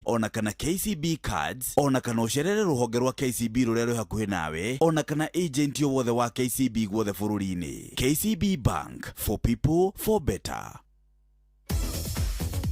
Ona kana KCB cards, ona kana ũcerere rũhonge rwa KCB rũrĩa rwĩ hakuhĩ nawe, ona kana agent o wothe wa KCB guothe bũrũri-inĩ. KCB Bank, for people, for better.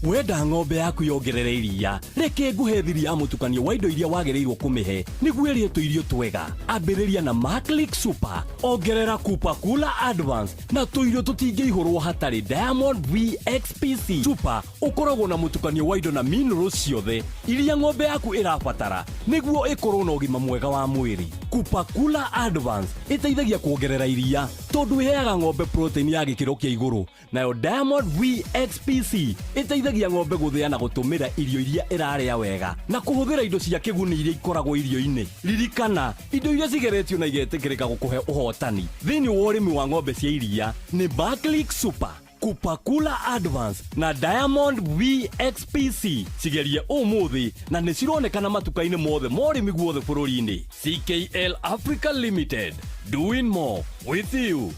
Wenda ng'ombe yaku yongerere iria, reke nguhe thiri ya mũtukanio wa indo iria wagĩrĩirwo kũmĩhe nĩguo ĩrĩe tũirio twega. Ambĩrĩria na Maclick Super, ongerera Cooper Cooler Advance na tũirio tũtingĩihũrwo hatarĩ Diamond VXPC Super. Ũkoragwo na mũtukanio wa indo na minerals ciothe iria ng'ombe yaku ĩrabatara nĩguo ĩkorwo na ũgima mwega wa mwĩrĩ. Cooper Cooler Advance ĩteithagia kuongerera iria tondũ ĩheaga ng'ombe protein ya gĩkĩro kĩa igũrũ, nayo Diamond VXPC ĩteithagia ng'ombe gũthĩa na gũtũmĩra irio iria ĩrarĩa wega na kũhũthĩra indo cia kĩguni iria ikoragwo irio-inĩ. Ririkana, indo iria cigeretio na igetĩkĩrĩka gũkũhe ũhotani thĩinĩ wa ũrĩmi wa ng'ombe cia iria nĩ Barclick Super, Kupakula Advance na Diamond VXPC. Cigerie ũmũthĩ na nĩ cironekana matuka-inĩ mothe ma ũrĩmi guothe bũrũri-inĩ. CKL Africa Limited, doing more with you.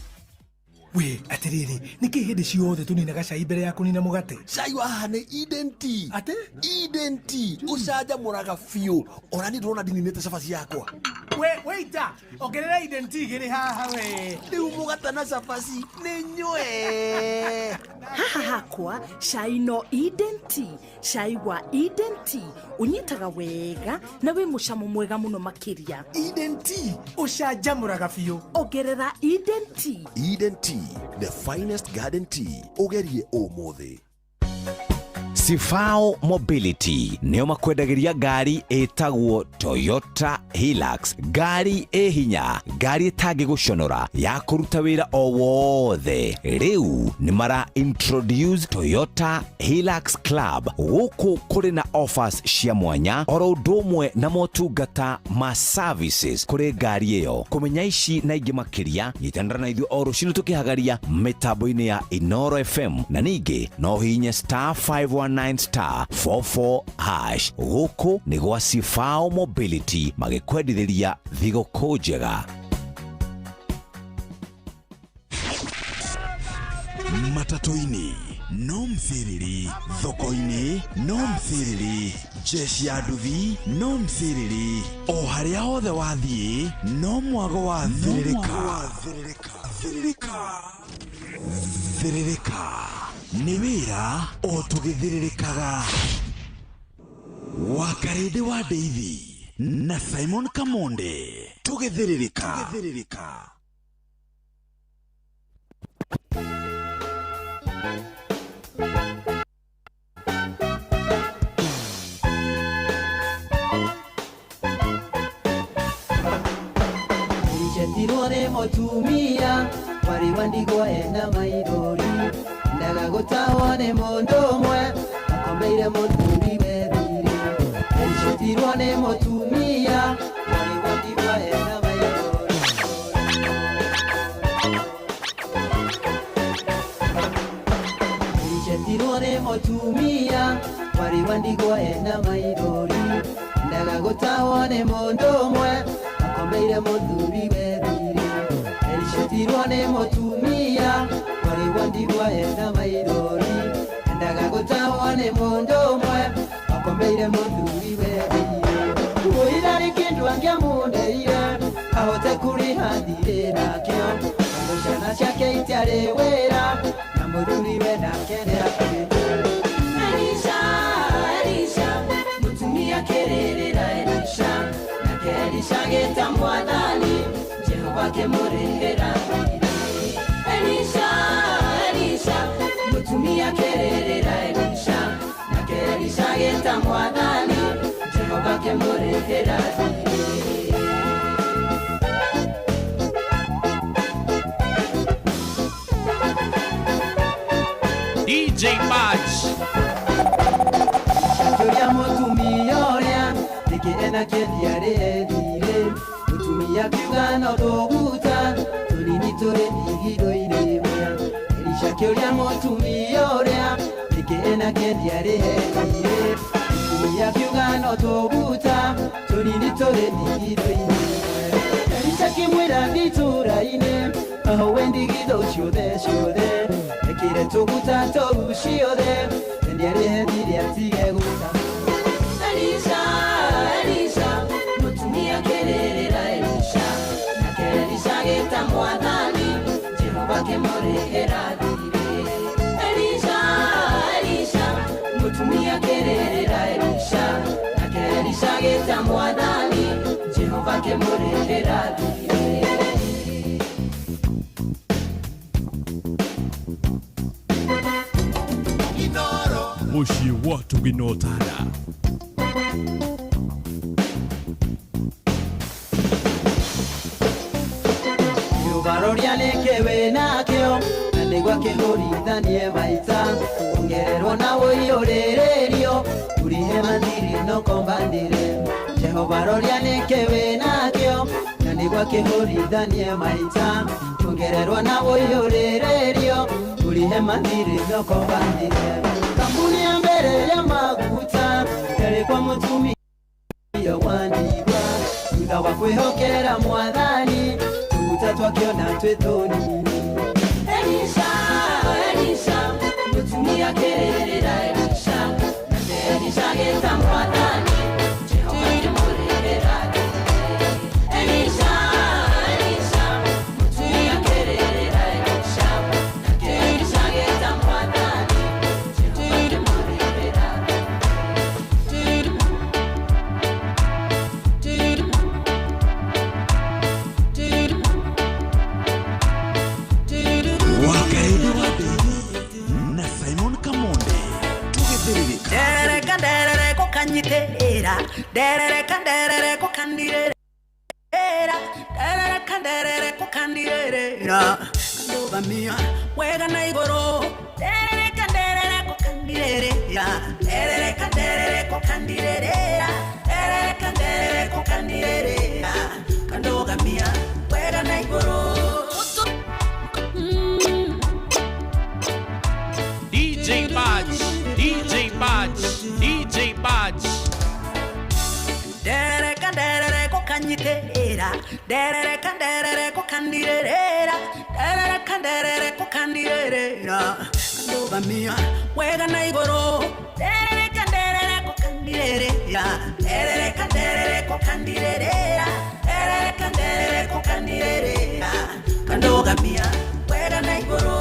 We atiriri, niki hindi ciothe tuninaga cai mbere ya kunina mugate? Cai wa haha nĩ Eden Tea. Atĩ? Eden Tea ũcanjamũraga biũ, ona niĩ ndĩrona ndininĩte cabaci yakwa. We waiter, ongerera Eden Tea igĩrĩ haha we. Rĩu mũgate na cabaci nĩ nyue. Haha hakwa cai no Eden Tea. Cai wa Eden Tea ũnyitaga wega na wĩ mũcamo mwega mũno makĩria. Eden Tea ũcanjamũraga biũ. Ongerera Eden Tea. Eden Tea, the finest garden tea. Ũgerie ũmũthĩ. Sifao Mobility nĩo makwendagĩria ngari ĩtagwo Toyota Hilux, ngari ĩ hinya, ngari ĩtangĩgũconora, ya kũruta wĩra o wothe. Rĩu nĩ mara introduce Toyota Hilux Club. Gũkũ kũrĩ na offers cia mwanya oro ũndũ ũmwe na motungata ma services kũrĩ ngari ĩyo. Kũmenya ici na ingĩ makĩria, nyitanĩra na ithuĩ o rũcinĩ tũkĩhagaria mĩtambo-inĩ ya Inoro FM, na ningĩ no ũhihinye star 519 star 44 hash. Gũkũ nĩ gwa Sifao Mobility, magĩkwendithĩria thigũkũ njega. Matatũ-inĩ no mthiriri, thoko-inĩ no mthiriri, jeshi ya nduthi no mthiriri, o harĩa hothe wathiĩ no mwago wa thĩrĩrĩka. Thĩrĩrĩka, thĩrĩrĩka nĩ wĩra o tũgĩthĩrĩrĩkaga. Wakarĩndĩ wa Ndeithi na Simon Kamonde, tũgĩthĩrĩrĩka. Tũgĩthĩrĩrĩka. Icetirwo nĩ mũtumia warĩ wa ndigwa ena maithori, endaga gũtahwo nĩ mũndũ ũmwe akombeire mũthuri wethire. Icetirwo nĩ mũtumia warĩ wa ndigwa ena maithori. Icetirwo nĩ mũtumia warĩ wa ndigwa ena maithori, endaga gũtahwo nĩ mũndũ ũmwe akombeire mũthuri wethire. Icetirwo nĩ mũtumia warĩ wa ndigwa ena maithori, endaga gũtahwo nĩ mũndũ ũmwe akombeire mũthuri wethire. Mũira nĩ kĩndũ angĩamũndeire ahote kũrĩha thirĩ nakĩo, tondũ ciana ciake itiarĩ wĩra na mũthuri we nake nĩakuĩte. Elisha, Elisha, mũtumia kĩrĩrĩra Elisha, nake Elisha agĩta mwathani, Jehova akĩmũrĩhĩra thirĩ. Elisha, Elisha, mũtumia kĩrĩrĩra Elisha, nake Elisha agĩta mwathani, Jehova akĩmũrĩhĩra thirĩ. DJ Badge. Akĩũria mũtumia ũrĩa nĩkĩ ena kĩendia rĩethire, mũtumia akiuga no tũguta tũnini tũrĩ ndigithũ-inĩ ĩmwe. Elisha akĩũria mũtumia ũrĩa nĩkĩ ena kĩendia rĩethire, mũtumia akiuga no tũguta tũnini tũrĩ ndigithũ-inĩ ĩmwe. Elisha akĩmwĩra thiĩ itũũra-inĩ ahoe ndigithũ ciothe ciothe, ekĩre tũguta tũu ciothe, endia rĩhe thirĩ atige gũta. akĩmũrĩhĩra thirĩ. Muciĩ wa Tũginotana. Jehova nĩkĩ wĩnakĩo na nĩguo akĩhũrithanie maita ongererwo na ũiyũrĩrĩrio tũrihe mathirĩ no kombanĩre. Jehova roria nĩkĩ wĩnakĩo na nĩguo akĩhũrithanie maita ongererwo na ũiyũrĩrĩrio tũrihe mathirĩ no kombanĩre. Kambuni ya mbere ya maguta yarĩ kwa mũtumia wa ndigwa thutha wa kwĩhokera mwathani tũguta twakiona twĩ tũnini. Elisha, Elisha, mũtumia akĩrĩrĩra Elisha, nake Elisha agĩta mwathani, Jehova akĩmũrĩhĩra thirĩ. Elisha, Elisha, mũtumia akĩrĩrĩra Elisha, nake Elisha agĩta mwathani, Jehova akĩmũrĩhĩra thirĩ. Wakaidi wa na Simon Kamonde tugĩthĩrĩrĩka. Nderereka nderereko kanyitĩrĩra nderereka nderereko kandirĩrĩra nderereka nderereko kandirĩrĩra ndũgamia wega na igũrũ nderereka nderereko kandirĩrĩra nderereka nderereko kandirĩrĩra nderereka nderereko kandirĩrĩra kandũgamia wega na igũrũ. DJ Badge, DJ Badge, DJ Badge. Nderereka nderereko kanyitĩrĩra nderereka nderereko kandirĩrĩra nderereka nderereko kandirĩrĩra ndũgamia wega na igũrũ nderereka nderereko kandirĩrĩra nderereka nderereko kandirĩrĩra nderereka nderereko kandirĩrĩra kandũgamia wega na igũrũ.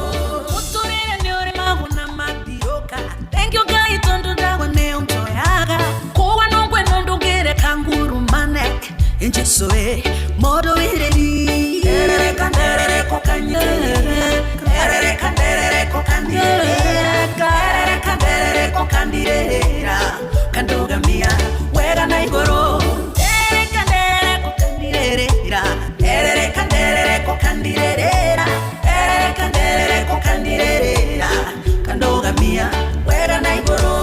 Mũtũrĩre nĩ ũrĩ maguna matirũka thank you Ngai tondũ ndawa nĩyo njoyaga kũwa nongwe nondũngĩreka ngurumane Jesu e modo ireri nderereka nderereko kandirĩrĩra nderereka nderereko kandirĩrĩra nderereka nderereko kandirĩrĩra kandũgamia wega na igũrũ nderereka nderereko kandirĩrĩra nderereka nderereko kandirĩrĩra nderereka nderereko kandirĩrĩra kandũgamia wega na igũrũ.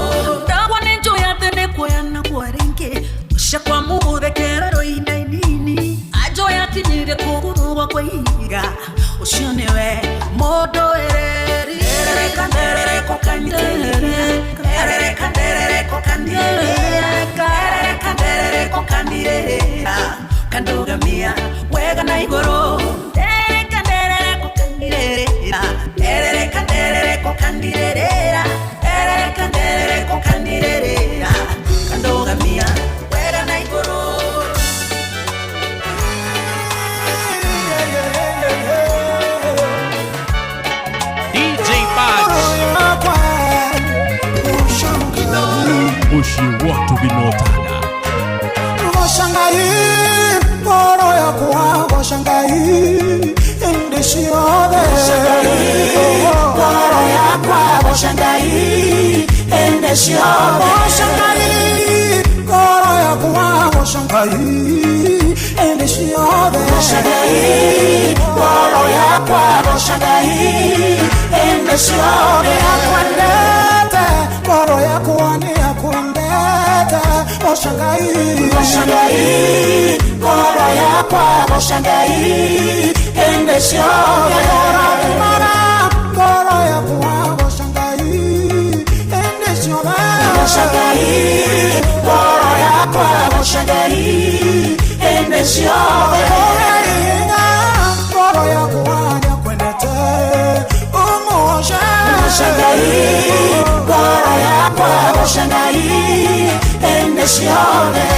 Ndagwa nĩ njũĩ atĩ nĩ kuoya na kuoya rĩngĩ ũca kwa mũgũthekera rũinda inini anjoya akinyire kũgũrũ gwakwa ihiga ũcio nĩwe mũndũ ĩreri nderereka nderereko kandirĩrĩra nderereka nderereko kandirĩrĩra nderereka nderereko kandirĩrĩra kandũgamia wega na igũrũ nderereka nderereko kandirĩrĩra nderereka nderereko kandirĩrĩra nderereka nderereko kandirĩrĩra kandũgamia wega na igũrũ. DJ Badge. Muciĩ wa Tũginotana. Goshangai, ngoro yakwa goshangai, indi ciothe. Ngoro yakwa goshangai, indi ciothe. Goshangai, ngoro yakwa goshangai, indi ciothe. Goshangai, ngoro yakwa goshangai, indi ciothe. Yakwendete, ngoro yakwa nĩ yakwendete. Goshangai, goshangai, ngoro yakwa goshangai, indi ciothe. Ngoro yakwa goshangai, indi ciothe. Goshangai, ngoro yakwa goshangai, indi ciothe. Ngoro yakwa nĩyakwendete, ũmũoce. Goshangai, ngoro yakwa goshangai, indi ciothe.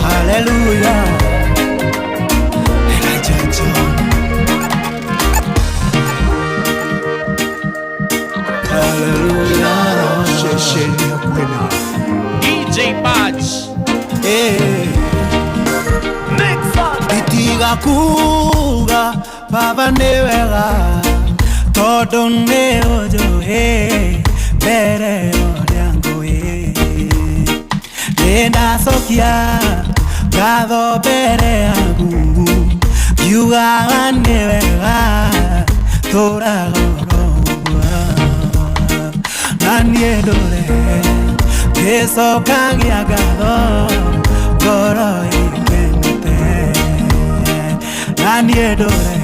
Hallelujah. Elijah John. Hallelujah. Shesheni ya kwena. DJ Badge. Itiga kuga baba nĩ wega tondũ nĩ ũnjũĩ mbere ũrĩa ngũĩ nĩndacokia ngatho mbere yaku ngiugaga nĩ wega tũraga oro ũguo na niĩ ndũre ngĩcokagia ngatho ngoro ĩkenete na niĩ ndũre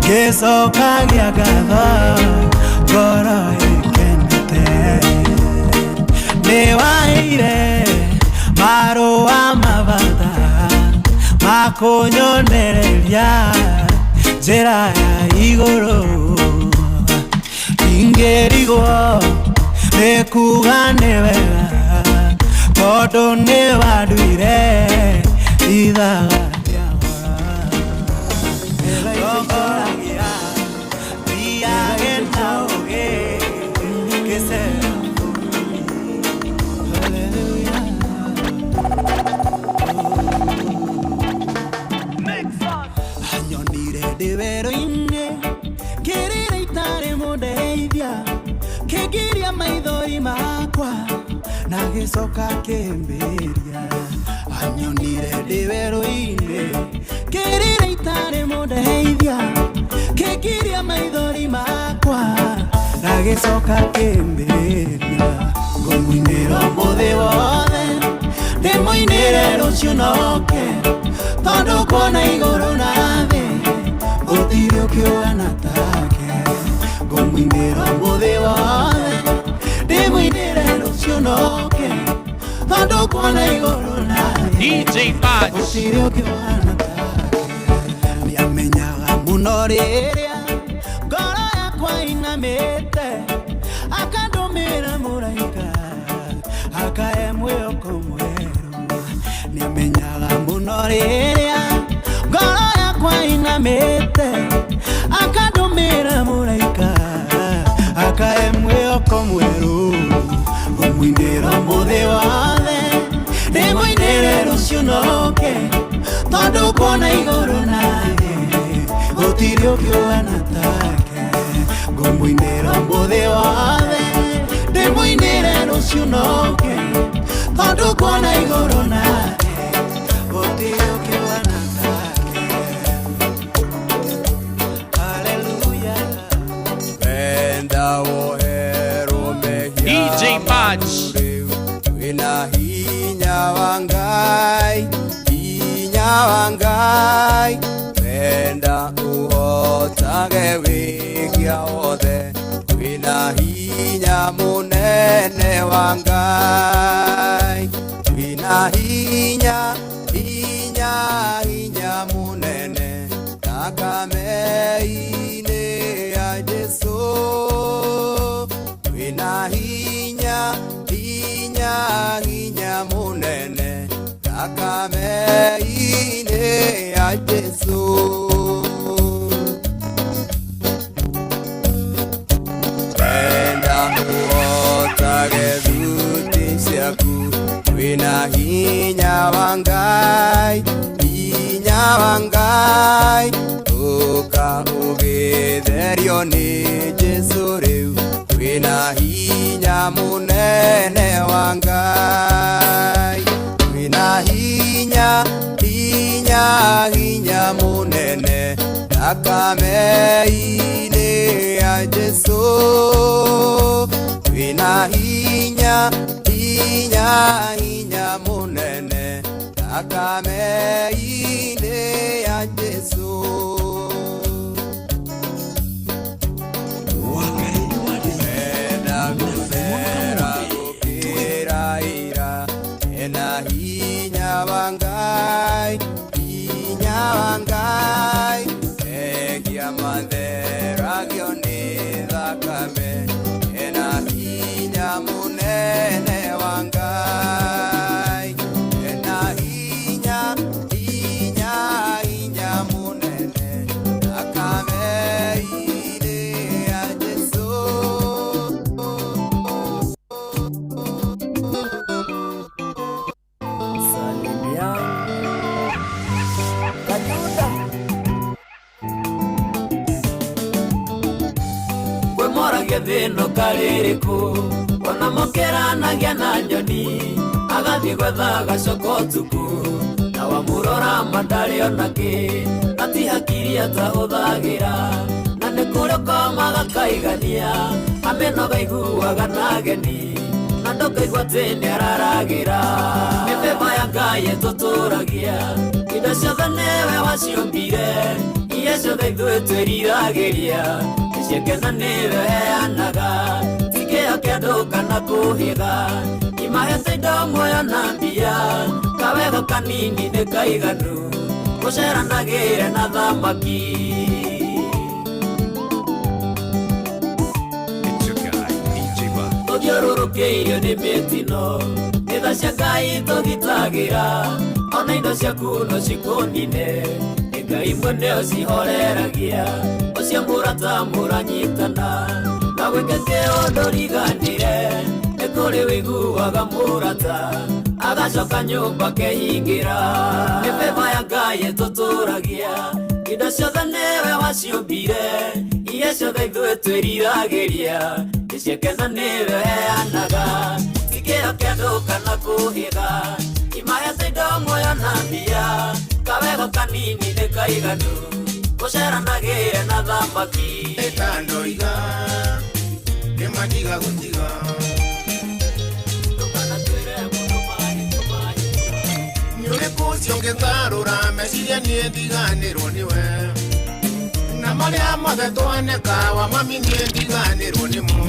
ngĩcokagia ngatho ngoro ĩkenete nĩwaheire marũa mabata makũnyonereria njĩra ya igũrũ ingĩrigwo nĩ kuga nĩ wega tondũ nĩ wanduire ithaga rĩa goro ngoragia thiage na ũũgĩ ngĩcera anyonire ndĩ werũ-inĩ kĩrĩra itarĩ mũndeithia kĩngiria maithori makwa na gĩcoka kĩmbĩria anyonire ndĩ werũ-inĩ kĩrĩra itarĩ mũndeithia kĩngiria maithori makwa na gĩcoka kĩmbĩria ngũmũinĩra ũmũthĩ wothe ndĩmũinĩre rũciũ noke tondũ kuona igũrũ na thĩ gũtirĩ ũkĩũgana take ngũmũinĩra ũmũthĩ wothe ndĩmũinĩre rũciũ noke tondũ kuona igũrũ na thĩ DJ Badge. gũtirĩ ũkĩũgana take nĩamenyaga mũno rĩrĩa ngoro yakwa inamĩte akandũmĩra mũraika akae mwĩhoko mwerũ nĩamenyaga mũno rĩrĩa ngoro yakwa inamĩte akandũmĩra mũraika akae mwĩhoko mwerũ ngũmũinĩra ũmũthĩ wothe ndĩmũinĩre rũciũ noke tondũ kuona igũrũ na thĩ gũtirĩ ũkĩũgana take ngũmũinĩra ũmũthĩ wothe ndĩmũinĩre rũciũ noke tondũ kuona igũrũ na thĩ gũtirĩ ũkĩũgana take. Hallelujah. Wenda woherwo mehia DJ Badge. Wĩna hinya wa Ngai, hinya wa Ngai. Wenda ũhotage wĩkia wothe, wĩna hinya mũnene wa Ngai. Wĩna hinya, hinya, hinya mũnene thakame-inĩ ya Jesũ. Wĩna hinya, hinya, hinya mũnene thakame-inĩ ya Jesũ. Wenda ũhotage thuti ciaku, wĩna hinya wa Ngai, hinya wa Ngai. Ũka ũgĩtherio nĩ Jesũ rĩu, wĩna hinya mũnene wa Ngai. Wĩna hinya, hinya, hinya mũnene thakame-inĩ ya Jesũ. Wĩna hinya, hinya, hinya mũnene thakame-inĩ ya Jesũ. Wenda gũcera gũkĩra ira, ena hinya wa Ngai, hinya wa Ngai. Egia matheragio nĩ thakame, ena hinya mũnene wa Ngai. Ena hinya, hinya, Thĩ ĩno karĩrĩkũ ona mokeranagia na nyoni agathiĩ gwetha agacoka ũtukũ na wamũrora ma ndarĩ onakĩ ati hakiri atahũthagĩra na nĩ kũrĩ ũkomaga kaigania amĩnoga iguaga na ageni na ndũkaigua atĩ nĩararagĩra mĩthemba ya Ngai ĩtũtũragia indo ciothe nĩwe waciũmbire iria ciothe ithuĩ twĩriragĩria ciakena nĩwe heanaga ti kĩo kĩa andũ kana kũhĩga imahete indo muoyo na mbia kawega kanini nĩ kaiganu gũceranagĩre na thamaki. Tũthiũrũrũkĩirio nĩ mĩtino nĩ tha cia Ngai tũgitagĩra ona indo ciaku no cikũnine nĩ Ngai mwene ũcihoreragia ũcio mũrata mũranyitana na gwĩke kĩũndũ riganĩre nĩ kũrĩ wĩiguaga mũrata agacoka nyũmba kehingĩra mĩbeba ya Ngai ĩtũtũragia indo ciothe nĩwe waciũmbire iria ciothe ithuĩ twĩriragĩria ciakena nĩwe heanaga ti kĩo kĩa andũ kana kũhĩga imahete indo muoyo na mbia kawega kanini nĩ kaiganu gũceranagĩre na thamaki. Ĩtandoiga nĩmatiga gũtiga nĩ ũrĩkũ ũcio ũngĩtarũra meciria niĩ ndiganĩrwo nĩwe na marĩa mothe twaneka wa mami niĩ ndiganĩrwo nĩmo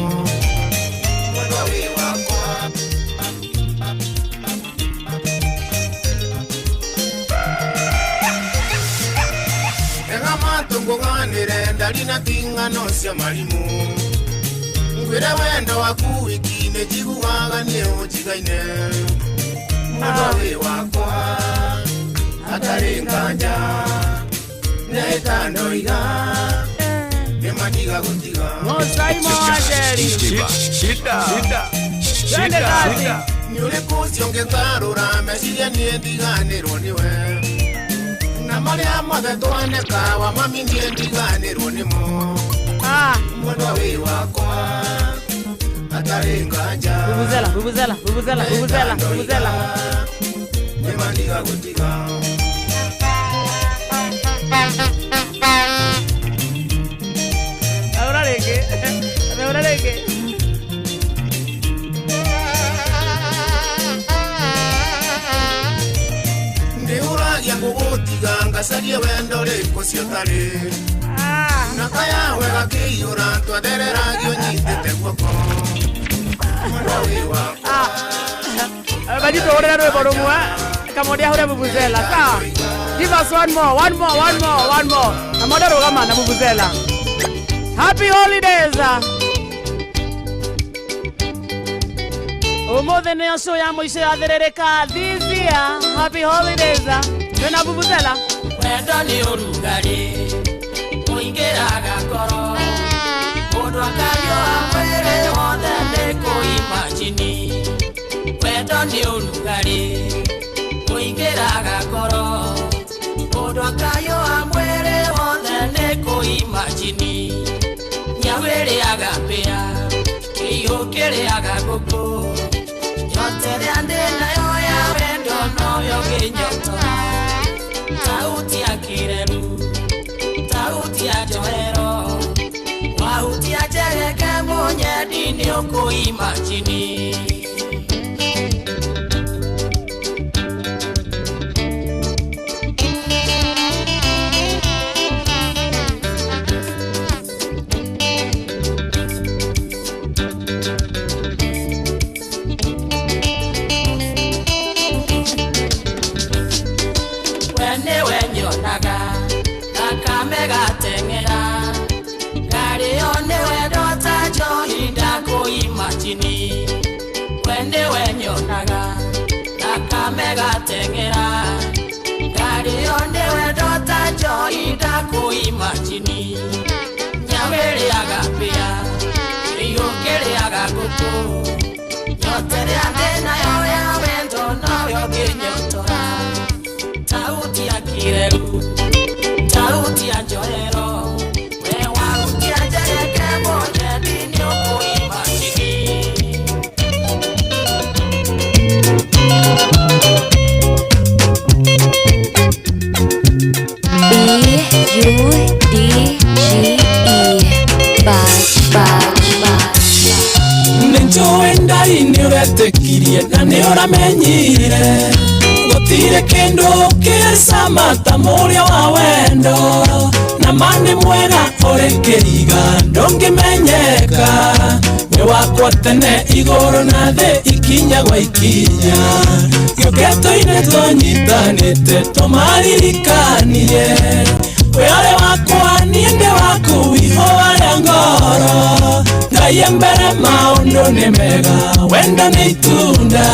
mwendwa wĩ wakwa. Ega matũ ngũganĩre ndari na ting'ano cia marimũ ngwĩre wendo waku wiki nĩ njiguaga niĩ ũnjigaine mwendwa wĩ wakwa hatarĩ nganja nĩtandoiga nĩmatiga gũtiga. Shida. Shida. Shida. Nĩ ũrĩkũ ũcio ũngĩtarũra meciria niĩ ndiganĩrwo nĩwe na marĩa mothe twaneka wa mami niĩ ndiganĩrwo nĩmo mwendwa wĩ wakwa hatarĩ nganja. Vuvuzela, vuvuzela, vuvuzela, vuvuzela, vuvuzela. Nĩmatiga gũtiga. Ahora rĩngĩ, ahora rĩngĩ. Ndĩũragia gũgũtiga ngacarie wendo rĩkũ ciotarĩ na kayawe gakĩiyũra twathereragio nyitĩte guoko mwendwa wĩ wakwa. Bajito hũrĩra rwĩmbo rũmwe Kamondi ahũre vuvuzela sawa. Give us one more, one more, one more, one more. Kamondi rũgama na vuvuzela. Happy holidays. Ũmũthĩ nĩyo show ya mũico ya Thĩrĩrĩka this year. Happy holidays. Twĩna vuvuzela. Wendo nĩ ũrugarĩ ũingĩraga ngoro mũndũ akariũa mwĩrĩ wothe nĩ kũimajini wendo nĩ ũrugarĩ ũingĩraga ngoro mũndũ akariũa mwĩrĩ wothe nĩ kũimajini nyau ĩrĩaga mbĩa kĩihũ kĩrĩaga ngũkũ nyote ĩrĩa ndĩ nayo ya wendo noyo ngĩnyotora sauti ya kireru sauti ya njohero wahutia njereke mũnyendi nĩ ũkũimajini. We nĩwe nyonaga thakame gateng'era ngarĩo nĩwe ndota njohi ndakũimajini we nĩwe nyonaga thakame gateng'era ngarĩo nĩwe ndota njohi ndakũimajini nyau ĩrĩaga mbĩa kĩihũ kĩrĩaga ngũkũ nyote ĩrĩa ndĩ nayo ya wendo noyo ngĩnyotora sauti ya kireru sauti ya njohero we wahutia njereke mũnyendi nĩ ũkũ Nĩnjũĩ ndari nĩũretĩkirie na nĩũramenyire. Gũtirĩ kĩndũ kĩcama ta mũrĩa wa wendo. Na ma nĩ mwega ũrĩ kĩriga ndũngĩmenyeka. Wĩ wakwa tene igũrũ na thĩ ikinya gwa ikinya. Gĩũkĩtũ-inĩ tũnyitanĩte tũmaririkanie. Wĩ ũrĩ wakwa niĩ ndĩ waku ihũa rĩa ngoro. Ngai e mbere maũndũ nĩ mega wendo nĩ itunda.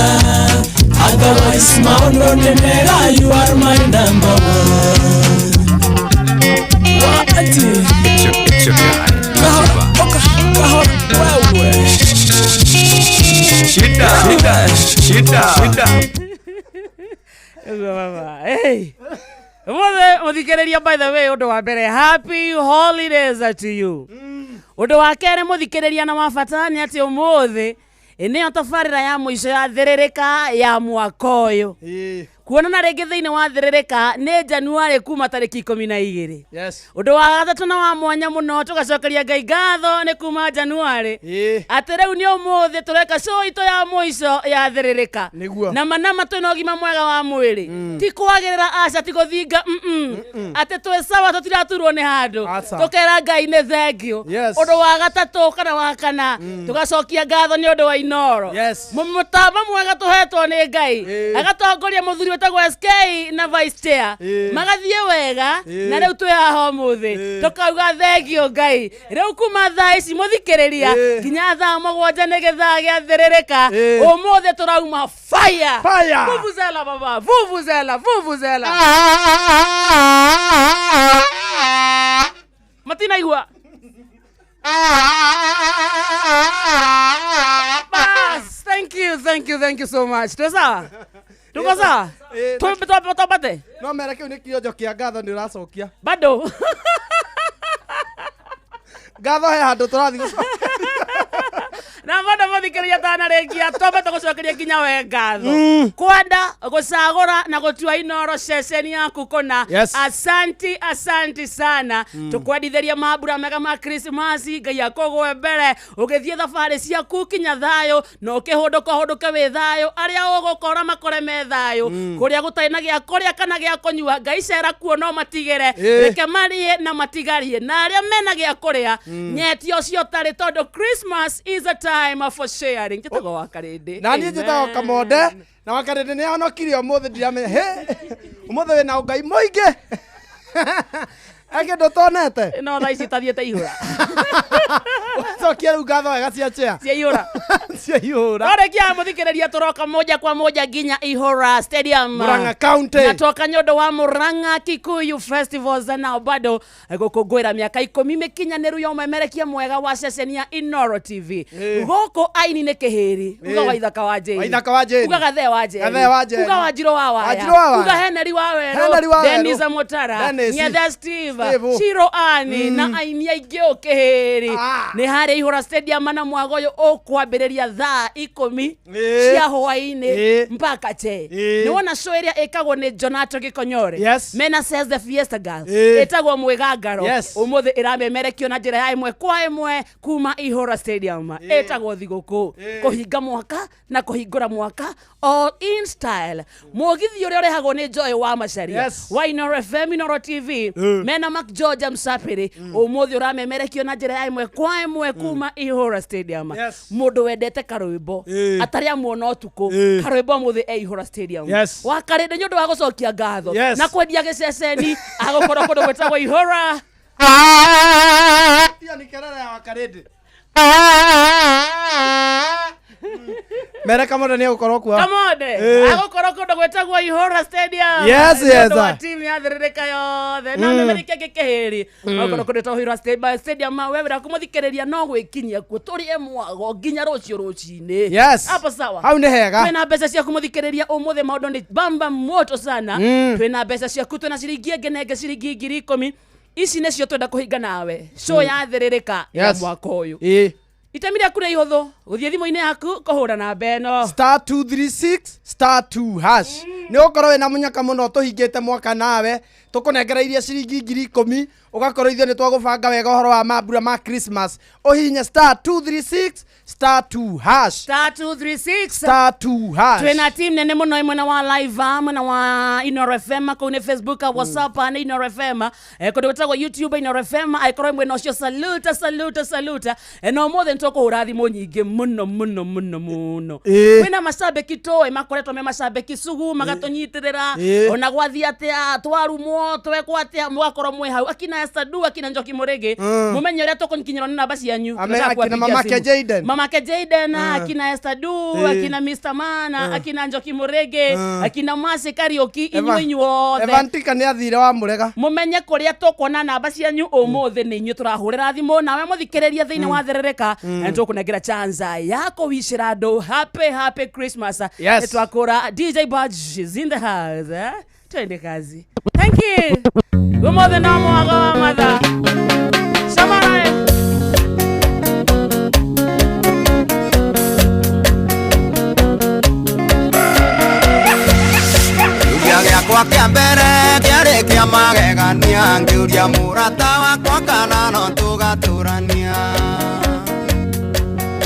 Otherwise maũndũ nĩ mega you are my number one. Waati. It's your guy. Kahora, oka, kahora, wewe. Shida, shida, shida, shida. Ũguo baba. Hey. Ũmũthĩ mũthikĩrĩria, by the way, ũndũ wa mbere, happy holidays to you. Ũndũ wa kerĩ, mũthikĩrĩria, na wa bata nĩ atĩ ũmũthĩ nĩyo tabarĩra ya mũico ya thĩrĩrĩka ya mwaka ũyũ. Kuonana rĩngĩ thĩinĩ wa thĩrĩrĩka nĩ Januarĩ kuma tarĩki 12. Ũndũ wa gatatũ na wa mwanya mũno, tũgacokeria Ngai ngatho nĩ kuma Januarĩ atĩ rĩu nĩ ũmũthĩ tũreka show itũ ya mũico ya thĩrĩrĩka. Nĩguo. Na manama twĩna ũgima mwega wa mwĩrĩ, ti kwagĩrĩra, aca, ti gũthinga, atĩ twĩ sawa, tũtiraturwo nĩ handũ. Aca. Tũkera Ngai nĩ thengiũ. Ũndũ wa gatatũ kana wa kana, tũgacokia ngatho nĩ ũndũ wa Inoro, mũtambo mwega tũhetwo nĩ Ngai, agatongoria mũthuri wĩtagwo SK na vice chair, magathiĩ wega. Na rĩu twĩ haha ũmũthĩ tũkauga thengiũ Ngai. Rĩu kuma thaa ici, mũthikĩrĩria, nginya thaa 7 nĩ gĩthaa gĩa thĩrĩrĩka. Ũmũthĩ tũrauma fire. Fire. Vuvuzela baba, vuvuzela, vuvuzela, matinaigua. Bas, thank you, thank you, thank you so much. Twĩ sawa, tuko sawa. Twambate. No mere kĩu nĩ kĩonjo kĩa ngatho nĩ ũracokia. Bado. Ngatho he handũ tũrathiĩ gũcokia. Na bado, mũthikĩrĩria, tanarĩkia twambe tũgũcokeria nginya we ngatho kwenda gũcagũra na gũtua Inoro ceceni yaku kũna. Asanti, asanti sana. Tũkwendithĩria mambura mega ma Krismasi. Ngai akũgwe mbere ũgĩthiĩ thabarĩ ciaku kinya thayũ, na ũkĩhũndũka ũhũndũke wĩ thayũ, arĩa ũgũkora makore me thayũ. Kũrĩa gũtarĩ na gĩa kũrĩa kana gĩa kũnyua, Ngai cera kuo no matigĩre. Reke marĩe na matigarie, na arĩa mena gĩa kũrĩa nyeti ũcio tarĩ, tondũ Christmas is a time for sharing. Njĩtagwo wa Karĩndĩ. Na niĩ njĩtagwo Kamonde, na Wakarĩndĩ nĩ ahonokirie ũmũthĩ. Ndiramenya hĩ ũmũthĩ wĩna ũngai mũingĩ eke ndũtonete. No thaa ici tathiĩte ihũra. Cokia rĩu ngatho wega cia chair. Ciaihũra. Ciaihũra. Twarĩkia, mũthikĩrĩria, tũroka moja kwa moja nginya Ihũra Stadium, Murang'a County. Na twoka nĩ ũndũ wa Murang'a Kikuyu Festivals, nao bado gũkũngũĩra mĩaka 10 mĩkinyanĩru ya ũmemerekia mwega wa ceceni ya Inoro TV. Gũkũ aini nĩ kĩhĩri, uga Waithaka wa Njeri. Waithaka wa Njeri. Uga Gathee wa Njeri. Gathee wa Njeri. Uga Wanjirũ wa Waya. Wanjirũ wa Waya. Uga Henry wa Werũ. Henry wa Werũ. Dennis Mutara. Dennis. Ng'ethe Steve. Steve. Shiro Ani na aini aingĩ ũkĩhĩri nĩ harĩa Ihũra Stadium, na mwago ũyũ ũkwambĩrĩria thaa 10 cia hwaĩ-inĩ mpaka che. Nĩ wona show ĩrĩa ĩkagwo nĩ Jonato Gĩkonyore mena Says the Fiesta Girl, ĩtagwo Mwĩgangaro. Ũmũthĩ ĩramemerekio na njĩra ya ĩmwe kwa ĩmwe kuma Ihũra Stadium. Ĩtagwo thigũkũ kũhinga mwaka na kũhingũra mwaka, all in style. Mũgithi ũrĩa ũrehagwo nĩ Joy wa Macaria wa Inoro FM, Inoro TV, mena Mac George Msapiri, ũmũthĩ ũramemerekio na njĩra ya ĩmwe kwa ĩmwe kuma Ihũra Stadium. Mũndũ wendete karwĩmbo atarĩ amuona ũtukũ, karwĩmbo ũmũthĩ e Ihũra Stadium. Wa Karĩndĩ nĩ ũndũ wa gũcokia ngatho na kwendia gĩceceni, agũkorwo kũndũ gwĩtagwo Ihũra. Hiyo ni kelele ya Wakarĩndĩ. Mere Kamonde nĩ egũkorwo kuo. Kamonde agũkorwo kũndũ gwĩtagwo Ihũra Stadium. Nĩ ũndũ wa timu ya thĩrĩrĩka yothe na memerĩkia gĩkĩhĩri, agũkorwo kũndũ gwĩtagwo Ihũra Stadium. We wĩra kũmũthikĩrĩria no gwĩkinyia kuo tũrĩe mwago nginya rũciũ rũcinĩ. Hapo sawa. Hau nĩ hega. Twĩna mbeca ciaku, mũthikĩrĩria. Ũmũthĩ maũndũ nĩ bamba moto sana. Twĩna mbeca ciaku, twĩna ciringi ĩngĩ na ĩngĩ, ciringi 10,000. Ici nĩcio twenda kũhinga nawe show ya thĩrĩrĩka ya mwaka ũyũ. Itemi rĩaku nĩ ihũthũ, gũthiĩ thimũ-inĩ yaku kũhũra namba ĩno. *236*2#. Nĩ ũkorwo wĩna mũnyaka mũno tũhingĩte mwaka nawe tũkũnengereirie ciringi 10,000 ũgakorwo ithuĩ nĩ twagũbanga wega ũhoro wa mambura ma Christmas. Ũhihinye star 236 star 2 hash. Star 236 star 2 hash. Twina team nene muno mwena wa live, mwena wa Inoro FM kuu ni Facebook, WhatsApp ni Inoro FM, kundu gwitagwo YouTube Inoro FM, aikorwo mwena ucio. Salute, salute, salute. No mothe nitukuhura thimu nyingi muno muno muno muno. Kwina macambiki tui makoretwo me macambiki sugu magatunyitirira ona gwathie atia, twarumwo twekwo atia, mugakorwo mwi hau, akina Esther Du, akina Njoki Murigi, mumenye uria tukunkinyirwo ni namba cianyu. Amen, akina mamake Jaden. Mamake Jaden, akina Esther Du, akina Mr. Mana, akina Njoki Murigi, akina Masi Kariuki, inyuĩ inyuothe. Evantika nĩ athire wa mũrega. Mumenye kuria tukuona namba cianyu umuthi ni inyuĩ turahurira thimu nawe muthikiriria thiini wa therereka, na tukunengera chance ya kuwishira andu happy happy Christmas. Yes. Twakura DJ Budge is in the house, eh? Twende kazi. Thank you. Umuthi no mwaga wa matha. Shamara. Kiuria gĩakwa kĩa mbere kĩarĩ kĩa magegania, ngĩũria mũrata wakwa kana no tũgatũrania.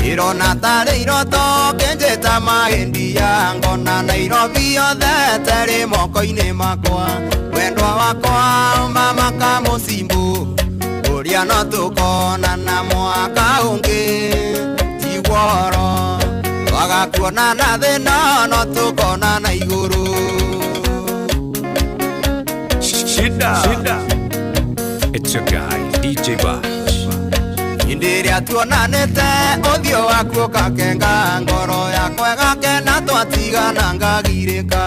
Irona tarĩ iroto kĩnjĩta mahĩndia, ngona Nairobi yothe terĩ moko-inĩ makwa. Wendwa wakwa mama kamũcimbu, ũrĩa no tũkonana mwaka ũngĩ tiguo ũhoro, twaga kuonana thĩna no tũkonana igũrũ. Shida. Shida. It's your guy, DJ Bach. Hĩndĩ ĩrĩa tuonanĩte ũthiũ waku ũkakenga, ngoro yakwa ĩgakena twatigana ngagirĩka.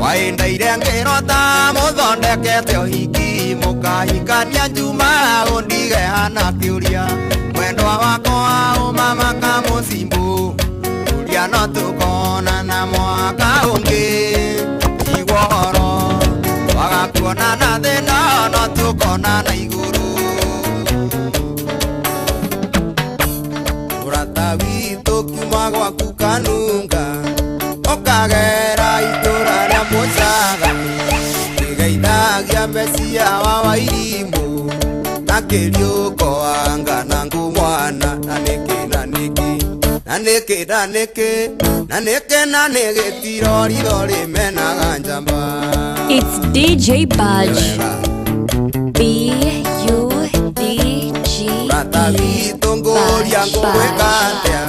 Waendeire ngĩrota mũthondekete ũhiki, mũkahikania Njuma ũndige hana kĩũria. Mwendwa wakwa ũmama kamũcimbu, ũrĩa no tũkonana mwaka ũngĩ tiguo ũhoro, twaga kuonana thĩna no tũkonana igũrũ. Ũrata witũ kiuma gwaku kanunga, ũkagera itũra rĩa Mũcaga, kĩgeithagia Mecia wa Wairimũ, na kĩriũko anga na ngũmwana. Na nĩkĩ na nĩkĩ na nĩkĩ na nĩkĩ na nĩkĩ na nĩgĩtiro ritho rĩmenaga njamba. It's DJ Budge. B U D G Ũrata witũ ngũria ngũgwĩka atĩa,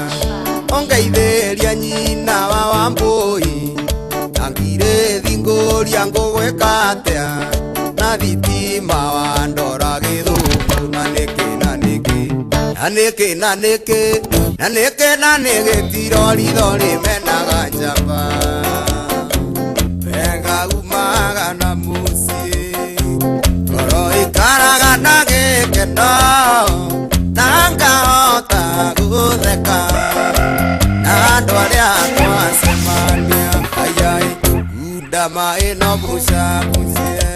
ũngeithĩria nyina wa Wambũi, na ngirĩthi ngũria ngũgwĩka atĩa, na thitima wa ndora gĩthũkũ. Na nĩkĩ na nĩkĩ na nĩkĩ na nĩkĩ na nĩkĩ na nĩgĩtiro ritho rĩmenaga njamba. Wega umaga na mũciĩ, ngoro ikaraga na gĩkeno, na ngahota gũtheka na andũ arĩa twacemania. Ayai unda maĩ no mũcamũcie,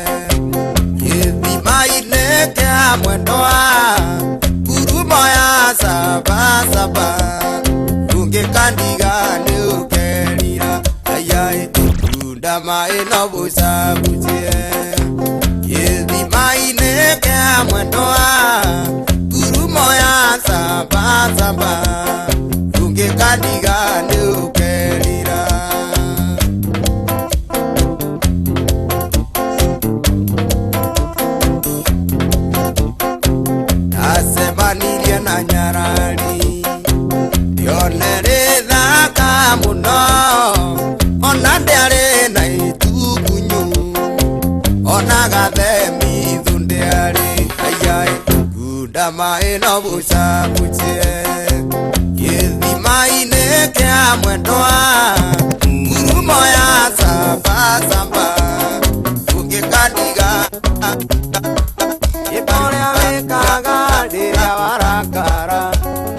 gĩthima-inĩ kĩa mwendwa, ngurumo ya sabasaba, ũngĩkandiga nĩ ũkerira. Ayai unda maĩ no mũcamũcie, gĩthima-inĩ kĩa mwendwa, ngurumo ya sabasaba, ũngĩkandiga nĩ ũkerira. Ndacemanirie na nyarari ndione rĩthaka mũno, ona ndĩarĩ na itukunyu, ona gathemithu ndĩarĩ. Ayai ngunda maĩ no mũcamũcie, gĩthima-inĩ kĩa mwendwa, ngurumo ya sabasaba, ũngĩkandiga ũrĩa wĩkaga rĩrĩa warakara,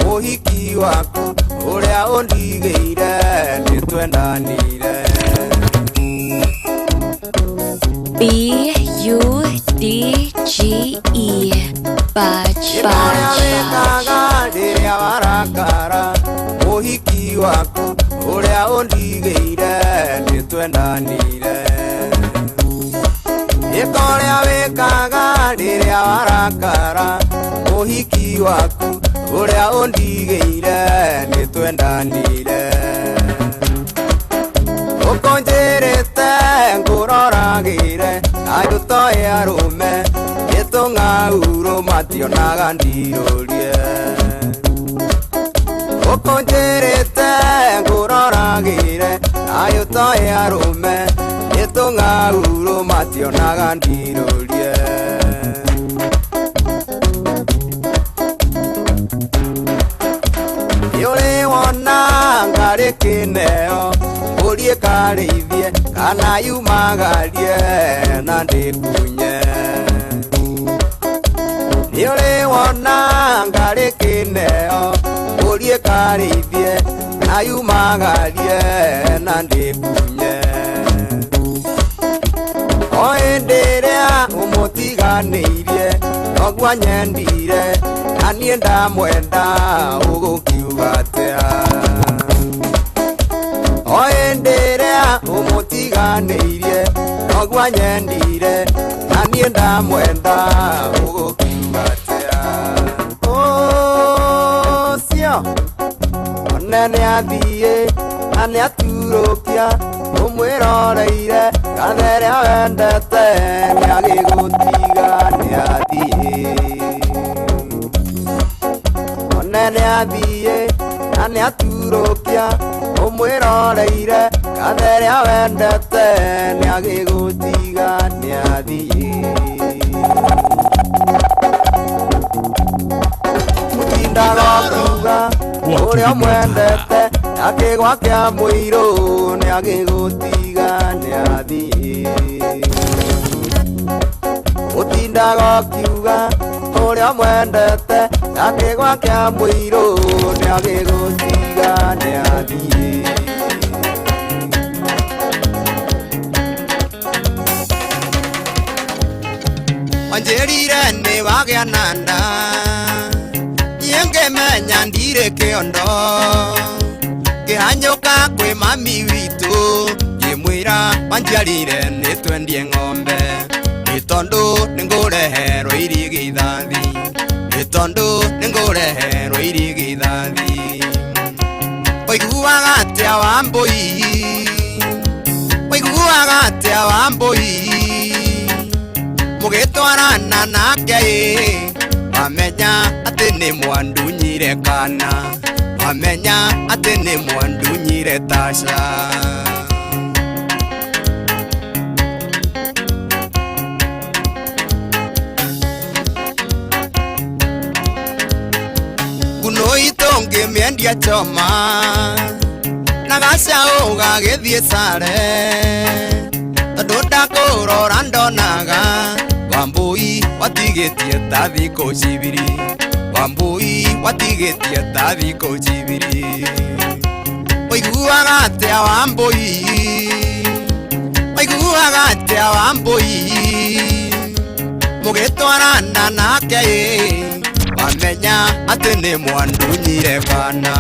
mũhiki waku ũrĩa ũndigĩire nĩtwendanire. B U D G E Budge. Ũrĩa wĩkaga rĩrĩa warakara, mũhiki waku Ũrĩa ũndigĩire nĩtwendanire. Ĩka ũrĩa wĩkaga rĩrĩa warakara, ũhiki waku ũrĩa ũndigĩire nĩtwendanire. Ũkũnjĩrĩte ngũroragĩre na ũtoĩ arũme nĩtũng'aurũ mationaga ndirũrie. Ũkũnjĩrĩte ngũroragĩre na ũtoĩ arũme nĩtũng'aurũ mationaga ndirũrie. Nĩũrĩ wona ngarĩ kĩneo mbũri ĩkarĩithie kana yumagarie na ndĩkunye. Nĩũrĩ wona ngarĩ kĩneo mbũri ĩkarĩithie na yumagarie na ndĩkunye. O hĩndĩ ĩrĩa ũmũtiganĩirie noguo anyendire na niĩ ndamwenda ũgũkiuga atĩa. O hĩndĩ ĩrĩa ũmũtiganĩirie noguo anyendire na niĩ ndamwenda ũgũkiuga atĩa. Ũcio one nĩathiĩ na nĩaturũkia ũmwĩroreire kana ĩrĩa wendete nĩagĩgũtiga nĩathiĩ. One nĩathiĩ na nĩaturũkia ũmwĩroreire kana ĩrĩa wendete nĩagĩgũtiga nĩathiĩ. Ũtindaga ũkiuga ũrĩa ũmwendete akĩgwa kĩa mũirũ nĩagĩgũtiga nĩathiĩ. Ũtindaga ũkiuga ũrĩa ũmwendete akĩgwa kĩa mũirũ nĩagĩgũtiga nĩathiĩ. Wanjĩrire nĩ wagĩa na nda niĩ ngĩmenya ndirĩ kĩondo ngĩhanyũka kwĩ mami witũ ngĩmwĩra wanjiarire nĩtwendie ng'ombe nĩ tondũ nĩngũreherwo irigithathi nĩ tondũ nĩngũreherwo irigithathi. Ũiguaga atĩa Wambũi, ũiguaga atĩa Wambũi, mũgĩtwarana nake ĩ wamenya atĩ nĩ mwandunyire kana wamenya atĩ nĩ mwandunyire Tasha. Nguno itũ ngĩmĩendia choma na gacaũ gagĩthiĩ sare tondũ ndakũrora ndonaga Wambũi watigĩtie ta thikũ cibiri, Wambũi watigĩtie ta thikũ cibiri. Ũiguaga atĩa Wambũi, ũiguaga atĩa Wambũi, mũgĩtwarana nake ĩ wamenya atĩ nĩ mwandunyire kana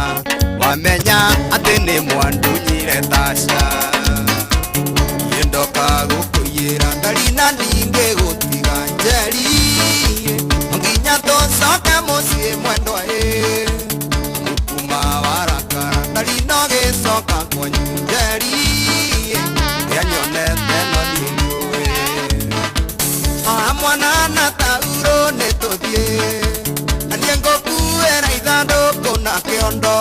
wamenya atĩ nĩ mwandunyire Tasha. Niĩ ndoka gũkũiyĩra ndari na ndingĩgũtiga Njeri nginya tũcoke mũciĩ mwendwa ĩ mũkuma warakara ndari no gĩcoka kwanyu Njeri nĩanyonete no niĩ ndiũĩ. Oha mwana na taurũ nĩtũthiĩ na niĩ ngũkuĩra ithandũkũ na kĩondo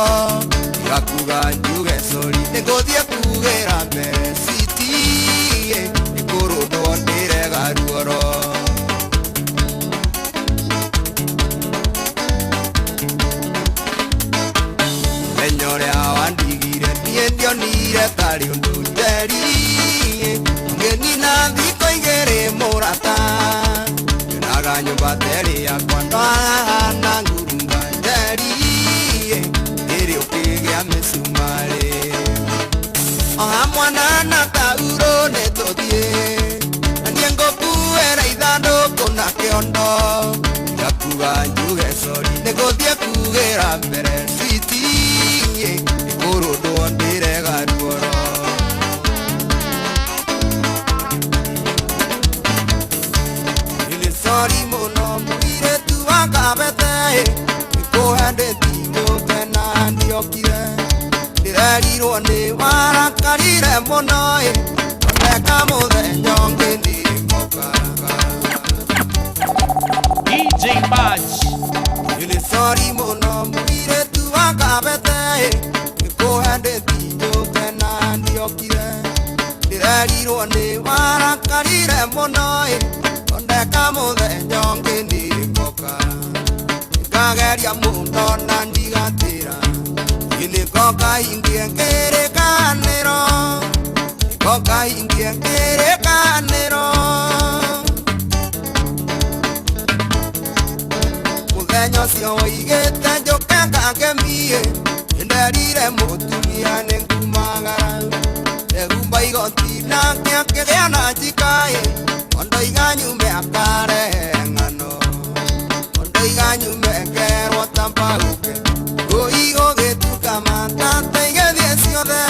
ngakuga njuge sori nĩngũthiĩ kugĩra mbere citi nĩkũrũndwo ndĩrega ruoro. Mũthenya ũrĩa wandigire niĩ ndionire tarĩ ũndũ Njeri ngĩnina thikũ igĩrĩ mũrata nyonaga nyũmba terĩ yakwa ndahana ngurunga Njeri ĩrĩ ũkĩgĩa mĩcumarĩ. Oha mwana na taurũ nĩtũthiĩ na niĩ ngũkuĩra ithandũkũ na kĩondo ngakuga njuge sori nĩngũthiĩ kugĩra mbere citi nĩkũrũndwo ndĩrega. Ndĩrerirwo nĩ warakarire mũno ĩ Thondeka mũthenya ũngĩ nĩngoka. DJ Badge. Nĩ sori mũno mũirĩtu wa Kabete ĩ Nĩkũhandĩti njũke na ndiokire. Ndĩrerirwo nĩ warakarire mũno ĩ Thondeka mũthenya ũngĩ nĩngoka. Ngageria mũno na ndigatĩra. Nĩngoka ingie kĩrĩkanĩro. Nĩngoka ingie kĩrĩkanĩro. Mũthenya ũcio woigĩte njũke ngangemie. Nĩnderire mũtumia nĩngumagara. Ndehumba igoti nake akĩgĩa na njikaĩ. Ondoiga nyume akarehe ng'ano. Ondoiga nyume ngerwo ta mbauke. Ngũi gũgĩtuka matata igĩthiĩ ciothe.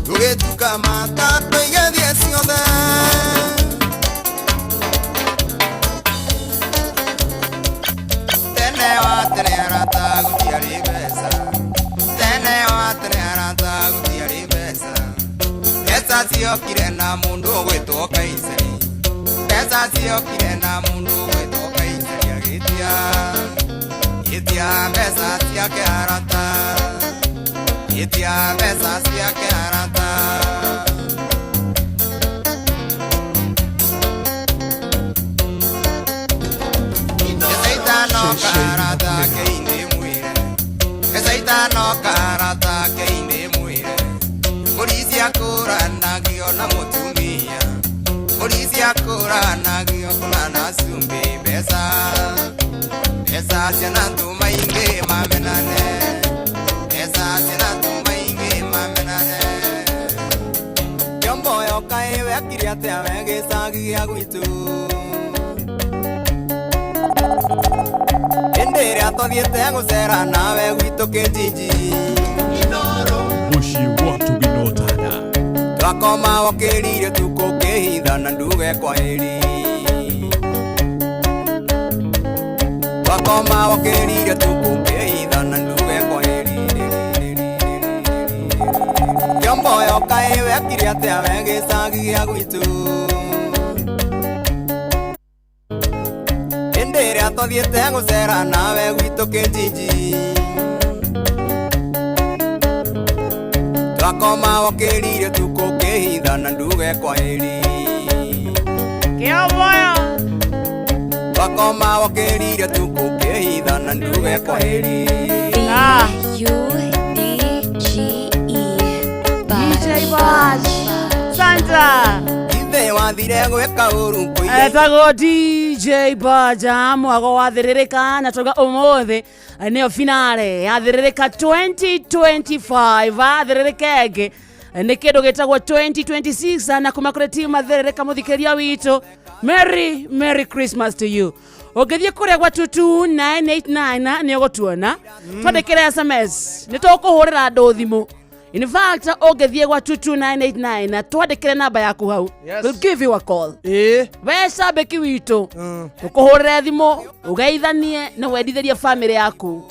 Gũgĩtuka matata igĩthiĩ ciothe. Tene wa tene arata gũtiarĩ mbeca. Tene wa tene arata gũtiarĩ mbeca. Mbeca ciokire na mũndũ ũgwĩtwo Kaiseri. Mbeca ciokire na mũndũ ũgwĩtwo Kaiseri agĩtia. Gĩtia mbeca ciake arata. Gĩtia mbeca ciake arata. Mbeca itano karata keinĩ mwĩre. Mbeca itano karata keinĩ mwĩre. Mbũri ciakũranagio na mũtumia. Mbũri ciakũranagio kũna na cumbĩ mbeca. Mbeca ciana tũma ingĩ mamenane. Mbeca ciana tũma ingĩ mamenane. Kĩomboyo kaĩ wekire atĩa we gĩcagi gĩa gwitũ? Hĩndĩ ĩrĩa twathiĩte gũcera nawe gwitũ kĩnjinji. Mũciĩ watu gĩnotana. Twakoma wokĩrire tukũ ũkĩhitha na nduge kwaheri. Twakoma wokĩrire tukũ ũkĩhitha na nduge kwaheri. Kĩomboyo kaĩ wekire atĩa we gĩcagi gĩa gwitũ? Hĩndĩ ĩrĩa twathiĩte gũcera nawe gwitũ kĩnjinji. Twakoma wokĩrire tukũ ũkĩhitha na nduge kwaheri. Kĩomboyo. Twakoma wokĩrire tukũ ũkĩhitha na nduge kwaheri. Ah. U D G E. DJ Badge. Santa. Ithe wathire gwĩka ũru kũiya. Etagwo DJ Baja mwago wa thĩrĩrĩka na tauga ũmũthĩ nĩyo finale ya thĩrĩrĩka 2025 thĩrĩrĩka ĩngĩ nĩ kĩndũ gĩtagwo 2026 na kuma kũrĩ timu thĩrĩrĩka mũthikĩria witũ. Merry Merry Christmas to you. Ũngĩthiĩ kũrĩa gwa 22989 nĩ ũgũtuona twandĩkĩre SMS nĩ tũkũhũrĩra andũ thimũ. In fact, ũngĩthiĩ gwa 22989 na twandĩkĩre namba yaku hau. Yes. We'll give you a call. Ĩĩ. We cambĩki witũ tũkũhũrĩre thimũ ũgeithanie na wendithĩrie famĩlĩ yaku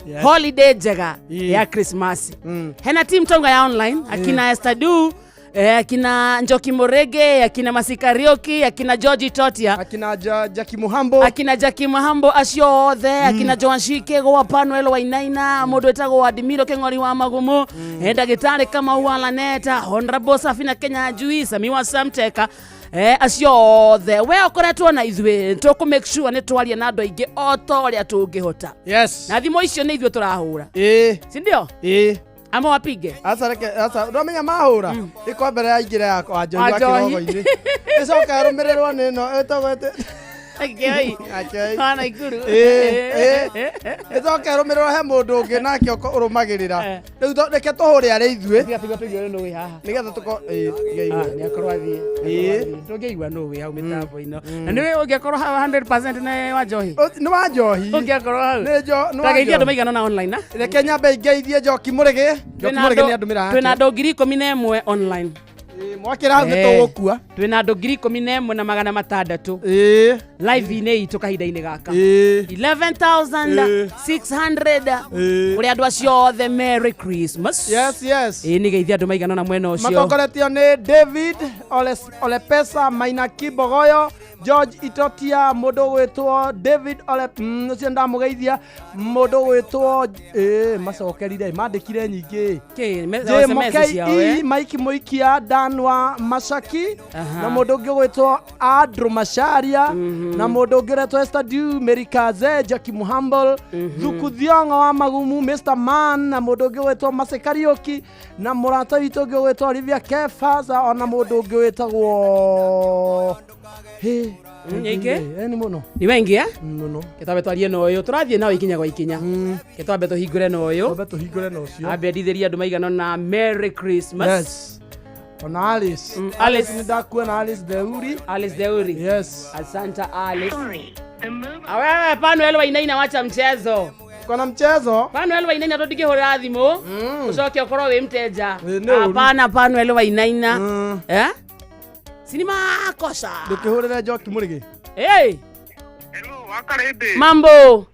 Yes. holiday njega Ĩĩ. ya Christmas. Hena team tonga ya online akina Esther Du, akina Njoki Murege, akina Masikarioki, akina George Totia, akina Jackie Muhambo, akina Jackie Muhambo acio othe, akina Joan Shike gwa Panuel Wainaina, mũndũ wĩtagwo Adimiro Keng'ori wa Magumu, ndagĩtarĩ Kamau wa Laneta, Honorable Safina Kenya Njui, Sami wa Samteka, acio othe we ũkoretwo na ithuĩ tũkũ make sure nĩ twaria na andũ aingĩ o ta ũrĩa tũngĩhota. Yes. Na thimũ icio nĩ ithuĩ tũrahũra. Ĩĩ. Si ndio? Ĩĩ. Ama wapige. Aca reke aca ndwamenya mahũra ĩko mbere ya ingĩra ya wanjohi wa Wanjohi. kĩrogo-inĩ ĩcoka ĩrũmĩrĩrwo nĩ ĩno ĩtagwo ĩtĩ Akĩoi. Akĩoi. Wana ikuru. Ĩĩ, ĩĩ. Ĩcoka ĩrũmĩrĩrwo he mũndũ ũngĩ nake ũrũmagĩrĩra rĩu reke tũhũre arĩ ithuĩ Tiga tũigue tũigue nũ wĩ haha. nĩgetha tũko ĩĩ, tiga Ah, igue. nĩ akorwo athiĩ. Ĩĩ. Tũngĩigua nũ wĩ hau mĩtambo-inĩ. Na nĩwe ũngĩakorwo hau 100% nĩ wa njohi. Nĩ wa njohi. Ũngĩakorwo hau. Nĩ nĩ wa Tageithia andũ njohi. maigana na online na. Reke nyambe ingeithie Njoki Mũrĩgĩ. Njoki Mũrĩgĩ nĩ andũmĩra Twĩna andũ 11,000 online. Mwakĩra hau nĩ tũgũkua. Twĩna andũ 11,600 live-inĩ itũ kahinda-inĩ gaka. 11,600 kũrĩ andũ acio othe, Merry Christmas. Yes, yes. Ĩĩ, nĩ geithia andũ maigana na mwena ũcio. Matongoretio nĩ David Olepesa, Maina Kibogoyo, George Itotia, mũndũ ũgwĩtwo David Ole, ũcio ndamũgeithia, mũndũ ũgwĩtwo macokerire mandĩkire nyingĩ. Kĩ, J SMS Mokei ciao, E, eh? Mike Muikia, Dan wa Masaki, Aha. na mũndũ ũngĩ ũgwĩtwo Andrew Macharia, na mũndũ ũngĩ ũretwo Esther Dew, Mary Kaze, Jackie Muhambal, Thuku Thiong'o wa Magumu, Mr Man, na mũndũ ũngĩ ũgwĩtwo Mase Kariũki, na mũrata witũ ũngĩ ũgwĩtwo Olivia Kefas, ona mũndũ ũngĩ wĩtagwo Hĩ, Nyingĩ? Nĩ mũno. Ni wengi, eh? Mũno. Gĩtwambe twarie na ũyũ, tũrathiĩ nao ikinya gwa ikinya. Gĩtwambe tũhingũre na ũyũ. Twambe tũhingũre na ũcio. Ambe endithĩrie andũ maigana na Merry Christmas. Yes. Ona Alice. Alice. Nĩ ndakuona Alice Deuri. Alice Deuri. Yes. Asante Alice. Awewe Panuel Wainaina, wacha mchezo. Kona mchezo. Panuel Wainaina tũtingĩhũrĩra thimũ ũcoke ũkorwo wĩ mteja. Nĩ ũru. Hapana Panuel Wainaina. Eh? Sini makosa. Ndũkĩhũrĩre Njoki Mũrĩgĩ. Hey. Wakarĩndĩ. Mambo.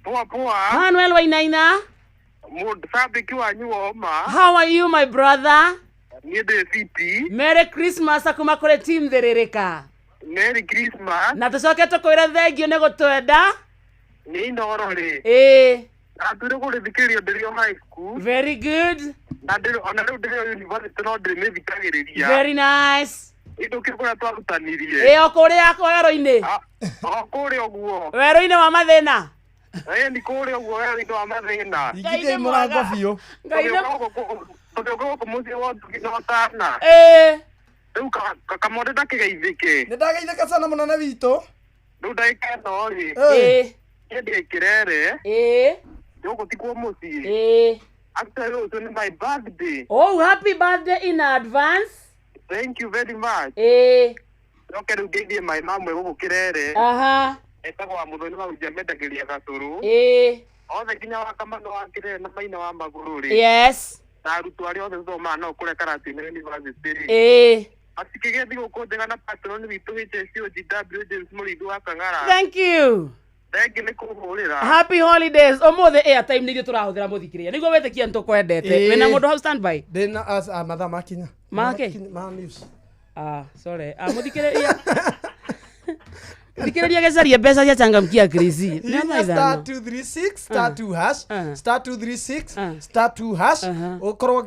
Poa poa. Panuel Wainaina. Mũcambĩki wanyu woma. How are you, my brother? Niĩ ndĩ fiti. Merry Christmas kuma kũrĩ team Thĩrĩrĩka. Merry Christmas. Na tũcoke tũkwĩre thengio nĩ gũtwenda. Nĩ inoro rĩ. Ĩĩ. Ndatuire kũrĩthikĩrĩria ndĩrĩ o high school. Very good. Na ndĩrĩ ona rĩu ndĩrĩ o university no ndĩrĩmĩthikagĩrĩria. Very nice. Ĩndũkĩ kũrĩa twarutanirie. Ĩ, o kũrĩa werũ-inĩ. O kũrĩa ũguo. Werũ-inĩ wa mathĩna. Ĩ, nĩ kũrĩa ũguo werũ-inĩ wa mathĩna. Ingithia mũrango biũ. Ngai nĩ Tũgĩũka gũkũ mũciĩ wa Ndugi na Ũtana. Ĩ. Rĩu kamũndũ ndakĩgeithĩke. Nĩ ndageithĩka sana mũnene witũ. Rĩu ndagĩka ĩno rĩ. Ĩ. Niĩ ndĩ Kĩrere. Ĩ. Gũkũ ti kuo mũciĩ. Ĩ. Actually rũciũ nĩ my birthday. Oh, happy birthday in advance. Thank you very much. Ĩ. Njoke rĩu ngeithie my mamwe gũkũ Kĩrere. Aha. Etagwo wa Mũthoni wa Ũnjia mendagĩria gacũrũ. Ĩ. Othe nginya wa Kamano wa Kĩrere na Maina wa Magũrũ rĩ. Yes. Na arutwo arĩa othe tũthomaga nao kũrĩa Karatina University rĩ. Ĩ. Matikĩgĩe thigũkũ njega na patron witũ HSOGW James Mũrĩithi wa Kang'ara. Thank you. Thank you nĩ kũhũrĩra. Happy holidays. Ũmũthĩ airtime nĩ ithuĩ tũrahũthĩra mũthikĩrĩria. Nĩguo wĩtĩkie nĩ tũkwendete. Ĩ. Wĩna mũndũ hau standby? Ndĩna mathaa makinya. Make? Ma news. Ah, sorry. Ah, mũthikĩrĩria. Mũthikĩrĩria gĩcarie mbeca cia changamkia Chris. Nĩ Hihinya thaa star ithano. 236 star 2 hash star 236 star 2 hash ũkorwo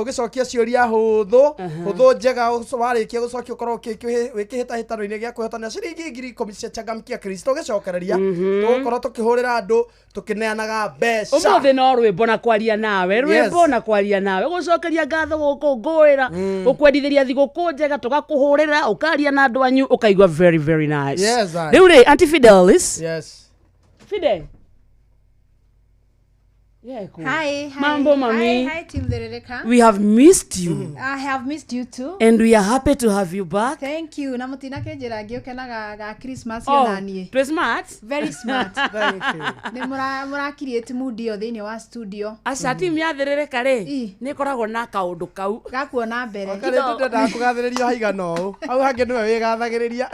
ũgĩcokia ciũria hũthũ hũthũ njega, warĩkia gũcokia ũkorwo wĩ kĩhĩtahĩtano-inĩ gĩa kwĩhotanĩra ciringi 10,000 cia changamkia Kristo. Ũgĩcokereria tũgũkorwo tũkĩhũrĩra andũ tũkĩneanaga mbeca. Ũmũthĩ no rwĩmbo na kwaria nawe, rwĩmbo na kwaria nawe, gũcokeria ngatho, gũkũngũĩra, gũkwendithĩria thigũkũ njega, tũgakũhũrĩra ũkaria na andũ anyu ũkaigua very very nice. Yes, I. Rĩu rĩ, Auntie Fidelis. Yes. Fidel. Yeah, cool. Hi, hi. Mambo, mami. Hi, hi, Team Therereka. We have missed you. I have missed you too. And we are happy to have you back. Thank you. Na mutina kenjira ngĩũkenaga ga Christmas Oh, ona niĩ. twĩ smart. Very smart. Thank you. Nĩ mũra create mood ĩyo thĩinĩ wa studio. Aca timu ya Therereka rĩ, nĩ ĩkoragwo na kaũndũ kau. Gakuona mbere. Karĩ ndĩrendaga kũgathĩrĩrio haigana ũũ hau hangĩ nĩwe wĩgathagĩrĩria.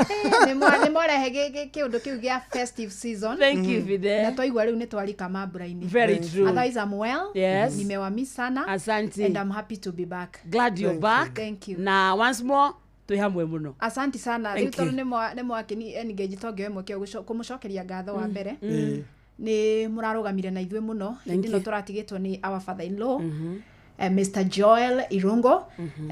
Nĩ mwarehe kĩũndũ kĩu gĩa festive season. Thank you, Fidel. Na twaigua rĩu nĩ twarika mambura-inĩ. Very true. Otherwise I'm well. Yes. Nimewamiss sana. Asante. And I'm happy to be back. Glad you're back. Thank you. Na once more twĩ hamwe mũno. Asante sana. Thank Rĩu tondũ you. nĩ mwakĩni engage tongĩoe mweke ũyũ kũmũcokeria ngatho wa mbere. Nĩ Nĩ mũrarũgamire na ithuĩ mũno Thank hĩndĩ ĩno you. tũratigĩtwo nĩ our father in law, Mr Joel Irungo,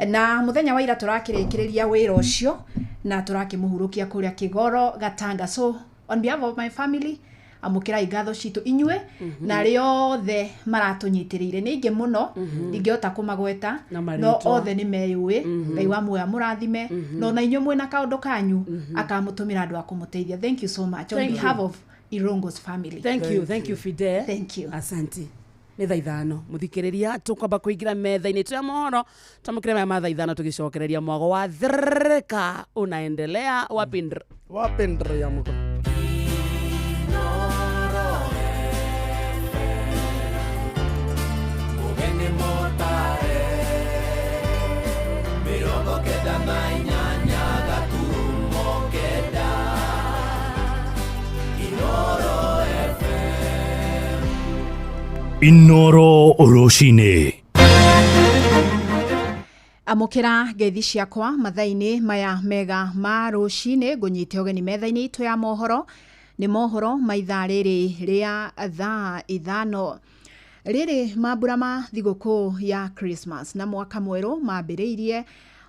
na mũthenya wa ira tũrakĩrĩkĩrĩria wĩra ũcio na tũrakĩmũhurũkia kũrĩa Kĩgoro Gatanga. So on behalf of my family, amũkĩrai ngatho citũ inyuĩ na arĩa othe maratũnyitĩrĩire. Nĩ aingĩ mũno, ndingĩhota kũmagweta, Na no marĩtwa. othe nĩ meyũĩ. Ngai wa muoyo amũrathime, na ona inyuĩ mwĩna kaũndũ kanyu akamũtũmĩra andũ a kũmũteithia. Thank you so much on Thank you. behalf of Irungo's family. Thank you, thank you Fidel. Thank you. Asante. Nĩ thaa ithano mũthikĩrĩria, tũkwamba kũingĩra metha-inĩ tũ ya mohoro, twamũkĩre maya ma thaa ithano, tũgĩcokereria mwago wa Therereka unaendelea wapindr wapindr ya mũgo. Mĩrongo Inoro Rũcinĩ. Amũkĩra ngeithi ciakwa mathaa-inĩ maya mega ma rũcinĩ, ngũnyite ũgeni metha-inĩ itũ ya mohoro. Nĩ mohoro ma ithaa rĩrĩ rĩa thaa 5. Rĩrĩ mambura ma thigũkũ ya Christmas na mwaka mwerũ mambĩrĩirie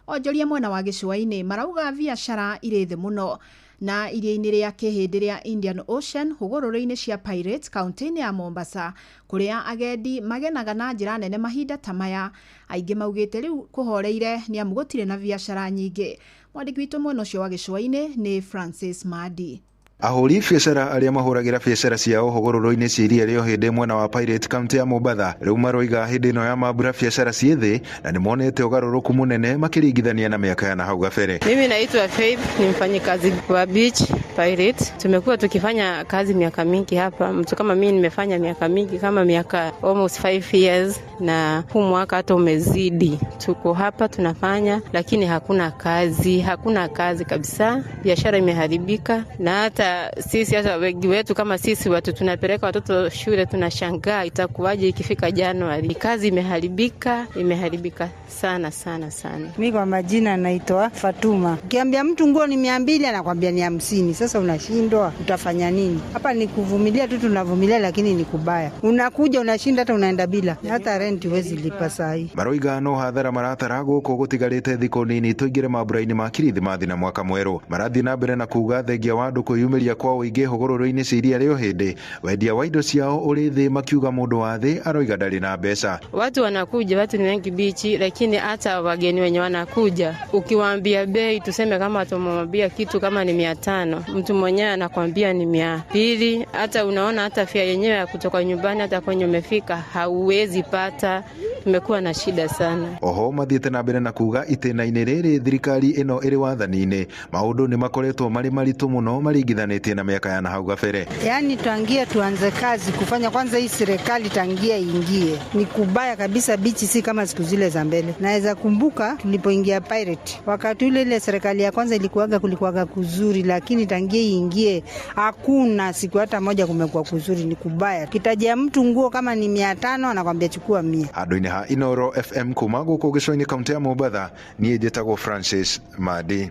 onjoria mwena wa gĩcũa-inĩ marauga biacara irĩ thĩ mũno. Na iria-inĩ rĩa kĩhĩndĩ rĩa Indian Ocean hũgũrũrũ-inĩ cia Pirates kaunti-inĩ ya Mombasa, kũrĩa agendi magenaga na njĩra nene mahinda ta maya, aingĩ maugĩte rĩu kũhoreire nĩ amu gũtirĩ na biacara nyingĩ. Mwandĩki witũ mwena ũcio wa gĩcũa-inĩ nĩ Francis Madi. Ahũri biacara arĩa mahũragĩra biacara ciao hũgũrũrũ-inĩ cia iria rĩa Ũhĩndĩ mwena wa Pirate kaunti ya Mombatha rĩu maroiga hĩndĩ ĩno ya mambura biacara ciĩ thĩ na nĩmonete ũgarũrũku mũnene makĩringithania na mĩaka ya nahau gabere. Mimi naitwa Faith, ni mfanyikazi wa Beach Pirate. Tumekuwa tukifanya kazi miaka mingi hapa. Mtu kama mimi nimefanya miaka mingi kama miaka almost 5 years, na huu mwaka hata umezidi. Tuko hapa tunafanya, lakini hakuna kazi, hakuna kazi kabisa. Biashara imeharibika, na hata sisi hata wengi wetu kama sisi watu tunapeleka watoto shule, tunashangaa itakuwaje ikifika Januari. Kazi imeharibika, imeharibika sana sana sana. Mimi kwa majina naitwa Fatuma. Ukiambia mtu nguo ni 200 anakuambia ni 50. Sasa unashindwa utafanya nini? Hapa ni kuvumilia tu, tunavumilia, lakini ni kubaya. Unakuja unashinda, hata unaenda bila. Hata rent huwezi lipa saa hii. Maroiga no hathara maratara gũkũ gũtigarĩte thikũ nini tũingĩre mambura-inĩ ma Kirithimathi na mwaka mwerũ. Marathiĩ na mbere na kuga thengia wa andũ kwĩyumĩria kwa ũingĩ hũgũrũrũ-inĩ cia iria rĩa Ũhĩndĩ, wendia wa indo ciao ũrĩ thĩ, makiuga mũndũ wa thĩ aroiga ndarĩ na mbeca. Watu wanakuja, watu ni wengi bichi, lakini hata wageni wenye wanakuja ukiwaambia bei, tuseme kama tumemwambia kitu kama ni 500, mtu mwenyewe anakuambia ni 200. Hata unaona hata fia yenyewe ya kutoka nyumbani hata kwenye umefika hauwezi pata. Tumekuwa na shida sana. Oho mathiĩte na mbere na kuga itĩna-inĩ rĩrĩ thirikari ĩno ĩrĩ wathani-inĩ maũndũ nĩ makoretwo marĩ maritũ mũno maringithanĩtie na miaka ya nahau gabere. Yaani tangia tuanze kazi kufanya kwanza, hii serikali tangia ingie ni kubaya kabisa. Bichi si kama siku zile za mbele. Naweza kumbuka tulipoingia Pirate wakati ule ile serikali ya kwanza ilikuwaga, kulikuwaga kuzuri, lakini tangia ingie hakuna siku hata moja kumekuwa kuzuri, ni kubaya. Kitajia mtu nguo kama ni 500 anakuambia chukua 100. Handũ-inĩ ha Inoro FM kuma gũkũ gĩcũa-inĩ kaunti ya Mombatha, niĩ njĩtagwo Francis Madi.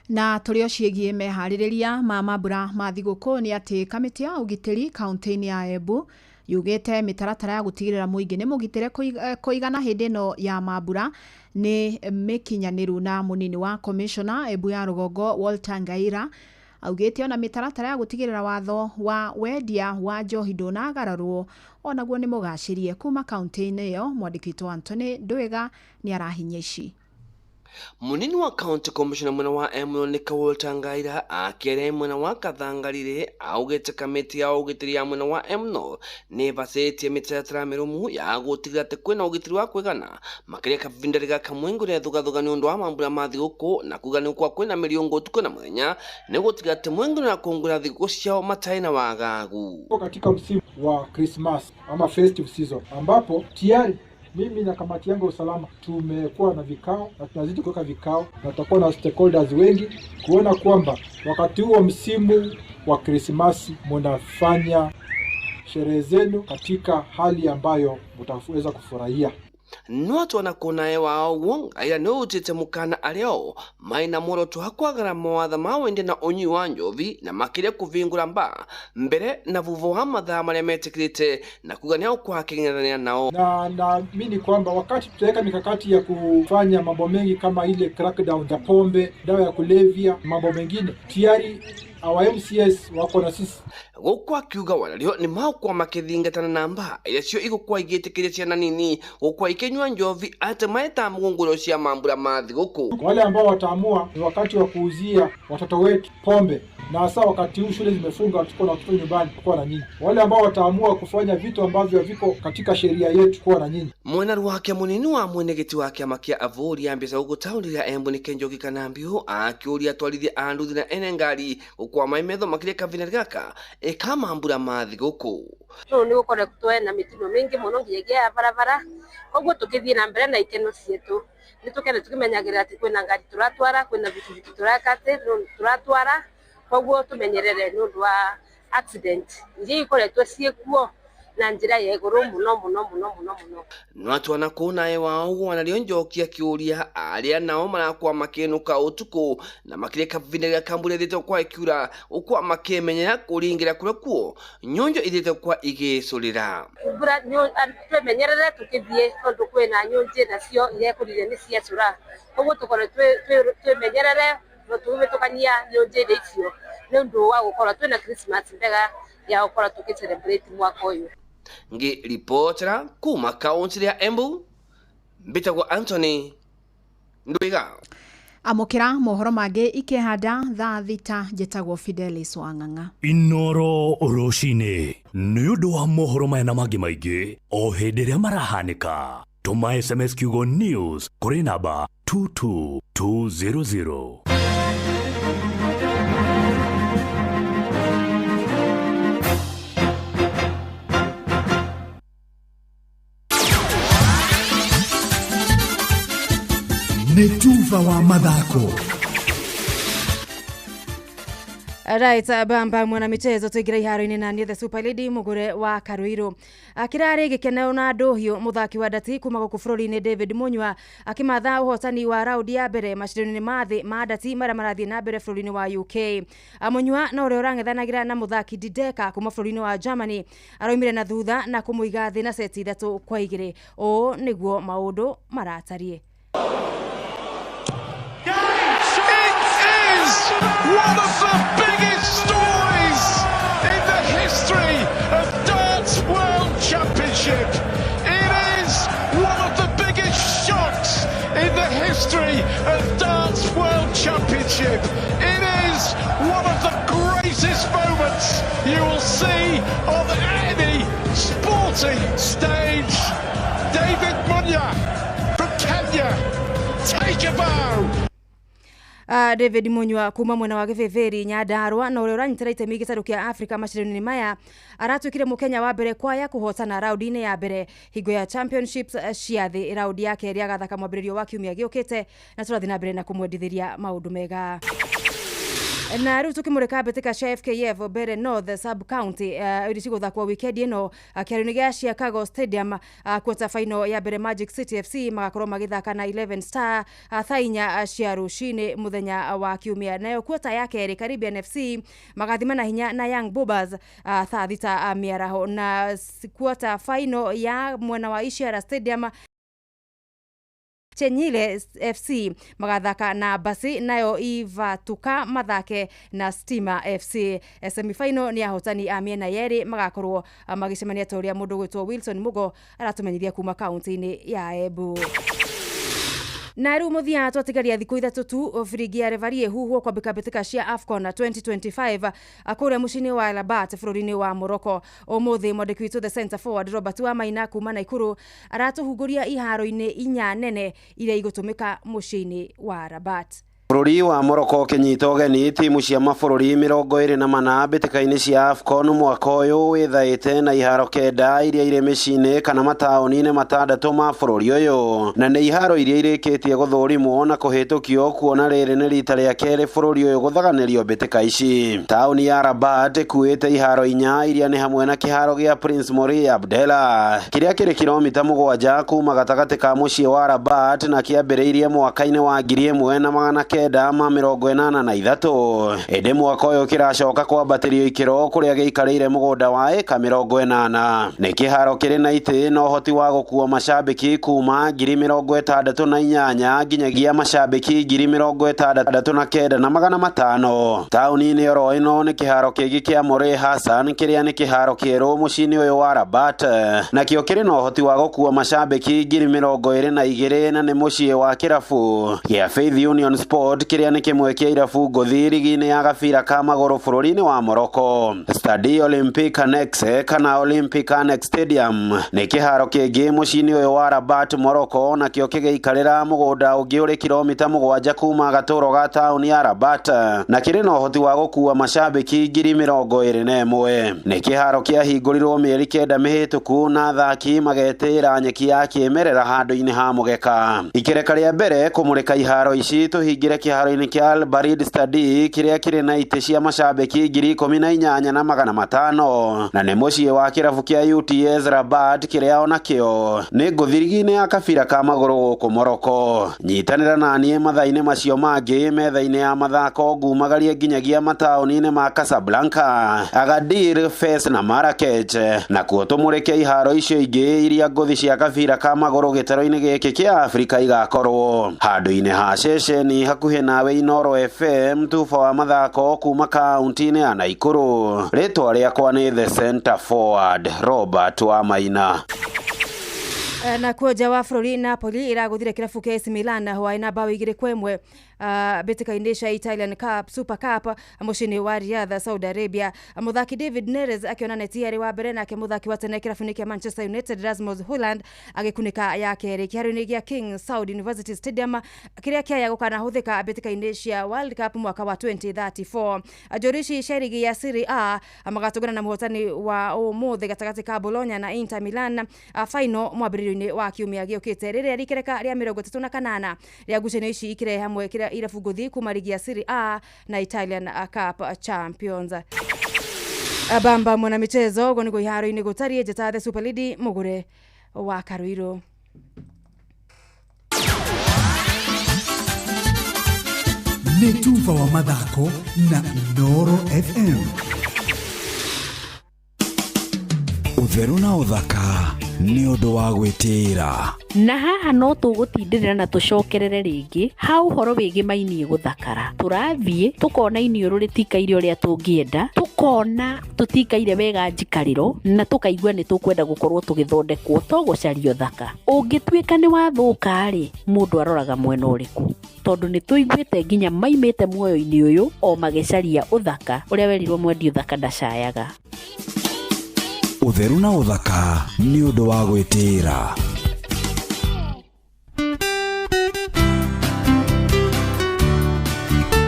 Na tũrĩ o ciĩgiĩ meharĩrĩria ma mambura ma thigũkũ nĩ atĩ kamĩtĩ ya ũgitĩri kaunti-inĩ ya Embu yugĩte mĩtaratara ya gũtigĩrĩra mũingĩ nĩ mũgitĩre kũigana hĩndĩ ĩno ya mambura nĩ mĩkinyanĩru. Na mũnini wa commissioner Embu ya rũgongo Walter Ngaira augĩte ona mĩtaratara ya gũtigĩrĩra watho wa wendia wa njohi ndũnagararwo onaguo nĩ mũgacĩrie. Kuma kaunti-inĩ ĩyo mwandĩki witũ Anthony Ndwĩga nĩ arahinya ici. Munini wa county commissioner mwena wa Embu nĩ Walter Ngaira akĩaria mwena wa Kathangarire augĩte kamĩtĩ ya ũgitĩri ya mwena wa Embu nĩ ĩbacĩtie mĩtaratara mĩrũmu ya gũtigĩrĩra atĩ kwĩna ũgitĩri wa kũigana makĩria kavinda gaka mũingĩ ũrethugathuga nĩ ũndũ wa mambura ma thigũkũ, na kuga nĩ kwa kwĩna mĩrĩongo ũtukũ na mũthenya nĩ gũtigĩrĩra atĩ mũingĩ nĩũrakũngũĩra thigũkũ ciao matarĩ na wagagu. Katika msimu wa Christmas ama festive season ambapo tayari mimi na kamati yangu ya usalama tumekuwa na vikao na tunazidi kuweka vikao na tutakuwa na stakeholders wengi kuona kwamba wakati huo msimu wa Krismasi mnafanya sherehe zenu katika hali ambayo mtaweza kufurahia. No twana wao Ngaira nĩ ũtĩte mũkana arĩa maina muoroto wa kwagara mawatho ma wendia na ũnyui wa njovi na makĩria kũvingũra mba mbere na vuvo wa mathaa marĩa metĩkĩrĩte na kuga nĩ kwakĩng'ethanĩra nao. Na naamini kwamba wakati tutaweka mikakati ya kufanya mambo mengi kama ile crackdown ya pombe, dawa ya kulevya, mambo mengine, tayari our MCS wako na sisi. Gũkũ akiuga wanario nĩ magũkorwo makĩthingatana na mba iria cio igũkorwo igĩtĩkĩria ciana nini gũkorwo ikĩnyua njovi atĩ maĩ mũgũngũrwo cia mambura ma thigũkũ. Wale ambao wataamua ni wakati wa kuuzia watoto wetu pombe, na hasa wakati huu shule zimefunga, tuko na watoto nyumbani, kuwa na nyinyi. Wale ambao wataamua kufanya vitu ambavyo viko katika sheria yetu, kuwa na nyinyi. Mwena wake munini wa mwenegeti wa kĩama kĩa avũri a mbeca gũkũ taũni ya Embu nĩ Kĩnjoki Kanambiũ akĩũria atwarithia a nduthi na ene ngari gũkorwo mai metho makĩria kavinda gaka ĩka mambura ma thigũkũ. Rĩu nĩ gũkoretwo na mĩtino mĩingĩ mũno nginyagia ya barabara, koguo tũkĩthiĩ na mbere na ikeno ciitũ nĩ tũkende tũkĩmenyagĩrĩra atĩ kwĩna ngari tũratwara, kwĩna bikibiki tũratwara, koguo tũmenyerere nĩ ũndũ wa accident iria ikoretwo ciĩkuo. Na njĩra ya igũrũ mũno mũno mũno mũno mũno. No atwana kũu naye wao wanario njoki akiũria arĩa nao marakwa makĩnũka ũtukũ na makĩrĩa kavinda gĩa kambuni ĩthiĩte kwa ĩkiura ũkwa makĩmenyera kũringĩra kũrĩa kuo nyonjo ithiĩte kwa igĩcũrĩra. Mbura twemenyerere tũkĩthiĩ tondũ kwĩna nyũnjĩ nacio irekũrire nĩ ciacũra, koguo tũkorwo twĩmenyerere na tũgĩbĩtũkania nyũnjĩ icio nĩ ũndũ wa gũkorwo twĩna Christmas mbega ya gũkorwo tũkĩ celebrate mwaka ũyũ. Ngĩribotera kuma kaunti ya Embu, mbĩtagwo Anthony Ndwiga. Amũkĩra mohoro mangĩ ikĩhanda thaa 6 njĩtagwo Fidelis Wang'ang'a. Inoro rũcinĩ nĩ ũndũ wa mohoro maya na mangĩ maingĩ o hĩndĩ ĩrĩa marahanĩka, tũma SMS kiugo news kũrĩ namba 22200. Nĩ tuba wa mathako. Right, bamba mwana michezo tuingira iharo-inĩ na niĩ the super lady mugure wa Karuiru. Kirarĩ gĩkeno na ndũhiũ mũthaki wa ndati kuma gũkũ bũrũri-inĩ David Munyua akĩmatha ũhotani wa raundi ya mbere macindano-inĩ ma thĩ ma ndati marĩa marathiĩ na mbere bũrũri-inĩ wa UK. Munyua na ũrĩa ũrang'ethanagĩra na mũthaki Dideka kuma bũrũri-inĩ wa Germany aroimire na thutha na kũmũiga thĩ na seti 3-2. Ũũ nĩguo maũndũ maratariĩ. One of the biggest stories in the history of Darts World Championship. It is one of the biggest shocks in the history of Darts World Championship. It is one of the greatest moments you will see on any sporting stage. David Munya from Kenya, take a bow. David Munyua kuma mwena wa Gĩbĩbĩri Nyandarua na ũrĩa ũranyitĩra itemi gĩtarũ kĩa Afrika macindano-inĩ maya aratuĩkire mũkenya wa mbere kwaya kũhotana raundi-inĩ ya mbere hingo ya championships cia thĩ. Raundi ya kerĩ agathaka mwambĩrĩrio wa kiumia gĩũkĩte na tũrathiĩ na mbere na kũmwendithĩria maũndũ mega. Na rĩu tũkĩmũrĩka mbĩtĩka cia FKF Mbere North Sub County iria cigũthakwo wikendi ĩno kĩharo-inĩ gĩa Chicago Stadium, quarter final ya mbere Magic City FC magakorwo magĩthaka na 11 Star thaa 4 cia rũcinĩ mũthenya wa kiumia. Nayo quarter ya kerĩ Caribbean FC magathima na hinya na Young Bombers thaa 6 mĩaraho. Na quarter final ya mwena wa Ishiara Stadium Chenyile FC magathaka na Basi, nayo Ivatuka mathake na Stima FC. Semifinal ni ahotani a mĩena yerĩ magakorwo magĩcemania ta ũrĩa mũndũ gwĩtwo Wilson Mugo aratumenyithia kuma kaunti-inĩ ya Embu. Na rĩu mũthia twatigaria thikũ 3 tu biringi ya revari ĩhuhwo kwambĩka mbĩtĩka cia AFCON 2025 kũrĩa mũciĩ-inĩ wa Rabat bũrũri-inĩ wa Morocco. Ũmũthĩ mwandĩki witũ the center forward Robert Wamaina kuma Naikuru aratũhungũria iharo-inĩ 4 nene iria igũtũmĩka mũciĩ-inĩ wa Rabat. Bũrũri wa Morocco ũkĩnyita ũgeni timu cia mabũrũri 24 mbĩtĩka-inĩ cia AFCON mwaka ũyũ wĩthaĩte na iharo 9 iria irĩ mĩciĩ-inĩ kana mataũni-inĩ 6 ma bũrũri ũyũ, na nĩ iharo iria irĩkĩtie gũthũrimwo na kũhĩtũkio kuona rĩrĩ nĩ rita rĩa kerĩ bũrũri ũyũ gũthaganĩrio mbĩtĩka ici. Taũni ya Rabat ĩkuĩte iharo 4 iria nĩ hamwe na kĩharo gĩa Prince Moulay Abdellah kĩrĩa kĩrĩ kilomita 7 kuma gatagatĩ ka mũciĩ wa Rabat na kĩambĩrĩirie mwaka-inĩ wa 1983 ĩndĩ mwaka ũyũ kĩracoka kwambatĩrio ikĩro kũrĩa gĩikarĩire mũgũnda wa ĩka 80. Nĩ kĩharo kĩrĩ na itĩ na ũhoti wa gũkua macambĩki kuma 68,000 nginyagia macambĩki 69,500. Taũni-inĩ oro ĩno nĩ kĩharo kĩngĩ kĩa Moulay Hassan kĩrĩa nĩ kĩharo kĩerũ mũciĩ-inĩ ũyũ wa Rabat, nakĩo kĩrĩ na ũhoti wa gũkua macambĩki 22,000 na nĩ mũciĩ wa kĩrabu gĩa Faith Union Sport kĩrĩa nĩ kĩmwe kĩa irabu ngũthi rigi-inĩ ya gabira ka magũrũ bũrũri-inĩ wa Morocco. Stade Olympic Annexe kana Olympic Annex Stadium nĩ kĩharo kĩngĩ mũciĩ-inĩ ũyũ wa Rabat Morocco, nakĩo kĩgĩikarĩra mũgũnda ũngĩ ũrĩ kilomita 7 kuma gatũro ga taũni ya Rabat na kĩrĩ na ũhoti wa gũkua macambĩki 21,000. Nĩ kĩharo kĩahingũrirwo mĩeri 9 mĩhĩtũku na athaki magetĩĩra nyeki ya kĩmerera handũ-inĩ ha mũgeka. Ikereka rĩa mbere kũmũrĩka iharo ici tũhingĩre kĩharo-inĩ kĩa Al Barid Stadi kĩrĩa kĩrĩ na itĩ cia macambĩki 18,500 na nĩ mũciĩ wa kĩrabu kĩa UTS Rabat kĩrĩa onakĩo nĩ ngũthirigi-inĩ ya kabira ka magũrũ gũkũ Morocco. Nyitanĩra na niĩ mathaa-inĩ macio mangĩ metha-inĩ ya mathako ngumagarie nginyagia mataũni-inĩ ma Casablanca, Agadir, Fes na Marrakech, nakuo tũmũrĩke iharo icio ingĩ iria ngũthi cia kabira ka magũrũ gĩtarũ-inĩ gĩkĩ kĩa Afrika igakorwo handũ-inĩ ha ceceni hakuhĩ nawe Inooro FM. Tuba wa mathako kuma kaunti-inĩ ya Naikuru, rĩtwa rĩakwa nĩ The Center Forward Robert Wamaina. Na kuo nja wa bũrũri, Napoli ĩragũthire kĩrabu kĩa AC Milan hwaĩ na bao 2-1 mbĩtĩka-inĩ cia Italian Cup Super Cup mũciĩ-inĩ wa Riyadh, Saudi Arabia. Mũthaki David Neres akĩona neti arĩ wa mbere, nake mũthaki wa tene kĩrabu-inĩ kĩa Manchester United Rasmus Hojlund agĩkunĩka ya kerĩ kĩharo-inĩ gĩa King Saud University Stadium kĩrĩa kĩaya gũkanahũthĩka mbĩtĩka-inĩ cia World Cup mwaka wa 2034. Njũri ici cia rigi ya Serie A magatũngana na mũhotani wa ũmũthĩ gatagatĩ ka Bologna na Inter Milan final mwambĩrĩrio-inĩ wa kiumia gĩũkĩte, rĩrĩa rĩkereka rĩa 38 rĩa ngucanio ici ikĩrehe hamwe kĩrĩa irabu ngũthi kuma rigi ya Serie A na Italian Cup Champions. Bamba mwana michezo ũguo nĩguo iharo-inĩ gũtariĩ. Njĩta The Super Lady Mũgũre wa Karuirũ. Nĩ tuba wa mathako na Inooro FM. Ũtheru na ũthaka nĩ ũndũ wa gwĩtĩĩra. Na haha no tũgũtindĩrĩra na tũcokerere rĩngĩ ha ũhoro wĩgĩmainie gũthakara. Tũrathiĩ tũkona iniũrũ rĩtikaire ũrĩa tũngĩenda, tũkona tũtikaire wega njikarĩro, na tũkaigua nĩ tũkwenda gũkorwo tũgĩthondekwo to gũcaria ũthaka. Ũngĩtuĩka nĩ wathũka rĩ, mũndũ aroraga mwena ũrĩkũ? Tondũ nĩ tũiguĩte nginya maimĩte muoyo-inĩ ũyũ o magĩcaria ũthaka ũrĩa werirwo mwendi ũthaka ndacayaga. Ũtheru na ũthaka nĩ ũndũ wa gwĩtĩĩra.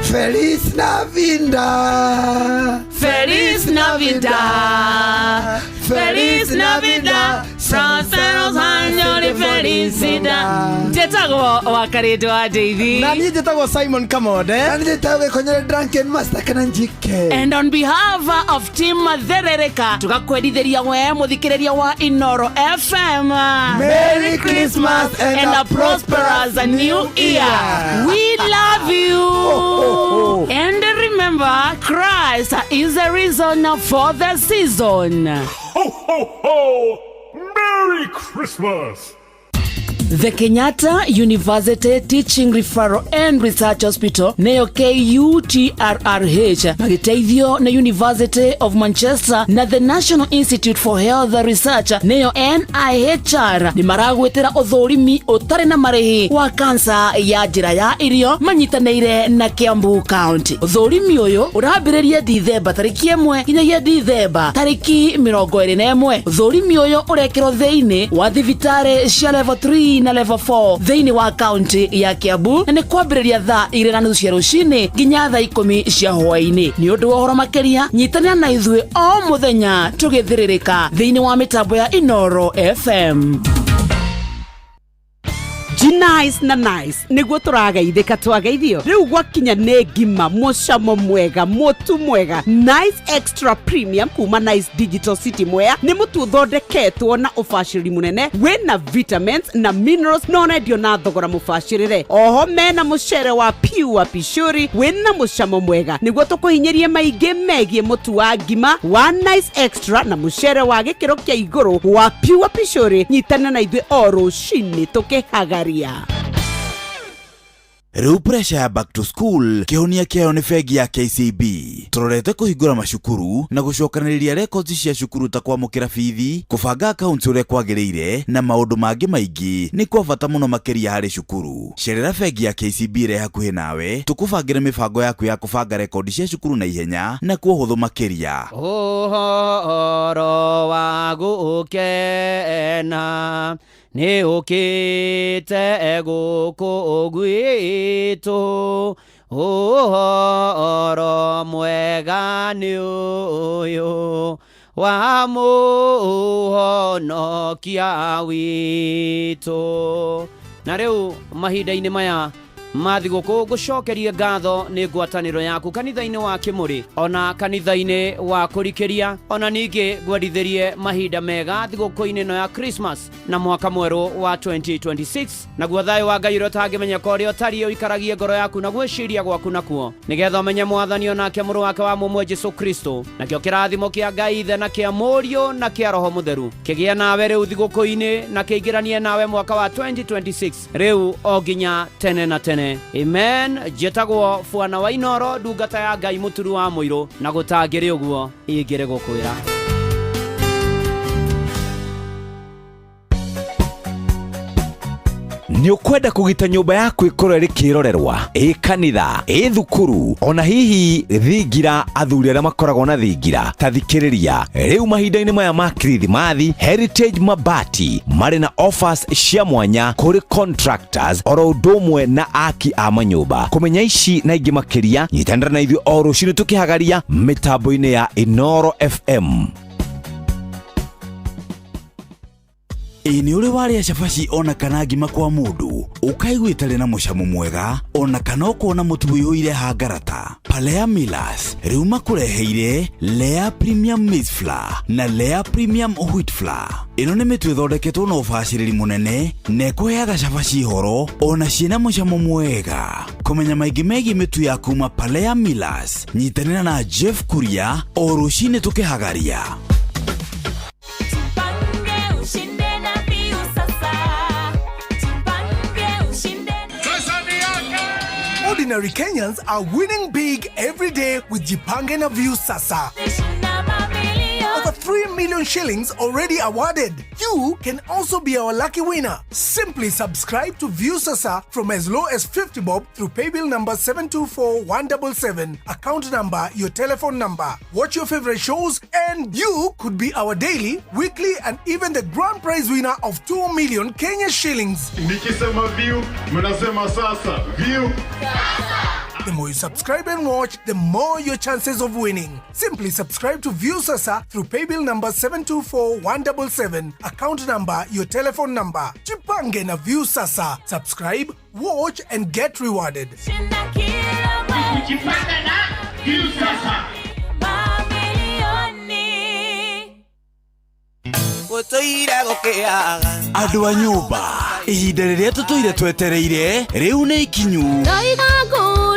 Feliz Navidad. Feliz Navidad. Feliz Navidad. Prósperos años de felicidad. Njĩtagwo Wakarĩndũ wa Ndeithi. Na niĩ njĩtagwo Simon Kamode. Na niĩ njĩtagwo Gĩkonyore Drunken Master kana Njike. And on behalf of Team Therereka, tugakwendithĩria we mũthikĩrĩria wa Inooro FM, Merry Christmas and a prosperous new year. We love you. And remember, Christ is the reason for the season. Ho, ho, ho! Merry Christmas! The Kenyatta University Teaching Referral and Research Hospital neyo KUTRRH magĩteithio na University of Manchester na the National Institute for Health Research neyo NIHR nĩ maragwĩtĩra ũthũrimi ũtarĩ na marĩhi wa kansa ya njĩra ya irio manyitanĩire na Kiambu County. Ũthũrimi ũyũ ũrambĩrĩria Dithemba tarĩki 1 nginyagia Dithemba tarĩki 21. Ũthũrimi ũyũ ũrekĩrwo thĩinĩ wa thibitarĩ cia level 3 na level 4 thĩinĩ wa kaunti ya Kiambu na nĩ kwambĩrĩria thaa 2:30 cia rũcinĩ nginya thaa 10 cia hwaĩ-inĩ. Nĩ ũndũ wa ũhoro makĩria nyitanĩra na ithuĩ o mũthenya tũgĩthĩrĩrĩka thĩinĩ wa mĩtambo ya Inooro FM. Nice na nice niguo tũrageithĩka twageithio rĩu gwakinya nĩ ngima mũcamo mwega mũtu mwega. Nice Extra Premium kuma Nice Digital City Mwea nĩ mũtu ũthondeketwo na ũbacĩrĩri mũnene wĩna vitamins na minerals na ũrendio na thogora mũbacĩrĩre. Oho mena mũcere wa pure pishuri wĩna mũcamo mwega nĩguo tũkũhinyĩrie maingĩ megiĩ mũtu wa ngima wa Nice Extra na mũcere wa gĩkĩro kĩa igũrũ wa pure pishuri. Nyitana na ithuĩ o rũcinĩ tũkĩhagaria. Rĩu pressure ya back to school kĩhonia kĩayo nĩ bengi ya KCB. Tũrorete kũhingũra macukuru na gũcokanĩrĩria records cia cukuru ta kwamũkĩra bithi, kũbanga accounts ũrĩa kwagĩrĩire na maũndũ mangĩ maingĩ nĩ kwa bata mũno makĩria harĩ cukuru. Cerera bengi ya KCB ĩrĩa hakuhĩ nawe tũkũbangĩre mĩbango yaku ya kũbanga rekondi cia cukuru na ihenya na kwa ũhũthũ makĩria. Ũhoro wa gũkena nĩ ũkĩte gũkũ gwitũ, ũhoro mwega nĩ ũyũ wa mũhonokia witũ. Na rĩu mahinda-inĩ maya Ma thigũkũ ngũcokerie ngatho nĩ ngwatanĩro yaku kanitha-inĩ wa Kĩmũrĩ ona kanitha-inĩ wa Kũrikĩria, ona ningĩ ngwendithĩrie mahinda mega thigũkũ-inĩ ĩno ya Christmas na mwaka mwerũ wa 2026. Naguo thayũ wa Ngai ũrĩa ũtangĩmenyeka ũrĩa ũtariĩ ũikaragie ngoro yaku na gwĩciria gwaku nakuo, nĩgetha ũmenye Mwathani onake mũrũ wake wa mũmwe Jesu Kristo. Nakĩo kĩrathimo kĩa Ngai Ithe na kĩa Mũriũ na kĩa Roho Mũtheru kĩgĩe nawe rĩu thigũkũ-inĩ na kĩingĩranie nawe mwaka wa 2026 rĩu o nginya tene na tene. Amen. Njĩtagwo Bwana wa Inoro, ndungata ya Ngai mũturu wa mũirũ, na gũtangĩrĩ ũguo ingĩrĩ gũkwĩra. Nĩ ũkwenda kũgita nyũmba yaku ĩkorwo ĩrĩ kĩrorerwa, ĩ kanitha, ĩ thukuru, ona hihi thingira? Athuri arĩa makoragwo na thingira, ta thikĩrĩria rĩu. Mahinda-inĩ maya ma Kirithimathi, Heritage Mabati marĩ na offers cia mwanya kũrĩ contractors oro ũndũ ũmwe na aki a manyũmba. Kũmenya ici na ingĩ makĩria, nyitanĩra na ithuĩ o rũcinĩ tũkĩhagaria mĩtambo-inĩ ya Inoro FM. Ĩ nĩ ũrĩ warĩa cabaci ona kana ngima kwa mũndũ ũkaigua ĩtarĩ na mũcamo mwega, ona kana ũkona mũtu ũiyũire hangarata? Palea Millers rĩu makũreheire Lea Premium Maize Flour na Lea Premium Wheat Flour. Ĩno nĩ mĩtu ĩthondeketwo na ũbacĩrĩri mũnene na ĩkũheaga cabaci horo ona ciĩna mũcamo mwega. Kũmenya maingĩ megiĩ mĩtu ya kuma Palea Millers, nyitanĩra na Jeff Kuria o rũcinĩ tũkĩhagaria. Tupange ushinde na Viusasa. Tupange ushinde. Ordinary Kenyans are winning big every day with Jipange na Viusasa. Over 3 million shillings already awarded. You can also be our lucky winner. Simply subscribe to Viusasa from as low as 50 bob through paybill number 724177, account number, your telephone number. Watch your favorite shows and you could be our daily, weekly and even the grand prize winner of 2 million Kenya shillings. Nikisema view, mnasema sasa. View. The more you subscribe and watch, the more your chances of winning. Simply subscribe to Viusasa through paybill number 724177, account number, your telephone number. Jipange na Viusasa. Subscribe, watch and get rewarded. Kujipanga na Viusasa. Mamilioni. Gũtũire gũkĩaga. Andũ a nyũmba, ihinda rĩrĩa tũtũire twetereire rĩu nĩ ikinyu. Ndoiga ngũrĩre.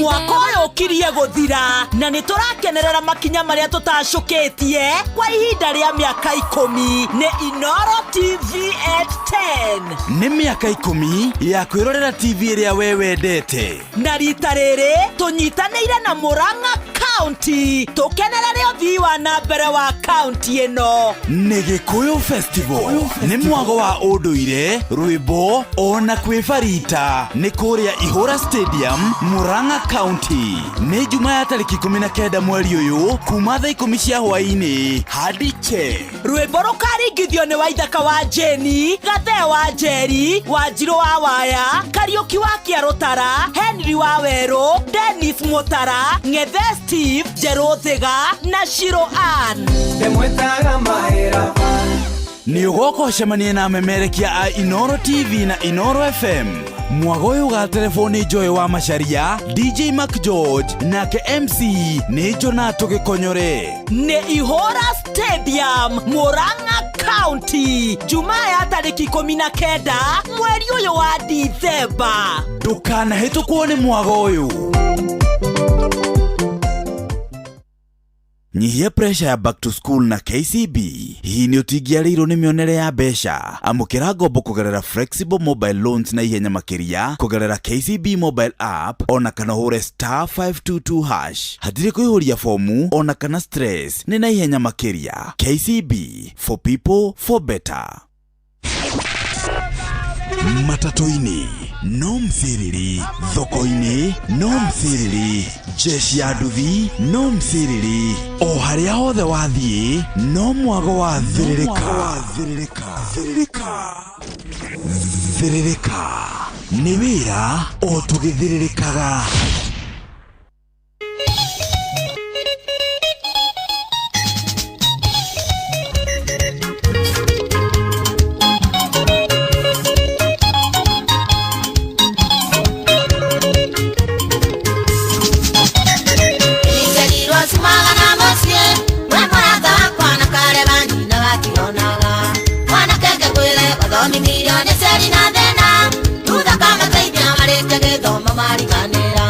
Mwaka ũyũ ũkirie gũthira na nĩ tũrakenerera makinya marĩa tũtacũkĩtie kwa ihinda rĩa mĩaka 10 nĩ Inoro TV at 10. Nĩ mĩaka 10 ya kwĩrorera TV ĩrĩa we wendete. Na rita rĩrĩ tũnyitanĩire na Murang'a County tũkenerere ũthii wa na mbere wa kaunti ĩno. Nĩ Gĩkũyũ Festival, nĩ mwago wa ũndũire, rwĩmbo ona kwĩbarita. Nĩ kũrĩa Ihũra Stadium, Murang'a County. Nĩ Juma ya tarĩki 19 mweri ũyũ kuma thaa 10 cia hwaĩ-inĩ hadi che. Rwĩmbo rũkaringithio nĩ Waithaka wa Jeni Gathee, wa Njeri Wanjirũ, wa Waya Kariũki, wa Kĩarũtara Henry, wa Werũ Dennis Mũtara, Ng'ethe Steve Njerũ, Thiga na Shiro Ann. Ndĩmwĩtaga mahĩra. Nĩ ũgoka ũcemanie na amemerekia a Inoro TV na Inoro FM. Mwago ũyũ ũgaterebwo nĩ Joy wa Macharia, DJ Mac George, nake MC nĩ Jonato Gĩkonyore. Nĩ Ihũra Stadium, Murang'a County, Jumaa ya tarĩki 19 mweri ũyũ wa Dithemba. Ndũkanahĩtũkwo nĩ mwago ũyũ. Nyihia pressure ya back to school na KCB. Hihi nĩ ũtingiarĩirwo nĩ mĩonere ya mbeca? Amũkĩra ngombo kũgerera flexible mobile loans na ihenya makĩria kũgerera KCB mobile app, ona kana ũhũre *522#. Hatirĩ kũihũria fomu ona kana stress, nĩ na ihenya makĩria. KCB, for people, for better. Matatũ-inĩ no mciriri, thoko-inĩ no mciriri, jeshi ya nduthi no mciriri, o harĩa hothe wathiĩ no mwago wa thĩrĩrĩka. Thĩrĩrĩka nĩ wĩra o tũgĩthĩrĩrĩkaga. Nĩ ciari na thĩna thutha kamateithia marĩkia gĩthomo mariganĩra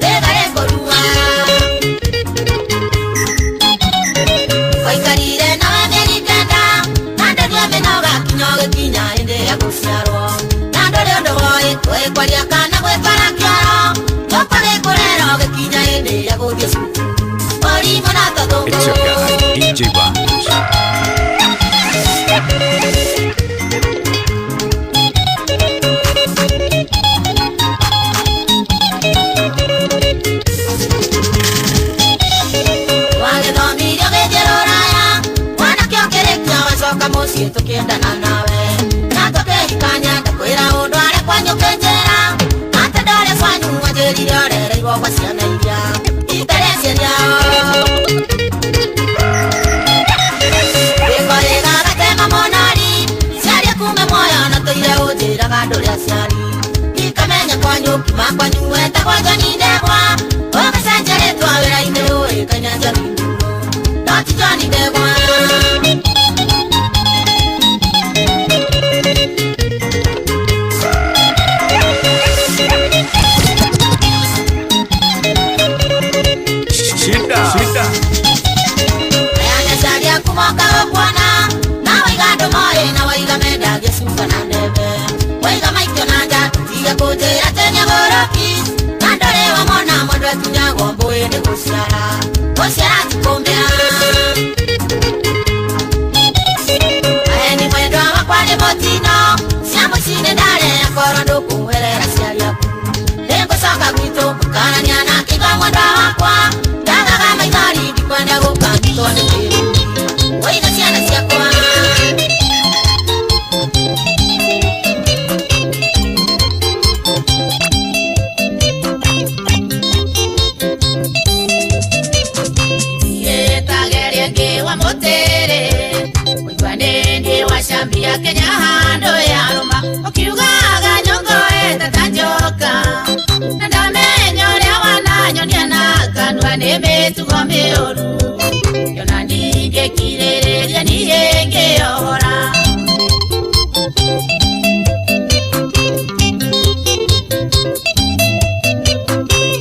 thĩga rĩkũrua waikarire nawe mĩeri 9 na ndũrĩa mĩnoga kinya ũgĩkinya hĩndĩ ya gũciarwo na ndũrĩ ũndũ woĩ kwaria kana gwĩkora kĩoro gũkũ gĩkũrera ũgĩkinya hĩndĩ ya gũthiĩ cukuru ũrimũ na tũthũngũ. It's your guy, DJ Raj. Wagĩthomirio gĩthiĩ rũraya mwanake ũkĩrĩkia wacoka mũciĩ tũkĩendana nawe na tũkĩhikania ndakwĩra ũndũ arĩ kwanyu kĩnjĩra atĩ ndorĩ kwanyu wanjĩrire ũrereirwo gwa ciana iria itarĩ aciari ao rĩko rĩgagatema monori ciaria kume muoyo na tũire ũnjĩraga ndũrĩ aciari ikamenya kwanyu kima kwanyu wetagwo Njoni Ndegwa ũgacenjia rĩtwa wĩra-inĩ ũĩkaine Njoni no ti Njoni Ndegwa. Shida. Shida. Aya kumoka gũkuona na waiga andũ moĩ na waiga mendagia cuba na ndebe waiga maikio na nja tiga kũnjĩra atĩ nĩagũrũki na ndũrĩ wamona mũndũ atunyagwo mbũĩ nĩ gũciara gũciara ti kũmbĩa aheni mwendwa wakwa nĩ mũtino cia mũciĩ ndarĩ akorwo ndũkũmwerera aciari aku nĩngũcoka gwitũ gũkarania na kĩigua mwendwa wakwa ndagaga maithori ndikwenda gũkangitwo nĩ kĩrumi waiga ciana ciakwa. Ĩtagerie ngĩwa mũtĩrĩ ũigua nĩ wacambia Kenya handũ yarũma ũkiugaga nyongo etata njoka na ndamenya ũrĩa wananyonia na kanua nĩ mĩtugo mĩũru yona ningĩkirĩrĩria niĩ ngĩyohora.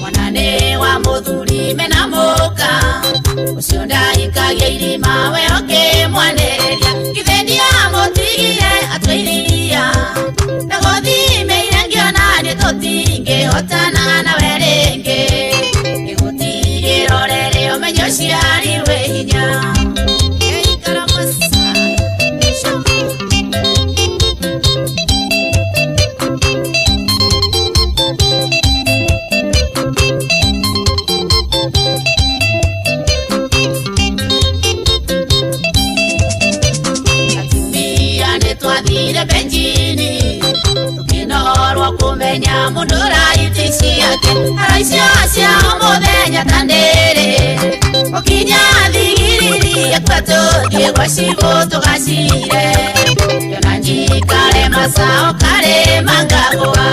Mwana nĩ wa mũthuri mena mũka ũcio ndahikagia irima we ũkĩmwanĩrĩria githĩ ndiamũtigire atwĩiria na gũthimĩire ngĩona nĩ tũtingĩhotana nawe rĩngĩ nĩgũtigĩra ũrere ũmenye ũciari wĩ hinya. Ĩikara mũca. Atumia nĩtwathire benjini tũkĩnorwo kũmenya mũndũ raiti ciake araicio cia mũthenya ta ndĩrĩ ũkinya thigiriri akua tũthiĩ gwa cibũ tũgacire yona njikare macao karĩma ngagũa.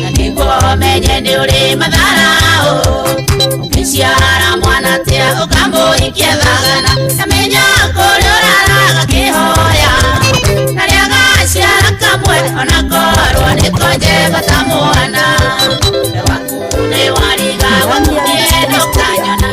Na nĩguo menye nĩ ũrĩ matharaũ ũngĩciara mwana atĩa ũkamũhikia thagana namenya kũrĩa ũraraga kĩhoya na rĩagaciara kamwe ona korwo nĩ konje bata mwana we waku nĩ wariga waku niĩ ndũkanyona.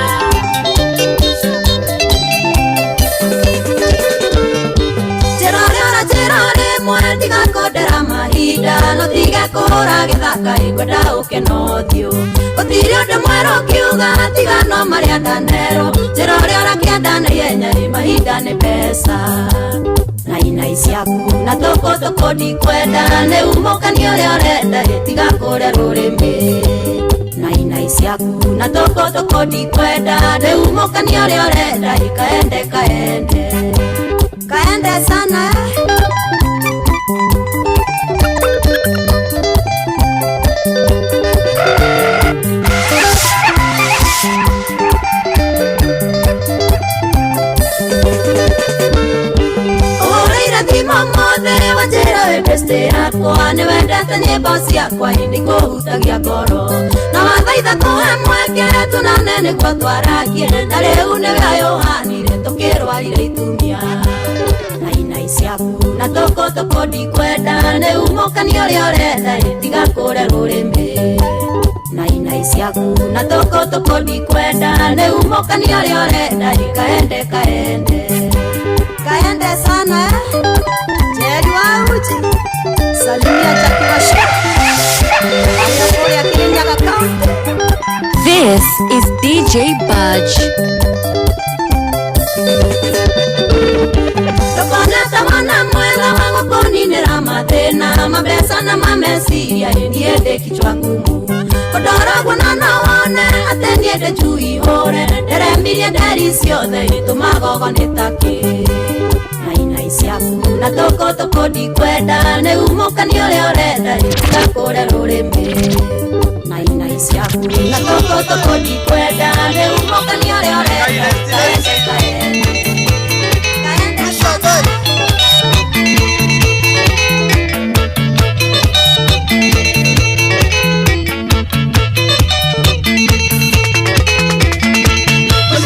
Njĩra ũrĩa ũranjĩra rĩmwe tiga kũndera mahinda no tiga kũhũra gĩthaka ĩngwenda ũke na ũthiũ gũtirĩ ũndũ mwerũ ũkiuga tiga no marĩa ndanerwo njĩra ũrĩa ũrakĩenda na ihenya ĩ mahinda nĩ mbeca na inai ciaku na tũkũ tũkũ ndikwenda nĩ umũkani ũrĩa ũrenda ĩ tiga kũrĩa rũrĩmĩ na inai ciaku na tũkũ tũkũ ndikwenda nĩ umũkani ũrĩa ũrenda ĩ kaende kaende kaende sana. Ũhũrĩire thimũ ũmũthĩ wanjĩra wĩ Beste yakwa nĩwendete nyĩmbo ciakwa ĩndĩ kũhutagia ngoro na wathaitha kũhe mweke tunane nĩguo twaragie na rĩu nĩwe ayũhanire tũkĩrwarire itumia na inai ciaku na tũkũtũkũ ndikwenda nĩ umũkani ũrĩa ũrenda tiga kũre rũrĩmĩ na inai ciaku na tũkũtũkũ ndikwenda nĩ umũkani ũrĩa ũrenda kaende kaende kaende sana Jerry wa uji salimia Jackie Washa Kirinyaga County. This is DJ Budge. Tukoneta mwana mwega wa gũkũninĩra mathĩna mabeca na mameciria niĩ ndĩ kichwa ngumu kũndoragwo na no wone atĩ niĩ ndĩ njui hũre nderemirie nderi ciothe itũmagogo nĩ takĩ na inai ciaku na tũkũtũkũ ndikwenda nĩ umũkani ũrĩa ũrenda tiga kũre rũrĩmĩ na inai ciaku na tũkũtũkũ ndikwenda nĩ umũkani ũrĩa ũrenda kaende kaende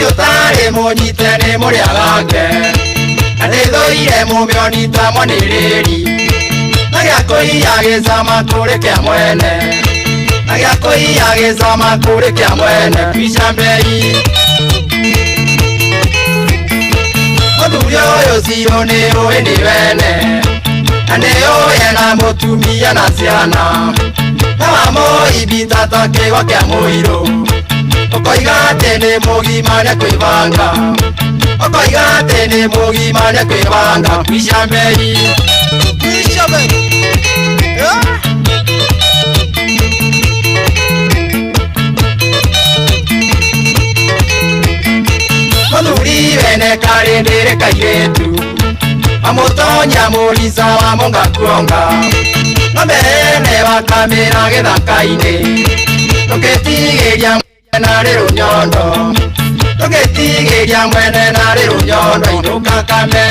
Ũtarĩ mũnyite nĩ mũrĩa wake na nĩthũire mũmĩoni ta mwanĩrĩri na gĩa kũiya gĩcama kũrĩ kĩa mwene na gĩa kũiya gĩcama kũrĩ kĩa mwene kwica mbei mũthuri ũyũ ciro nĩ ũĩ nĩ wene na nĩ ũĩ ena mũtumia na ciana na wamũibita ta kĩgwa kĩa mũirũ ũkoiga atĩ nĩ mũgima nĩkwĩbanga ũkoiga atĩ nĩ mũgima nĩkwĩbanga kwica mbei kwica mbei. Mũthuri wene karĩ ndĩrĩ kairĩtu amũtonya mũrica wa mũnga kuonga ng'ombe ene wakamĩra gĩthaka-inĩ ndũngĩtigĩria narĩ rũnyondo ndũngĩtigĩria mwene narĩ rũnyondo indũkakame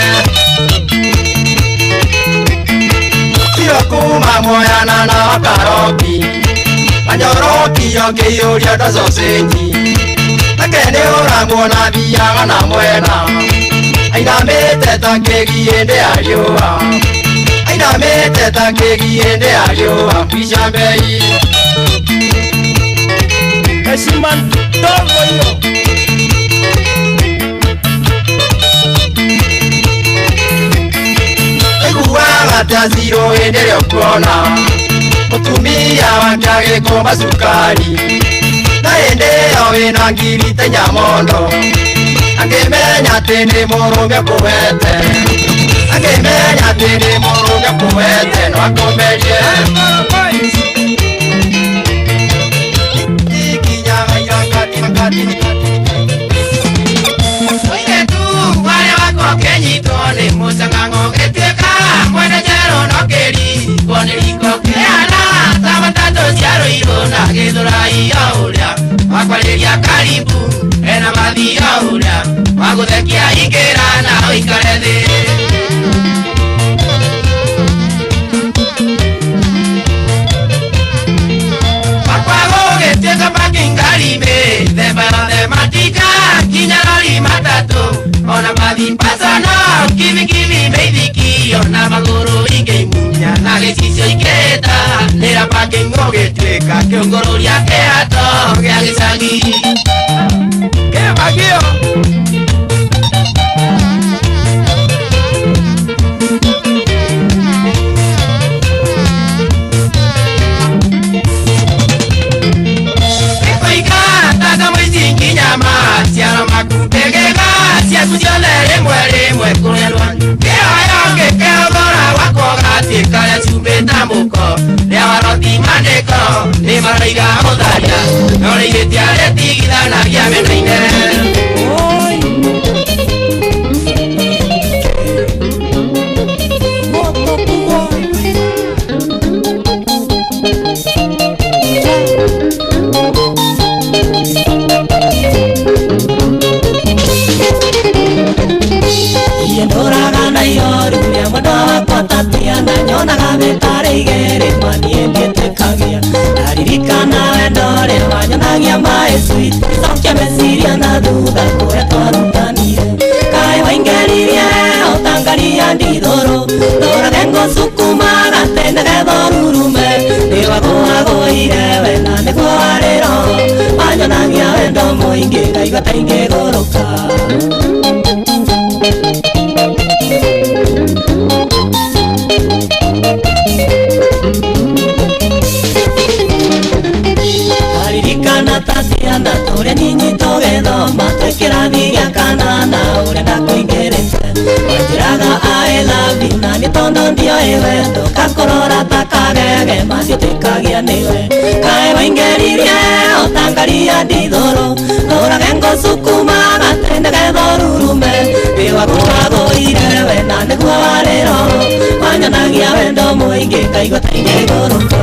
tiro kuma moyana na wakaroki manyorokio ngĩiyũria nda cocenji nake nĩ ũramuona thiaga na mwena ainamĩte ta kĩgi hĩndĩ ya riũa ainamĩte ta kĩgi hĩndĩ ya riũa kwica mbei. Heshima ndogo hiyo. Iguaga ta ziro hĩndĩ ĩrĩa ũkuona mũtumia wake agĩkomba cukari na hĩndĩ ĩyo wĩna ngiri ta nyamondo angĩmenya atĩ nĩ mũrũme akũhete angĩmenya atĩ nĩ mũrũme akũhete no akũmerie. Mũirĩtu warĩa wakwa ũkĩnyitwo nĩ mũcang'ang'o gĩtuĩka mwene njerũ no kĩringwo nĩ riko kĩhana ta matatũ cia rũirũ na gĩthũrai o ũrĩa wakwarĩria karibu ena mathi o ũrĩa wagũthekia ingĩra na ũikare thĩ. Gũgĩtuĩka parking ngari mĩthemba yothe matika nginya rori matatũ ona mathi pasano kibikibi mĩithiki ona magũrũ ingĩimunya na gĩcicio ikĩta nĩra parking gũgĩtuĩka kĩũngũrũria kĩhato gĩa gĩcagi kĩbagio. Ciara makutegega ciaku ciothe rĩmwe rĩmwe kũrerwa kĩoyo ngĩkĩhũthũra gwakwa gatuĩka rĩa cumbĩ ta mũko rĩa waroti mandĩko nĩ maroiga ũtharia no rĩihĩtia rĩtigithanagia mĩena-inĩ. Nyonaga Wanyonagia my sweet Cokia meciria na thutha kũrĩa twarutanire Kaĩ waingĩririe ũtangaria ndithũrũ Ndũrage ngũcukumaga atĩ nĩgetha ũrurume Nĩwagũagũire we na nĩguo warĩ roho Wanyonagia wendo mũingĩ ngaigua ta ingĩgũrũka Aririkana ta ciana tũrĩa nyinyi tũgĩthoma twĩ kĩrathi gĩa kanana ũrĩa ndakũingĩrĩte Wanjĩraga I love you na niĩ tondũ ndioĩ wendo ngakũrora ta kagege macio tuĩkagia nĩwe Kaĩ waingĩririe ũtangaria ndithũrũ Ndũrage ngũcukumaga atĩ nĩgetha ũrurume Nĩwagũagũire we na nĩguo warĩ roho Wanyonagia wendo mũingĩ ngaigua ta ingĩgũrũka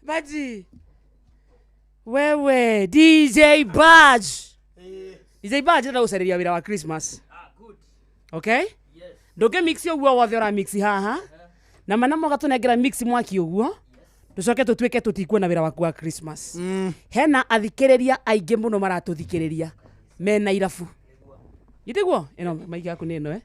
Baji. Wewe DJ Badge. DJ Badge ndĩrenda gũcarĩria wĩra wa Christmas. Okay? Ndũngĩ mix ũguo wothe ũra mix haha. Na mana moga tũnengera mix mwaki ũguo. Tũcoke tũtuĩke tũtikuona wĩra waku wa Christmas. Hena athikĩrĩria aingĩ mũno maratũthikĩrĩria mena irabu. Githiguo? Ĩno maiki yaku nĩ ĩno eh?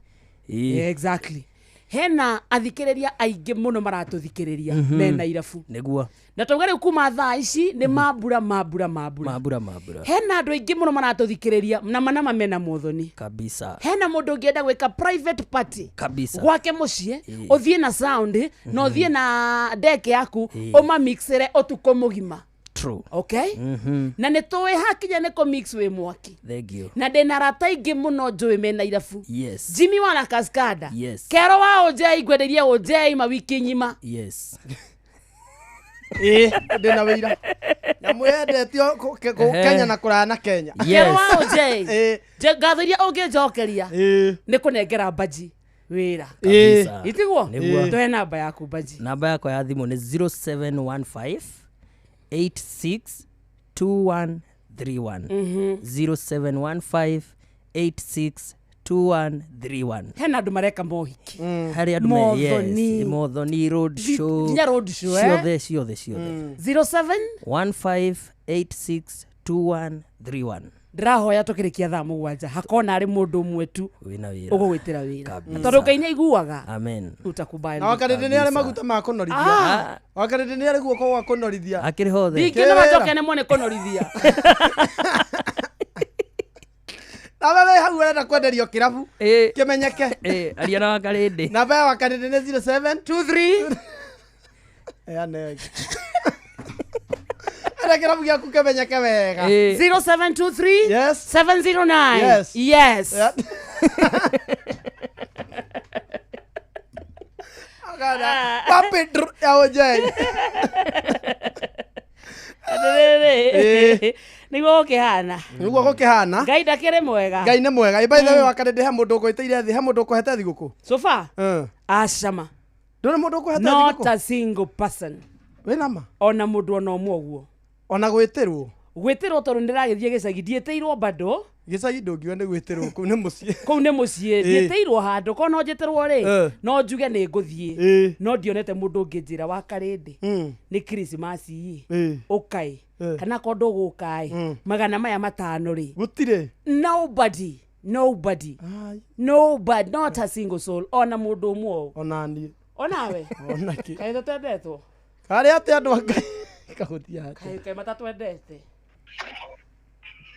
Exactly. Hena athikĩrĩria aingĩ mũno maratũthikĩrĩria mena irabu. Nĩguo. Na tauga rĩu kuma thaa ici nĩ mambura mambura mambura. Mambura mambura. Hena andũ aingĩ mũno maratũthikĩrĩria na manama mena mothoni. Kabisa. Hena mũndũ ũngĩenda gwĩka private party. Kabisa. Gwake mũciĩ ũthiĩ na sound na ũthiĩ na deck yaku ũmamixĩre ũtukũ mũgima. True. Okay? Na nĩ tũĩ hakinya nĩ kũmix wĩ mwaki. Thank you. Na ndĩna arata aingĩ mũno njũĩ mena irabu. Yes. Jimmy wa Kaskada. Yes. Kero wa Ojei ngwenderie Ojei mawiki nyima. Yes. Ndĩna wĩira. Nyamũ yendetio Kenya na kũraya na Kenya. Kero wa Ojei. Ngatho iria ũngĩnjokeria nĩ kũnengera Baji wĩra. Itiguo? Tũhe namba yaku Baji. Namba yakwa ya thimũ nĩ 0715 862131. 0715 862131. Hena andũ mareka mohiki. Harĩ andũ me yes, mothoni road show. Nginya road show ciothe ciothe ciothe. 07 15 862131. Ndĩrahoya tũkĩrĩkia thaa 7 hakona arĩ mũndũ ũmwe tu wĩna wĩra ũgũgwĩtĩra wĩra. Kabisa. Tondũ Ngai nĩaiguaga. Amen. Utakubali. Na wakarĩndĩ nĩ arĩ maguta ma kũnorithia. Wakarĩndĩ nĩ arĩ guoko gwa kũnorithia. Akĩrĩ hothe. Ndingĩnoga njoke nemwo nĩ kũnorithia. Nawe wĩ hau ũrenda kwenderio kĩrabu kĩmenyeke. Aria na wakarĩndĩ. Namba ya wakarĩndĩ nĩ 07 23 Heana ĩngĩ. Enda kĩrabu gĩaku kĩmenyeke wega. 0723 Yes. 709 Yes. Yes. Yeah. Agana. Papi dr ya ojei. Atĩrĩrĩ, nĩguo gũkĩhana. Nĩguo gũkĩhana. Ngai ndakĩrĩ mwega. Ngai nĩ mwega. By the way wakarĩndĩ he mũndũ ũgwĩtĩire thĩ, he mũndũ ũkũhete thigũkũ. So far? Acama. Ndũrĩ mũndũ ũkũhete Not thigũkũ? a single person. Wĩna ma? Ona mũndũ ona ũmwe ũguo. Ona gwĩtĩrwo? Gwĩtĩrwo tondũ nĩndĩragĩthiĩ gĩcagi ndiĩtĩirwo bado. Gĩcagi ndũngiuga nĩ gwĩtĩrwo kũu nĩ mũciĩ. Kũu nĩ mũciĩ ndiĩtĩirwo handũ korwo no njĩtĩrwo rĩ no njuge nĩ ngũthiĩ no ndionete mũndũ ũngĩ njĩra wa karĩndĩ nĩ Christmas ĩ ũkai kana korwo ndũgũka ĩ 500 rĩ gũtirĩ. Nobody. Nobody. Nobody. Not a single soul. Ona mũndũ ũmwe ũũ. Ona niĩ. Onawe. Ona kĩ. Kaĩ tũtendetwo? Karĩ atĩ andũ a Ngai kahũthia atĩa. Kaĩ kaĩ matatwendete.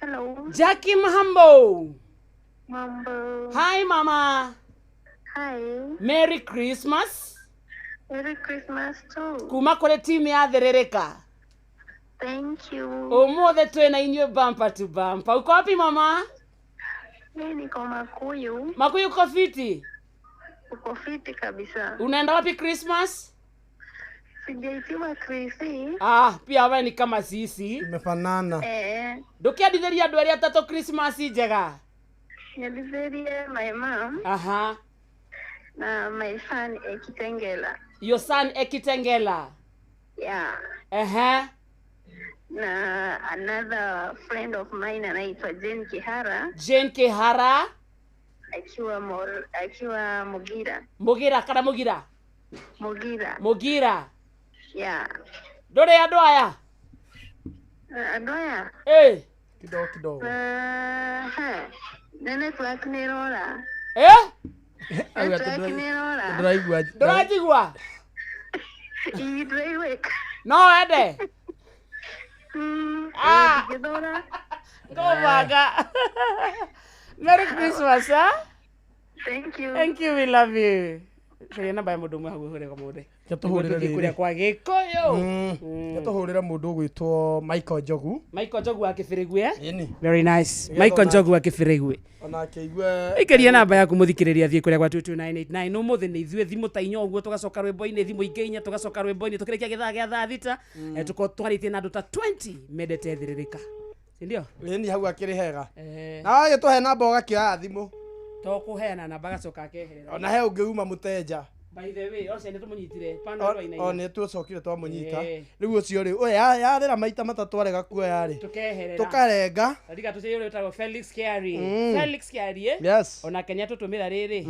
Hello. Jackie Mahambo. Mambo. Hi mama. Hi. Merry Christmas. Merry Christmas too. Kuma kũrĩ timu ya Thĩrĩrĩka. Thank you. Ũmũthĩ twĩna inyuĩ bumper to bumper. Uko wapi mama? Mimi niko Makuyu. Makuyu uko fiti? Uko fiti kabisa. Unaenda wapi Christmas? Sijaitiwa Krisi. Ah, pia wewe ni kama sisi. Tumefanana. Ndũkĩendithĩria andũ arĩa atatũ Christmas njega. Nyendithĩrie my mom. Aha. Na my son Ekitengela. Your son Ekitengela. Yeah. Aha. Na another friend of mine anaitwa Jane Kihara. Jane Kihara. Akiwa Mugira. Mugira kana Mugira? Mugira. Mugira. Yeah. Ndũrĩ andũ aya? Andũ aya? Kidogo kidogo. Na network nĩ ĩrora. Network nĩ ĩrora. Ndũraigua. Ndũranjigua? Ii, ndĩraiguĩka. No wende? Ah. Ngĩthũra. Ngũbanga. Merry Christmas, huh? Thank you. Thank you, we love you. Caria namba ya mũndũ ũmwe hau ũhũre kamũndĩ. Tũhũrĩre Tũthiĩ kũrĩa rĩrĩ. kwa Gĩkũyũ. Tũhũrĩre mũndũ ũgwĩtwo Michael Njogu. Michael Njogu wa Kĩbĩrĩgwe. Ĩni. Very nice. Nĩgetha Michael Njogu wa Kĩbĩrĩgwe. Onake aigue. Ikeria namba yaku mũthikĩrĩria thiĩ kũrĩa gwa 22989 ũmũthĩ nĩ ithuĩ thimũ ta inya ũguo tũgacoka rwĩmbo-inĩ thimũ ingĩ inya tũgacoka rwĩmbo-inĩ tũkĩrĩkia gĩthaa gĩa thaa 6 tũkorwo twarĩtie na andũ ta 20 mendete Thĩrĩrĩka, si ndio? Ĩni hau akĩrĩ hega. Na wagĩtũhe namba ũgakĩoya thimũ. To kũheana namba agacoka akeherera. Ona he ũngĩ uma mũtenja. By the way, ocio nĩ tũmũnyitire pano rwa O nĩ tũcokire twamũnyita. Rĩu ũcio rĩ, ũyũ yarĩra maita matatũ arega kuoya rĩ. Tũkeherera. Tũkarenga. Tarika tũcerie ũrĩa wĩtagwo Felix Kiarie. Felix Kiarie. Yes. Onake nĩ atũtũmĩra rĩrĩ.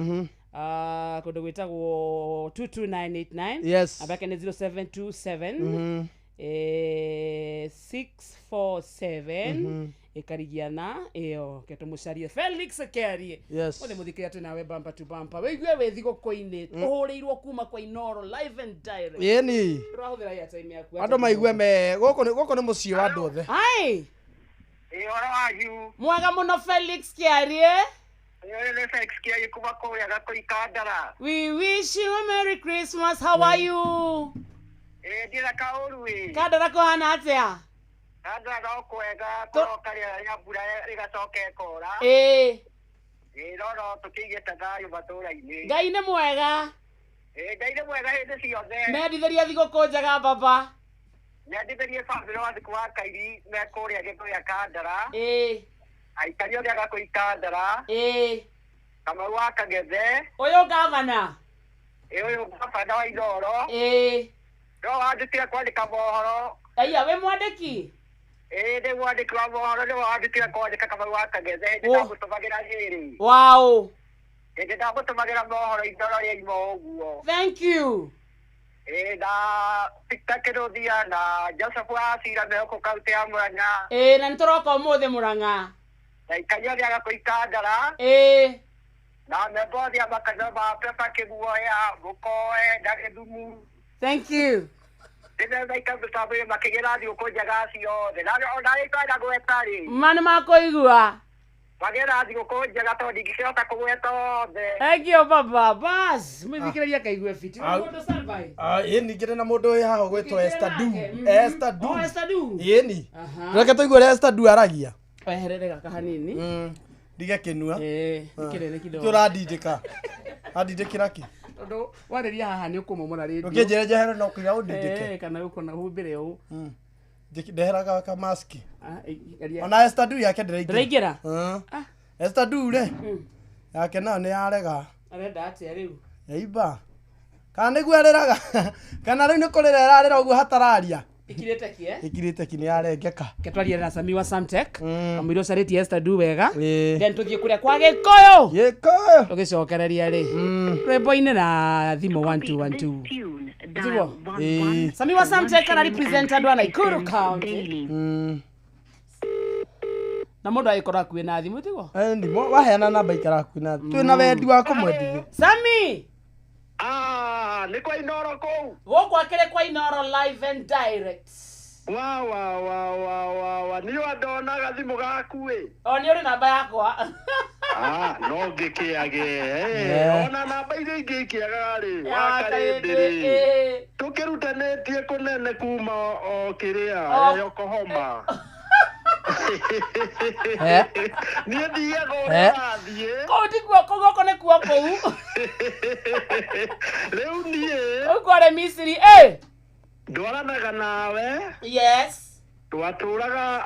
Kũndũ gwĩtagwo 22989. Yes. Namba yake nĩ 0727 647 ĩkarigiana ĩyo ke tũmũcarie Felix Kiarie. Yes. Mũthĩ mũthikĩria twĩ nawe bumper to bumper. Wĩigue wĩ thigũkũ-inĩ tũhũrĩirwo kuma kwa Inoro live and direct. Ĩni. Tũrahũthĩra airtime yaku. Andũ maigue me gũkũ nĩ mũciĩ wa andũ othe. Ai. Ũhoro wanyu? Mwega mũno Felix Kiarie. Ũyũ nĩ Felix Kiarie kuma kũrĩa Gakũi Kandara. We wish you a Merry Christmas. How are you? Ndirĩ kaũru ĩ. Kandara kũhana atĩa? Kandara no kwega kũroka rĩera rĩa mbura rĩgacoka ĩkora. Ĩĩ. Ĩ no tũkĩigĩte thayũ matũũra-inĩ. Ngai nĩ mwega. Ĩ Ngai nĩ mwega hĩndĩ ciothe. Mendithĩria thigũkũ njega baba. Nyendithĩrie bamĩrĩ wa Thikũ wa Kairi me kũrĩa Gĩkũyũ Kandara. Ĩĩ. Aikari othe a Gakũi Kandara. Ĩĩ. Kamau wa Kagethe. Ũyũ gavana. Ĩ ũyũ gavana wa Inooro. Ĩĩ. No wandĩkire kwandĩka mohoro. Aiya wĩ mwandĩki? Ĩ ndĩ mwandĩki wa mohoro nĩ wandĩkire kwandĩka Kamau wa Kagethe hĩndĩ ndamũtũmagĩra rĩrĩ. Wow. Hĩndĩ ndamũtũmagĩra mohoro Inooro rĩaima ũguo. Thank you. Ĩ na Peter Kĩrũthia na Joseph wa Cira me gũkũ kaunti ya Murang'a. Ĩ na nĩtũroka ũmũthĩ Murang'a. Na ikanyo rĩa gakũikandara. Ĩĩ. Na memba othe a makanitha ma Pepa Kĩguoya, Mũkoe na Gĩthumu. Thank you. Ndĩmemaika mĩtambo-inĩ makĩgĩra thigũkũ njega ciothe. Na ona arĩa itwenda gweta rĩ. Ma nĩ makũigua. Magĩra thigũkũ njega tondũ ndingĩkĩhota kũgweta othe. Thank you baba. Bas, mwĩthikĩrĩria akaigue fiti. Au. Mũndũ standby. Ĩni ngĩrĩ na mũndũ wĩ haha ũgwĩtwo Esther Du. Esther Du. Oh, Esther Du. Ĩni. Aha. Reke tũigue ũrĩa Esther Du aragia. Weherere gaka hanini. Ndige kĩnua. Ĩĩ, nĩ kĩnene kidogo. Kĩ ũrandindĩka? Andindĩkĩra kĩ? Tondũ warĩria haha nĩ ũkũmomora rĩndiũ. Ũkĩnjĩra njehere no kũiga ũndindĩke. Eh, kana ũkona humbĩre ũũ. Ndehera ga mask. Ah, geria. Ona Esther Du yake ndĩraingĩra. Ndĩraingĩra? Esther Du rĩ. Yake nayo nĩ yarega. Arenda atĩa rĩu? Yaimba. Kana nĩguo arĩraga? Kana rĩu nĩ kũrĩra ĩrarĩra ũguo hatararia? Ĩkirĩte ki eh? Ĩkirĩte ki nĩ yarengeka. Ketwarie na Sami wa Samtech. Kamũira ũcarĩtie Esther Du wega. Then tũthiĩ kũrĩa kwa Gĩkũyũ. Gĩkũyũ. Tũgĩcokereria rĩ. Rwĩmbo-inĩ na thimũ 1212. Tiguo? Sami wa Samtech ara represent andũ a Nakuru County. Na mũndũ agĩkorwo akuĩ na thimũ tiguo? Ndimo waheana namba ikara hakuhĩ na twĩna wendi wa kũmwendithia. Sami! Ah, nĩ kwa Inoro kũu. Gũkũ akĩrĩ kwa Inoro live and direct. Wa wa wa wa wa wa niĩ wandonaga thimũ gaku ĩ. O nĩ ũrĩ namba yakwa. Ah, no ngĩkĩage. Eh. Ona namba iria ingĩ ikĩagaga rĩ, Ya wakarĩndĩ Wakarĩndĩ, rĩ. ĩ. Tũkĩrutanĩtie kũnene kuma o kĩrĩa, O. Yokohoma. Eh. Niĩ thiaga Eh. ũrĩa ũrathiĩ. Kũu tikuo, kũu gũkũ nĩkuo kũu. Rĩu niĩ Kũu kwarĩ Misiri, ĩ. ndwaranaga nawe. Yes. Twatũraga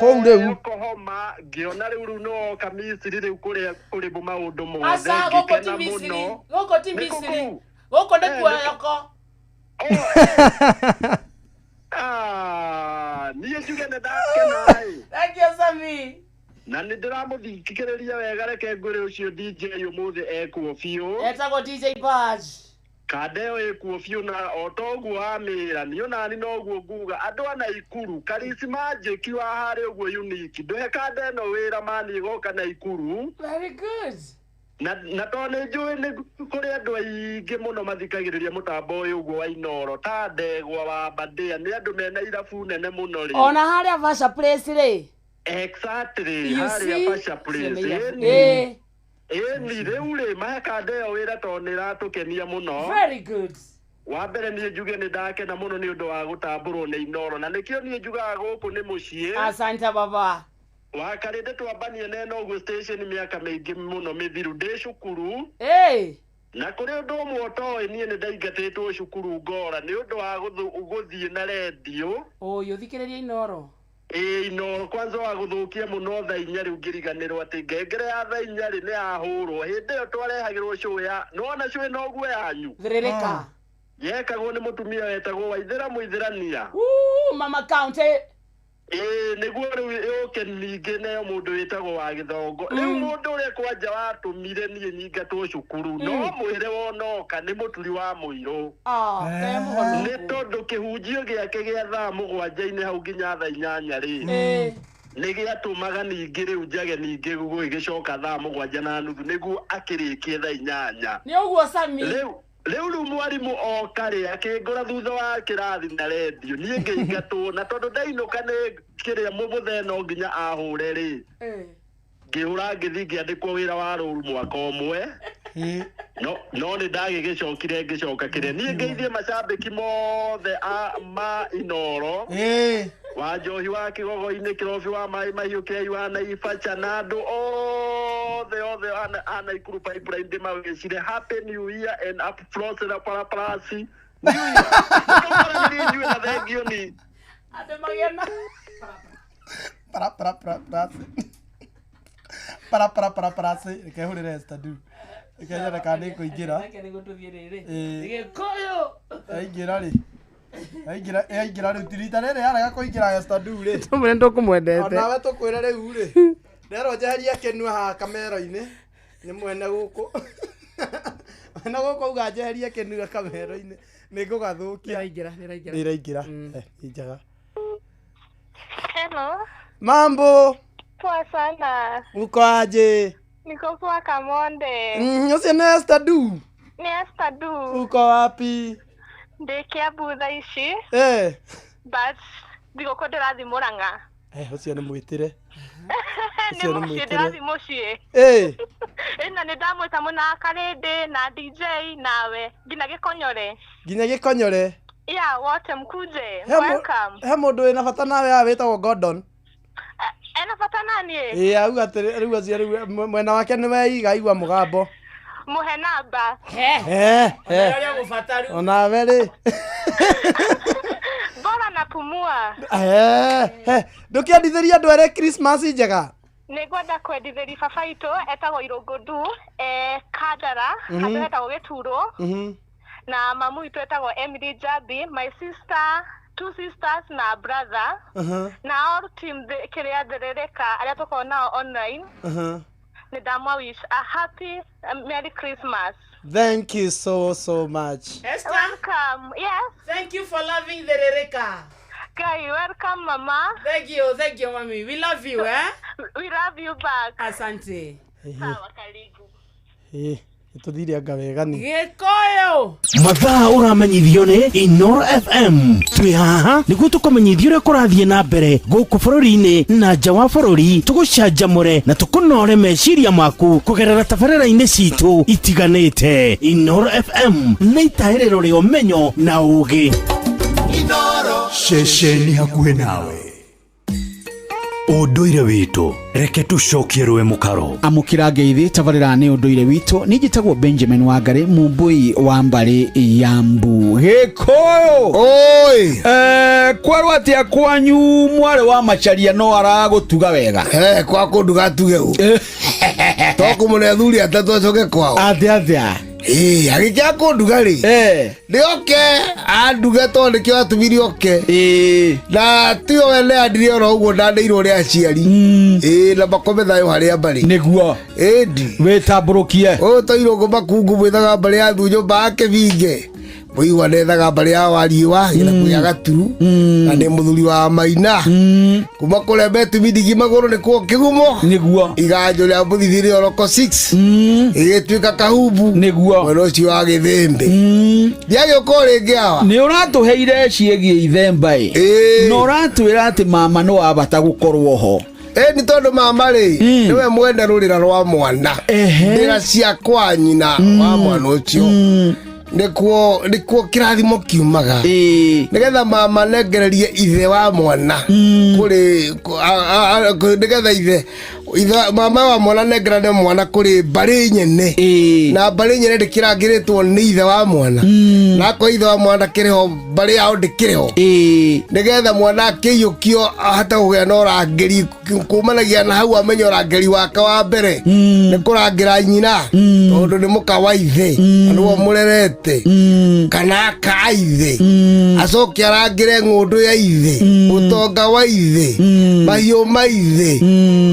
Kũu rĩu. Yokohoma ngĩona rĩu rĩu nĩwoka Misiri rĩu kũrĩa kũrĩ maũndũ mothe Aca gũkũ ti ngĩkena Misiri. mũno. Gũkũ ti Nĩkũ Misiri. kũu? Gũkũ nĩkuo Eh, nĩkũ- Yoko. Ah, niĩ njuge nĩ ndakena ĩ. Thank you Sami. Na nĩ ndĩramũthikĩrĩria wega reke ngwĩre ũcio DJ ũmũthĩ ekuo biũ. Etagwo DJ Badge. Kanda ĩyo ĩkuo biũ na o toguo wamĩra niĩ onani noguo nguga andũ a Naikuru Karismanjĩki wa harĩa ũguo unique ndũhe kanda ĩno wĩra mani ĩgoka Naikuru. Very good. Na tondũ nĩ njũĩ nĩ kũrĩ andũ aingĩ mũno mathikagĩrĩria mũtambo ũyũ ũguo wa Inoro ta Ndegwa wa Aberdare nĩ andũ mena irabu nene mũno rĩ. Ona harĩa Vasha Place rĩ. Exactly, You harĩa see? Pasha Place. Ciana Ĩni. irabu. Ĩni rĩu rĩ mahe kanda ĩyo wĩra tondũ nĩ ĩratũkenia mũno. Very good. Wa mbere niĩ njuge nĩ ndakena mũno nĩ ũndũ wa gũtambũrwo nĩ Inoro na nĩkĩo niĩ njugaga gũkũ nĩ mũciĩ. Asante baba. Wakarĩte twambanie na ĩno ũguo station mĩaka mĩingĩ mũno mĩthiru ndĩ cukuru. Ĩĩ. Na kũrĩ ũndũ ũmwe ũtoĩ niĩ nĩ ndaingatĩtwo cukuru ngora nĩ ũndũ wa gũthiĩ na rendio. Ũyũ thikĩrĩria Inoro. Ĩĩ Inoro kwanza wa gũthũkia mũno thaa inya rĩu ngĩriganĩrwo atĩ ngengere ya thaa inya rĩ nĩ yahũrwo hĩndĩ ĩyo twarehagĩrwo cũũ ya nĩwona cũĩ noguo yanyu. Thĩrĩrĩka. Yekagwo nĩ mũtumia wetagwo Waithĩra Mũithĩrania. Woo, Mama County. Ĩĩ nĩguo rĩu yũke ningĩ neo mũndũ wĩtagwo wa gĩthongo. Rĩu mũndũ ũrĩa kwanja watũmire niĩ nyingatwo cukuru no mwĩre wonoka nĩ mũturi wa mũirũ. Ah, ke mũhono. Nĩ tondũ kĩhunjio gĩake gĩa thaa mũgwanja-inĩ hau nginya thaa inyanya rĩ. Nĩ gĩatũmaga ningĩ rĩu njage ningĩ gũgĩcoka thaa 7:30 nĩguo akĩrĩkie thaa 8. Nĩ ũguo Sami. Rĩu rĩu mwarimũ oka rĩ akĩngora thutha wa kĩrathi na rendio niĩ ngĩingatwo na tondũ ndainũka nĩ kĩrĩa mũthee no nginya ahũre rĩ ngĩhũra ngĩthiĩ ngĩandĩkwo wĩra wa rũru mwaka ũmwe no nĩ ndagĩgĩcokire ngĩcoka kĩrĩa niĩ ngeithie macambĩki mothe ma Inoro wa njohi wa kĩgogo-inĩ kĩrobi wa maĩ mahiũ kĩai wa Naibacha na andũ othe othe a Naikuru pipeline ndĩmawĩcire happy new year and up na paraparasi new year Mũtũkoranĩrie inyuĩ na thengio ni Andũ magĩe na Para para para para. Para para para para. Reke hũrĩre Esther Du. Reke nyone kana nĩ ĩkũingĩra. Reke nĩguo tũthiĩ rĩrĩ. Ĩĩ. Gĩkũyũ. Yaingĩra rĩ. Yaingĩra rĩu ti rita rĩrĩ yarega kũingĩra Esther Du rĩ. Tũmwĩre nĩtũkũmwendete. Onawe tũkwĩre rĩu rĩ. Nderwo njeherie kĩnua haha kamero-inĩ. Nĩ mwene gũkũ. Mwene gũkũ auga njeherie kĩnua kamero-inĩ. Nĩ ngũgathũkia. Nĩraingĩra, nĩraingĩra. Nĩraingĩra. Nĩ njega. Hello. Mambo. Poa sana. Uko aje? Niko poa Kamonde. Ũcio nĩ Esther Du. Ni Esther Du. Uko wapi? Ndĩ Kiambu thaa ici. Eh. But thigũkũ ndĩrathiĩ Mũrang'a. Eh, ũcio nĩ mwĩtĩre. Nĩ Ũcio nĩ mũciĩ mwĩtĩre. ndĩrathiĩ mũciĩ. Eh. Ĩna nĩ ndamwĩta mũna Karĩndĩ na DJ nawe nginya Gĩkonyore. Nginya Gĩkonyore. Yeah, wote mkuje. He Welcome. He mũndũ wĩna bata nawe haha wĩtagwo Gordon. Ena bata naniĩ? Ĩĩ auga atĩrĩ rĩu acio rĩu mwena wake nĩ weiga aigua mũgambo. Mũhe namba. Eh, eh. Onawe rĩ. Bora napumua. Eh, eh. Ndũkĩendithĩrie andũ erĩ Christmas njega. Nĩngwenda kwendithĩria baba witũ etagwo Irũngũ e Kandara, handũ hetagwo Gĩturwo. Na mamu witũ etagwo Emily Njambi, my sister, two sisters na brother. Na all team kĩrĩa Nderereka arĩa tũkoragwo nao online. Nĩ ndamwa wish a happy Merry Christmas. Thank you so so much. Esther. Welcome. Yes. Thank you for loving the Rereka. Guy, welcome mama. Thank you mami. We love you, eh? We love you back. Asante. Sawa, karibu. Ĩĩ, tũthire anga wega ni. Gĩkũyũ. Mathaa ũramenyithio nĩ Inoro FM. Twĩ haha nĩguo tũkũmenyithia ũrĩa kũrathiĩ na mbere gũkũ bũrũri-inĩ na nja wa bũrũri, tũgũcanjamũre na tũkũnore meciria maku kũgerera tabarĩra-inĩ citũ itiganĩte. Inoro FM nĩ itahĩrĩro rĩa ũmenyo na ũũgĩ. Ceceni hakuhĩ nawe. Ũndũire witũ reke tũcokie rũĩ mũkaro. Amũkĩra ngeithi tabarĩra nĩ ũndũire witũ. Niĩ njĩtagwo Benjamin Wangari, mũmbũi wa mbarĩ ya mbu. Gĩkũyũ. Oi. Kwarwo atĩa kwanyu mwarĩ wa Macharia no aragũtuga wega? Eh, kwa kũnduga tuge ũ. To kũmũne athuri atatũ acoke kwao. Atĩa atĩa? Ĩĩ, agĩkĩa kũnduga rĩ. Nĩ oke anduge tondũ nĩkĩo atũmire oke. Na tiyo we neandire oro ũguo ndanĩirwo nĩ aciari. Ĩĩ, na makome thayũ harĩa mbarĩ. Nĩguo. Ĩndi. Wĩtambũrũkie. Ũyũ to irũngũ makungu mwĩthaga mbarĩ ya thu nyũmba ya kĩbinge. Mũigua nethaga mbarĩ ya wariũa gĩthaku gĩa gaturu. Na nĩ mũthuri wa maina. Kuma kũrĩa metumindigi magũrũ nĩkuo kĩgumo. Nĩguo. Iganjo rĩa mũthithi rĩ oroko 6. Ĩgĩtuĩka kahumbu. Nĩguo. Mwena ũcio wa gĩthĩmbĩ. Ndiagĩũka o rĩngĩ awa. Nĩ ũratũheire ciĩgiĩ ithemba ĩ. Na ũratwĩra atĩ mama nĩ wa bata gũkorwo ho. Ĩ nĩ tondũ mama rĩ nĩwe mwene rũrĩra rwa mwana. Ndĩra cia kwa nyina wa mwana ũcio. Nĩkuo kĩrathimo kiumaga. Nĩgetha mama nengererie ithe wa mwana kũrĩ nĩgetha ithe mama wa mwana nengerane mwana kũrĩ mbarĩ nyene. Na mbarĩ nyene ndĩkĩrangĩrĩtwo nĩ ithe wa mwana. Na akorwo ithe wa mwana ndakĩrĩ ho mbarĩ yao ndĩkĩrĩ ho. Nĩgetha mwana akĩiyũkio ahote kũgĩa na ũrangĩri kumanagia na hau amenye ũrangĩri wake wa mbere nĩ kũrangĩra nyina tondũ nĩ mũka wa ithe na nĩwe mũrerete kana aka ithe acoke arangĩre ng'ũndũ ya ithe ũtonga wa ithe mahiũ ma ithe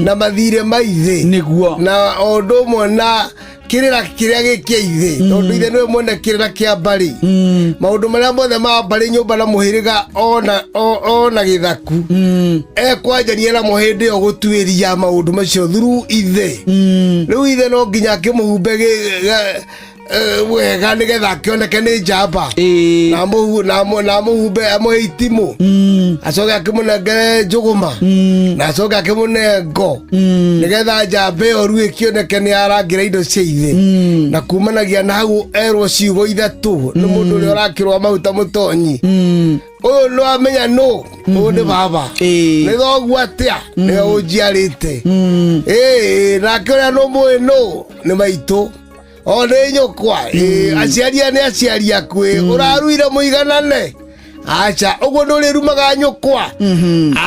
na mathirĩ ma ithe nĩguo na o ũndũ ũmwe na kĩrĩra kĩrĩa gĩ kĩa ithe tondũ ithe nĩwe mwene kĩrĩra kĩa mbarĩ maũndũ marĩa mothe ma mbarĩ nyũmba na mũhĩrĩga ona gĩthaku ekwanjania namo hĩndĩ ĩyo gũtuĩria maũndũ macio through ithe. Rĩu ithe no nginya akĩmũhumbe wega nĩgetha akĩoneke nĩ njamba na amũhumbe amũhe itimũ acoke akĩmũnengere njũgũma na acoke akĩmũne ngo nĩgetha njamba ĩyo rĩu ĩkĩoneke nĩ arangĩra indo cia ithe na kumanagia na hau erwo ciugo ithatũ nĩ mũndũ ũrĩa ũrakĩrwo maguta mũtonyi. Ũyũ nĩ wamenya nũ ũyũ nĩ baba nĩ thoguo atĩa nĩwe ũnjiarĩte. Ĩĩ, nake ũrĩa nũmũĩ nũ nĩ maitũ o nĩ nyũkwa. Aciari aya nĩ aciari aku ĩ ũraruire mũiganane aca ũguo nĩ ũrĩrumaga nyũkwa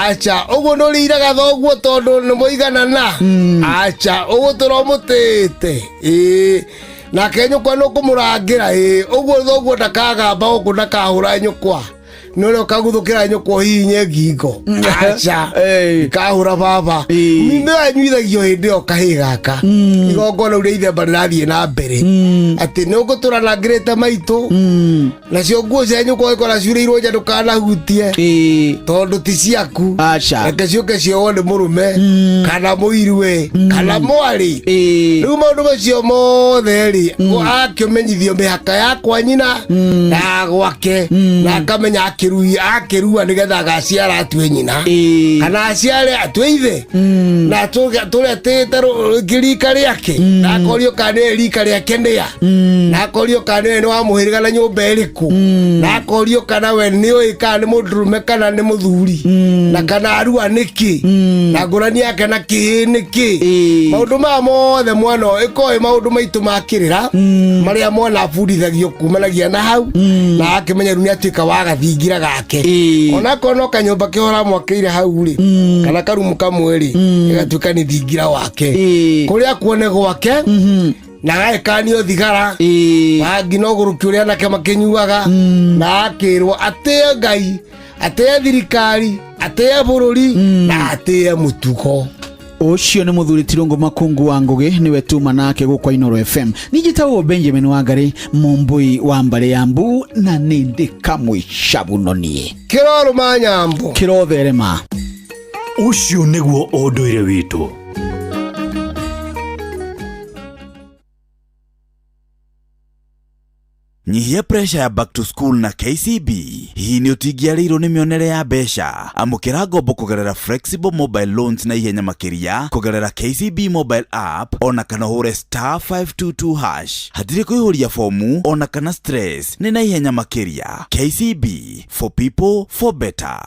aca ũguo nĩ ũrĩiraga thoguo tondũ nĩ mũiganana aca ũguo tũromũtĩĩte. Ĩĩ, nake nyũkwa nĩ ũkũmũrangĩra. Ĩĩ, ũguo thoguo ndakagamba gũkũ ndakahũra nyũkwa nĩ ũrĩa ũkaguthũkĩra nyũkwa ũhihinye ngingo aca ndikahũra baba. Nĩ anyuithagio hĩndĩ ĩyo kahĩĩ gaka igongona ũrĩa ithemba rĩrathiĩ na mbere Atĩ nĩ ũgũtũra na ngĩrĩte maitũ nacio nguo cia nyũkwa ikora ciurĩirwo nja ndũkanahutie tondũ ti ciaku. Reke ciũke ciowo nĩ mũrũme kana mũirue kana mwarĩ. Rĩu maũndũ macio mothe rĩ akĩmenyithio mĩhaka ya kwa nyina na gwake na akamenya akĩrua nĩgetha agaciara atue nyina kana aciare atue ithe na tũretĩte rika rĩake na akorio kana nĩwe rika rĩake nĩa na akorio kana nĩwe nĩ wa mũhĩrĩga na nyũmba ĩrĩkũ na akorio kana we nĩũĩ kana nĩ mũndũrũme kana nĩ mũthuri na kana arua nĩkĩ na ngũrani yake na kĩĩ nĩkĩ. Maũndũ maya mothe mwana ĩkoĩ maũndũ maitũ ma kĩrĩra marĩa mwana abundithagio kumanagia na hau na akĩmenya rĩu nĩatuĩka wa gathingira gake onakorwo no kanyũmba kĩo ũramwakĩire hau rĩ kana karumu kamwe rĩ gĩgatuĩka nĩ thingira wake kũrĩa kuone gwake na gagĩkanio thigara bangi no ũgũrũki ũrĩa anake makĩnyuaga na akĩrwo atĩe Ngai atĩe thirikari atĩe bũrũri na atĩe mũtugo. Ũcio nĩ mũthuri Tirũngũ Makungu wa Ngũgĩ nĩwe tuma nake gũkwa Inooro FM. Nĩnjĩtagwo Benjamin Wangari Mũmbui wa mbarĩ ya Mbu na nĩ ndĩ kamũicabuno niĩ. Kĩrorũma nyambo. Kĩrotherema. Ũcio nĩguo ũndũire witũ. Nyihia pressure ya back to school na KCB. Hihi nĩ ũtingĩarĩirwo nĩ mĩonere ya mbeca? Amũkĩra ngombo kũgerera flexible mobile loans na ihenya makĩria kũgerera KCB mobile app ona kana ũhũre *522#. Hatirĩ kũihũria fomu ona kana stress, nĩ na ihenya makĩria. KCB, for people for better.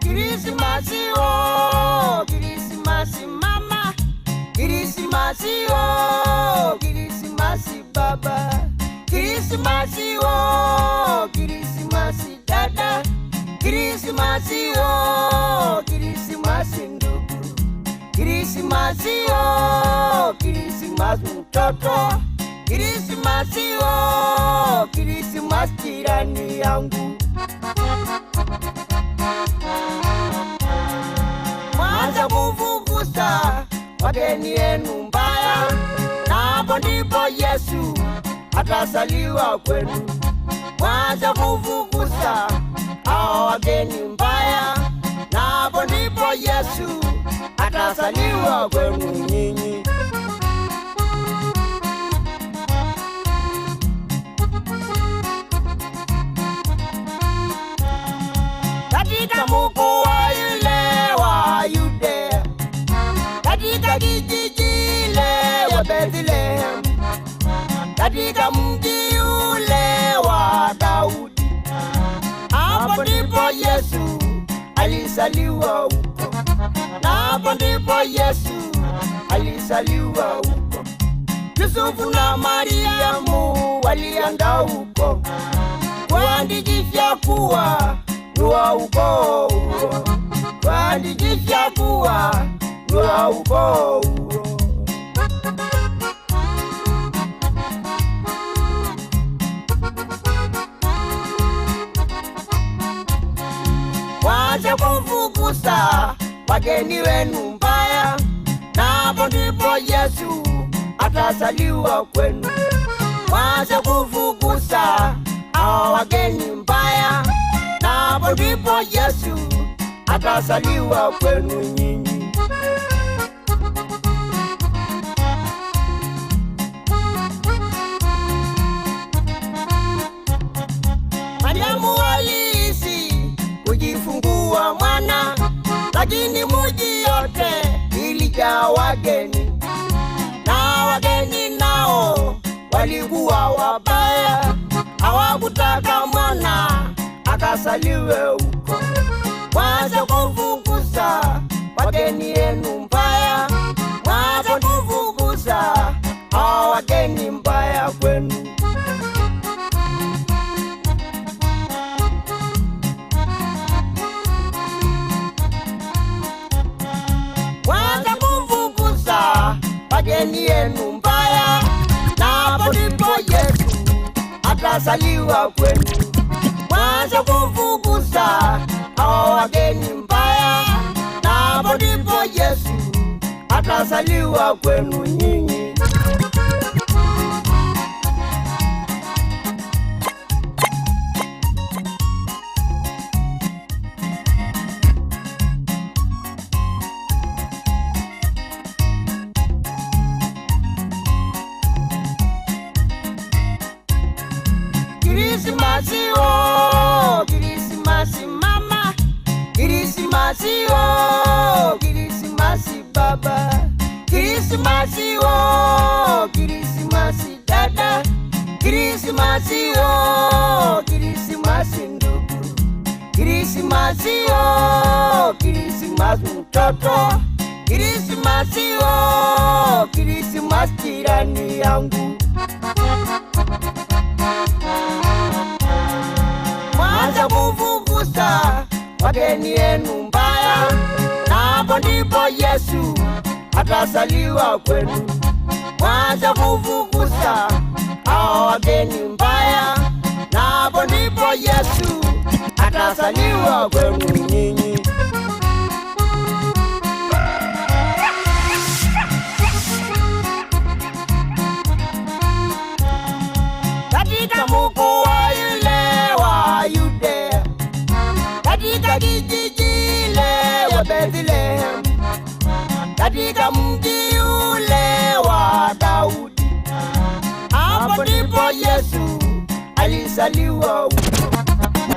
Krisimasi oh, Krisimasi mama, Krisimasi oh, Krisimasi baba, Krisimasi oh, Krisimasi dada, Krisimasi oh, Krisimasi ndugu, Krisimasi oh, Krisimasi mtoto, Krisimasi oh, Krisimasi jirani yangu. Mwanza kuvugusa wageni yenu mbaya, na hapo ndipo Yesu atasaliwa kwenu. Mwanza kuvugusa hao wageni mbaya, na hapo ndipo Yesu atasaliwa kwenu nyinyi. Katika mkoa yule wa Yudea, katika kijiji ile wa Bethlehem, katika mji ule wa Daudi, hapo ndipo Yesu alizaliwa huko. Na hapo ndipo Yesu alizaliwa huko. Yusufu na Mariamu walienda huko kuandikisha kuwa ni wa ukoo huo, kuandikisha kuwa ni wa ukoo huo. Mwanze kumfukuza wageni wenu mbaya, na hapo ndipo Yesu atasaliwa kwenu. Mwanze kufukuza hao wageni mbaya, na hapo ndipo Yesu atasaliwa kwenu nyinyi. Mariamu alihisi kujifungua mwana, lakini mji yote ilijaa wageni, na wageni nao walikuwa wabaya, hawakutaka mwana akasaliwe huko. Mwanza kufukuza wageni yenu mbaya, mwanza kufukuza hao wageni mbaya kwenu. Mwanza kufukuza wageni yenu mbaya, na hapo ndipo Yesu atasaliwa kwenu. Mwanza kufukuza hao wageni mbaya, na hapo ndipo Yesu atasaliwa kwenu nyinyi. Krisimasi oh, Krisimasi mama, Krisimasi oh, Krisimasi baba, Krisimasi oh, Krisimasi dada, Krisimasi oh, Krisimasi ndugu, Krisimasi oh, Krisimasi mtoto, Krisimasi oh, Krisimasi jirani yangu. Mwanza kufukuza wageni yenu mbaya, na hapo ndipo Yesu atasaliwa kwenu. Mwanza kufukuza hao wageni mbaya, na hapo ndipo Yesu atasaliwa kwenu nyinyi. Katika mkoa yule wa Yudea, katika kijiji ile wa Bethlehem, katika mji ule wa Daudi, hapo ndipo Yesu alizaliwa huko.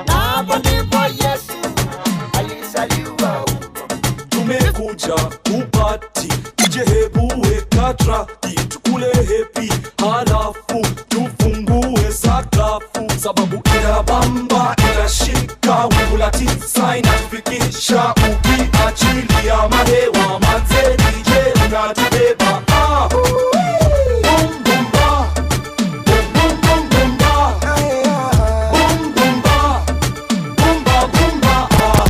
Na hapo ndipo Yesu alizaliwa huko. Tumekuja kupati, tuje hebu weka traki, tukule happy, halafu tufungue sakafu, sababu inabamba, inashika, wingu la tisa inatufikisha, ukiachilia mahewa manze DJ unatubeba. Ah, boom boom ba, boom boom boom boom ba, boom boom ba, boom ba boom ba, ah,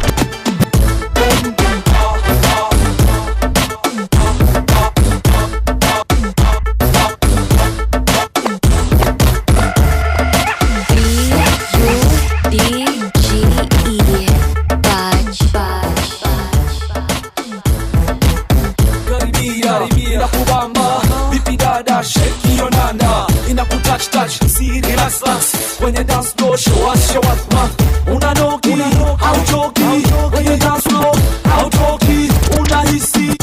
boom boom ba, ah. B-U-D-G-E Budge. Karibia, inakubamba vipi dada, shake hiyo nanda, inakutouch touch, si relax relax, kwenye dance floor show us show us ma, unanoki hauchoki, kwenye dance floor hautoki, unahisi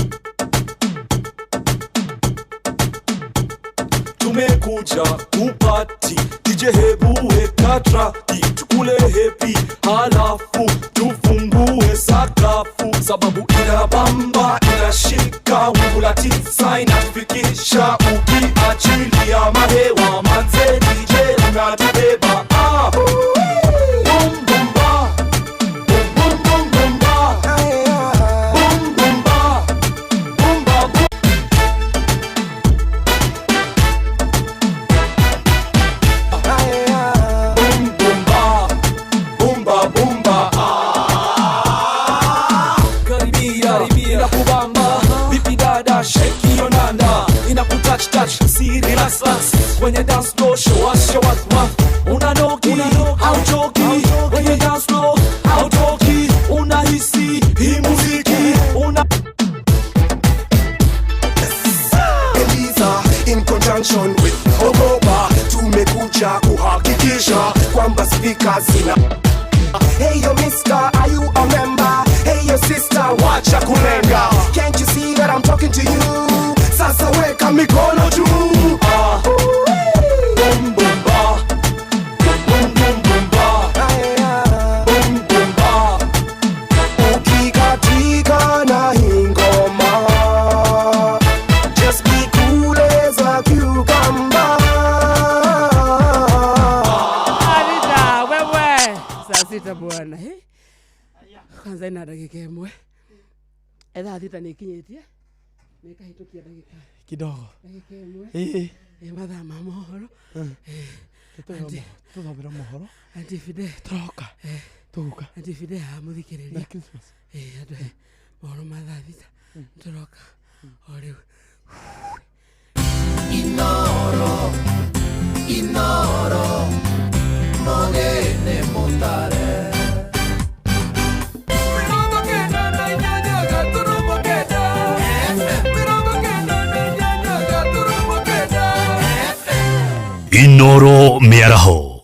tumekuja kupati, DJ hebu weka traki, tukule happy, halafu tufungue sakafu, sababu inabamba, inashika, wingu la tisa inatufikisha, ukiachilia mahewa manze DJ unatubeba. Ah, boom boom ba, boom boom boom boom ba, boom boom ba, boom ba boom. Boom boom ba, boom ba boom ba, ah. Karibia, inakubamba vipi dada, shake hiyo nanda, inakutouch touch, si relax relax, kwenye dance floor show us show us ma, unanoki hauchoki, kwenye dance floor hautoki, unahisi hii muziki una Eliza in conjunction with Ogopa tumekuja kuhakikisha kwamba spika zina. Hey yo mister, are you a member? Hey yo sister, wacha kulenga. Can't you see that I'm talking to you? Sasa weka mikono juu. Ah, boom boom ba, boom boom boom ba, boom boom ba. Ukikatika na hii ngoma, just be cool as a cucumber. Arita, wewe. Saa sita. Kwanza ina ndagĩka 1. Thaa 6 nĩ ikinyĩtie. Nĩ ĩkahĩtũkia ndagĩka kidogo. Ndagĩka 1. Ĩĩ. Mathaa ma mohoro. Tũthomere mohoro. Auntie Fide. Tũroka. Tũgũka. Auntie Fide haha mũthikĩrĩria. Merry Christmas. Andũ mohoro ma thaa 6. Tũroka o rĩu. Inoro, Inoro, mogene mutare. Inoro mĩaraho.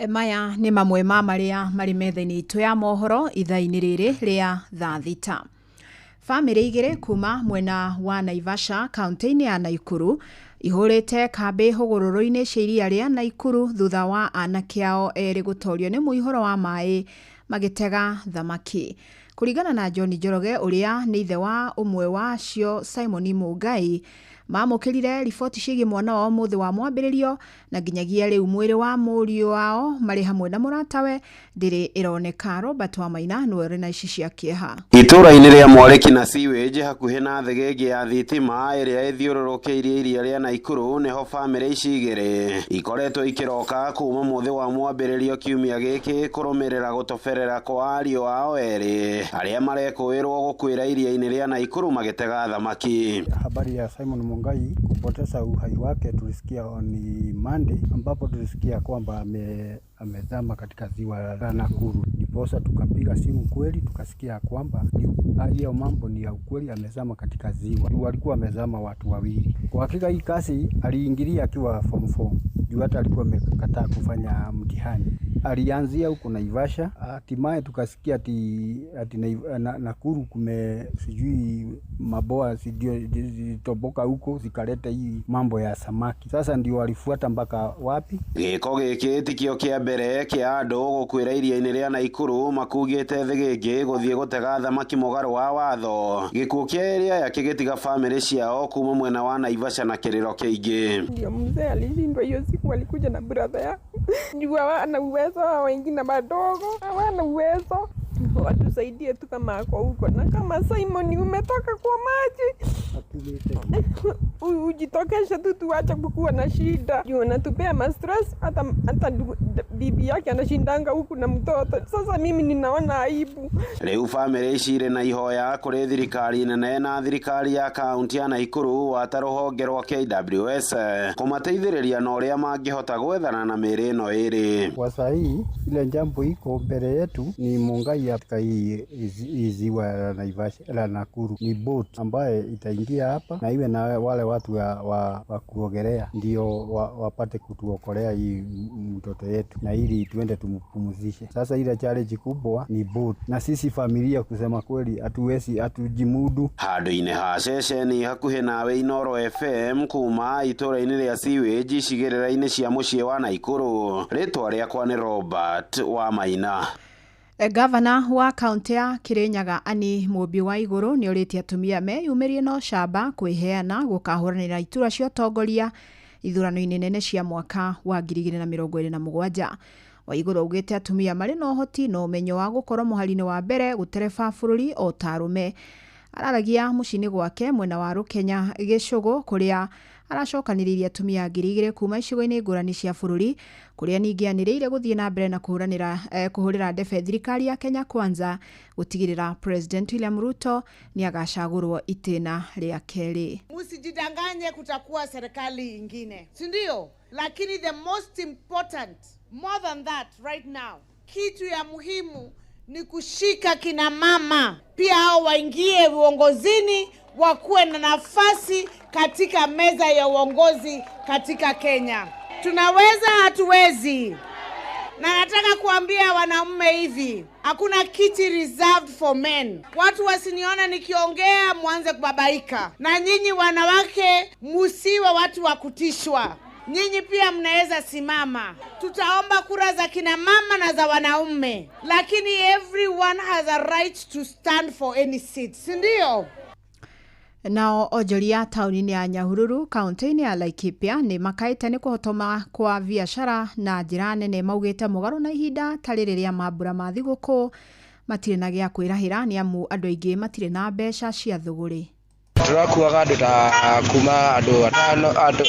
Maya nĩ mamwe ma marĩa marĩ metha-inĩ itũ ya mohoro ithaa-inĩ rĩrĩ rĩa thaa 6. Bamĩrĩ igĩrĩ kuma mwena wa Naivasha kaunti-inĩ ya Naikuru ihũrĩte kambĩ hũgũrũrũ-inĩ cia iria rĩa Naikuru thutha wa anake ao erĩ gũtorio nĩ mũihũro wa maĩ magĩtega thamaki. Kũringana na John Njoroge ũrĩa nĩ ithe wa ũmwe wa acio Simon Mũngai, mamũkĩrire riboti ciĩgiĩ mwana wao mũthĩ wa mwambĩrĩrio na nginyagia rĩu mwĩrĩ wa mũriũ wao marĩ hamwe na mũratawe ndĩrĩ ĩroneka. Robert Wamaina nĩwe ũrĩ na ici cia kĩeha. Itũũra-inĩ rĩa Mwarĩki na Sewage hakuhĩ na thegenge ya thitima ĩrĩa ĩthiũrũrũkĩirie iria rĩa Naikuru nĩho bamĩrĩ ici igĩrĩ ikoretwo ikĩroka kuma mũthĩ wa mwambĩrĩrio kiumia gĩkĩ kũrũmĩrĩra gũtoberera kwa ariũ ao erĩ arĩa marekũĩrwo gũkuĩra iria-inĩ rĩa Naikuru magĩtega thamaki. Habari ya Simon Mungai kupoteza uhai wake tulisikia on Monday, ambapo tulisikia kwamba amezama katika ziwa la Nakuru. Ndiposa tukapiga simu kweli, tukasikia kwamba hiyo mambo ni ya ukweli, amezama katika ziwa. Walikuwa amezama watu wawili. Kwa hakika hii kasi aliingilia akiwa form 4, juu hata alikuwa amekataa kufanya mtihani. Alianzia huko Naivasha, hatimaye tukasikia ati Nakuru kume sijui maboa zilitoboka huko zikaleta hii mambo ya samaki. Sasa ndio walifuata mpaka wapi? Gĩko gĩkĩ tikio kĩa mbere kĩa andũ gũkuĩra iria-inĩ rĩa Naikuru makugĩte thĩgĩngĩ gũthiĩ gũtega thamaki mũgarũ wa watho. Gĩkuũ kĩa erĩ aya kĩgĩtiga bamĩrĩ ciao kuma mwena wa Naivasha na kĩrĩro kĩingĩ. Ndio mzee alishindwa hiyo siku, alikuja na brother yake. Juu hawana uwezo, hao wengine madogo hawana uwezo. Watusaidie tu kama ako huko, na kama Simon umetoka kwa maji ujitokeshe tu, tuache kukuwa na shida. Juu unatupea ma stress, hata bibi yake anashindanga huku na mtoto. Sasa mimi ninaona aibu. Rĩu bamĩrĩ ici irĩ na ihoya kũrĩ thirikari nene na thirikari ya kaunti ya Naikuru wata rũhonge rwa KWS kũmateithĩrĩria na ũrĩa mangĩhota gwethana na mĩĩrĩ ĩno ĩrĩ. Kwa saa hii ile jambo iko mbele yetu ni Mungai katika hii ziwa la Naivasha la Nakuru, ni boat ambaye itaingia hapa na iwe na wale watu wa kuogelea ndio wapate kutuokolea hii mtoto yetu na ili tuende tumpumzishe. Sasa ile challenge kubwa ni boat, na sisi familia kusema kweli hatuwezi, hatujimudu. Handũ-inĩ ha ceceni hakuhĩ nawe Inoro FM kuma itũũra-inĩ rĩa Sewage icigĩrĩra-inĩ cia mũciĩ wa Naikuru. Rĩtwa rĩakwa nĩ Robert Wamaina. Gavana wa kaunti ya Kirinyaga Anne Mũmbi wa Igũrũ nĩ orĩtie atumia meyumĩrie na ũcamba kwĩheana gũkahũranĩra iturwa cia ũtongoria ithurano-inĩ nene cia mwaka wa 2027. Waigũrũ augĩte atumia marĩ na ũhoti na ũmenyo wa gũkorwo mũhari-inĩ wa mbere gũtereba bũrũri o ta arũme. Araragia mũciĩ-inĩ gwake mwena wa Rũkenya Gĩcũgũ kũrĩa aracokanĩrĩirie atumia 2,000 kuma icigo-inĩ ngũrani cia bũrũri kũrĩa ningĩ anĩrĩire gũthiĩ na mbere na kũhũrĩra ndebe thirikari ya Kenya Kwanza gũtigĩrĩra President William Ruto nĩ agacagũrwo itĩna rĩa kerĩ. Msijidanganye kutakuwa serikali ingine, si ndio? Lakini the most important, more than that right now, kitu ya muhimu ni kushika kina mama pia hao waingie uongozini, wakuwe na nafasi katika meza ya uongozi katika Kenya. Tunaweza, hatuwezi? Na nataka kuambia wanaume hivi, hakuna kiti reserved for men. Watu wasiniona nikiongea mwanze kubabaika. Na nyinyi wanawake musiwe watu wa kutishwa. Nyinyi pia mnaweza simama. Tutaomba kura za kina mama na za wanaume. Lakini everyone has a right to stand for any seat. Si ndio? Nao onjoria taũni-inĩ ya Nyahururu kaunti-inĩ ya Laikipia nĩ makaĩte nĩ kũhotoma kwa biacara na njĩra nene maugĩte mũgarũ na ihinda ta rĩrĩ rĩa mambura ma thigũkũ matirĩ na gĩa kwĩrahĩra nĩ amu andũ aingĩ matirĩ na mbeca cia thũgũrĩ. Tũrakuaga andũ ta kuma andũ atano, andũ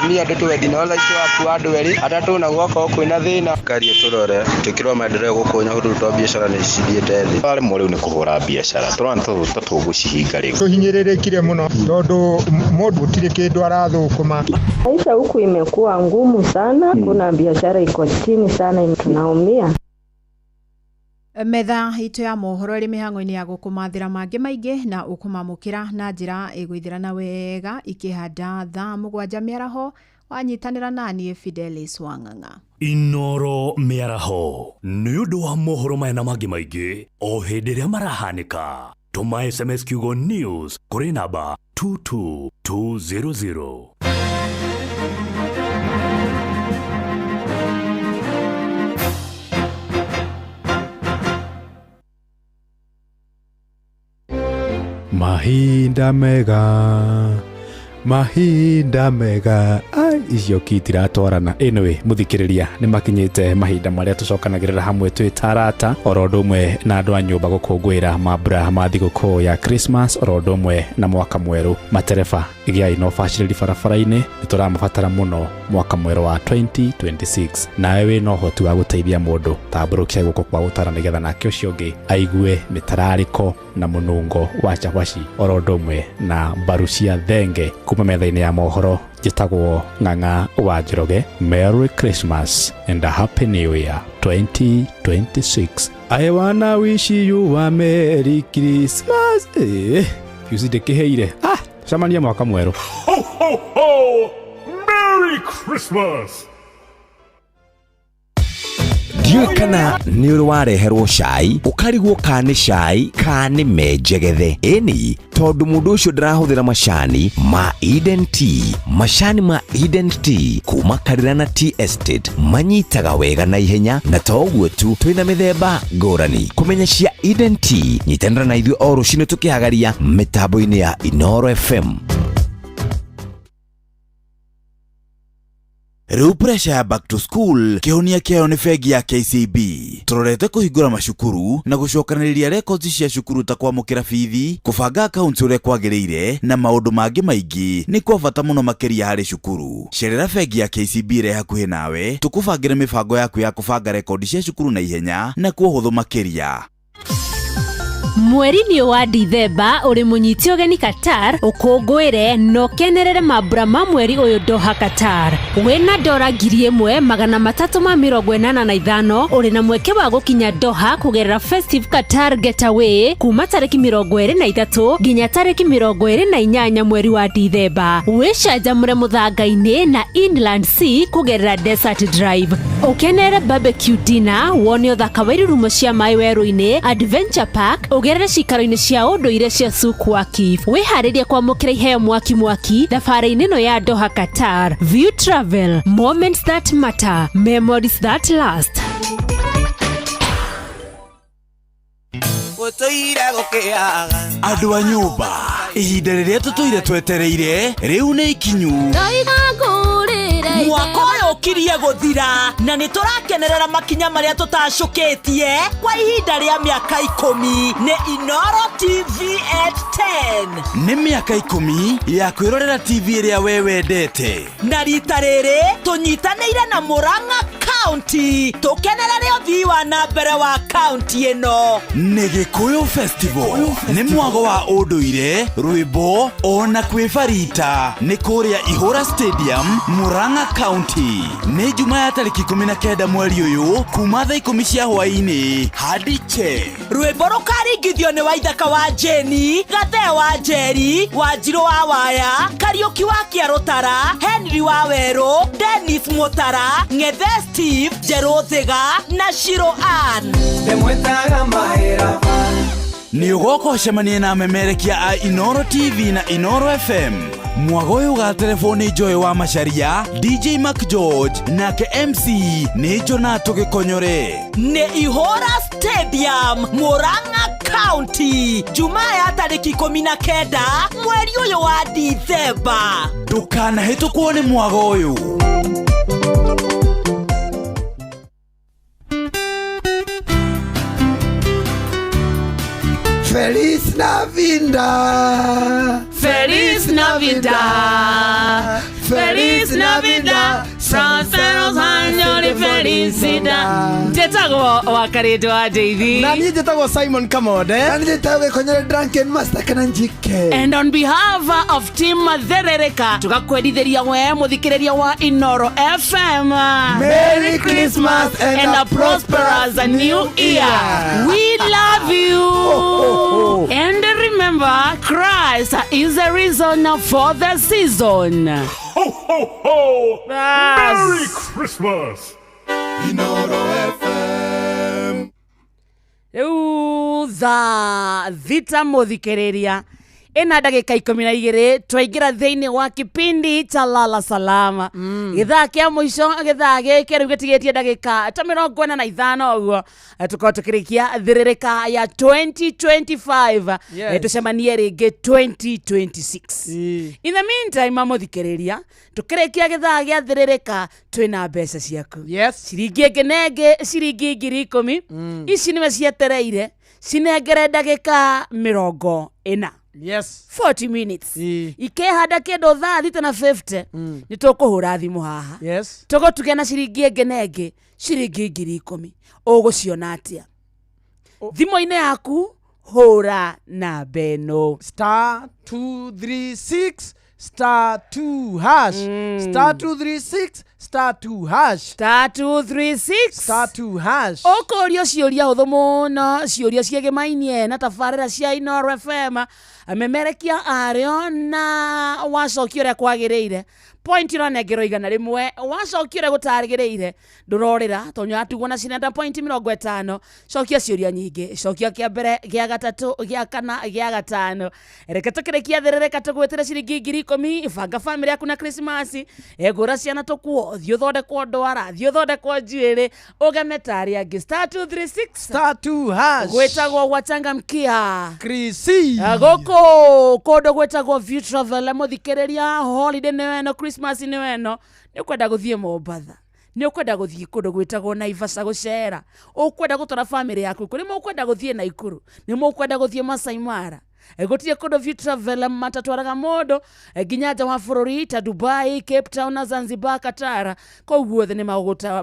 10, andũ 20, no thaa ici tũrakua andũ erĩ atatũ, na gwakorwo kwĩna thĩna. Karia tũrore twĩkĩrwo maendeleo gũkũ Nyahururu tondũ biacara nĩ cithiĩte thĩ. Twaremwo rĩu nĩ kũhũra biacara, tũrona ta tũgũcihinga rĩu. Tũhinyĩrĩrĩkire mũno tondũ mũndũ gũtirĩ kĩndũ arathũkũma. Maisha huku imekuwa ngumu sana, kuna biashara iko chini sana, tunaumia. Metha itũ ya mohoro ĩrĩ mĩhang'o-inĩ ya gũkũmathĩra mangĩ maingĩ na ũkũmamũkĩra na njĩra ĩgũithĩrana wega ikĩhanda thaa 7 mĩaraho wanyitanĩra naniĩ Fidelis Wang'ang'a. Inoro mĩaraho nĩ ũndũ wa mohoro maya na mangĩ maingĩ o hĩndĩ ĩrĩa marahanĩka. Tũma SMS kiugo news kũrĩ namba 22200. Mahinda mega, mahinda mega, ai icio kitiratwarana. Anyway, muthikiriria ni makinyite mahinda maria tucokanagirira hamwe twi tarata oro undu umwe na andu a nyumba gukungwira mambura ma thigũkũ ya Christmas oro undu umwe na mwaka mweru. Matereba igiai na ubacĩrĩri barabara-inĩ, nĩtũramabatara mũno mwaka mwerũ wa 2026. Nawe wĩna ũhoti wa gũteithia mũndũ, tambũrũkia guoko kwa gũtara nĩgetha nake ũcio ũngĩ aigue mĩtararĩko na mũnungo wa cabaci oro ũndũ ũmwe na mbaru cia thenge. Kuma metha-inĩ ya mohoro, njĩtagwo Ng'ang'a wa Njoroge. Merry Christmas and a Happy New Year 2026. I wanna wish you a Merry Christmas. Fuse ndĩkĩheire. Cemania mwaka mwerũ. Ho ho ho! Merry Christmas! Ndiũĩ kana nĩ ũrĩ wareherwo cai ũkarigwo ka nĩ cai ka nĩ menjegethe. Ĩni tondũ mũndũ ũcio ndarahũthĩra macani ma Eden Tea. Macani ma Eden Tea kuma Karira na Tea Estate manyitaga wega na ihenya, na to ũguo tu, twĩna mĩthemba ngũrani. Kũmenya cia Eden Tea, nyitanĩra na ithuĩ o rũcinĩ tũkĩhagaria mĩtambo-inĩ ya Inoro FM. Rĩu pressure ya back to school kĩhonia kĩayo nĩ bengi ya KCB. Tũrorete kũhingũra macukuru na gũcokanĩrĩria records cia cukuru ta kwamũkĩra bithi, kũbanga accounts ũrĩa kwagĩrĩire na maũndũ mangĩ maingĩ nĩ kwa bata mũno makĩria harĩ cukuru. Cerera bengi ya KCB ĩrĩa hakuhĩ nawe tũkũbangĩre mĩbango yaku ya kũbanga rekondi cia cukuru na ihenya na kwa ũhũthũ makĩria. Mweri-inĩ wa Dithemba ũrĩ mũnyite ũgeni Qatar ũkũngũĩre na ũkenerere mambura ma mweri ũyũ Doha Qatar. Wĩna dora 1385 ũrĩ na mweke wa gũkinya Doha kũgerera Festive Qatar Getaway kuma tarĩki 23 nginya tarĩki 28 mweri wa Dithemba. Wĩcanjamũre mũthanga-inĩ na Inland Sea kũgerera Desert Drive. Ũkenere barbecue dinner, wone ũthaka wa irurumo cia maĩ werũ-inĩ, Adventure Park, ũgerere cikaro-inĩ cia ũndũire cia Souk Waqif. Wĩharĩrie kwamũkĩra iheo mwaki mwaki thabarĩ-inĩ ĩno ya Doha Qatar. View Travel, moments that matter, memories that last. Andũ a nyũmba, ihinda rĩrĩa tũtũire twetereire rĩu nĩ ikinyu. Mwaka ũyũ ũkirie gũthira na nĩ tũrakenerera makinya marĩa tũtacũkĩtie kwa ihinda rĩa mĩaka 10 nĩ Inoro TV at 10. Nĩ mĩaka 10 ya kwĩrorera TV ĩrĩa we wendete. Na rita rĩrĩ tũnyitanĩire na Murang'a County tũkenerere ũthii wa na mbere wa county ĩno. Nĩ Gĩkũyũ Festival nĩ mwago wa ũndũire, rwĩmbo ona kwĩbarita nĩ kũrĩa Ihũra Stadium, Murang'a County. Nĩ Juma ya tarĩki 19 mweri ũyũ kuma thaa 10 cia hwaĩ-inĩ hadi che. Rwĩmbo rũkaringithio nĩ Waithaka wa Jeni, Gathee wa Njeri, Wanjirũ wa Waya, Kariũki wa Kĩarũtara, Henry wa Werũ, Dennis Mũtara, Ng'ethe Steve, Njerũ Thiga na Shiro Ann. Nĩ ũgoka ũcemanie na amemerekia a Inoro TV na Inoro FM. Mwago ũyũ ũgaterebwo nĩ Joy wa Macharia, DJ Mac George nake MC nĩ Jonato Gĩkonyore. Nĩ Ihũra Stadium, Murang'a County, Jumaa ya tarĩki 19 mweri ũyũ wa Dithemba. Ndũkanahĩtũkwo nĩ mwago ũyũ. Feliz Navidad. Feliz Navidad. Feliz Navidad. Prósperos años y felicidad. Njĩtagwo Wakarĩndũ wa Ndeithi. Na niĩ njĩtagwo Simon Kamode. Na niĩ njĩtagwo Gĩkonyore Drunken Master kana Njike. And on behalf of team Therereka tugakwendithĩria we mũthikĩrĩria wa Inoro FM. Merry Christmas and a prosperous new year. We love you. And remember, Christ is the reason for the season. Ho, ho, ho! Merry Christmas! Inoro FM. Rĩu thaa thita mũthikĩrĩria ĩna ndagĩka 12 twaingĩra thĩinĩ wa kipindi cha lala salama. Gĩthaa kĩa mũico gĩthaa gĩkĩ rĩu gĩtigĩtie ndagĩka ta 45 ũguo tũkorwo tũkĩrĩkia thĩrĩrĩka ya 2025. Yes. Tũcemanie rĩngĩ 2026. In the meantime mũthikĩrĩria tũkĩrĩkia gĩthaa gĩa thĩrĩrĩka twĩna mbeca ciaku. Yes. Ciringi ĩngĩ na ĩngĩ ciringi 10,000. Ici nĩwe cietereire cinengere ndagĩka 40. Yes. 40 minutes. Ikehanda kĩndũ thaa thita na 50 nĩ tũkũhũra thimũ haha. Yes. Tũgũtuge na ciringi ĩngĩ na ĩngĩ ciringi 10,000. Ũgũciona atĩa? Thimũ-inĩ yaku hũra namba ĩno. Star 236 star 2 hash. Star 236 star 2 hash. Star 236 star 2 hash. Ũkũrio ciũria hũthũ mũno, ciũria ciĩgĩmainie na tabarĩra cia Inoro FM, memerekia arĩo na wacokia ũrĩa kwagĩrĩire. Point ũranengerwo 100, wacokia ũrĩa gũtagĩrĩire ndũrorĩra tondũ nĩũratigwo na cinenda point 50. Cokia ciũria nyingĩ, cokia kĩa mbere, gĩa gatatũ, gĩa kana, gĩa gatano. Reke tũkĩrĩkia thĩrĩrĩka tũgwĩtĩre ciringi 10,000. Banga bamĩrĩ yaku na Krismasi, ngũra ciana tũkuo, thiĩ ũthondekwo ndwara, thiĩ ũthondekwo njuĩrĩ, ũgeme ta arĩa angĩ. Star 236 star 2 hash. Gwĩtagwo gwachangamkia Krisi. Gũkũ kũndũ gwĩtagwo View Travel mũthikĩrĩria, holiday nĩyo ĩno, Christmas nĩyo ĩno. Nĩ ũkwenda gũthiĩ Mombatha, nĩ ũkwenda gũthiĩ kũndũ gwĩtagwo Naivasha gũcera, ũkwenda gũtwara bamĩrĩ yaku kũ, nĩ mũkwenda gũthiĩ Naikuru, nĩ mũkwenda gũthiĩ Masai Mara. Gũtirĩ kũndũ View Travel matatwaraga mũndũ nginya nja wa bũrũri ta Dubai, Cape Town na Zanzibar, Qatar. Kũu guothe nĩ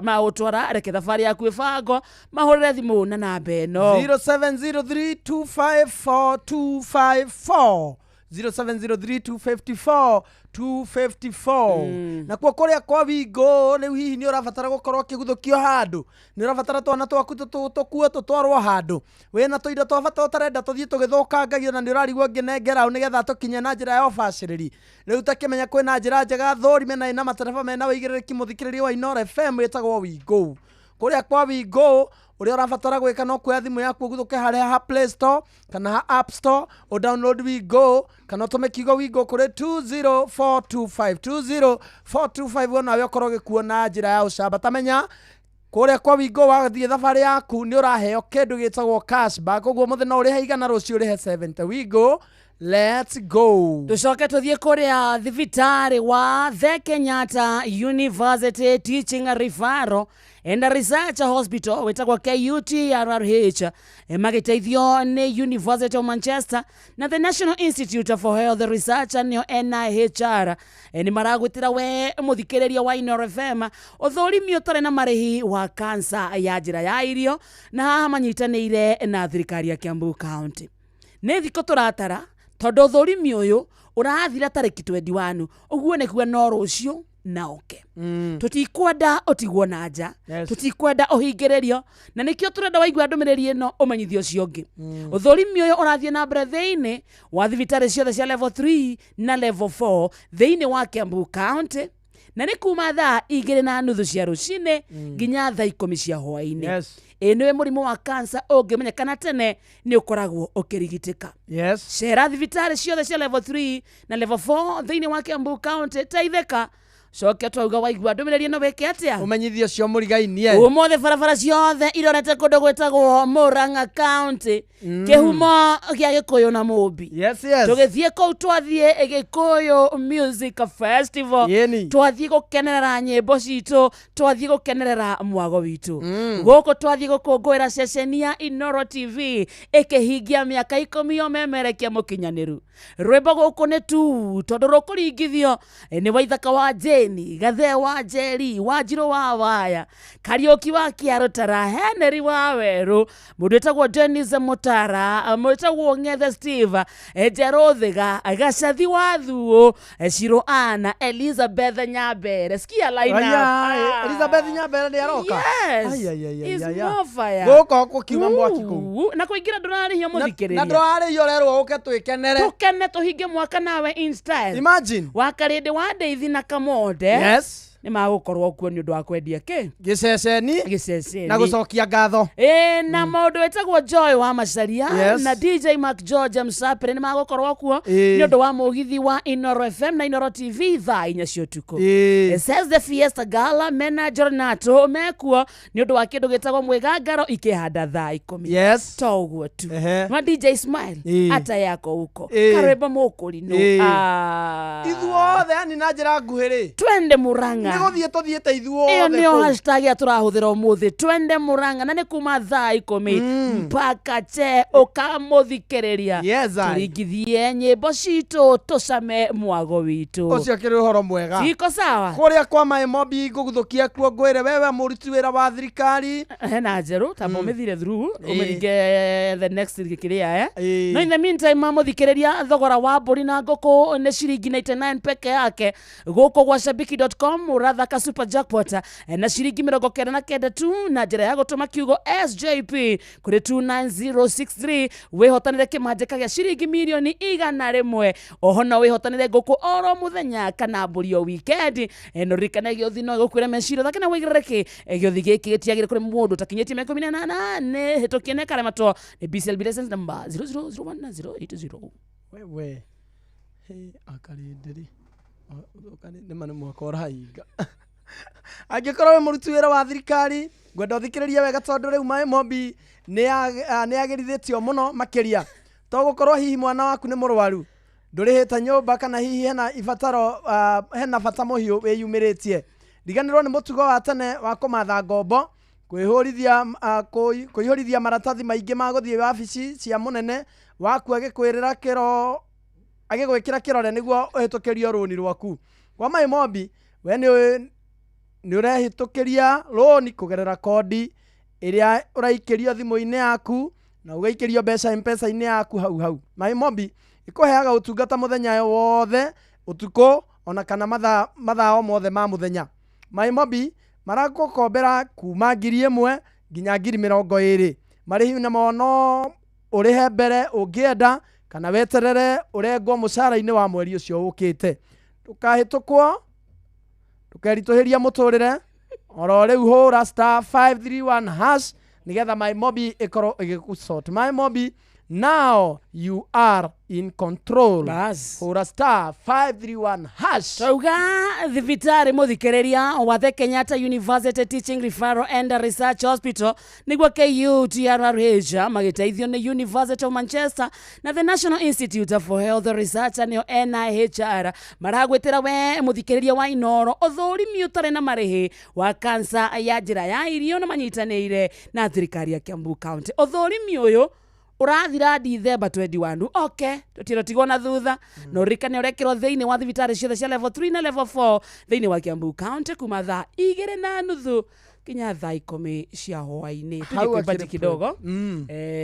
magũtwara. Reke thabarĩ yaku ĩbangwo, mahũrĩre thimũ na namba ĩno. 0703254254. 0703254254. Nakuo kũrĩa kwa Wingo rĩu hihi nĩ ũrabatara gũkorwo ũkĩguthũkio handũ, nĩ ũrabatara twana twaku tũkuo tũtwarwo handũ, wĩna tũindo twa bata ũtarenda tũthiĩ tũgĩthũkangagio na nĩ ũrarigwo ngĩnengera ũ nĩgetha tũkinye na njĩra ya ũbacĩrĩri. Rĩu takĩmenya kwĩna njĩra njega thũrime na ĩna matereba mena ũigĩrĩrĩki mũthikĩrĩria wa Inoro FM ĩtagwo Wingo. Kũrĩa kwa Wingo ũrĩa ũrabatara gwĩka no kuoya thimũ yaku ũguthũke harĩa ha Play Store kana ha App Store, ũ download Wingo kana ũtũme kiugo Wingo kũrĩ 20425 20425 onawe ũkorwo ũgĩkuo na njĩra ya ũcamba. Tamenya kũrĩa kwa Wingo wathiĩ thabarĩ yaku nĩ ũraheo kĩndũ gĩtagwo cashback, ũguo mũthĩ no ũrĩhe 100 rũciũ ũrĩhe 70. Wingo, let's go. Tucoke tuthiĩ kũrĩa thibitarĩ wa The Kenyatta University Teaching Referral and Research Hospital wĩtagwo KUTRRH, magĩteithio nĩ University of Manchester na the National Institute for Health Research nĩyo NIHR. Nĩ maragwĩtĩra we mũthikĩrĩria wa Inoro FM ũthũrimi ũtarĩ na marĩhi wa kansa ya njĩra ya irio, na haha manyitanĩire na thirikari ya Kiambu County. Nĩ thikũ tũratara tondũ ũthũrimi ũyũ ũrathira tarĩki 21, ũguo nĩ kuga no rũciũ na oke. Tũtikwenda ũtigwo na nja, tũtikwenda ũhingĩrĩrio, na nĩkĩo tũrenda waigua ndũmĩrĩri ĩno ũmenyithio ũcio ũngĩ. Ũthũrimi ũyũ ũrathiĩ na mbere thĩinĩ wa thibitarĩ ciothe cia level 3 na level 4 thĩinĩ wa Kiambu County. Na nĩ kuma thaa 2:30 cia rũcinĩ nginya thaa 10 cia hwaĩ-inĩ. Yes. Ĩ nĩwe mũrimũ wa kansa ũngĩmenyekana tene nĩ ũkoragwo ũkĩrigitĩka. Yes. Cera thibitarĩ ciothe cia level 3 na level 4 thĩinĩ wa Kiambu County, teithĩka. Coke twauga waigua ndũmĩrĩri ĩno wĩke atĩa? Ũmenyithio cio mũrigainie. Ũmũthĩ barabara ciothe irorete kũndũ gwĩtagwo Murang'a County, kĩhumo gĩa Gĩkũyũ na Mũmbi. Yes, yes. Tũgĩthiĩ kũu twathiĩ Gĩkũyũ Music Festival. Yeni. Twathiĩ gũkenerera nyĩmbo citũ, twathiĩ gũkenerera mwago witũ. Gũkũ twathiĩ gũkũngũĩra ceceni ya Inoro TV ĩkĩhingia mĩaka 10 ya ũmemerekia mũkinyanĩru. Rwĩmbo gũkũ nĩ tu tondũ rũkũringithio nĩ Waithaka wa Jane, Gathee wa Njeri, Wanjirũ wa Waya, Kariũki wa Kĩarũtara, Henry wa Werũ, mũndũ wĩtagwo Dennis Mũtara, mũndũ wĩtagwo Ng'ethe Steve, Njerũ Thiga, Gacathi wa Thuũ, Shiro Anna, Elizabeth Nyambere. Sikia line up. Aya, Elizabeth Nyambere nĩ aroka. Yes. Ai, ai, ai, ai, Is ai, ai. more fire. Gũkũ gũkiuma mwaki kũu. Uu, na kũingĩra ndũrarĩhio mũthikĩrĩria. Na ndũrarĩhio, ũrerwo ũke twĩkenere. Tũkene tũhinge mwaka nawe in style. Imagine. Wa Karĩndĩ wa Ndeithi na Kamonde. Yes. Nĩ magũkorwo kuo nĩ ũndũ wa kwendia kĩ? Gĩceceni. Gĩceceni. Na gũcokia ngatho. Ĩ na maũndũ wĩtagwo Joy wa Macaria Yes. na DJ Mark George Msapere nĩ magũkorwo kuo Ĩ. nĩ ũndũ wa mũgithi wa Inoro FM na Inoro TV thaa 4 cia ũtukũ. Ĩ. Says the Fiesta Gala mena Jornato mekuo nĩ ũndũ wa kĩndũ gĩtagwo mwĩgangaro ikĩhanda thaa 10. Yes. To ũguo tu. Ma DJ Smile Ĩ. ata yako huko. Ĩ. Karwĩmbo mũkũrinũ. Ĩ. Ah. Ithuothe yani na njĩra nguhĩ rĩ. Twende Murang'a. Nĩ gũthiĩ tũthiĩte ithuothe Ĩyo nĩyo kũu. hashtag ya tũrahũthĩra ũmũthĩ, twende Murang'a, na nĩ kuma thaa 10 mpaka che ũkamũthikĩrĩria. Yes, I. Tũringithie nyĩmbo citũ tũcame mwago witũ. Ũcio kĩrĩ ũhoro mwega. Siko sawa. Kũrĩa kwa Maĩ Mobi ngũgũthũkia kuo ngwĩre wewe mũruti wĩra wa thirikari. Hena njerũ tamba ũmĩthire through ũmĩringe the next kĩrĩa eh. No in the meantime mamũthikĩrĩria thogora wa mbũri na ngũkũ nĩ ciringi 99 peke yake gũkũ gwa shabiki.com ũrathaka super jackpot na ciringi 99 tu na njĩra ya gũtũma kiugo SJP kũrĩ 29063 wĩhotanĩre kĩmanjĩka gĩa ciringi mirioni 100. Oho no wĩhotanĩre ngũkũ oro mũthenya kana mbũri o weekend. No ririkane gĩothi no gĩgũkuĩre meciria thake na wĩigĩrĩrĩki. Gĩothi gĩkĩ gĩtiagĩrĩire kũrĩ mũndũ ũtakinyĩtie mĩaka 18 nĩ hĩtũkie nĩ karematwo nĩ BCLB license number 0001080. Wewe. He akarĩndĩrĩ. Nĩma nĩ mwaka ũrahinga. Angĩkorwo wĩ mũruti wĩra wa thirikari ngwenda ũthikĩrĩrie wega tondũ rĩu Maĩ Mobi nĩ agĩrithĩtio mũno makĩria. To gũkorwo hihi mwana waku nĩ mũrwaru, ndũrĩhĩte nyũmba kana hihi hena ibataro, hena bata mũhiũ wĩyumĩrĩtie. Riganĩrwo nĩ mũtugo wa tene wa kũmatha ngombo, kũihũrithia maratathi maingĩ ma gũthiĩ wabici cia mũnene waku agĩkwĩrĩra kĩro agĩgwĩkĩra kĩrore nĩguo ũhĩtũkĩrio rũni rwaku. Kwa Maĩ Mobi we nĩ ũrehĩtũkĩria rũni kũgerera kodi ĩrĩa ũraikĩrio thimũ-inĩ yaku na ũgaikĩrio mbeca M-Pesa-inĩ yaku hau hau. Maĩ Mobi ĩkũheaga ũtungata mũthenya wothe ũtukũ ona kana mathaa o mothe ma mũthenya. Maĩ Mobi marakũkombera kuma 1,000 nginya 20,000. Marĩhi namo no ũrĩhe mbere ũngĩenda kana weterere ũrengwo mũcara-inĩ wa mweri ũcio ũkĩte. Ndũkahĩtũkwo, ndũkeritũhĩrie mũtũrĩre, oro rĩu hũra *531# nĩgetha Maĩ Mobi ĩkorwo ĩgĩgũsort. Maĩ Mobi, now you are in control. Hũra *531#. Twauga thibitarĩ mũthikĩrĩria wa The Kenyatta University Teaching Referral and Research Hospital nĩguo KUTRRH magĩteithio nĩ University of Manchester na the National Institute for Health Research nĩyo NIHR maragwĩtĩra we mũthikĩrĩria wa Inoro ũthũrimi ũtarĩ na marĩhi wa kansa ya njĩra ya irio na manyitanĩire na thirikari ya Kiambu County. Ũthũrimi ũyũ ũrathira Dithemba 21. Okay, tũtirotigwo na thutha. No ririkane ũrekĩrwo thĩinĩ wa thibitarĩ ciothe cia level 3 na level 4 thĩinĩ wa Kiambu County kuma thaa 2:30 nginya thaa 10 cia hwaĩ-inĩ. Tũthiĩ Hau kwĩ akĩrĩ budget kidogo.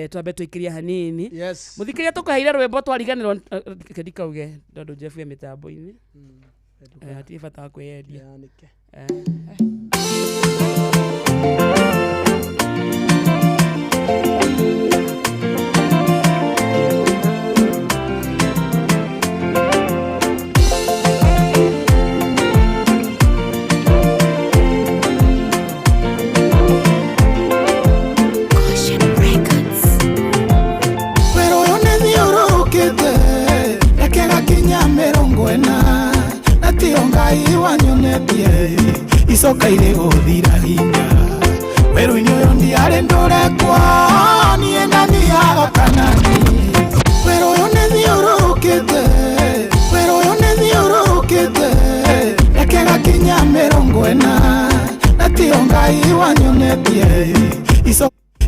Twambe tũikĩrie hanini. Yes. Mũthikĩrĩria tũkũheire rwĩmbo twariganĩrwo, reke ndikauge tondũ Jeff e mĩtambo-inĩ. Hatirĩ bata wa kwĩyendia. tiyo Ngai wanyonetie icoka irĩ gũthira hinya werũ-inĩ ũyũ ndiarĩ ndũrekwo niĩ ndathiaga Kanani werũ ũyũ nĩthiũrũrũkĩte werũ ũyũ nĩthiũrũrũkĩte reke gakinya 40 na tiyo Ngai wanyonetie ico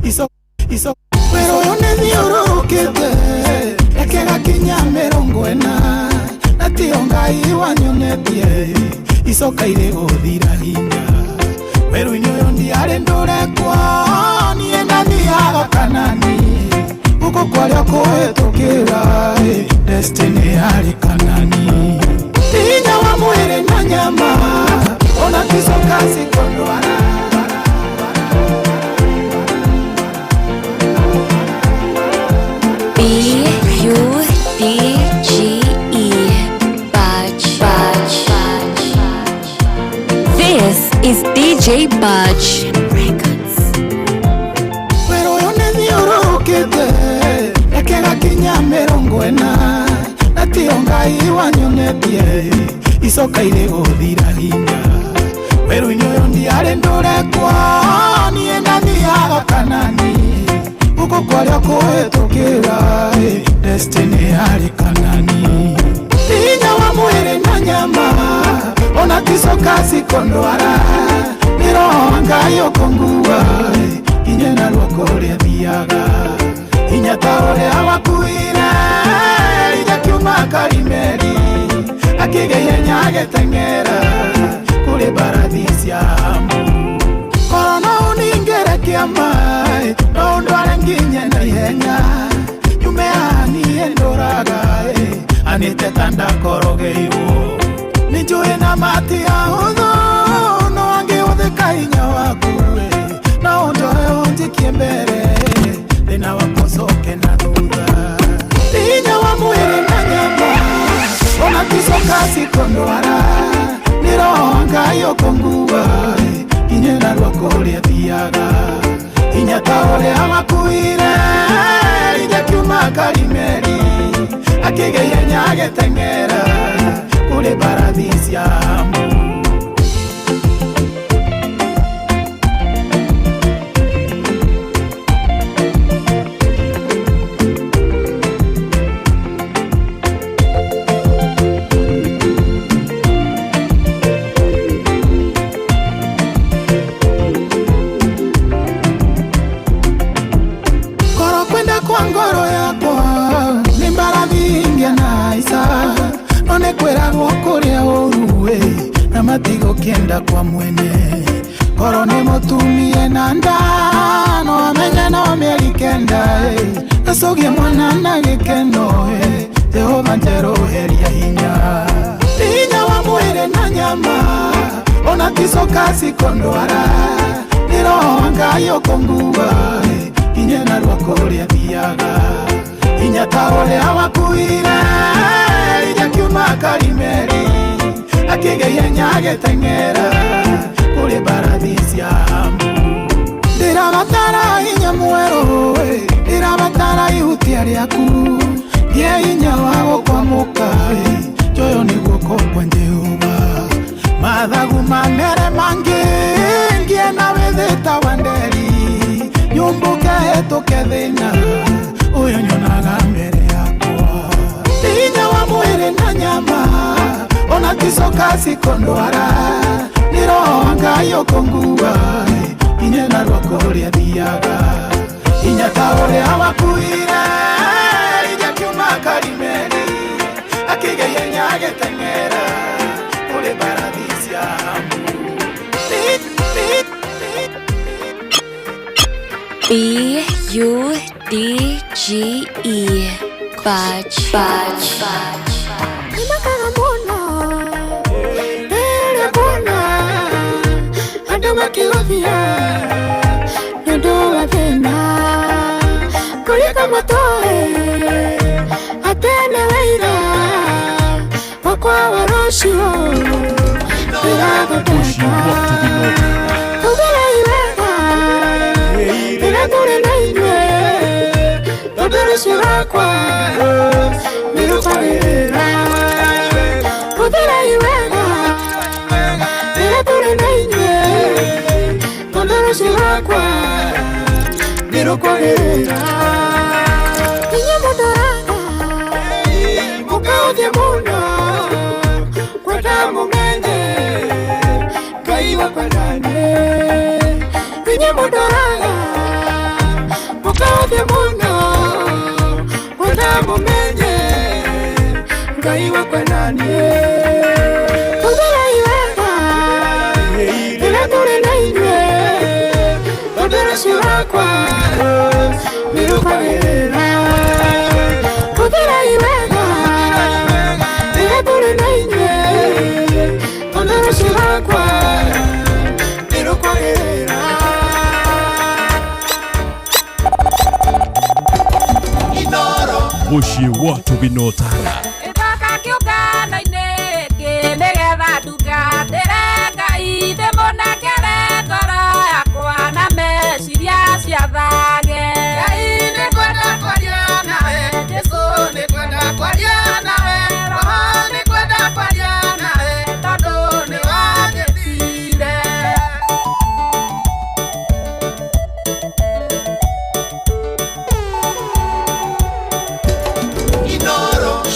ico ico werũ ũyũ nĩthiũrũrũkĩte reke gakinya 40 na tiyo Ngai wanyonetie icoka irĩ gũthira hinya werũ-inĩ ũyũ ndiarĩ ndũrekwo niĩ ndathiaga Kanani gũkũ kwarĩa kũhĩtũkĩra destiny yarĩ Kanani hinya wa mwĩrĩ na nyama ona ticoka cikondwara. B U D G E Budge Budge. This is DJ Budge Records. Werũ ũyũ nĩthiũrũrũkĩte reke gakinya 40 na tiyo Ngai wanyonetie icoka irĩ gũthira hinya werũ-inĩ ũyũ ndiarĩ ndũrekwo niĩ ndathiaga Kanani gũkũ kwarĩa kũhĩtũkĩra destiny yarĩ Kanani hinya wa mwĩrĩ na nyama ona ticoka cikondwara nĩ roho wa Ngai ũkũngua kinye na ruoko ũrĩa thiaga hinya ta ũrĩa wakuire Elija kiuma Karimeli akĩgĩa ihenya agĩteng'era kũrĩ mbarathi cia Ahabu korwo no ũningĩre kĩama no ũndware nginye na ihenya nyume haha niĩ ndũraga anĩte ta ndakorogeirwo nĩ njũĩ na mati ahũthũ no angĩhũthĩka hinya waku no ũnjoe ũnjikie mbere thĩna wakwa ũcoke na thutha hinya wa mwĩrĩ na nyama ona ticoka cikondwara nĩ roho wa Ngai ũkũngua kinye na ruoko ũrĩa thiaga hinya ta ũrĩa wakuire Elija kiuma Karimeli akĩgĩa ihenya agĩteng'era kũrĩ mbarathi cia Ahabu. Koro kwenda kwa ngoro yakwa nĩ mbarathi ingĩanaica no nĩ kwĩragwo kũrĩa ũru na matigũkĩenda kwa mwene koro nĩ mũtumie na nda no amenye no mĩeri 9 acũgie mwana na gĩkeno Jehova njerũheria hinya hinya wa mwĩrĩ na nyama ona ticoka cikondwara nĩ roho wa Ngai ũkũngua kinye na ruoko ũrĩa thiaga hinya ta ũrĩa wakuire Elija kiuma Karimeli akĩgĩa ihenya agĩteng'era kũrĩ mbarathi cia Ahabu ndĩrabatara hinya mwerũ ndĩrabatara ihutia rĩaku ngĩe hinya wa gũkwamũka njoyo nĩ guoko kwa Jehova mathagu mamere mangĩ ngĩe na wĩthĩ ta wa nderi nyũmbũke hĩtũke thĩna ũyũ nyonaga mbere yakwa hinya wa mwĩrĩ na nyama ona ticoka cikondwara nĩ roho wa Ngai ũkũngua kinye na ruoko ũrĩa thiaga hinya ta ũrĩa wakuire Elija kiuma Karimeli akĩgĩa ihenya agĩteng'era kũrĩ mbarathi cia Ahabu. B U D G E Budge Budge. Nĩmakaga mũno rĩrĩa kuona andũ makĩgũthia nĩ ũndũ wa thĩna kũrĩ kamũtoĩ atĩ nĩ wĩira wakwa wa rũciũ ndĩragũteta hũthĩrai wega rĩrĩa tũrĩ na inyuĩ tondũ rũciũ rwakwa nĩ rũkwagĩrĩra hũthĩrai wega. Nĩrũkwagĩrĩra. Inyuĩ mũndoraga mũkaũthie mũno kwenda mũmenye Ngai wakwa naniĩ. Inyuĩ mũndoraga mũkaũthie mũno kwenda mũmenye Ngai wakwa naniĩ. Hũthĩrai wega rĩrĩa tũrĩ na inyuĩ tondũ rũciũ rwakwa nĩrũkwagĩrĩra. Hũthĩrai wega rĩrĩa tũrĩ na inyuĩ tondũ rũciũ rwakwa nĩrũkwagĩrĩra. Mũciĩ wa Tũginotara. Ĩthoka kĩũngano-inĩ gĩkĩ nĩgetha ndungatĩre Ngai ndĩmũnengere ngoro yakwa na meciria ciathage. Ngai nĩngwenda kwaria nawe, Jesũ nĩngwenda kwaria nawe, Roho nĩngwenda kwaria nawe, tondũ nĩwanjĩtire.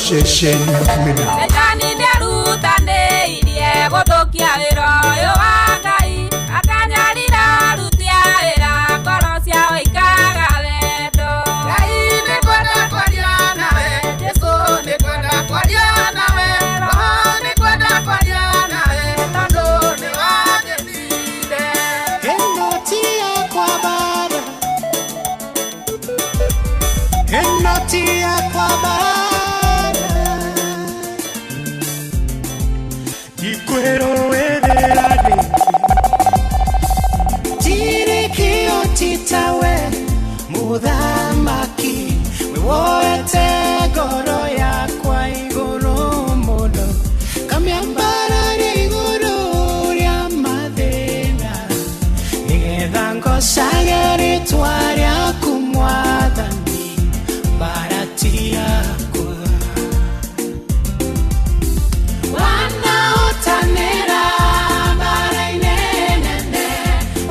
Ceceni Mina. Cecani nĩarutanĩirie gũthũkia wĩra ũyũ wa Ngai, akanyarira aruti a wĩra, ngoro ciao ikaga wendo. Ngai nĩngwenda kwaria nawe, Jesũ nĩngwenda kwaria nawe, Roho nĩngwenda kwaria nawe, tondũ nĩwanjĩtire. Ĩno ti yakwa bara, ĩno ti yakwa bara, ndikwĩrũĩrĩra rĩngĩ. Ndirĩ kĩo ti tawe mũthamaki, wĩ woete ngoro yakwa igũrũ mũno, kamĩambararia igũrũ rĩa mathĩna, nĩgetha ngocage rĩtwa rĩaku Mwathani, mbara ti yakwa. Wanaotanĩra mbara-inĩ nene,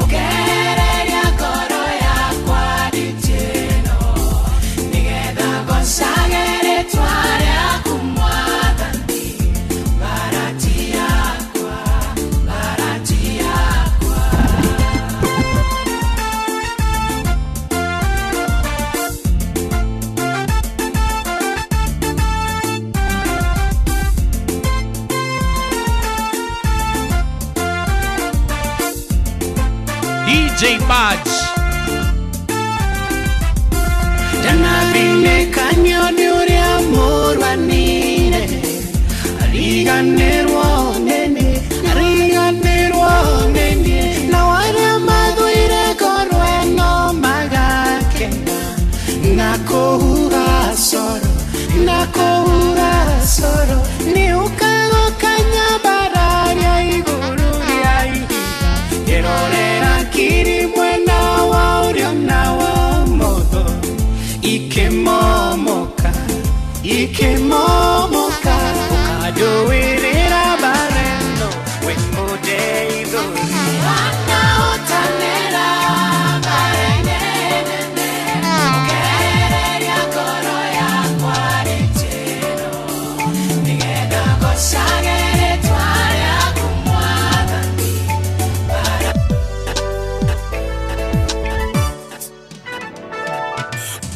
ũkehereria ngoro yakwa nditĩno, nĩgetha ngocage rĩtwa rĩaku Mwathani, mbara ti yakwa, mbara ti yakwa. DJ Badge. Ndanathĩnĩkanio nĩ ũrĩa mũrwanire, ariganĩrwo nĩniĩ, ariganĩrwo nĩniĩ, nao arĩa mathũire ngoro ĩno magakena, na kũhuha coro, na kũhuha coro, nĩũkaga ũkanyambararia igũrũ rĩa ihiga, ngĩrorera ngiri mwena wa ũrĩo na wa ũmotho, ikĩmomoka, ikĩmomoka, ũkandũĩrĩra mbara ĩno wĩ mũndeithũri. Wanaotanĩra mbara-inĩ nene, ũkehereria ngoro yakwa nditĩno, nĩgetha ngocage rĩtwa rĩaku Mwathani, mbara.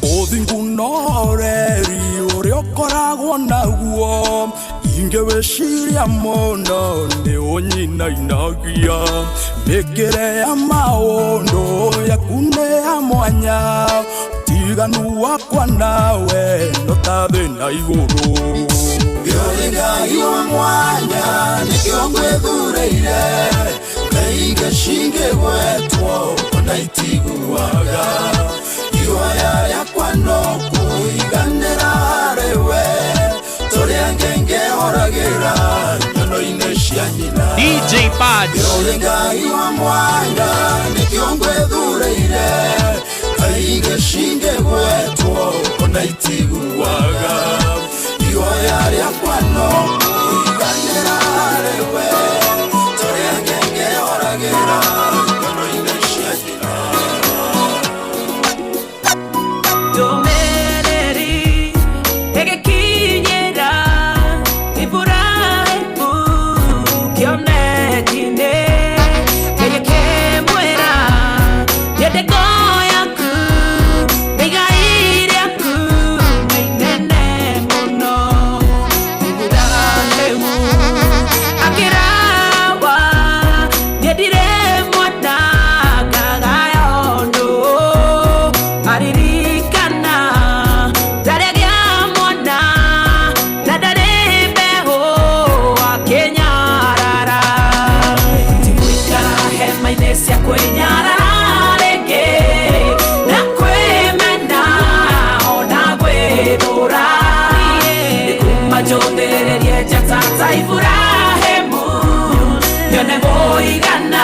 Ũthingu na ũreri ũrĩa ũkoragwo naguo ingĩwĩciria mũno nĩ ũnyinainagia mĩkĩre ya maũndũ yaku nĩ ya mwanya tiganu wakwa nawe no ta thĩ na igũrũ. Ũrĩ Ngai wa mwanya nĩkĩo ngwĩthurĩire Ngai cingĩgwetwo ona itiguaga ihoya rĩakwa no kũiganĩra harĩwe tũrĩa ngengehoragĩra nyono-inĩ cia nyina. DJ Badge. Ũrĩ Ngai wa mwanya nĩkĩo ngwĩthurĩire Ngai cingĩgwetwo ona itiguaga ihoya rĩakwa no kũiganĩra harĩwe tũrĩa ngengehoragĩra nyono-inĩ cia nyina. wa Iburahĩmu nyone mũigana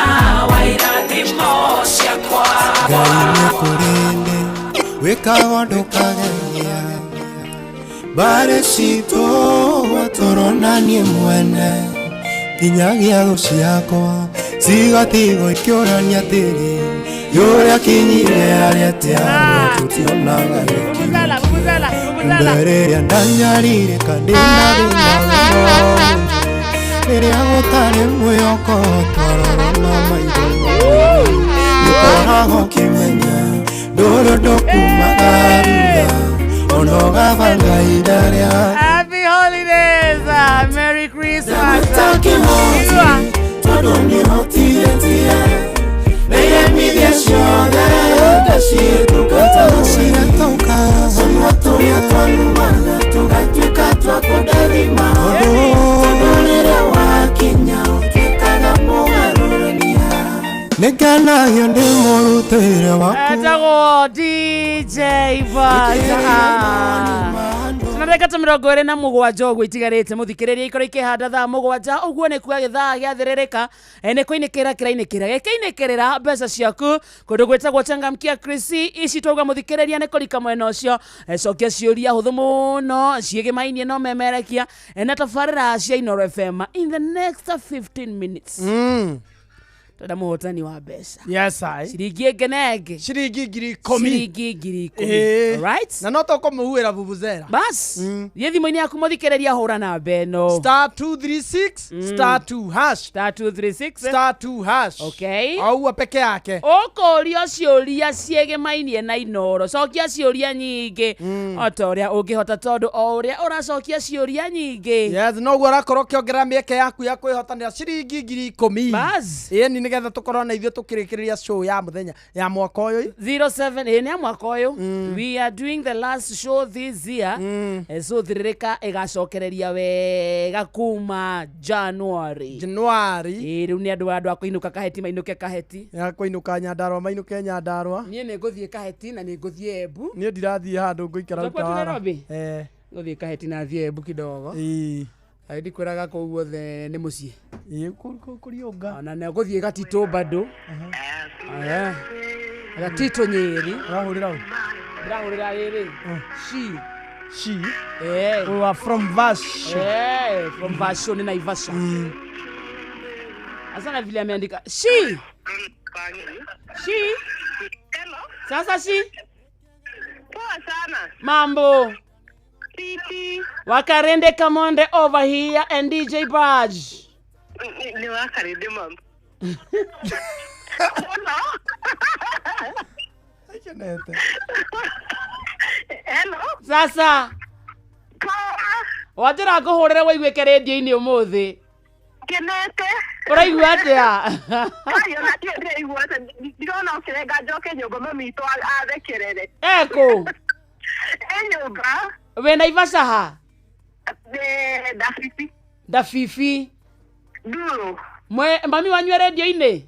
wa irathimo ciakwa. Ngai nĩkũrĩndĩ wĩkaga ndũkageria mbarĩ citũ tũronanie mwene nginyagia thũ ciakwa cigatigwo ikĩũrania atĩrĩ yũrĩa kinyire arĩa atĩa tũtionaga mbere ĩrĩa ndanyarire ndĩna thĩna mũno rĩrĩa gũtarĩ mwĩhoko twarora na maitho nĩũkoragwo ũkĩmenya ndũrĩ ũndũ kumaga thutha ona ũgabanga ihinda rĩa. Happy holidays, Merry Christmas. Tondũ nĩhotithĩtie na iremithia ciothe ndacihĩtũka tũnua tũrĩa twanumana tũgatuĩka twa kũndathima tondũ rĩrĩa wakinya ũtuĩkaga mũgarũrania nĩngenagio ndĩ mũrutĩre waku. Etagwo DJ Buzz. Tunareka ta 27 ũguo itigarĩte mũthikĩrĩria ikorwo ikĩhanda thaa 7 ũguo nĩ kuga gĩthaa gĩathĩrĩrĩka nĩ kũinĩkĩra kĩrainĩkĩra gĩkĩinĩkĩrĩra mbeca ciaku kũndũ gwĩtagwo changamkia Chrissy ici twauga mũthikĩrĩria nĩ kũrika mwena ũcio cokia ciũria hũthũ mũno ciĩgĩmainie no memerekia na tabarĩra cia Inooro FM in the next 15 minutes. Twenda mũhotani wa mbeca. Yes, I. Ciringi ĩngĩ na ĩngĩ. Ciringi 10,000. Ciringi 10,000. Right? Na no tũkũmũhuĩra vuvuzela. Bas. Thiĩ thimũ-inĩ yaku mũthikĩrĩria hũra namba ĩno. Star 236 star 2 hash. Star 236 star 2 hash. Okay. Aua peke yake. Ũkũrio ciũria ciĩgĩmainie na Inooro. Cokia ciũria nyingĩ o ta ũrĩa ũngĩhota tondũ o ũrĩa ũracokia ciũria nyingĩ. Yes, noguo ũrakorwo ũkĩongerera mĩeke yaku ya kwĩhotanĩra ciringi 10,000. Bas. Ĩni nĩgetha tũkorwo na ithuĩ tũkĩrĩkĩrĩria show ya mũthenya ya mwaka ũyũ. 07 ĩ nĩ ya mwaka ũyũ. We are doing the last show this year. So thĩrĩrĩka ĩgacokereria wega kuma January. January. Ĩ rĩu nĩ andũ a kũinũka Kaheti mainũke Kaheti. Ya kũinũka Nyandarua mainũke Nyandarua. Niĩ nĩ ngũthiĩ Kaheti na nĩ ngũthiĩ Embu. Niĩ ndirathiĩ handũ ngũikara Tũkwa tu Utawala. Nairobi? Eh. Ngũthiĩ Kaheti na thiĩ Embu kidogo. Ĩĩ. Ndikwĩraga kũu guothe nĩ mũciĩ. Ĩĩ kũriũnga. Ona nĩ ngũthiĩ Gatitũ bado. Gatitũ Nyĩrĩ. Ũrahũrĩra ũ? Ndĩrahũrĩra rĩrĩ. She. She? Eh. We are from Vasho. Eh, from Vasho ni Naivasha. Sasa na vile ameandika. She. She. Sasa she. Poa sana. Mambo. Titi. Wakarende Kamonde over here and DJ Baj. Ni Wakarende mambo. Aikenete. Hello. Sasa. Wanjĩra ngũhũrĩre wĩiguĩke rĩndiũ-inĩ ũmũthĩ. Kenete. Ũraigua atĩa? Kayo na ndiĩ ndĩraigua atĩa. Ndirona ũkĩrenga njoke nyũmba mami witũ athekerere. Ekũ? E nyũmba. Wĩ Naivasha ha? Ndĩ Ndabibi. Ndabibi. Nduru. Mwe mami wanyu e rĩndiũ-inĩ?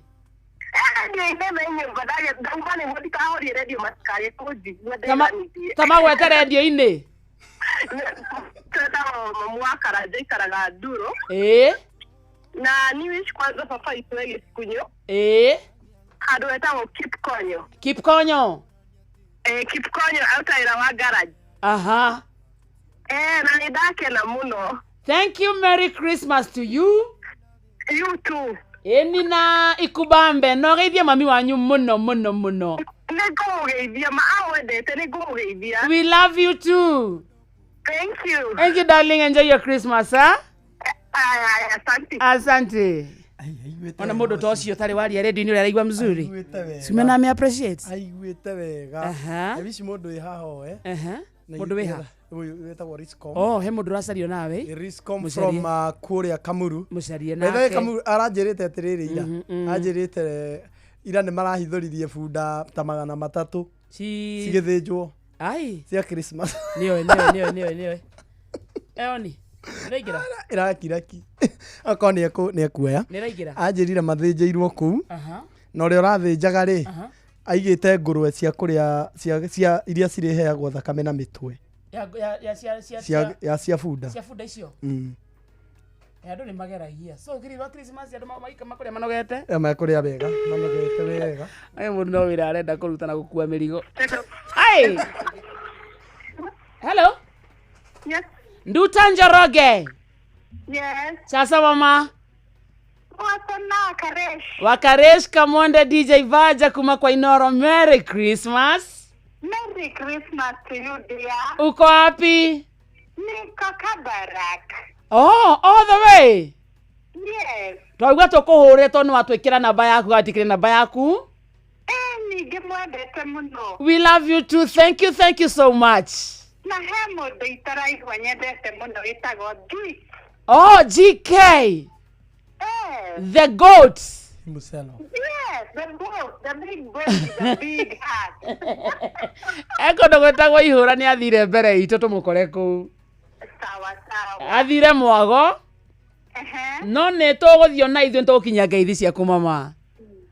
Rĩndiũ-inĩ me nyũmba ndauma nĩguo ndikahorie rĩndiũ matikae kũnjigua ndĩganithie. Ta magwete rĩndiũ-inĩ? Twetagwo mamu wa Karanja aikaraga Nduru. Ĩĩ. Na ni wish kwanza baba witũ e Gĩkunyo. Ĩĩ. Handũ hetagwo Kipkonyo. Kipkonyo? Eh, Kipkonyo arutaga wĩra wa garage. Aha. Eh, na nĩ ndakena mũno. Thank you, Merry Christmas to you. You too. Ĩni na ikubambe no geithie mami wanyu mũno mũno mũno. Nĩ ngũmũgeithia ma amwendete nĩ ngũmũgeithia. We love you too. Thank you. Thank you darling, enjoy your Christmas, huh? Aya, aya, asante. Asante. Ona mũndũ ta ũcio ũtarĩ waria rĩndiũ-inĩ ũrĩa araigua mzuri. Simena ame appreciate. Aiguĩte wega. Aha. Ici mũndũ wĩ haha oe. Aha. Mũndũ wĩ ha? Ũyũ wĩtagwo Riscom. Oh, he mũndũ ũracario nawe. Riscom from kũrĩa Kamuru. Mũcarie By the way, nake. Kamuru aranjĩrĩte atĩrĩrĩ ira. Anjĩrĩte ira nĩ marahithũririe bunda ta 300. Cigĩthĩnjwo. Ai. Cia Christmas. Nĩoĩ nĩoĩ nĩoĩ nĩoĩ nĩoĩ. Eoni. Nĩraingĩra. Ĩrakiraki. Okorwo nĩ ekuoya. Nĩraingĩra. Anjĩrire mathĩnjĩirwo kũu. Aha. Na ũrĩa ũrathĩnjaga rĩ, Aha. aigĩte ngũrwe cia kũrĩa cia iria cirĩheagwo thakame na mĩtwe. Ya ya ya cia cia Cia ya cia bunda. Cia bunda icio. Andũ nĩ mageragia so kiri wa Christmas andũ maika makũrĩa manogete. Mekũrĩa wega, manogete wega. Aya mũndũ no wĩra arenda kũruta na gũkua mĩrigo. Hi. Hello. Yes. Nduta Njoroge. Yes. Sasa mama. Wako na Karesh. Wakaresh Kamonde, DJ Vaja kuma kwa Inoro. Merry Christmas. Merry Christmas to you, dear. Uko wapi? Niko Kabarak. Oh, all the way. Yes. Twaigua tũkũhũrĩre tondũ nĩwatwĩkĩra namba yaku gatikĩrĩ namba yaku. Ningĩ mwendete mũno. We love you too. Thank you, thank you so much. Na he mũndũ itaraigua nyendete mũno wĩtagwo G. Oh, GK. The goat. Muselo. Yes, the goat, the big goat with the big heart. Ekũndũ gwĩtagwo ihũra nĩ athire mbere itũ tũmũkore kũu. Sawa sawa. Athire mwago. No nĩ tũgũthiĩ ona ithuĩ nĩtũgũkinyia ngeithi ciaku mama.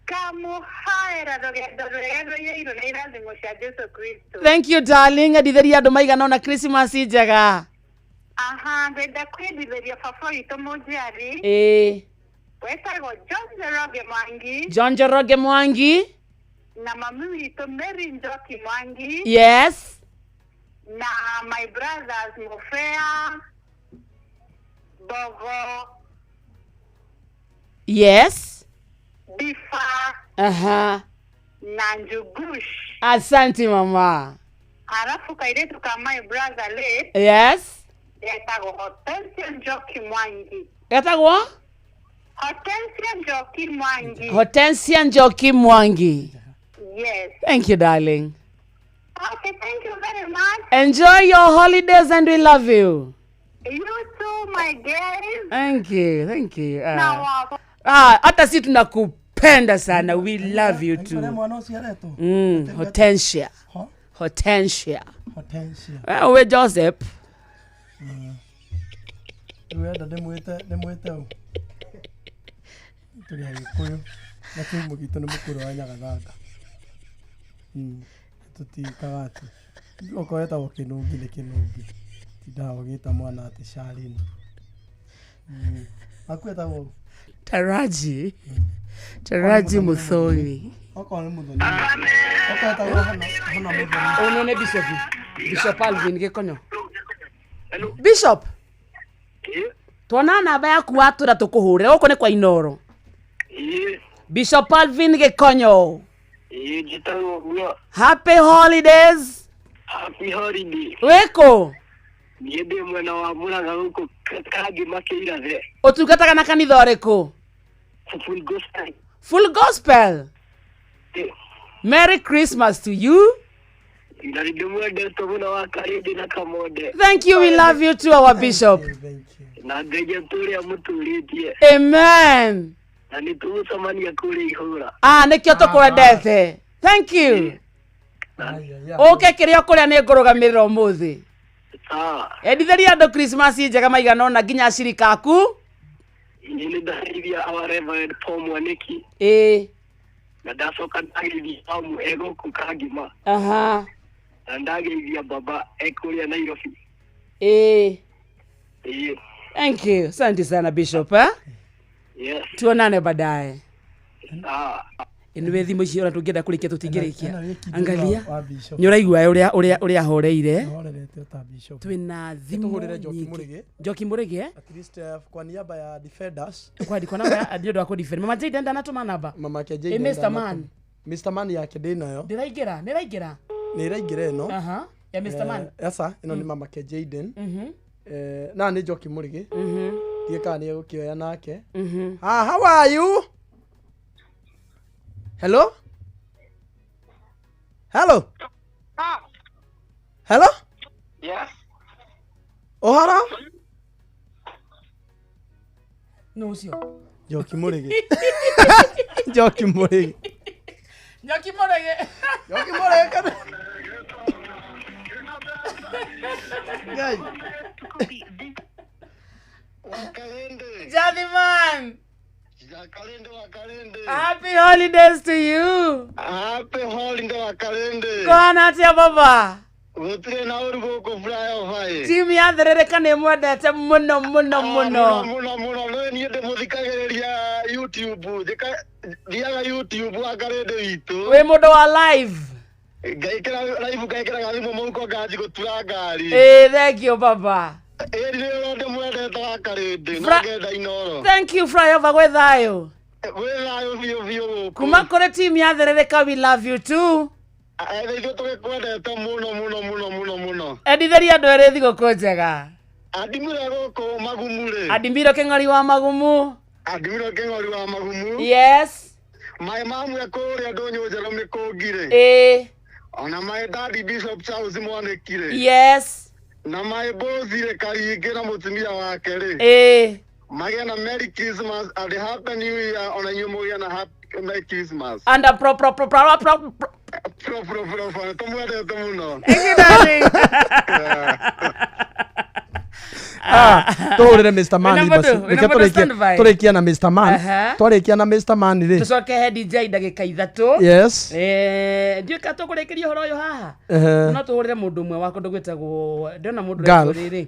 Kamuhaera rũgendo rwega rũiyũirwo na irathimo cia Jesu Kristo. Thank you darling, endithĩria andũ maigana ũna Christmas njega. Aha, ngwenda kwendithĩria baba witũ mũnjiari. Ĩĩ. Wetagwo John Njoroge Mwangi. John Njoroge Mwangi. Na mami witũ Mary Njoki Mwangi. Yes. Na my brothers Mofea, Bogo. Yes. Bifa. Aha. Na Njugush. Asante mama. Halafu kairetu ka my brother late. Yes. Etagwo Hortensia Njoki Mwangi. Etagwo? Hortensia Njoki Mwangi. Hortensia Njoki Mwangi. Yes. Thank you darling. Okay, thank you very much. Enjoy your holidays and we love you. You too, my girl. Thank you, thank you. Na Hata si tunakupenda sana. We love you too. Hortensia. Hortensia. Hortensia. We Joseph. Wenda ndĩmwĩte ũ? Tũrĩ Agĩkũyũ na kĩhumo gitũ nĩ mũkũrũ wa Nyagathanga. Tũtiĩkaga atĩ okorwo etagwo Kĩnũngi nĩ Kĩnũngi, tindaga ũgĩta mwana atĩ Charlene. Aku etagwo ũ? Taraji. Taraji Muthoni. Okorwo nĩ Muthoni. Okorwo etagwo Hana Muthoni. Ũno nĩ Bishop. Bishop Alvin Gĩkonyo. Bishop. Tuona namba yaku watũra tũkũhũrĩra gũkũ nĩ kwa Inoro. Bishop Alvin Gĩkonyo. Happy holidays. Happy holiday. Wĩkũ? Niĩ ndĩ mwena wa Mũrang'a gũkũ Kangi Makĩirathe. Ũtungataga na kanitha ũrĩkũ? Full Gospel. Full Gospel. Merry Christmas to you. Na nĩndĩmwendete mũno wa Karĩndĩ na Kamonde. Thank you, we love you too, our bishop. Na Ngai atũũre amũtũrĩtie. Amen. Na nĩtũgũcemania kũrĩa ihũra. Nĩkĩo tũkwendete. Thank you. Ũke kĩrĩa ũkũrĩa nĩ ngũrũgamĩrĩra ũmũthĩ. Endithĩria andũ Christmas njega maigana ũna nginya acirika aku. Niĩ nĩndageithia our Reverend Paul Mwanĩki. Ĩĩ. Na ndacoka ndageithia mamu e gũkũ Kangima. Aha. Na ndageithia baba e kũrĩa Nairobi. Ĩĩ. Ĩĩ. Thank you. Asante sana Bishop, eh? Yes. Tuonane baadaye. Anyway, thimũ ici ona tũngĩenda kũrĩkia tũtingĩrĩkia. Angalia. Nĩ ũraigua ũrĩa ahoreire. Twĩna thimũ nyingĩ. Njoki Mũrĩgĩ. At least kwa niaba ya defenders. Kwa namba ya nĩ ũndũ wa kũ-defend. Mama Jane ndanatũma namba. Mama ke Jane. Mr Man. Mr Man yake ndĩnayo. Ndĩraingĩra, nĩ ĩraingĩra. Nĩ ĩraingĩra ĩno. Aha. Ya Mr Man. Esa, ĩno nĩ mama ke Jaden. Na nĩ Njoki Mũrĩgĩ. Ndiĩ kana nĩ egũkĩoya nake. How are you? Hello? Hello? Hello? Yes. Ohara? No ũcio. Njoki Mũrĩgĩ. Njoki Mũrĩgĩ. Njoki Mũrĩgĩ. Njoki Mũrĩgĩ kana. Ngai. Jaddy man. Happy holidays to you. Happy holiday Wakalende. Kwana atia baba? Gũtirĩ na ũru gũkũ flyover. Timu ya therereka nĩ mwendete mũno mũno mũno. Mũno mũno Niĩ ndĩmũthikagĩrĩria YouTube, thiaga YouTube wa Karĩndĩ witũ. Wĩ mũndũ wa live. Ngaikĩra live, ngaikĩra gathimũ mũhuko nganji gũtura ngari. Ĩĩ, thank you baba. Ĩĩ, nĩ ũrĩa ndĩmwendete wa Karĩndĩ na ngenda Inooro. Thank you, flyover gwĩ thayũ. Gwĩ thayũ biũ biũ gũkũ. Kuma kũrĩ team ya Therereka, we love you too. Ithuĩ tũgĩkwendete mũno mũno mũno mũno mũno. Endithĩria andũ erĩ thigũkũ njega. Andimire gũkũ Magumu rĩ. Andimiro Kĩng'ori wa Magumu. Andimiro Kĩng'ori wa Magumu. Yes. Maĩ mamwe kũrĩa ndũnyũ njerũ mĩkũngi rĩ. Ĩĩ. Ona my daddy Bishop Charles Mwanĩki rĩ. Yes. Na my boss rĩ Karingĩ na mũtumia wake rĩ. Ĩĩ. Magĩa na Merry Christmas and Happy New Year, ona inyuĩ mũgĩe na Happy Merry Christmas. And a pro pro pro pro pro pro pro pro pro pro, tũmwendete mũno. Thank you, darling. Tũhũrĩre Mr. Man Wĩna basi. mũndũ? Reke Wĩna mũndũ standby? tũrĩkie na Mr. Man. Aha. Twarĩkia na Mr. Man rĩ. Tũcoke he DJ ndagĩka 3. Yes. Ndiũĩ kana tũkũrĩkĩria ũhoro ũyũ haha. Ehe. No tũhũrĩre mũndũ ũmwe wa kũndũ gwĩtagwo, ndĩrona mũndũ Gulf. ũretwo rĩrĩ.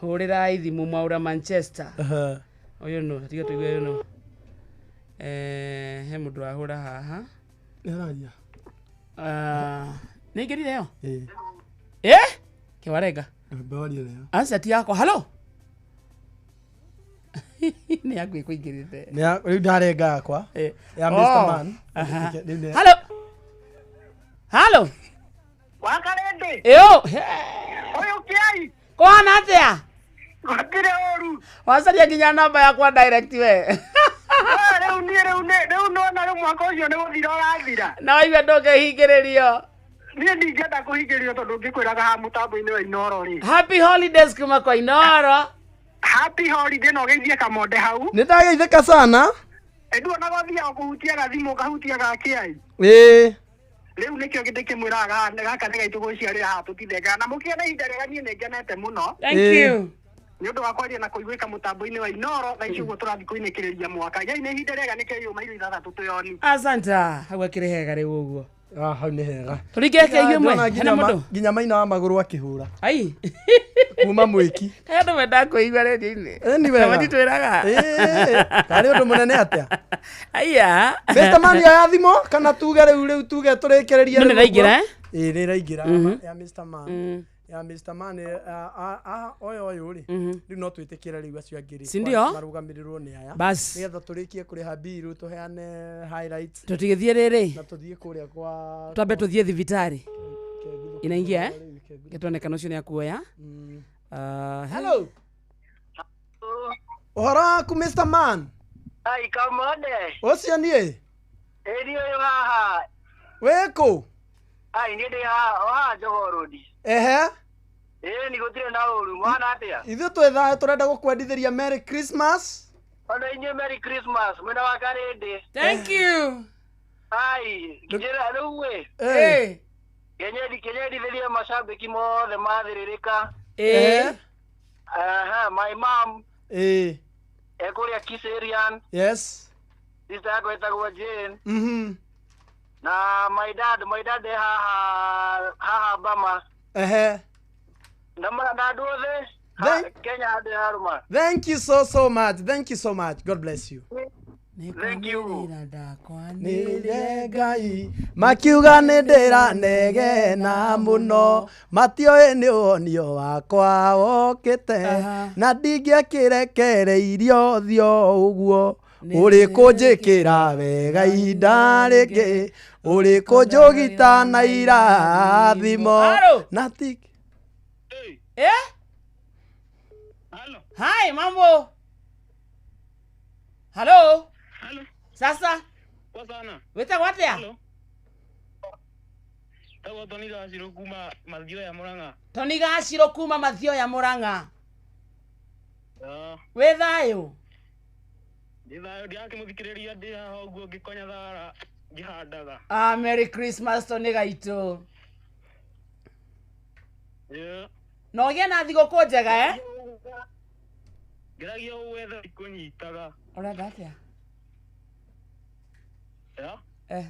Hũrĩra thimũ Mwaura Manchester. Ehe. Ũyũ nũ, tiga tũigue ũyũ nũ. He mũndũ wahũra haha. Nĩararia. Nĩ ingĩrire ĩyo? Ĩĩ. Ĩ? Kĩwarenga. Mbewarie nayo. Aca ti yakwa. Hello. Nĩ yaku ĩkũingĩrĩte. Rĩu ndarenga yakwa. Ya Mr. Man. Rĩu nĩ- Hello. Hello. Wa Karĩndĩ. Ĩyo. Ũyũ kĩai. Kũhana atĩa? Gũtirĩ ũru. Wacaria nginya namba yakwa direct we. Rĩu niĩ rĩu nĩ rĩu nona rĩu mwaka ũcio nĩ gũthira ũrathira. Na waigua ndũngĩhingĩrĩrio. Niĩ ndingĩenda kũhingĩrĩrio tondũ ngĩkwĩraga haha mũtambo-inĩ wa Inooro rĩ. Happy holidays kuma kwa Inooro. Happy holiday na ũgeithie Kamonde hau. Nĩ ndageithĩka sana. Nduonaga ũthiaga kũhutia gathimũ ũkahutia gakĩai. Ĩĩ. Rĩu nĩkĩo ndĩkĩmwĩraga gaka nĩ gaitũ gũciarĩra haha tũtithengaga na mũkĩgĩa na ihinda rĩega, niĩ nĩ ngenete mũno. Thank you. Nĩ ũndũ wa kwaria na kũiguĩka mũtambo-inĩ wa Inooro thaa ici ũguo tũrathiĩ kũinĩkĩrĩria mwaka. Gĩai na ihinda rĩega nĩkĩo yũma irio 6 twĩoni. Asanta. Hau akĩrĩ hega rĩu ũguo. Hau nĩ hega. Tũringe kĩigue ĩmwe. Ndĩrona Hena mũndũ? nginya maina wa magũrũ akĩhũra. Ai. Kuma mwĩki. Kaĩ andũ mendaga kũigua redio-inĩ. Ĩ, nĩ wega. Matitwĩraga. Ĩĩ, karĩ ũndũ mũnene atĩa? Aya. Mr. Man oya thimũ kana tuge rĩu tuge tũrĩkĩrĩrie No rĩu nĩ ĩraingĩra, ũguo. eh? Ĩĩ nĩ ĩraingĩra ya Mr. Man. Ya Mr. Man ũyũ ũyũ rĩ. Rĩu no twĩtĩkĩre rĩu acio angĩ rĩ. Si ndio? Marũgamĩrĩrwo nĩ aya. Bas. Nĩgetha tũrĩkie kũrĩha biru tũheane highlights. Tũtigĩthiĩ rĩrĩ. Na tũthiĩ kũrĩa kwa Twambe tũthiĩ thibitarĩ. Inaingia eh? Gĩtuonekana ũcio nĩ akuoya. Hello. Ũhoro waku Mr. Man? Ai Kamonde. Ũcio niĩ? Ĩĩ niĩ ũyũ haha. Wĩ kũ? Ai niĩ ndĩ haha o haha Jogoo Road. Ehe. Ĩĩ nĩ gũtirĩ na ũru mwana atĩa? Ithuĩ twĩ thayũ tũrenda gũkwendithĩria Merry Christmas. Ona inyuĩ Merry Christmas mwena wa Karĩndĩ. Thank you. Ai njĩra rĩu ĩ. Ĩ. Kenyendithĩrie macambĩki mothe mathĩrĩrĩka. Ĩ. Aha, my mom Ĩ. ekũrĩa Kiserian. Yes. Sister yakwa ĩtagwo Jane. Na my dad e haha Bama. Ehe. Na andũ othe Kenya handũ harũma. Thank you so much. Thank you so much. God bless you. Thank you. Nĩre Ngai makiuga nĩ ndĩranegena mũno matioĩ nĩ ũhonio wakwa wokĩte na ndingĩakĩrekereirio thio ũguo ũrĩ kũnjĩkĩra wega ihinda rĩngĩ ũrĩ kũnjũgita na irathimo na ti Eh? Hi, mambo. Hello. Sasa. Poa sana. Wĩtagwo atĩa? Tagwo Tony Gacirũ kuma Mathioya Murang'a. Tony Gacirũ kuma Mathioya Murang'a. Wĩ thayũ? Ndĩ thayũ, ndirakĩmũthikĩrĩria ndĩ haha ũguo ngĩkonya thara ngĩhandaga. Ah, Merry Christmas Tony gaitũ. Yeah. Na ũgĩe na thigũkũ njega eh? Ngeragia gwetha ikũnyitaga. Ũrenda atĩa? Yeah. Eh.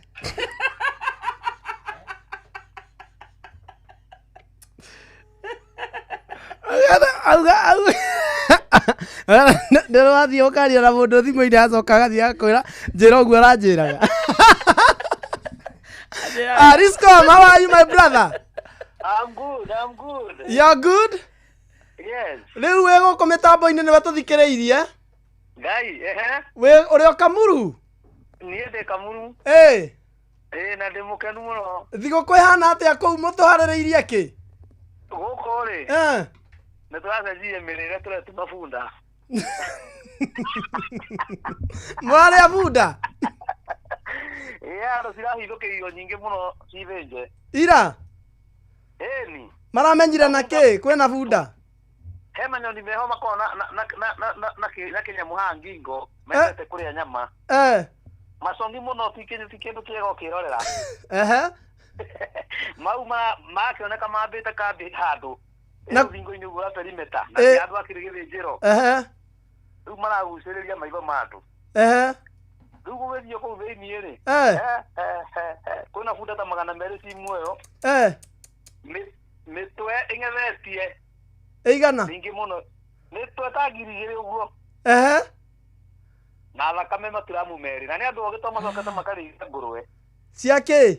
Ndĩrathiĩ ũkaria na mũndũ thimũ-inĩ acoka agathiĩ agakwĩra njĩra ũguo aranjĩraga. Ah, Riscom, how are you my brother? I'm good, I'm good. You're good? Yes. Rĩu wĩ gũkũ mĩtambo-inĩ nĩwe tũthikĩrĩirie. Ngai, ehe. Wĩ ũrĩ o Kamuru? Niĩ ndĩ Kamuru. Ĩ, Ĩ, na ndĩ mũkenu mũno. thigũkũ ĩhana atĩa kũu mũtũharĩrĩirie kĩ? Gũkũ rĩ, Eh, nĩ tũracenjirie mĩrĩre tũretuma bunda. Mũrarĩa bunda? Ĩ, andũ cirahithũkĩirio nyingĩ mũno cithĩnje. Ira? Ĩni. Maramenyire na kĩ? Kwĩna bunda? He manyoni meho makoragwo na kĩnyamũ haha ngingo mendete kũrĩa nyama. Eh, Macongi mũno ti kĩndũ kĩega ũkĩrorera. ehe. Mau makĩoneka mambĩte kambĩ handũ. Na- Rũthingo-inĩ ũguo rwa perimeter. Na Ĩ. ti andũ akĩrĩ gĩthĩnjĩro. Ehe. Rĩu maragucĩrĩria maitho ma andũ. Ehe. Rĩu gũgĩthiĩ kũu thĩiniĩ rĩ, Eh. kwĩna bunda ta 200 ci muoyo. Eh, Mĩtwe ĩng'ethetie ĩigana? mĩingĩ mũno, mĩtwe ta 2,000 ũguo, Ehe. na thakame maturamu 2, na nĩ andũ ogĩ to macokete makarĩithia ngũrwe Cia kĩ?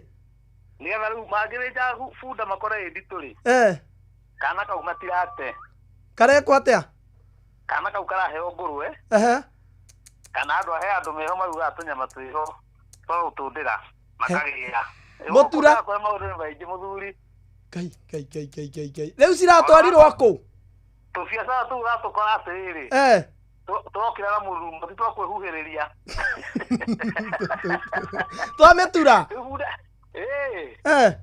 nĩgetha rĩu mangĩthĩnja bunda makore ĩ nditũ rĩ, Eh, kana kau matirate. karekwo atĩa? Kana kau karaheo ngũrwe Ehe. kana andũ he andũ meho marugaga tũnyama twĩho twa gũtũndĩra makagĩra. Mũtura? Kũrĩa maũndũ nĩ maingĩ mũthuri. Ngai, ngai, ngai, ngai, ngai, ngai. Rĩu ciratwarirwo kũ? Tũbiacara tũu ũratũkora atĩrĩrĩ, Eh, twokĩra na mũrurumo ti twakwĩhuhĩrĩria. twamĩtura? Rĩu bunda ĩĩ, Eh,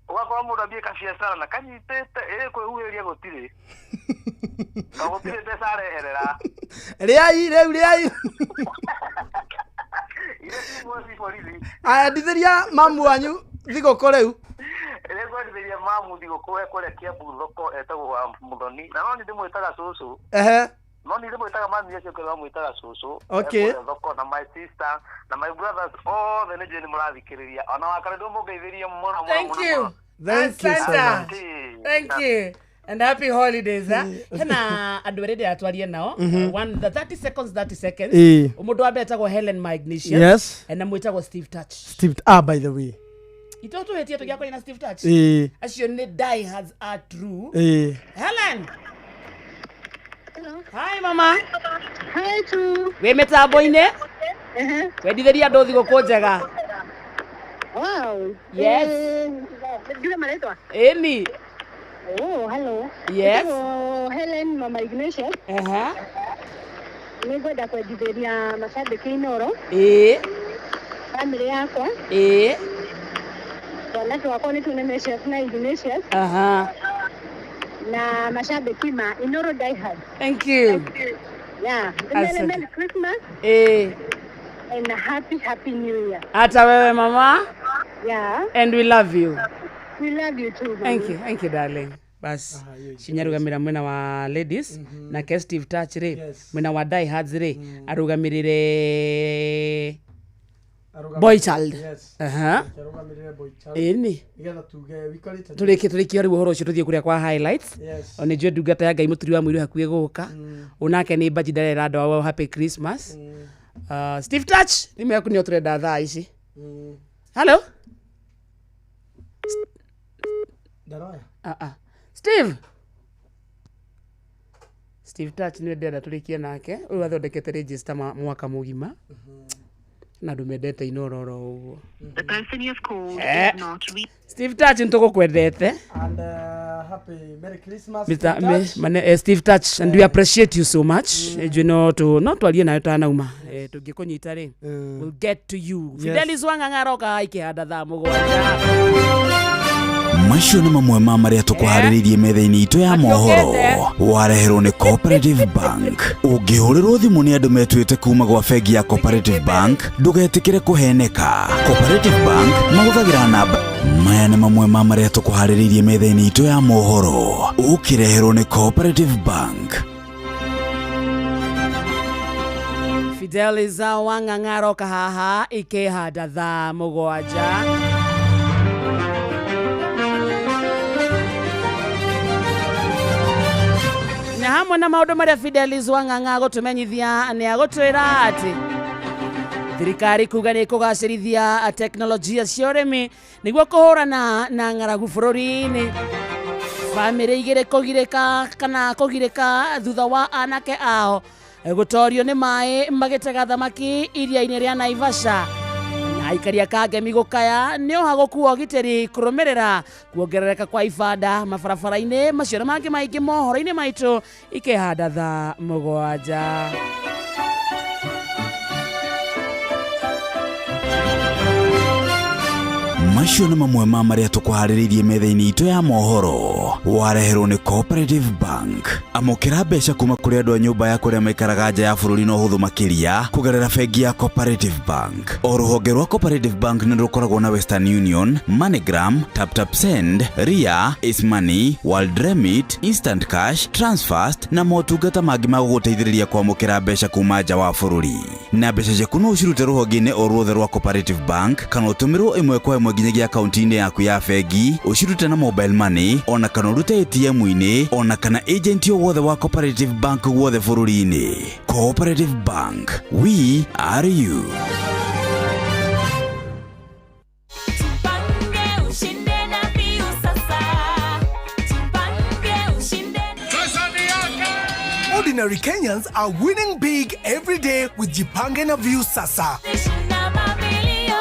ũgakora mũndũ ambie kabiacara na kanyitĩte ĩĩ, kwĩhuhĩrĩria gũtirĩ to gũtirĩ mbeca areherera. Rĩai, rĩu rĩai. Iria ciumwo ci borithi. Aya, ndithĩria mamu wanyu thigũkũ rĩu. Rĩu ngwendithĩria mamu thigũkũ ekũrĩa Kiambu thoko, etagwo wa Mũthoni, na no niĩ ndĩmwĩtaga cũcũ. Ehe. No niĩ ndĩmwĩtaga mami, acio ũngĩ mamwĩtaga cũcũ. Okay. Ekũrĩa thoko na my sister na my brothers othe nĩ njũĩ nĩ mũrathikĩrĩria ona wakare ndũmũngeithĩrie mũno mũno Thank mũno you. mũno. Thank you so Asante. much. Thank you. And happy holidays. Eh? Hena andũ erĩ ndĩratwarie nao. One, the 30 seconds, 30 seconds. Ĩĩ. Mũndũ wa mbere etagwo Helen Magnesius. Yes. Na mwĩtagwo Steve Touch. Steve, ah, by the way. Itũ tũhĩtie tũgĩakorwo na Steve Touch. Ĩĩ. Acio nĩ diehards are true. Ĩĩ. Helen. Hi mama. Hi tu. Wĩ mĩtambo-inĩ? Wendithĩria andũ thigũkũ njega. Wow. Yes. Ngiuge marĩtwa? Ĩni. Oh, hello. Yes. Njĩtagwo Helen Mama Ignatius. Ehe. Nĩngwenda kwendithĩria macambĩki Inooro, Ĩĩ. bamĩrĩ yakwa, Ĩĩ. twana twakwa nĩ Tunenesius na Ignatius, Aha. na macambĩki ma Inooro Diehards. Thank you. Yeah. Asante. Merry Merry Christmas Ĩĩ. and a happy happy new year. Hata wewe mama. Yeah. And we love you. We love you too. Mami. Thank you. Thank you darling. Bas cinyarugamĩra mwena wa ladies nake Steve Touch rĩ mwena wa diehards rĩ arũgamĩrĩre boy child. Yes. Aha. Arũgamĩrĩre boy child. Ĩni. Nĩgetha tuge wikarĩte. Tũrĩkie tũrĩkie rĩu ũhoro ũcio tũthiĩ kũrĩa kwa highlights. Yes. O nĩ njũĩ ndungata ya Ngai mũturi wa mũiru hakuhĩ gũka. Onake nĩ mbaji ndarera andũ ao happy Christmas. Steve Touch thimũ yaku nĩyo tũrenda thaa ici. Hello. Ndaroya. Ah, ah. Steve. Steve Touch nĩwe ndĩrenda tũrĩkie nake ũyũ athondekete register mwaka mũgima na andũ mendete Inooro oro ũguo. The person you have called Eh. is not re- Steve Touch nĩtũgũkwendete. And happy Merry Christmas. Mr. Steve Touch. Steve Touch and we appreciate you so much. Njũĩ no tũ no twarie nawe tanauma tũngĩkũnyita rĩ, we'll get to you. Yes. Fidelis Wang'ang'a aroka ikĩhanda thaa 7. Macio nĩ mamwe ma marĩa tũkũharĩrĩirie metha-inĩ itũ ya mohoro wareherwo nĩ Cooperative Bank. Ũngĩhũrĩrwo thimũ nĩ andũ metuĩte kuma gwa bengi ya Cooperative Bank, ndũgetĩkĩre kũheneka. Cooperative Bank mahũthagĩra namba. Maya nĩ mamwe ma marĩa tũkũharĩrĩirie metha-inĩ itũ ya mohoro ũkĩreherwo nĩ Cooperative Bank. Fidelis Wang'ang'a aroka haha ikĩhanda thaa 7. Na hamwe Mamwe na maũndũ marĩa Fidelis Wang'ang'a agũtũmenyithia nĩ agũtwĩra atĩ thirikari kuga nĩ ĩkũgacĩrithia teknolojia cia ũrĩmi nĩguo kũhũrana na ng'aragu bũrũri-inĩ. Bamĩrĩ igĩrĩ kũgirĩka kana kũgirĩka thutha wa anake ao gũtorio nĩ maĩ magĩtega thamaki iria-inĩ rĩa Naivasha. Na aikari a Kangemi gũkaya nĩ ũhagũku wa ũgitĩri kũrũmĩrĩra kuongerereka kwa ibanda mabarabara-inĩ. Macio na mangĩ maingĩ mohoro-inĩ maitũ ikĩhanda thaa 7. Macio nĩ mamwe ma marĩa tũkũharĩrĩirie metha-inĩ itũ ya mohoro. Wareherwo nĩ Cooperative Bank. Amũkĩra mbeca kuma kũrĩ andũ a nyũmba yaku arĩa maikaraga nja ya bũrũri na ũhũthũ makĩria kũgerera bengi ya Cooperative Bank. O rũhonge rwa Cooperative Bank nĩ rũkoragwo na Western Union, MoneyGram, TapTap Send, Ria, Ace Money, World Remit, Instant Cash, Transfast na motungata mangĩ ma gũgũteithĩrĩria kwamũkĩra mbeca kuma nja wa bũrũri. Na mbeca ciaku no ũcirute rũhonge-inĩ o ruothe rwa Cooperative Bank kana ũtũmĩrwo ĩmwe kwa ĩmwe nginyagia akaunti-inĩ yaku ya bengi, ũcirute na mobile money ona kana ũrute ATM-inĩ ona kana agent o wothe wa Cooperative Bank guothe bũrũri-inĩ. Cooperative Bank, we are you. Ordinary Kenyans are winning big every day with Jipange na View Sasa.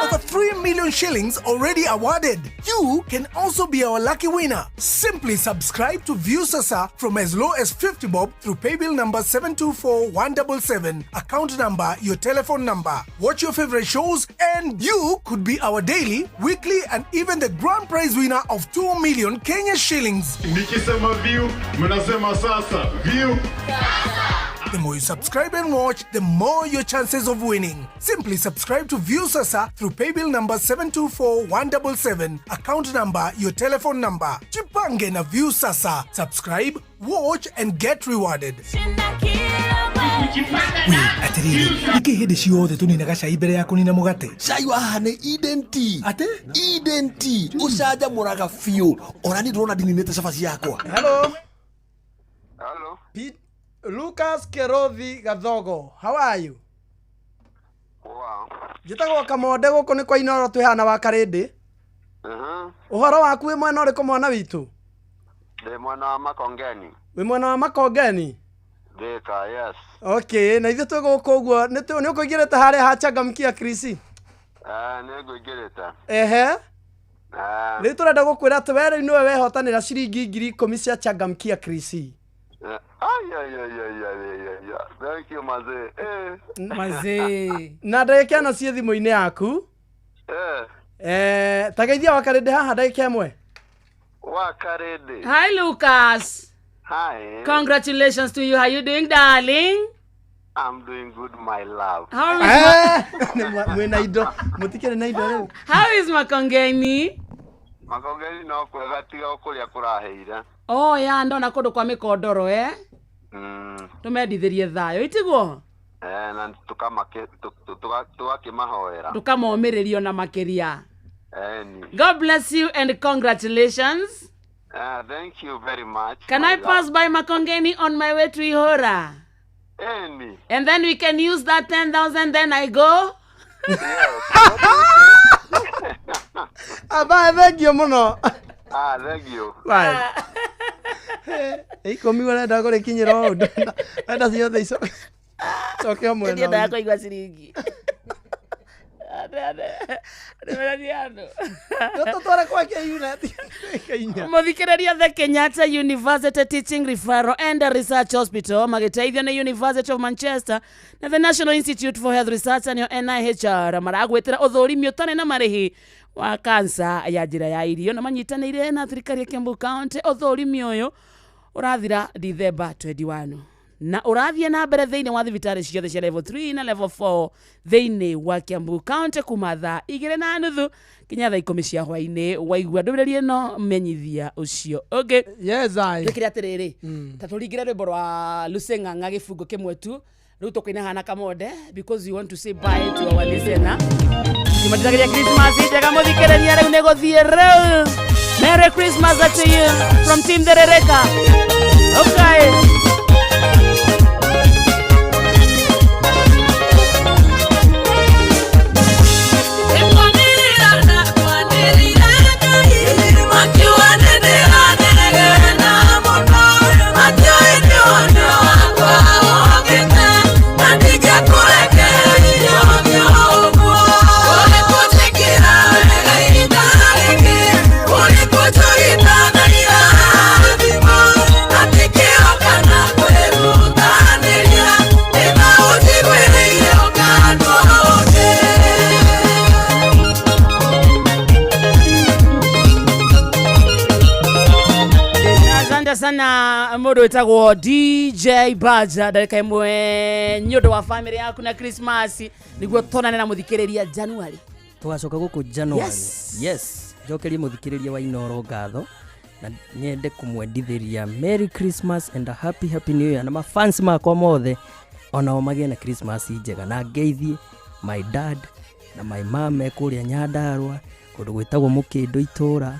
Over 3 million shillings already awarded. You can also be our lucky winner. Simply subscribe to View Sasa from as low as 50 bob through paybill number 724177, account number, your telephone number. Watch your favorite shows and you could be our daily, weekly and even the grand prize winner of 2 million Kenya shillings. Nikisema view, mnasema sasa. View. The more you subscribe and watch, the more your chances of winning. Simply subscribe to View Sasa through paybill number 724177, account number, your telephone number. Jipange na View Sasa. Subscribe, watch and get rewarded. Atiriri, nĩkĩ hĩndĩ ciothe tũninaga cai mbere ya kũnina mũgate? Cai wa haha nĩ Eden Tea. Atĩ? Eden Tea ũcanjamũraga biũ. Ona niĩ ndĩrona ndininĩte cabaci yakwa. Hello. Hello. Lucas Kerothi Gathogo, how are you? Wow. Njĩtagwo Kamonde gũkũ nĩ kwa Inoro twĩ haha na wa Karĩndĩ. Ũhoro waku wĩ mwena ũrĩkũ mwana witũ? Ndĩ mwena wa Makongeni. Wĩ mwena wa Makongeni? Thika, yes. Okay, na ithuĩ twĩ gũkũ ũguo nĩ ũkũingĩrĩte harĩa ha Changamkia Krisi? Nĩ ngũingĩrĩte. Ehe. Rĩu tũrenda gũkwĩra atĩ we rĩu nĩwe wehotanĩra ciringi 10,000 cia Changamkia Krisi. Thank you mazee. Mazee. Na ndagĩka ĩno ciĩ thimũ-inĩ yaku. Ta geithia wa Karĩndĩ haha ndagĩka ĩmwe. Wa Karĩndĩ. Hi Lucas. Hi. Congratulations to you. How you doing, darling? I'm doing good, my love. How is mwĩna indo mũtikĩrĩ na indo rĩu. How is Makongeni? Makongeni no kwega tiga o kũrĩa kũraheire. Oh ya ndona kũndũ kwa mĩkondoro Tũmendithĩrie thayũ itiguo? Na tũgakĩmahoera. Tũkamomĩrĩrio na makĩria. God bless you and congratulations. Thank you very much. Can I pass by Makongeni on my way to Ihora? Any. And then we can use that 10,000 then I go? Yes. Bye, thank you mũno. Thank you. Bye. Ikũmi ũrenda kũrĩkinyĩra ũũ ndenda ciothe icoke o mwena. Ndiendaga kũigua ciringi. Tũtware kwa KU Kenya. Mũthikĩrĩria the Kenyatta University Teaching Referral and Research Hospital magĩteithio nĩ University of Manchester na the National Institute for Health Research nĩyo NIHR maragwĩtĩra ũthũrimi ũtarĩ na marĩhi wa kansa ya njĩra ya irio na manyitanĩire na thirikari ya Kiambu County. Ũthũrimi ũyũ ũrathira Dithemba 21 na ũrathiĩ na mbere thĩinĩ wa thibitarĩ ciothe cia level 3 na level 4 thĩinĩ wa Kiambu County kuma thaa 2:30 nginya thaa 10 cia hwainĩ. Waigua ndũmĩrĩri ĩno menyithia ũcio ũngĩ. Yes, I. Twĩkĩre atĩrĩrĩ, ta tũringĩre rwĩmbo rwa Lucy Ng'ang'a gĩbungo kĩmwe tu rĩu tũkũina hana Kamonde because we want to say bye to our listener. Kimatiragia Christmas njega mũthikĩrĩria rĩu nĩ gũthiĩ rĩu. Merry Christmas to you from Team Therereka. Okay. Na mũndũ wĩtagwo DJ Baja ndagĩka ĩmwe nĩ ũndũ wa family yaku na Christmas nĩguo tuonane na mũthikĩrĩria January. Tugacoka gũkũ January. Yes. Yes. Njokerie mũthikĩrĩria wa Inoro ngatho na nyende kũmwendithĩria Merry Christmas and a happy happy new year na mafans makwa mothe onao magĩe na Christmas njega na ngeithie my dad na my mom me kũrĩa Nyandarua kũndũ gwĩtagwo Mũkĩndũ itũra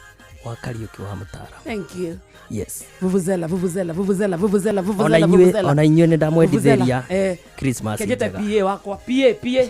wa Kariũki wa Mũtara. Thank you. Yes. Vuvuzela, vuvuzela, vuvuzela, vuvuzela, Ona vuvuzela, inyuĩ vuvuzela. ona inyuĩ nĩ ndamwendithĩria Vuvuzela, eh. Christmas Kenjete njega. PA wakwa, PA, PA.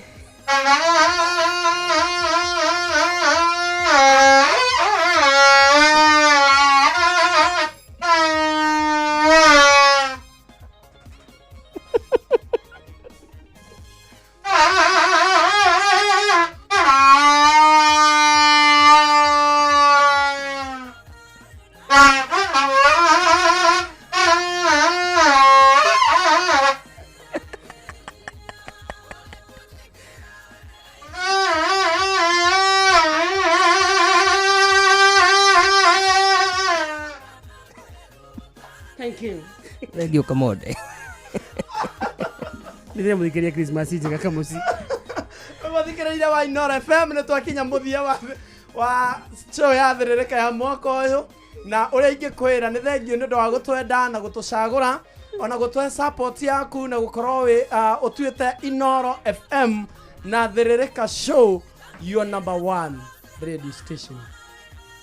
Thank you. Thank you Kamode. Nĩndĩra mũthikĩrĩria Christmas njega Kamuci. Mũthikĩrĩria wa Inoro FM nĩ twakinya mũthia wa show ya thĩrĩrĩka ya mwaka ũyũ na ũrĩa ingĩkwĩra nĩ thengiũ nĩ ũndũ wa gũtwenda na gũtũcagũra ona gũtũhe support yaku na gũkorwo wĩ ũtuĩte Inoro FM na thĩrĩrĩka show your number one radio station.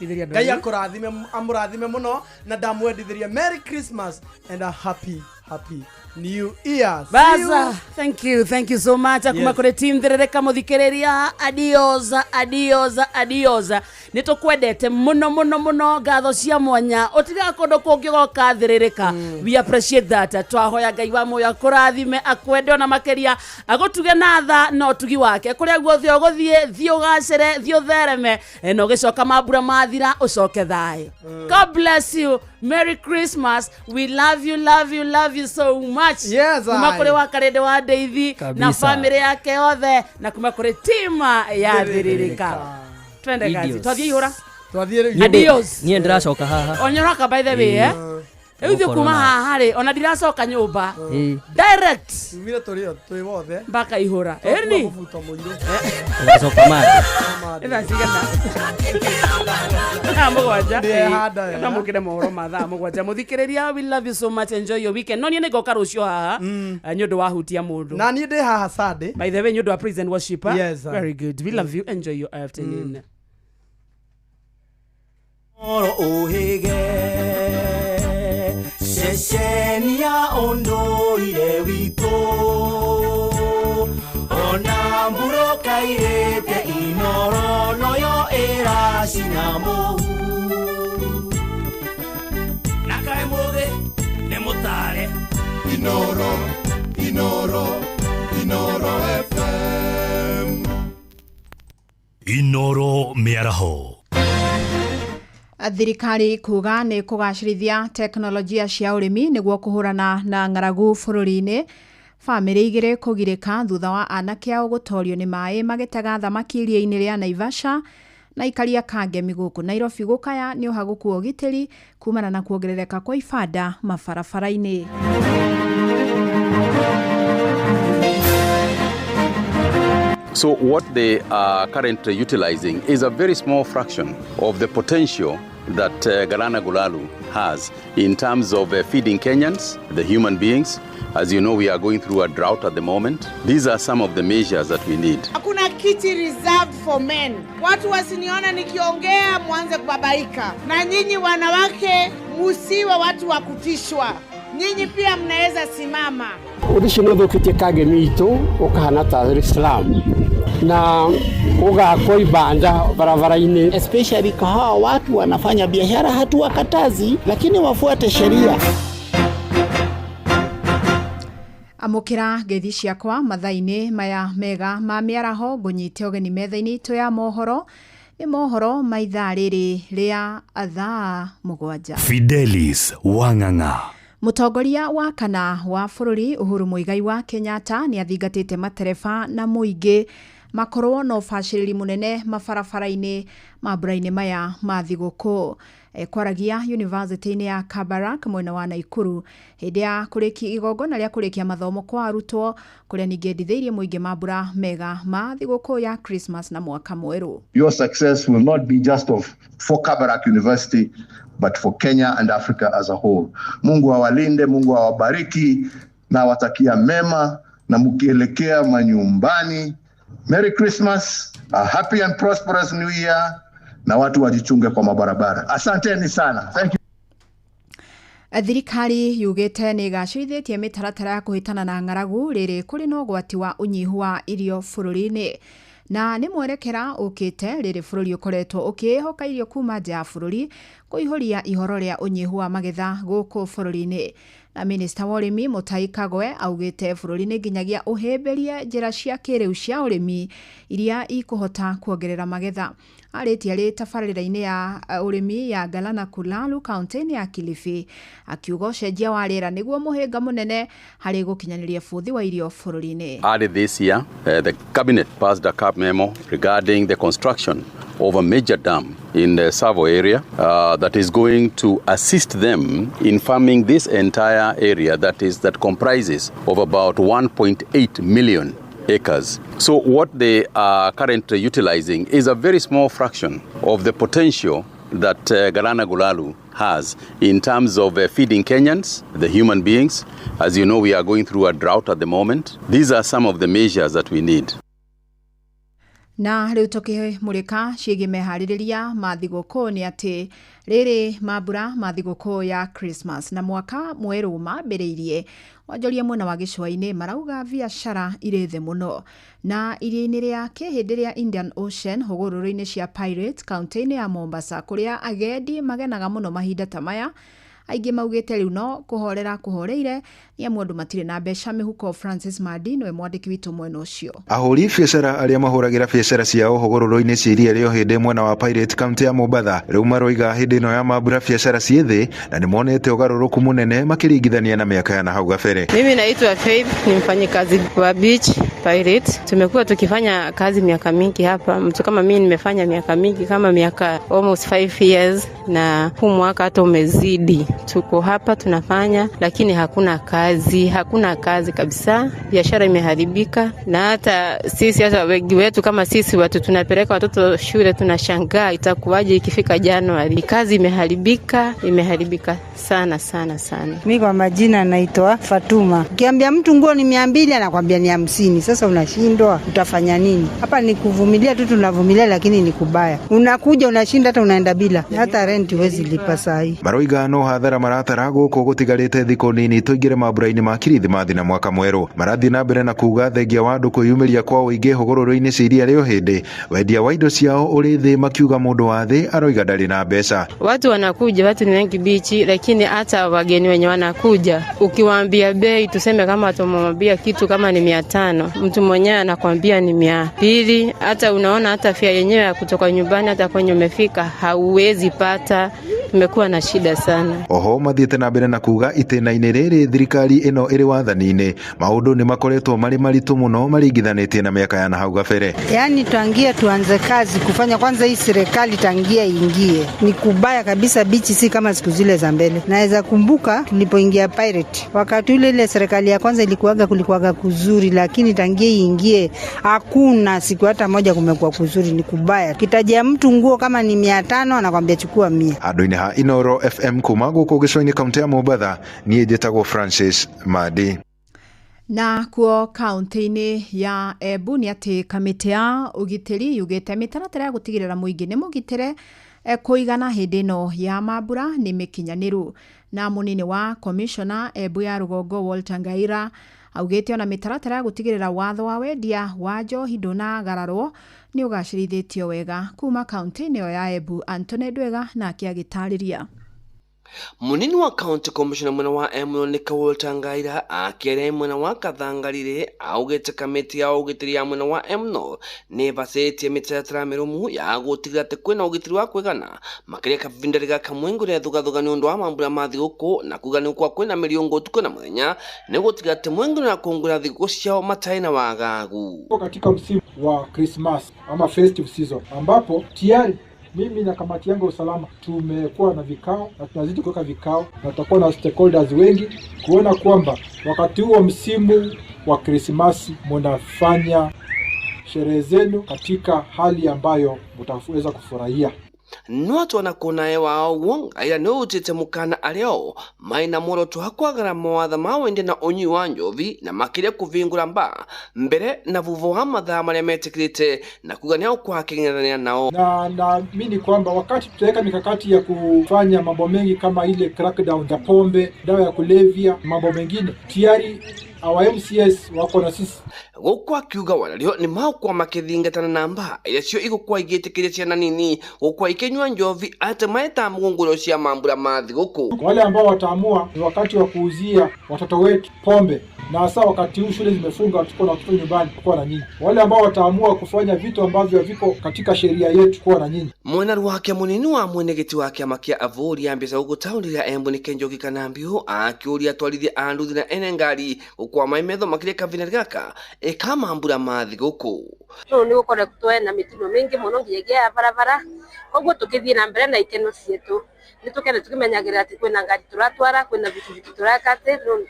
Ngai akũrathime amũrathime mũno na ndamwendithĩria Merry Christmas and a happy happy new year. See you. Baza, thank you so much. Kuma Yes. kũrĩ team thĩrĩrĩka mũthikĩrĩria, adios, adios, adios. Nĩ tũkwendete mũno mũno mũno, ngatho cia mwanya ũtigaga kũndũ kũngĩ ũgoka thĩrĩrĩka. We appreciate that. Twahoya Ngai wa muoyo akũrathime, akwende ona makĩria, agũtuge na tha na ũtugi wake kũrĩa guothe ũgũthiĩ, thiĩ ũgacĩre, thiĩ ũthereme, na ũgĩcoka mambura mathira ũcoke thayũ. God bless you. Merry Christmas. We love you, love you, love you so much. Yes, kuma I. kũrĩ wa Karĩndĩ wa Ndeithi na Kabisa. family yake yothe na kuma kũrĩ tima ya thĩrĩrĩka. Twende kazi. Idios. Twathiĩ ihũra. Twathiĩ rĩu. Adios. Niĩ ndĩracoka haha. Onyoroka by the way, eh? Rĩu thiĩ kuma haha rĩ, ona ndiracoka nyũmba. Ĩĩ. Direct. Tumire tũrĩ o twĩ wothe. Mpaka ihũra. Ĩni. Mũbuto mũirũ. Ũgacoka mande. Thaa cigana? Thaa mũgwanja. Ndĩrehanda wega. Na mũkĩre mohoro ma thaa mũgwanja. Mũthikĩrĩria, we love you so much. Enjoy your weekend. No niĩ nĩngoka rũciũ haha nĩ ũndũ wa hutia mũndũ. Na niĩ ndĩ haha Sunday. By the way, nĩ ũndũ wa praise and worship. Ah? Yes, sir. Very good. We love you. Enjoy your afternoon. Oro ũhĩge ceceni ya ũndũire witũ ona mburoka irĩte Inoro noyo ĩracina mũhu na kaĩ mũthĩ nĩ mũtare Inoro, Inoro, Inoro FM. Inoro mĩaraho. Thirikari kuga nĩ kũgacĩrithia teknolojia cia ũrĩmi nĩguo kũhũrana na ng'aragu bũrũri-inĩ. Bamĩrĩ igĩrĩ kũgirĩka thutha wa anake ao gũtorio nĩ maĩ magĩtega thamaki iria-inĩ rĩa Naivasha na aikaria Kangemi gũkũ Nairobi gũkaya nĩ ũhagũku wa ũgitĩri kumana na kuongerereka kwa ibanda mabarabara-inĩ. So what they are currently utilizing is a very small fraction of the potential that Galana Kulalu has in terms of feeding Kenyans, the human beings. As you know, we are going through a drought at the moment. These are some of the measures that we need. Hakuna kiti reserved for men. Watu wasiniona nikiongea mwanze kubabaika. Na nyinyi wanawake musiwe watu wa kutishwa. Nyinyi pia mnaweza simama. Ũndũ ũcio nĩ ũthũkĩtie Kangemi itũ ũkahana tarĩ slum na ũgakwo ibanda barabara-inĩ. Especially kwa hawa watu wanafanya biashara, hatuwakatazi, lakini wafuate sheria. Amũkĩra ngeithi ciakwa mathaa-inĩ maya mega ma mĩaraho ngũnyite ũgeni metha-inĩ itũ ya mohoro nĩ mohoro ma ithaa rĩrĩ rĩa thaa 7. Fidelis Wang'ang'a. Mũtongoria wa kana wa bũrũri Uhuru Muigai wa Kenyatta nĩ athingatĩte matereba na mũingĩ makorwo na ũbacĩrĩri mũnene mabarabara-inĩ mambura-inĩ maya ma thigũkũ. Kwaragia University-inĩ ya Kabarak mwena wa Naikuru hĩndĩ ya kũrĩkia igongona rĩa kũrĩkia mathomo kwa arutwo, kũrĩa ningĩ endithĩirie mũingĩ mambura mega ma thigũkũ ya Christmas na mwaka mwerũ. Your success will not be just for Kabarak University, but for Kenya and Africa as a whole. Mungu awalinde, Mungu awabariki na awatakia mema, na mkielekea manyumbani, Merry Christmas, a happy and prosperous New Year, na watu wajichunge kwa mabarabara. Asanteni sana. Thank you. Thirikari yugĩte nĩ ĩgacĩrithĩtie mĩtaratara ya kũhĩtana na ng'aragu rĩrĩ kũrĩ na ũgwati wa ũnyihu wa irio bũrũri-inĩ, na nĩ mwerekera ũkĩte rĩrĩ bũrũri ũkoretwo ũkĩĩhoka irio kuma nja ya bũrũri kũihũria ihoro rĩa ũnyihu wa magetha gũkũ bũrũri-inĩ. Na minista wa ũrĩmi Mutahi Kagwe augĩte bũrũri nĩ nginyagia ũhĩmbĩrie njĩra cia kĩrĩu cia ũrĩmi iria ikũhota kuongerera magetha. Arĩtie arĩ tabarĩra-inĩ ya ũrĩmi ya Galana Kulalu kaunti-inĩ ya Kilifi, akiuga ũcenjia wa rĩera nĩguo mũhĩnga mũnene harĩ gũkinyanĩria bũthi wa irio bũrũri-inĩ. Early this year, the cabinet passed a CAB memo regarding the construction of a major dam in the Savo area that is going to assist them in farming this entire area that comprises of about 1.8 million acres. So what they are currently utilizing is a very small fraction of the potential that Galana Kulalu has in terms of feeding Kenyans, the human beings. As you know, we are going through a drought at the moment. These are some of the measures that we need. Na rĩu tũkĩmũrĩka ciĩgiĩ meharĩrĩria ma thigũkũ nĩ atĩ rĩrĩ mambura ma thigũkũ ya Christmas na mwaka mwerũ mambĩrĩirie wanjoria mwena wa gĩcũa-inĩ marauga biacara irĩ thĩ mũno. Na iria-inĩ rĩa kĩhĩndĩ rĩa Indian Ocean hũgũrũrũ-inĩ cia Pirates kaunti-inĩ ya Mombasa kũrĩa agendi magenaga mũno mahinda ta maya, aingĩ maugĩte rĩu no kũhorera kũhoreire nĩ amu andũ matirĩ na mbeca mĩhuko. Francis Madi nĩwe mwandĩki witũ mwena ũcio. Ahũri biacara arĩa mahũragĩra biacara ciao hũgũrũrũ-inĩ cia iria rĩa Ũhĩndĩ mwena wa Pirate kaunti ya Mombatha rĩu maroiga hĩndĩ ĩno ya mambura biacara ciĩ thĩ na nĩmonete ũgarũrũku mũnene makĩringithania na mĩaka ya na hau gabere. Mimi naitwa Faith, ni mfanyikazi wa Beach Pirate. Tumekuwa tukifanya kazi miaka mingi hapa. Mtu kama mimi nimefanya miaka mingi kama miaka almost 5 years, na huu mwaka hata umezidi. Tuko hapa tunafanya, lakini hakuna kazi, hakuna kazi kabisa. Biashara imeharibika, na hata sisi, hata wengi wetu kama sisi watu tunapeleka watoto shule, tunashangaa itakuwaje ikifika Januari. Kazi imeharibika, imeharibika sana sana sana. Mimi kwa majina naitwa Fatuma. Ukiambia mtu nguo ni 200 anakuambia ni 50. Sasa unashindwa, utafanya nini? Hapa ni kuvumilia tu, tunavumilia, lakini ni kubaya. Unakuja unashinda, hata unaenda bila. Hata rent huwezi lipa saa hii. Maroiga no hathara maratara gũkũ gũtigarĩte thikũ nini tũingĩre mambura-inĩ ma kirithimathi na mwaka mwerũ. Marathiĩ na mbere na kuga thengia wa andũ kwĩyumĩria kwa ũingĩ hũgũrũrũ-inĩ cia iria rĩa Ũhĩndĩ, wendia wa indo ciao ũrĩ thĩ, makiuga mũndũ wa thĩ aroiga ndarĩ na mbeca. Watu wanakuja, watu ni wengi bichi, lakini hata wageni wenye wanakuja ukiwaambia bei, tuseme kama tumemwambia kitu kama ni 500, mtu mwenyewe anakuambia ni 200. Hata unaona hata fia yenyewe ya kutoka nyumbani hata kwenye umefika hauwezi pata. Tumekuwa na shida sana. Oho mathiĩte na mbere na kuga itĩna-inĩ rĩrĩ thirikari ĩno ĩrĩ wathani-inĩ maũndũ nĩ makoretwo marĩ maritũ mũno maringithanĩtie na mĩaka ya na hau gabere. Yaani tangia tuanze kazi kufanya kwanza hii serikali tangia ingie ni kubaya kabisa. Bichi si kama siku zile za mbele. Naweza kumbuka tulipoingia Pirate wakati ule ile serikali ya kwanza ilikuwaga kulikuwaga kuzuri, lakini tangia ingie hakuna siku hata moja kumekuwa kuzuri, ni kubaya. Kitajia mtu nguo kama ni 500 anakuambia chukua 100. Andũ-inĩ ha Inoro FM kuma gũkũ gĩcũa-inĩ kaunti ya Mombatha, niĩ njĩtagwo Francis Madi. Na kuo kaunti-inĩ ya Embu nĩ atĩ kamĩtĩ ya ũgitĩri yugĩte mĩtaratara ya gũtigĩrĩra mũingĩ nĩ mũgitĩre kũigana hĩndĩ ĩno ya mambura nĩ mĩkinyanĩru. Na mũnini wa komishona Embu ya rũgongo Walter Ngaira augĩte ona mĩtaratara ya gũtigĩrĩra watho wa wendia wa njohi ndũnagararwo nĩ ũgacĩrithĩtio wega. Kuma kaunti-inĩ ĩyo ya Embu, Anthony Ndwega nake agĩtarĩria. Munini wa county commissioner mwena wa Embu nĩ Walter Ngaira akĩaria mwena wa Kathangarire augĩte kamĩtĩ ya ũgitĩri ya mwena wa Embu nĩ ĩbacĩtie mĩtaratara mĩrũmu ya gũtigĩrĩra atĩ kwĩna ũgitĩri wa kwĩgana makĩria kavinda gaka mũingĩ ũrethũgathũga nĩ ũndũ wa mambura ma thigũkũ na kuga nĩ gũkorwo kwĩna mĩriũngũ ũtukũ na mũthenya nĩ gũtigĩrĩra atĩ mũingĩ nĩũrakũngũĩra thigũkũ ciao matarĩ na wagagu. Katika msimu wa Christmas ama festive season ambapo tayari Mimi na kamati yangu ya usalama tumekuwa na vikao na tunazidi kuweka vikao na tutakuwa na stakeholders wengi kuona kwamba wakati huo msimu wa Krismasi mnafanya sherehe zenu katika hali ambayo mtaweza kufurahia. No twana kunae wao wonga ila nĩ ũtĩte mũkana arĩa maina muoroto wa kwagara mawatho ma wendia na ũnyui wa njovi na makĩria kũvingũra mba mbere na vuvo wa mathaa marĩa metĩkĩrĩte na kuga nĩao kwakĩng'ethanĩra nao. Na naamini kwamba wakati tutaweka mikakati ya kufanya mambo mengi kama ile crackdown ya pombe, dawa ya kulevya, mambo mengine, tayari our MCS wako na sisi. Gũkũ akiuga wanario nĩ magũkorwo makĩthingatana na mba iria cio igũkorwo igĩtĩkĩria ciana nini gũkorwo ikĩnyua njovi atĩ maeta mũgũngũrũ cia mambura ma thigũkũ. Wale ambao wataamua ni wakati wa kuuzia watoto wetu pombe, na hasa wakati huu shule zimefunga, tuko na watoto nyumbani, kuwa na nyinyi. Wale ambao wataamua kufanya vitu ambavyo haviko katika sheria yetu, kuwa na nyinyi. Mwena wake munini wa mwenegeti wa kĩama kĩa avũri a mbeca gũkũ taũni ya Embu nĩ Kĩnjoki Kanambiũ akĩũria atwarithia a nduthi na ene ngari gũkorwo mai metho makĩria kavinda gaka ĩka mambura ma thigũkũ. Rĩu nĩ gũkoretwo na mĩtino mĩingĩ mũno nginyagia ya barabara, koguo tũkĩthiĩ na mbere na ikeno ciitũ nĩ tũkende tũkĩmenyagĩrĩra atĩ kwĩna ngari tũratwara, kwĩna bikibiki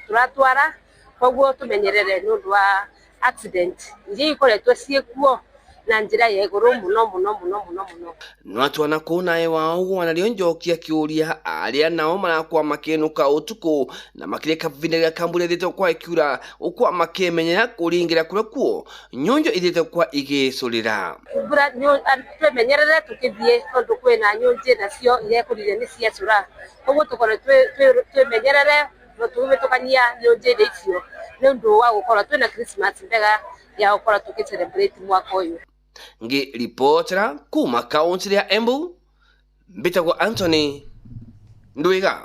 tũratwara, koguo tũmenyerere nĩ ũndũ wa accident iria ikoretwo ciĩkuo na njĩra ya igũrũ mũno mũno mũno mũno mũno. No twana kunae wao wanario Njoki akiũria arĩa nao marakwa makĩenũka ũtukũ na makĩria kavinda ga kambura ithĩte kwa ikiura ũkwa makĩmenyera kũringĩra kũrĩa kuo nyonjo ithĩte kwa igĩcũrĩra. Mbura twemenyerere tũkĩthiĩ tondũ kwĩna nyũnjĩ nacio iria ikũrire nĩ ciacũra, koguo tũkorwo twemenyerere tũgĩbĩtũkania nyũnjĩ icio nĩ ũndũ wa gũkorwo twĩna Christmas mbega ya gũkorwo tũkĩ celebrate mwaka ũyũ. Ngiripotera kuma kaunti ya Embu, mbitagwo Anthony Ndwiga.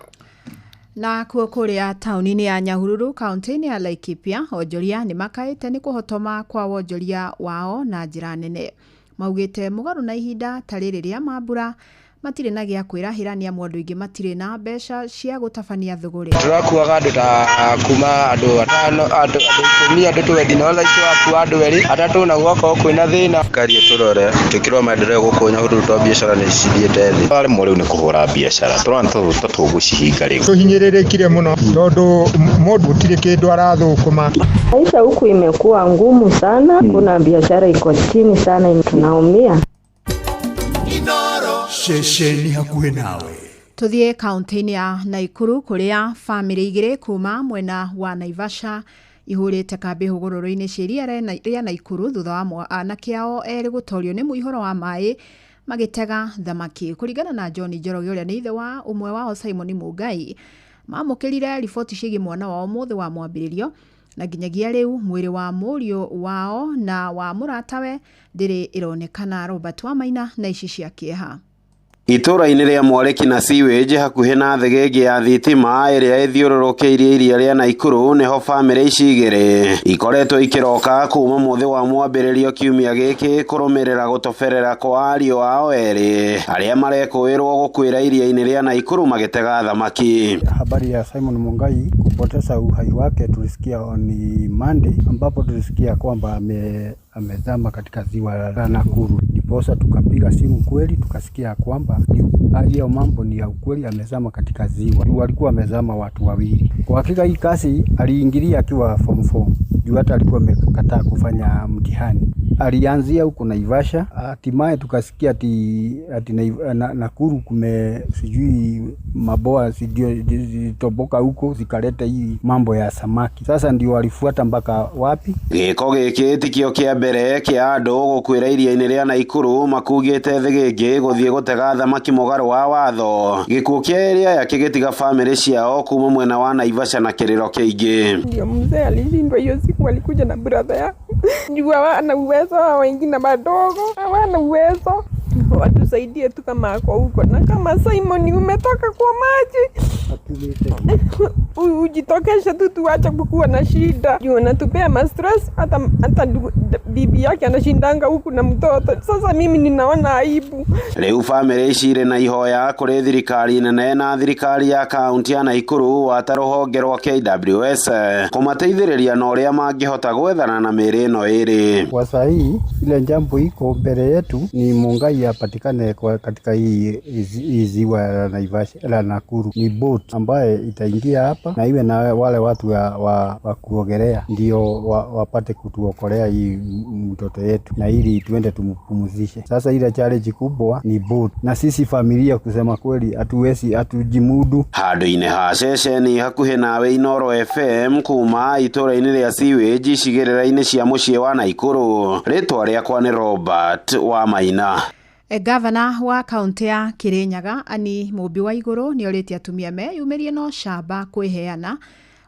Na kuo kũrĩa taũni-inĩ ya Nyahururu kaunti-inĩ ya Laikipia, onjoria nĩ makaĩte nĩ kũhotoma kwa wonjoria wao na njĩra nene. Maugĩte mũgarũ na ihinda ta rĩrĩ rĩa mambura matirĩ na gĩa kwĩrahĩra nĩ amu andũ aingĩ matirĩ na mbeca cia gũtabania thũgũrĩ. Tũrakuaga andũ ta kuma andũ atano, andũ ikũmi, andũ twendi, no thaa ici wakua andũ erĩ atatũ na gwakorwo kwĩna thĩna. Ngari tũrore tũkĩrora maendeleo gũkũ Nyahururu tondũ biacara nĩ cithiĩte thĩ. Twaremwo rĩu nĩ kũhũra biacara, tũrona ta tũgũcihinga rĩu. Tũhinyĩrĩrĩkire mũno tondũ mũndũ gũtirĩ kĩndũ arathũkũma. Maisha huku imekuwa ngumu sana, kuna biashara iko chini sana, tunaumia. Ceceni hakuhĩ nawe. Tuthiĩ kaunti-inĩ ya Naikuru kũrĩa bamĩrĩ igĩrĩ kuma mwena wa Naivasha ihũrĩte kambĩ hũgũrũrũ-inĩ cia iria rĩa Naikuru thutha wa anake ao erĩ gũtorio nĩ mũihũro wa maĩ magĩtega thamaki. Kũringana na John Njoroge ũrĩa nĩ ithe wa ũmwe wao Simon Mũngai, mamũkĩrire riboti ciĩgiĩ mwana wao mũthĩ wa mwambĩrĩrio na nginyagia rĩu mwĩrĩ wa mũriũ wao na wa mũratawe ndĩrĩ ĩronekana. Robert Wamaina na ici cia kĩeha. Itũra-inĩ rĩa Mwarĩki na Sewage hakuhĩ na thegenge ya thitima ĩrĩa ĩthiũrũrũkĩirie iria rĩa Naikuru nĩho bamĩrĩ ici igĩrĩ ikoretwo ikĩroka kuma mũthĩ wa mwambĩrĩrio kiumia gĩkĩ kũrũmĩrĩra gũtoberera kwa ariũ ao erĩ arĩa marekũĩrwo gũkuĩra iria-inĩ rĩa Naikuru magĩtega thamaki. Habari ya Simon Mungai kupoteza uhai wake tulisikia on Monday, ambapo tulisikia kwamba amezama katika ziwa la Nakuru. Ndiposa tukapiga simu kweli, tukasikia kwamba hiyo mambo ni ya ukweli, amezama katika ziwa. Walikuwa amezama watu wawili. Kwa hakika hii kasi aliingilia akiwa form 4, juu hata alikuwa amekataa kufanya mtihani. Alianzia huko Naivasha, hatimaye tukasikia ati Nakuru kume sijui maboa zilitoboka huko zikaleta hii mambo ya samaki. Sasa ndio walifuata mpaka wapi? Gĩko gĩkĩ tikio kĩa mbere kĩa andũ gũkuĩra iria-inĩ rĩa Naikuru makugĩte thĩgĩngĩ gũthiĩ gũtega thamaki mũgarũ wa watho. Gĩkuũ kĩa erĩ aya kĩgĩtiga bamĩrĩ ciao kuma mwena wa Naivasha na kĩrĩro kĩingĩ. Ndio mzee alishindwa hiyo siku, alikuja na brother yake. Juu hawana uwezo, wengine wadogo hawana uwezo. Watusaidie tu kama ako huko, na kama Simon umetoka kwa maji, Akiumĩte Ujitokeshe tu tuache kukuwa na shida. Juu anatupea ma stress hata bibi yake anashindanga huku na mtoto. Sasa mimi ninaona aibu. Rĩu bamĩrĩ ici irĩ na ihoya kũrĩ thirikari nene na thirikari ya kaunti ya Naikuru wata rũhonge rwa KWS kũmateithĩrĩria na ũrĩa mangĩhota gwethana na mĩĩrĩ ĩno ĩrĩ. Kwa saa hii ile jambo iko mbele yetu ni Mungai apatikane kwa katika hii ziwa la Naivasha la Nakuru. Ni boat ambaye itaingia hapa na iwe na wale watu wa kuogelea ndio wapate kutuokolea hii mtoto yetu na ili tuende tumpumzishe. Sasa ile challenge kubwa ni boat, na sisi familia kusema kweli hatuwezi, hatujimudu. Handũ-inĩ ha ceceni hakuhĩ nawe Inooro FM kuma itũũra-inĩ rĩa Sewage icigĩrĩra-inĩ cia mũciĩ wa Naikuru. Rĩtwa rĩakwa nĩ Robert wa Maina. Gavana wa kaunti ya Kirinyaga Anne Mũmbi wa Igũrũ nĩ orĩtie atumia meyumĩrie na ũcamba kwĩheana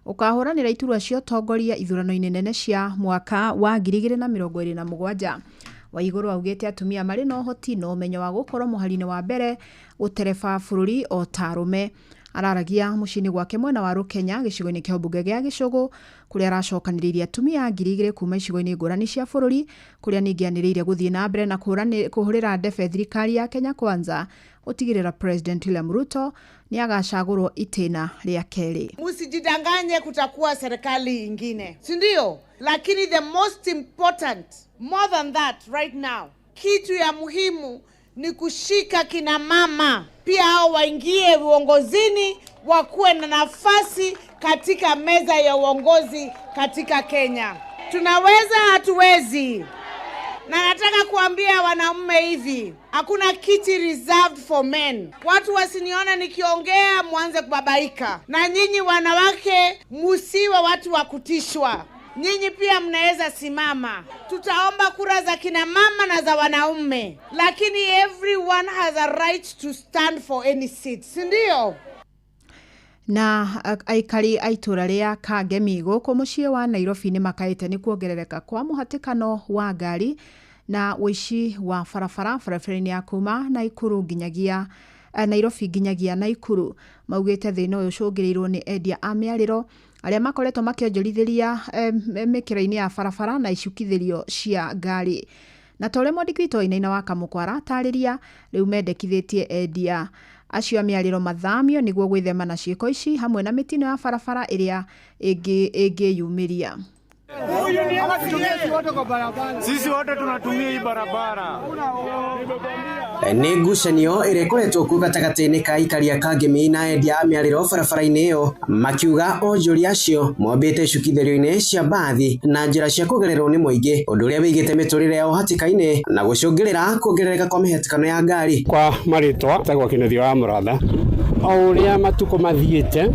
ũkahũranĩra iturwa cia ũtongoria ithurano-inĩ nene cia mwaka wa 2027. Waigũrũ augĩte atumia marĩ na ũhoti na ũmenyo wa gũkorwo mũhari-inĩ wa mbere gũtereba bũrũri o ta arũme. Araragia mũciĩ-inĩ gwake mwena wa Rũkenya gĩcigo-inĩ kĩa mbunge gĩa Gĩcũgũ kũrĩa aracokanĩrĩirie atumia 2,000 kuma icigo-inĩ ngũrani cia bũrũri kũrĩa ningĩ anĩrĩire gũthiĩ na mbere na kũhũrĩra ndebe thirikari ya Kenya Kwanza gũtigĩrĩra President William Ruto nĩ agacagũrwo itĩna rĩa kerĩ. Msijidanganye kutakuwa serikali ingine, si ndio? Lakini the most important, more than that right now, kitu ya muhimu ni kushika kina mama pia hao waingie uongozini, wakuwe na nafasi katika meza ya uongozi katika Kenya. Tunaweza, hatuwezi? Na nataka kuambia wanaume hivi, hakuna kiti reserved for men. Watu wasiniona nikiongea mwanze kubabaika. Na nyinyi wanawake musiwe watu wa kutishwa. Nyinyi pia mnaweza simama. Tutaomba kura za kina mama na za wanaume. Lakini everyone has a right to stand for any seat. Si ndio? Na aikari a itũra rĩa Kangemi gũkũ mũciĩ wa Nairobi nĩ makaĩte nĩ kuongerereka kwa mũhatĩkano wa ngari na ũici wa barabara barabara-inĩ ya kuma Naikuru nginyagia Nairobi nginyagia Naikuru. Maugĩte thĩna ũyũ ũcũngĩrĩirwo nĩ endia a mĩarĩro arĩa makoretwo makĩonjorithĩria mĩkĩra-inĩ ya barabara na icukithĩrio cia ngari. Na ta ũrĩa mwandĩki witũ Wainaina wa Kamũkwa aratarĩria, rĩu mendekithĩtie endia acio a mĩarĩro mathamio nĩguo gwĩthema na ciĩko ici hamwe na mĩtino ya barabara ĩrĩa ĩngĩyumĩria. Sisi wote tunatumia hii barabara. Nĩ ngucanio ĩrĩa ĩkoretwo kuo gatagatĩ-inĩ ka aikari a Kangemi na endia a mĩarĩro barabara-inĩ ĩyo makiuga onjoria acio mombĩte icukithĩrio-inĩ cia mbathi na njĩra cia kũgererwo nĩ mũingĩ, ũndũ ũrĩa wĩigĩte mĩtũrĩre yao hatĩka-inĩ na gũcũngĩrĩra kuongerereka kwa mĩhatĩkano ya ngari. Kwa marĩtwa tagwo Kenneth wa Mũratha, o ũrĩa matukũ mathiĩte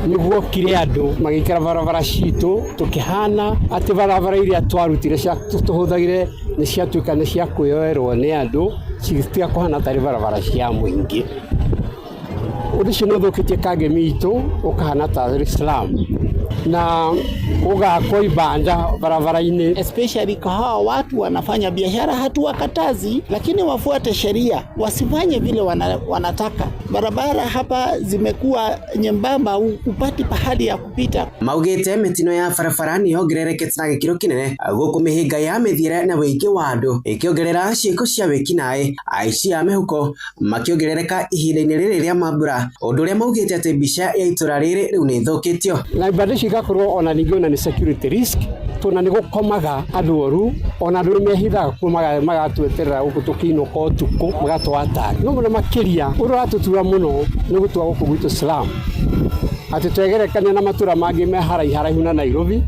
nĩguo kire andũ magĩikara barabara citũ tũkĩhana atĩ barabara iria twarutire cia tũhũthagĩre nĩ ciatuĩka nĩ cia kwĩyoerwo nĩ andũ cigĩtiga kũhana tarĩ barabara cia mũingĩ. Ũndũ ũcio nĩ ũthũkĩtie Kangemi itũ ũkahana tarĩ slum na ũgakwo ibanda barabara-inĩ. Especially kwa hawa watu wanafanya biashara, hatuwakatazi, lakini wafuate sheria, wasifanye vile wanataka. Barabara hapa zimekuwa nyembamba, upati pahali ya kupita. Maugĩte mĩtino ya barabara nĩ yongererekete na gĩkĩro kĩnene gũkũ mĩhĩnga ya mĩthiĩre na wĩingĩ wa andũ ĩkĩongerera ciĩko cia wĩkinaĩ, aici a mĩhuko makĩongerereka ihinda-inĩ rĩrĩ rĩa mambura, ũndũ ũrĩa maugĩte atĩ mbica ya itũra rĩrĩ rĩu nĩ ĩthũkĩtio. Na ibanda ici igakorwo ona ningĩ ona nĩ security risk tondũ nĩ gũkomaga andũ oru, ona andũ nĩmehithaga kuo magatweterera gũkũ tũkĩinũka ũtukũ magatwatanga. No mũno makĩria ũrĩa ũratũtura mũno nĩ gũtua gũkũ gwitũ slum, atĩ twegerekania na matũra mangĩ me haraiharaihu na Nairobi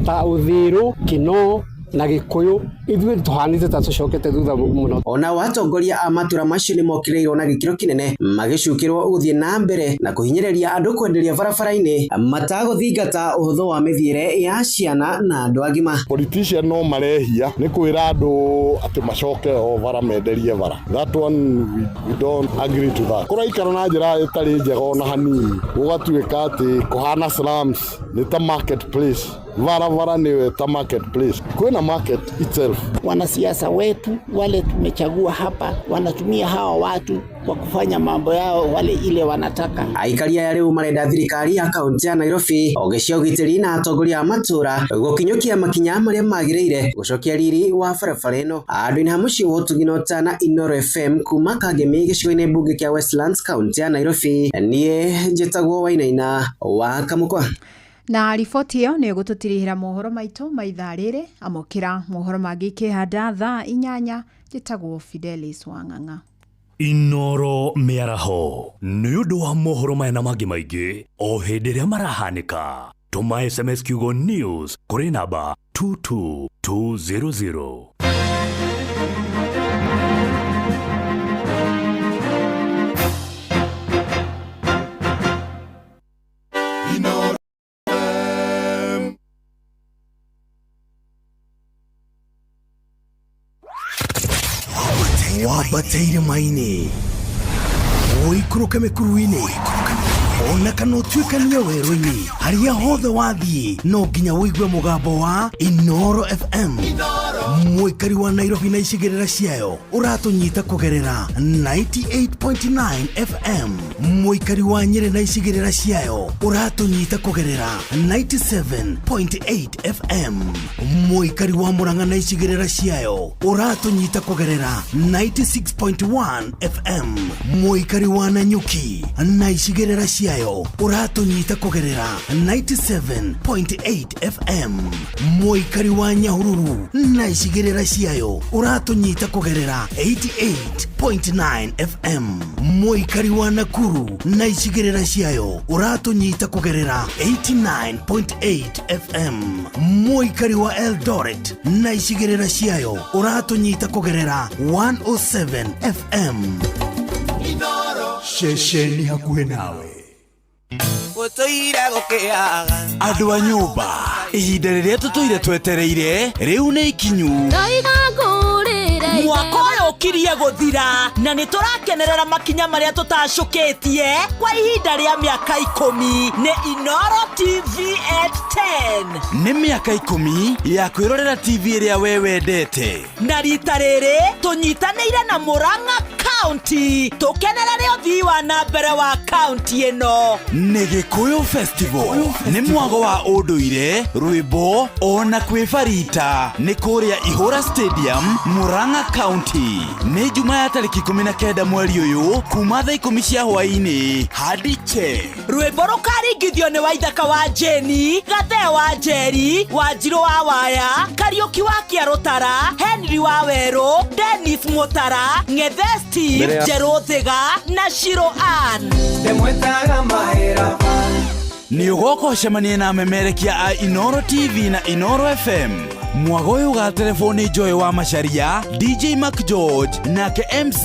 ta Uthiru, Kinoo na Gĩkũyũ, ithuĩ tũhanĩte ta tũcokete thutha mũno. Ona atongoria a matũra macio nĩ mokĩrĩirwo na gĩkĩro kĩnene magĩcukĩrwo gũthiĩ na mbere na kũhinyĩrĩria andũ kwenderia barabara-inĩ matagũthingata ũhũthũ wa mĩthiĩre ya ciana na andũ agima. Politician no marehia nĩ kwĩra andũ atĩ macoke o bara menderie bara. That one we don't agree to that. Kũraikara na njĩra ĩtarĩ njega ona hanini, gũgatuĩka atĩ kũhana slums nĩ ta market place. Barabara nĩyo ta market place, kwĩna market itself. Wanasiasa wetu wale tumechagua hapa wanatumia hawa watu kwa kufanya mambo yao wale ile wanataka. Aikari aya rĩu marenda thirikari ya kaunti ya Nairobi honge cia ũgitĩri na atongoria a matũra gũkinyũkia makinya marĩa magĩrĩire gũcokia riri wa barabara ĩno. Andũ-inĩ ha mũciĩ wa ũtugi na ũtana Inooro FM kuma Kangemi gĩcigo-inĩ mbunge kĩa Westlands kaunti ya Nairobi, niĩ njĩtagwo Wainaina wa Kamũkwa. Na riboti ĩyo nĩ ĩgũtũtirihĩra mohoro maitũ ma ithaa rĩrĩ. Amũkĩra mohoro mangĩ ikĩhanda thaa 8. Njĩtagwo Fidelis Wang'ang'a. Inooro mĩaraho nĩ ũndũ wa mohoro maya na mangĩ maingĩ o hĩndĩ ĩrĩa marahanĩka, tũma SMS kiugo news kũrĩ namba 22200. Wambate irĩma-inĩ, ũikũrũke mĩkuru-inĩ, ona kana ũtuĩkanie werũ-inĩ, harĩa hothe wathiĩ no nginya ũigue mũgambo wa Inooro FM. Mũikari wa Nairobi na icigĩrĩra ciayo ũratũnyita kũgerera 98.9 FM. Mũikari wa Nyĩrĩ na icigĩrĩra ciayo ũratũnyita kũgerera 97.8 FM. Mũikari wa Murang'a na icigĩrĩra ciayo ũratũnyita kũgerera 96.1 FM. Mũikari wa Nanyuki na icigĩrĩra ciayo ũratũnyita kũgerera 97.8 FM. Mũikari wa Nyahururu na icigĩrĩra ciayo ũratũnyita kũgerera 88.9 FM. Mũikari wa Nakuru na icigĩrĩra ciayo ũratũnyita kũgerera 89.8 FM. Mũikari wa Eldoret na icigĩrĩra ciayo ũratũnyita kũgerera 107 FM. Ceceni hakuhĩ nawe. Gũtũire gũkĩaga. Andũ a nyũmba, ihinda rĩrĩa tũtũire twetereire rĩu nĩ ikinyu. Ndoiga ngũrĩre. Mwaka ũyũ ũkirie gũthira na nĩ tũrakenerera makinya marĩa tũtacũkĩtie kwa ihinda rĩa mĩaka 10 nĩ Inooro TV at 10. Nĩ mĩaka 10 ya kwĩrorera TV ĩrĩa we wendete. Na rita rĩrĩ tũnyitanĩire na Murang'a County tũkenerere ũthii wa na mbere wa kaunti ĩno. Nĩ Gĩkũyũ Festival, nĩ mwago wa ũndũire, rwĩmbo ona kwĩbarita, nĩ kũrĩa Ihũra Stadium, Murang'a County. Nĩ Juma ya tarĩki 19 mweri ũyũ kuma thaa 10 cia hwaĩ-inĩ hadi che. Rwĩmbo rũkaringithio nĩ Waithaka wa Jeni, Gathee wa Njeri, Wanjirũ wa Waya, Kariũki wa Kĩarũtara, Henry wa Werũ, Dennis Mũtara, Ng'ethe Steve, Njerũ Thiga na Shiro Ann. Ndĩmwĩtaga mahĩra. Nĩ ũgoka ũcemanie na amemerekia a Inooro TV na Inooro FM. Mwago ũyũ ũgaterebwo nĩ Joy wa Macharia, DJ Mac George nake MC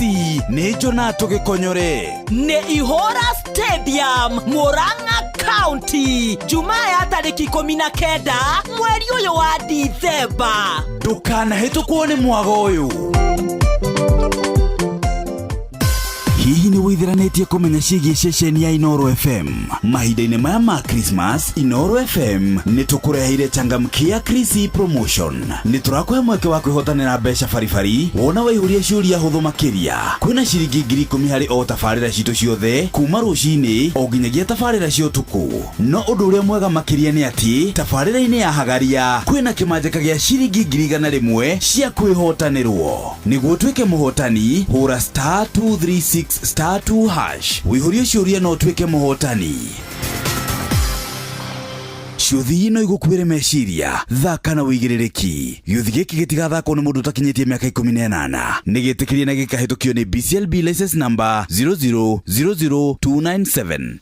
nĩ Jonato Gĩkonyore. Nĩ Ihũra Stadium, Murang'a County, Jumaa ya tarĩki 19 mweri ũyũ wa Dithemba. Ndũkanahĩtũkwo nĩ mwago ũyũ. Hihi nĩ wĩithiranĩtie kũmenya ciĩgiĩ ceceni ya Inooro FM? Mahinda-inĩ maya ma Christmas, Inooro FM nĩ tũkũreheire changamkia Krisi promotion. Nĩ tũrakũhe mweke wa kwĩhotanĩra mbeca baribari wona waihũria ciũria hũthũ makĩria. Kwĩna ciringi 10,000 harĩ o tabarĩra citũ ciothe kuma rũcinĩ o nginyagia tabarĩra cia ũtukũ. No ũndũ ũrĩa mwega makĩria nĩ atĩ tabarĩra-inĩ ya Hagaria kwĩna kĩmanjĩka gĩa ciringi 100,000 cia kwĩhotanĩrwo. Nĩguo ũtuĩke mũhotani, hũra star 236 star 2 hash wĩihũrie ciũria na ũtuĩke mũhotani. Ciũthi no igũkuĩre meciria, thaka na wĩigĩrĩrĩki. Gĩũthi gĩkĩ gĩtigathakwo nĩ mũndũ ũtakinyĩtie mĩaka 18. Nĩ gĩtĩkĩrie na gĩkahĩtũkio nĩ BCLB license number 0000297.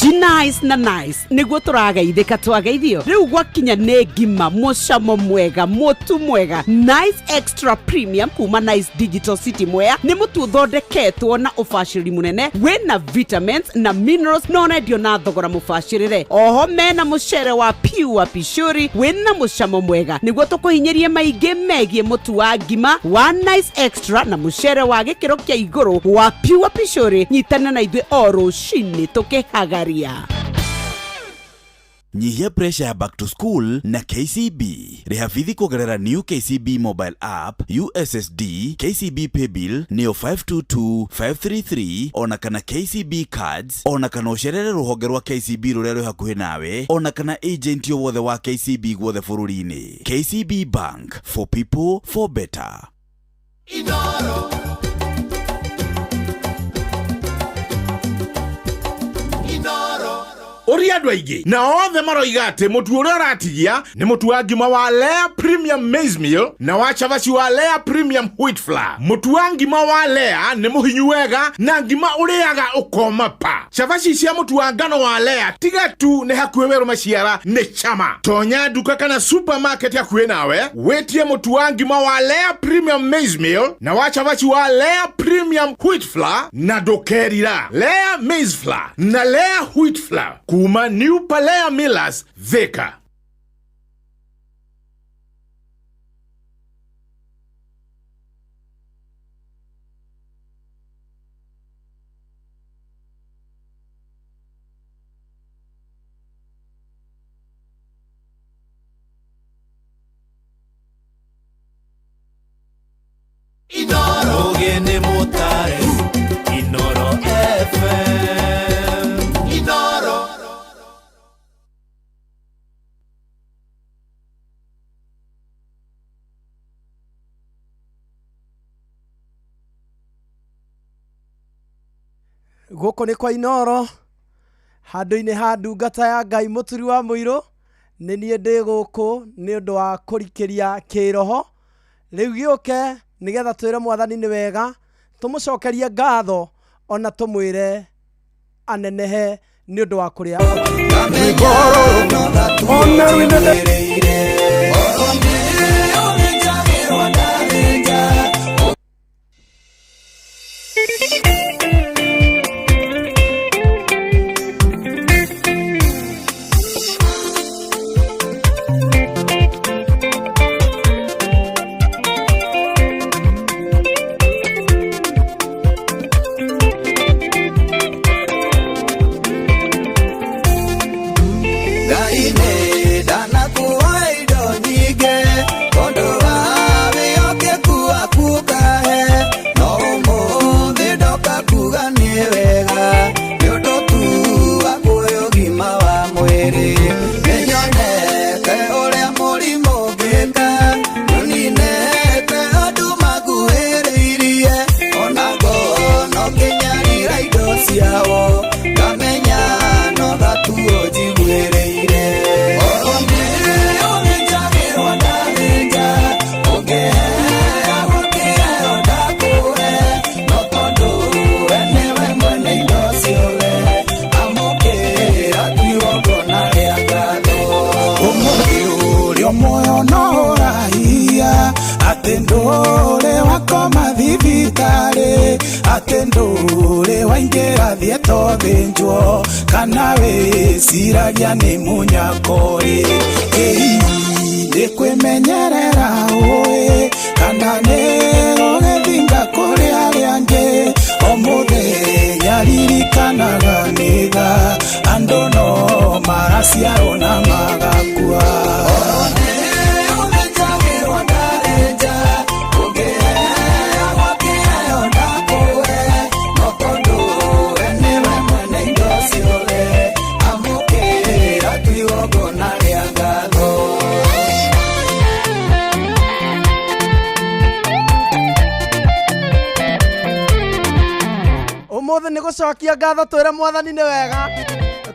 Nice na nice niguo tũrageithĩka twageithio rĩu gwakinya nĩ ngima mũcamo mwega mũtu mwega. Nice Extra Premium kuma Nice Digital City Mwea nĩ mũtu ũthondeketwo na ũbacĩrĩri mũnene wĩna vitamins na minerals na ũrendio na thogora mũbacĩrĩre. Oho mena mũcere wa pure pishuri wĩna mũcamo mwega nĩguo tũkũhinyĩrie maingĩ megiĩ mũtu wa ngima wa Nice Extra na mũcere wa gĩkĩro kĩa igũrũ wa pure pishuri. Nyitana na ithuĩ o rũcinĩ tũkĩhagaria. Nyihia pressure ya back to school na KCB. Rĩha bithi kũgerera new KCB mobile app, USSD, KCB paybill nĩyo 522533, ona kana KCB cards, ona kana ũcerere rũhonge rwa KCB rũrĩa rwĩ hakuhĩ nawe, ona kana agent o wothe wa KCB guothe bũrũri-inĩ. KCB Bank, for people, for better. Inoro. Inoro. Ũria andũ aingĩ na othe maroiga atĩ mũtu ũrĩa ũratigia nĩ mũtu wa ngima wa Lea Premium Maize Meal na wa cabaci wa Lea Premium Wheat Flour. Mũtu wa ngima wa Lea nĩ mũhinyu wega na ngima ũrĩaga ũkoma pa. Cabaci cia mũtu wa ngano wa Lea tiga tu nĩ hakuhĩ werũ maciara nĩ chama. Tonya nduka kana supermarket hakuhĩ nawe wĩtie mũtu wa ngima wa Lea Premium Maize Meal na wa cabaci wa Lea Premium Wheat Flour na ndũkerira. Lea Maize Flour na Lea Wheat Flour kuma New Palea Millers, Thika. Inoro. Ũgĩ nĩ mũtare. Inoro FM. Inoro. Gũkũ nĩ kwa Inoro, handũ-inĩ ha ndungata ya Ngai mũturi wa mũirũ. Nĩ niĩ ndĩ gũkũ nĩ ũndũ wa kũrikĩria kĩroho. Rĩu gĩũke nĩgetha twĩre mwathani nĩ wega, tũmũcokerie ngatho, ona tũmwĩre anenehe nĩ ũndũ wa kũrĩa. Ngai nĩ ndanakuoa indo nyingĩ, tondũ wa wĩhokeku waku ũkahe. No ũmũthĩ ndoka kuga nĩ wega, nĩ ũndũ tu wa kuoya ũgima wa mwĩrĩ. Nĩnyonete ũrĩa mũrimũ ũngĩka, nĩũninĩte andũ makuhĩrĩirie. Ona ngono ngĩnyarira indo ciao, ngamenya no gatuo njiguĩrĩire. Ũmũthĩ ũrĩa muoyo no ũrahia, atĩ ndũrĩ wakoma thibitarĩ, atĩ ndũrĩ waingĩra thieta ũthĩnjwo, kana wĩciragia nĩ mũnyako-ĩ. Ĩĩ nĩ kwĩmenyerera ũĩ, kana nĩ gũgĩthinga kũrĩ arĩa angĩ. O mũthenya ririkanaga nĩ tha, andũ no maraciarwo na magakua. Ũmũthĩ nĩ gũcokia ngatho twĩre mwathani nĩ wega.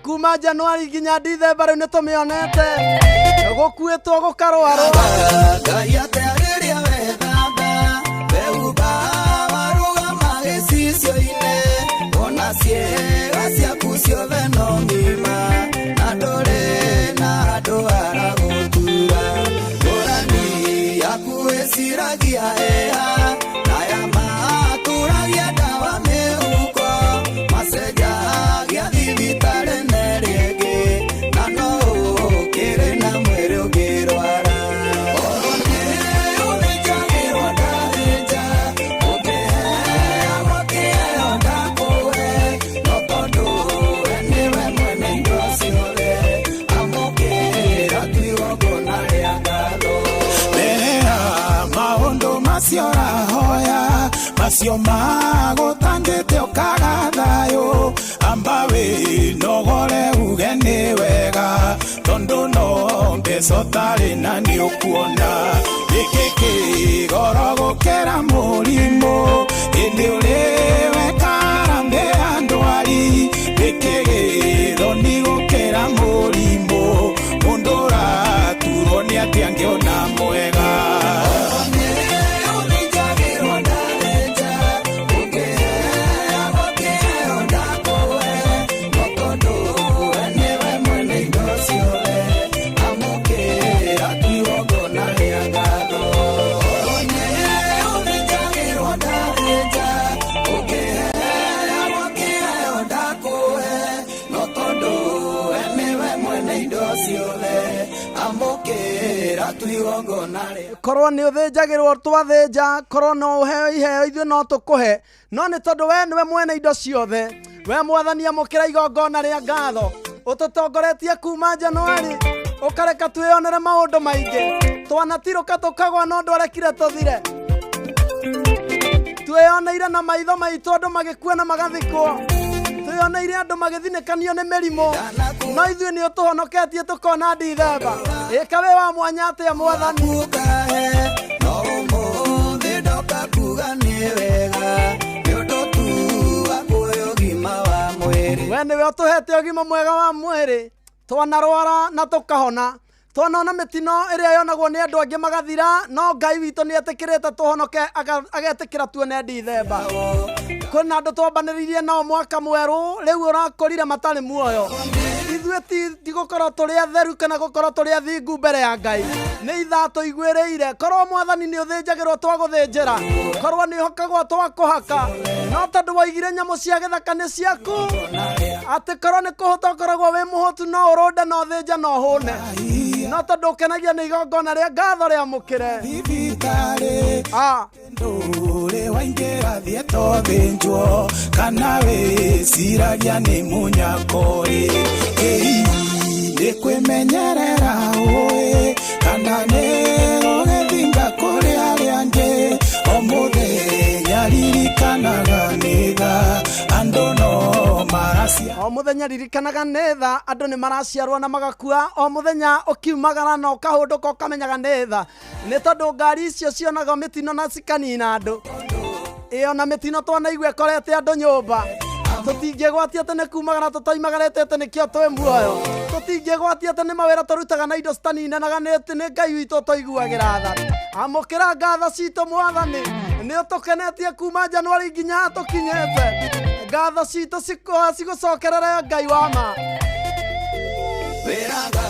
Kuma Januari nginya Dithemba rĩu nĩ tũmĩonete, gũkuĩtwo gũkarwarwo. Ngai atĩa rĩrĩa wethamba, wehumba warũgama gĩcicio-inĩ, wona ciĩga ciaku ciothe no ng'ima, na ndũrĩ na handũ haragũtura. Ngũrani yaku ĩciragia ĩha, na ya maturagia ndawa mĩhuko, macenjagia thibitarĩ na ĩrĩa ĩngĩ, na no ũkĩrĩ na mwĩrĩ ũngĩrwara. macio ũrahoya macio magũtangĩte ũkaga thayũ amba wĩnogore uge nĩ wega tondũ no mbeca ũtarĩ na nĩ ũkuona gĩkĩ kĩgoro gũkĩra mũrimũ ĩndĩ ũrĩ wekara mbĩa ndwari gĩkĩ gĩthoni gũkĩra mũrimũ mũndũ ũraturwo nĩ atĩ angĩona mwega. Korwo nĩ ũthĩnjagĩrwo twathĩnja, korwo no ũheo iheo ithuĩ no tũkũhe, no nĩ tondũ we nĩwe mwene indo ciothe. We mwathani amũkĩra igongona rĩa ngatho, ũtũtongoretie kuma Januari ũkareka twĩyonere maũndũ maingĩ. Twanatirũka tũkagwa no ndwarekire tũthire. Twĩyoneire na maitho maitũ andũ magĩkua na magathikwo, twĩyoneire andũ magĩthinĩkanio nĩ mĩrimũ, no ithuĩ nĩ ũtũhonoketie tũkona Dithemba. Ĩka wĩ wa mwanya atĩa mwathani. No ũmũthĩ ndoka kuga nĩ wega nĩ ũndũ tu wa kuoya ũgima wa mwĩrĩ. We nĩwe ũtũhete ũgima mwega wa mwĩrĩ, twanarwara na tũkahona, twanona mĩtino ĩrĩa yonagwo nĩ andũ angĩ magathira, no Ngai witũ nĩ etĩkĩrĩte tũhonoke, agetĩkĩra tuone Dithemba. Kwĩna andũ twambanĩrĩirie nao mwaka mwerũ rĩu ũrakũrire matarĩ muoyo. Ithuĩ ti gũkorwo tũrĩ atheru kana gũkorwo tũrĩ athingu mbere ya Ngai, nĩ ithaa tũiguĩrĩire. Korwo mwathani nĩ ũthĩnjagĩrwo twagũthĩnjĩra, korwo nĩ ũhakagwo twakũhaka, no tondũ waigire nyamũ cia gĩthaka nĩ ciaku, atĩ korwo nĩ kũhũta ũkoragwo wĩ mũhũtu no ũrũnde no ũthĩnje no ũhũne, no tondũ ũkenagio nĩ igongona rĩa ngatho rĩamũkĩre. Ndũrĩ waingĩra thiĩ tũthĩnjwo kana wĩciragia nĩ mũnyako-ĩ, ĩi nĩ kwĩmenyerera ũĩ kana nĩ gũgĩthinga kũrĩ arĩa angĩ. O mũthenya ririkanaga nĩ tha andũ no maracia, o mũthenya ririkanaga nĩ tha andũ nĩ maraciarwo na magakua, o mũthenya ũkiumagara na ũkahũndũka ũkamenyaga nĩ tha, nĩ tondũ ngari icio cionaga mĩtino na cikanina andũ. Ĩyo na mĩtino twanaigua ĩkorete andũ nyũmba, tũtingĩgwatia atĩ nĩ kumagara tũtoimagarĩte atĩ nĩkĩo twĩ muoyo, tũtingĩgwatia atĩ nĩ mawĩra tũrutaga na indo citaninanaga nĩ atĩ nĩ Ngai witũ ũtũiguagĩra tha. Amũkĩra ngatho citũ mwathani, nĩ ũtũkenetie kuma Januari nginya haha tũkinyĩte. Ngatho citũ cigũcokerere Ngai wa ma. Wĩraga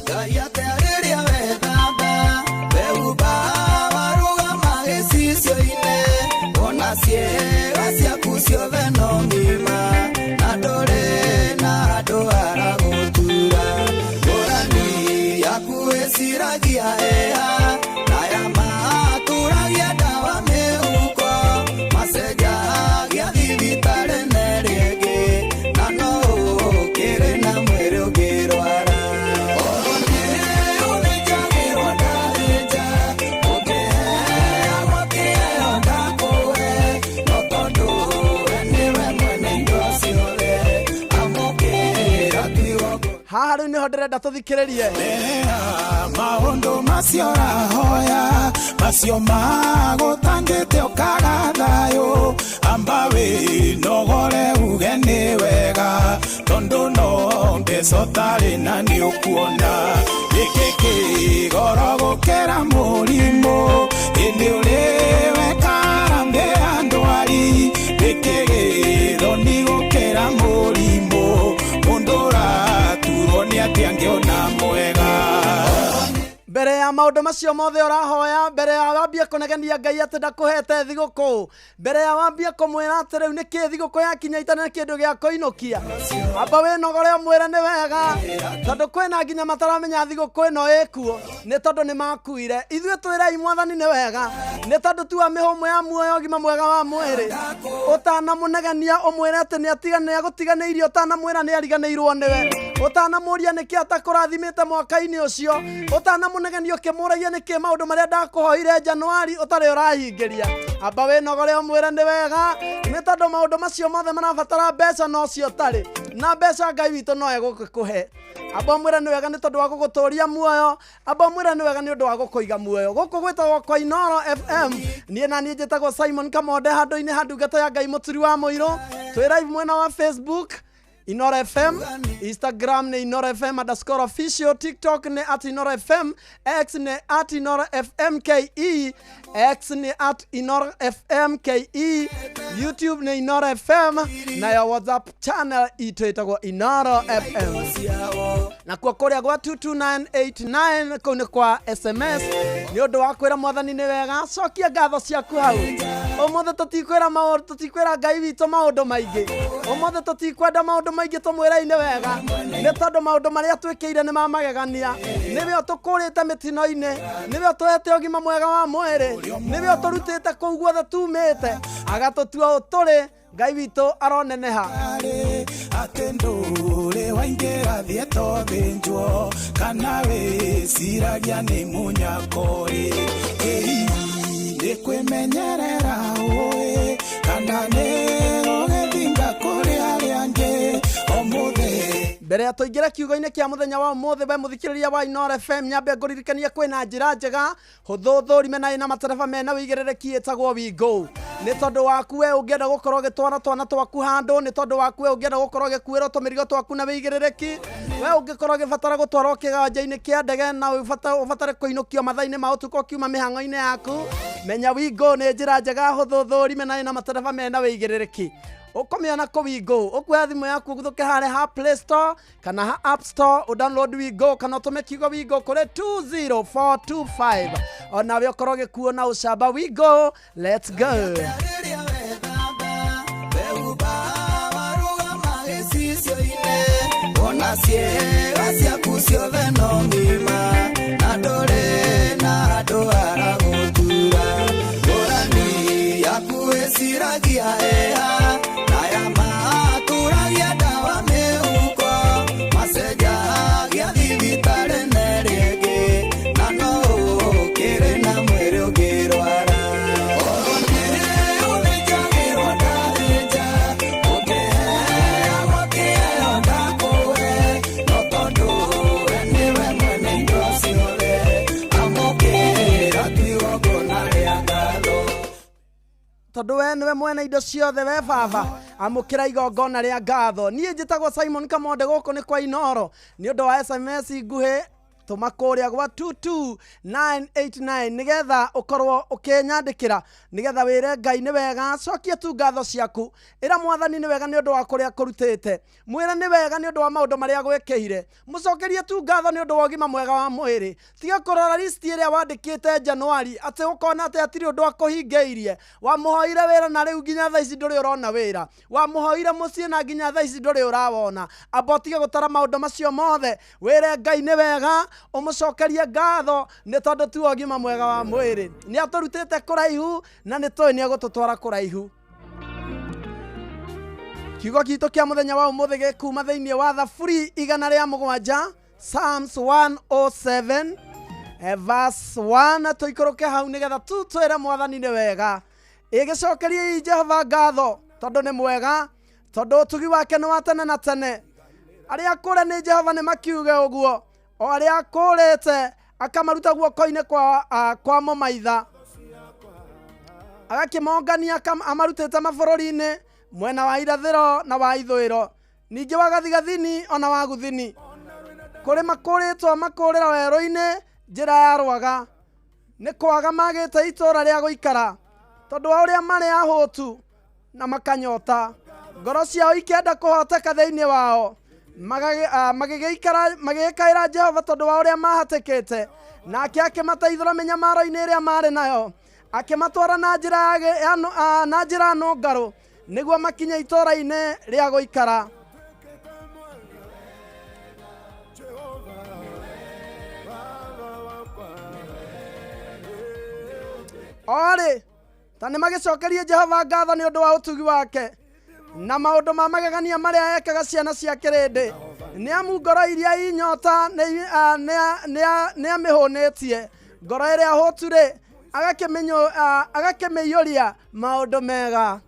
Ngai atĩa rĩrĩa wethamba, wehumba warũgama gĩcicio-inĩ, wona ciĩga ciaku ciothe no ng'ima, na ndũrĩ na handũ haragũtura. Ngũrani yaku ĩciragia ĩha, na ya maturagia ndawa mĩhuko, macenjagia thibitarĩ na ĩrĩa ĩngĩ, na no ũkĩrĩ na mwĩrĩ ũngĩrwara. Haha rĩu nĩho ndĩrenda tũthikĩrĩrie. Maũndũ macio ũrahoya macio magũtangĩte ũkaga thayũ, amba wĩnogore uge nĩ wega tondũ no mbeca ũtarĩ na nĩ ũkuona gĩkĩ kĩgoro gũkĩra mũrimũ ĩndĩ ũrĩ wekara mbĩa ndwari gĩkĩ gĩthoni gũkĩra mũrimũ mũndũ ũraturwo nĩ atĩ angĩona mwega. Mbere ya maũndũ macio mothe ũrahoya, mbere ya wambie kũnegenia Ngai atĩ ndakũhete thigũkũ, mbere ya wambie kũmwĩra atĩ rĩu nĩkĩ thigũkũ yakinya itana kĩndũ gĩa kũinũkia, amba wĩnogore ũmwĩre nĩ wega, tondũ kwĩna nginya mataramenya thigũkũ ĩno ĩkuo nĩ tondũ nĩ makuire. Ithuĩ twĩrei mwathani nĩ wega, nĩ tondũ tu wa mĩhũmũ ya muoyo ũgima mwega wa mwĩrĩ. Ũtanamũnegenia ũmwĩre atĩ nĩ agũtiganĩirie, ũtanamwĩra nĩ ariganĩirwo nĩwe, Ũtanamũria nĩkĩ atakũrathimĩte mwaka-inĩ ũcio, ũtanamũnegenia ũkĩmũragia nĩkĩ maũndũ marĩa ndakũhoire Januari ũtarĩ ũrahingĩria. Amba wĩnogore ũmwĩre nĩ wega, nĩ tondũ maũndũ macio mothe marabatara mbeca no cio ũtarĩ na mbeca. Ngai witũ no egũgĩkũhe. Amba ũmwĩre nĩ wega nĩ tondũ wa gũgũtũria muoyo. Amba ũmwĩre nĩ wega nĩ ũndũ wa gũkũiga muoyo. Gũkũ gwĩtagwo kwa Inooro FM. Niĩ na niĩ njĩtagwo Simon Kamonde, handũ-inĩ ha ndungata ya Ngai Mũturi wa Mũirũ. Twĩ live mwena wa Facebook Inooro FM, Instagram nĩ Inooro FM underscore official, TikTok nĩ at Inooro FM, X nĩ at Inooro FM KE, X nĩ at Inooro FM KE, YouTube nĩ Inooro FM, nayo WhatsApp channel itũ ĩtagwo Inooro FM. Nakuo kũrĩa gwa 22989 kũu nĩ kwa SMS nĩ ũndũ wa kwĩra mwathani nĩ wega. Cokia ngatho ciaku hau. Ũmũthĩ tũtikwĩra maũndũ, tũtikwĩra Ngai witũ maũndũ maingĩ. Ũmũthĩ tũtikwenda maũndũ maingĩ, tũmwĩra-inĩ wega nĩ tondũ maũndũ marĩa twĩkĩire nĩ ma magegania. Nĩwe ũtũkũrĩte mĩtino-inĩ, nĩwe ũtũhete ũgima mwega wa mwĩrĩ, nĩwe ũtũrutĩte kũu guothe tumĩte, agatũtua ũtũrĩ. Ngai witũ aroneneha. Atĩ ndũrĩ waingĩra thiĩ thĩnjwo kana wĩciragia nĩ mũnyako ĩ ĩi nĩ kwĩmenyerera ũĩ kana nĩ gũgĩthinga kũrĩ arĩa angĩ ũmũthĩ. Mbere ya tũingĩre kiugo-inĩ kĩa mũthenya wa ũmũthĩ, we mũthikĩrĩria wa Inooro FM, nyambe ngũririkanie kwĩna njĩra njega hũthũ thũrime na ĩna matereba mena wĩigĩrĩrĩki ĩtagwo Wingo. Nĩ tondũ waku we ũngĩenda gũkorwo ũgĩtwara twana twaku handũ, nĩ tondũ waku we ũngĩenda gũkorwo ũgĩkuĩrwo tũmĩrigo twaku na wĩigĩrĩrĩki, we ũngĩkorwo ũgĩbatara gũtwarwo kĩganja-inĩ kĩa ndege na ũbatare kũinũkio mathaa-inĩ ma ũtukũ ũkiuma mĩhang'o-inĩ yaku, menya Wingo nĩ njĩra njega hũthũ thũrime na ĩna matereba mena wĩigĩrĩrĩki. Ũkũmĩona kũ Wingo? Ũkuoya thimũ yaku ũguthũke harĩa ha Play Store kana ha App Store, ũdownload Wingo kana ũtũme kiugo Wingo kũrĩ 20425, onawe ũkorwo ũgĩkuo na ũcamba. Wingo, let's go. Ona ciĩga ciaku ciothe no ng'ima na ndũrĩ na handũ haragũtura ngũrani yaku ĩciragia ĩha na ya maturagia ndawa mĩhuko macenjagia thibitarĩ nerĩngĩ na no ũkĩrĩ na mwĩrĩ ũngĩrwara. Oro nĩ ũthĩnjagĩrwo ndathĩnja ũngĩheagwo kĩheo ndakũhe no tondũ we nĩwe mwene indo ciothe amũkĩra tu igongona rĩa ngatho. Tondũ we nĩwe mwene indo ciothe, we baba, amũkĩra igongona rĩa ngatho. Niĩ njĩtagwo Simon Kamonde, gũkũ nĩ kwa Inooro. Nĩ ũndũ wa SMS nguhĩ, tũma kũrĩa gwa 22989 nĩgetha ũkorwo ũkĩnyandĩkĩra, nĩgetha wĩre Ngai nĩ wega. Cokia tu ngatho ciaku, ĩra mwathani nĩ wega nĩ ũndũ wa kũrĩa kũrutĩte, mwĩre nĩ wega nĩ ũndũ wa maũndũ marĩa gwĩkĩire, mũcokerie tu ngatho nĩ ũndũ wa ũgima mwega wa mwĩrĩ. Tiga kũrora listi ĩrĩa wandĩkĩte Januari atĩ ũkona atĩ hatirĩ ũndũ akũhingĩirie. Wamũhoire wĩra na rĩu nginya thaa ici ndũrĩ ũrona wĩra, wamũhoire mũciĩ na nginya thaa ici ndũrĩ ũrawona. Amba ũtige gũtara maũndũ macio mothe, wĩre Ngai nĩ wega, ũmũcokerie ngatho nĩ tondũ tu ũgima mwega wa mwĩrĩ. Nĩ atũrutĩte kũraihu na nĩ tũĩ nĩ egũtũtwara kũraihu. Kiugo gitũ kĩa mũthenya wa ũmũthĩ gĩkuma thĩinĩ wa Thaburi 107, Psalms 107 verse 1. Tũikũrũke hau nĩgetha tu twĩre mwathani nĩ wega. Ĩgĩcokeriei Jehova ngatho tondũ nĩ mwega, tondũ ũtugi wake nĩ wa tene na tene. Arĩa akũre nĩ Jehova nĩ makiuge ũguo, o arĩa akũrĩte akamaruta guoko-inĩ kwa mũmaitha, agakĩmongania amarutĩte mabũrũri-inĩ mwena wa irathĩro na wa ithũĩro, ningĩ wa gathigathini ona wa guthini. Kũrĩ makũrĩtwo makũrĩra werũ-inĩ njĩra ya rwaga, nĩ kwaga magĩte itũũra rĩa gũikara, tondũ wa ũrĩa marĩ ahũtu na makanyota. Ngoro ciao ikĩenda kũhoteka thĩinĩ wao, magĩgĩkaĩra Jehova tondũ wa ũrĩa mahatĩkĩte, nake akĩmateithũra mĩnyamaro-inĩ ĩrĩa marĩ nayo, akĩmatwara na njĩra nũngarũ nĩguo makinye itũũra-inĩ rĩa gũikara. Orĩ ta nĩ magĩcokerie Jehova ngatho nĩ ũndũ wa ũtugi wake na maũndũ ma magegania marĩa ekaga ciana cia kĩrĩndĩ. Nĩ amu ngoro iria inyota nĩ amĩhũnĩtie, ngoro ĩrĩa hũtu rĩ agakĩmĩiyũria maũndũ mega.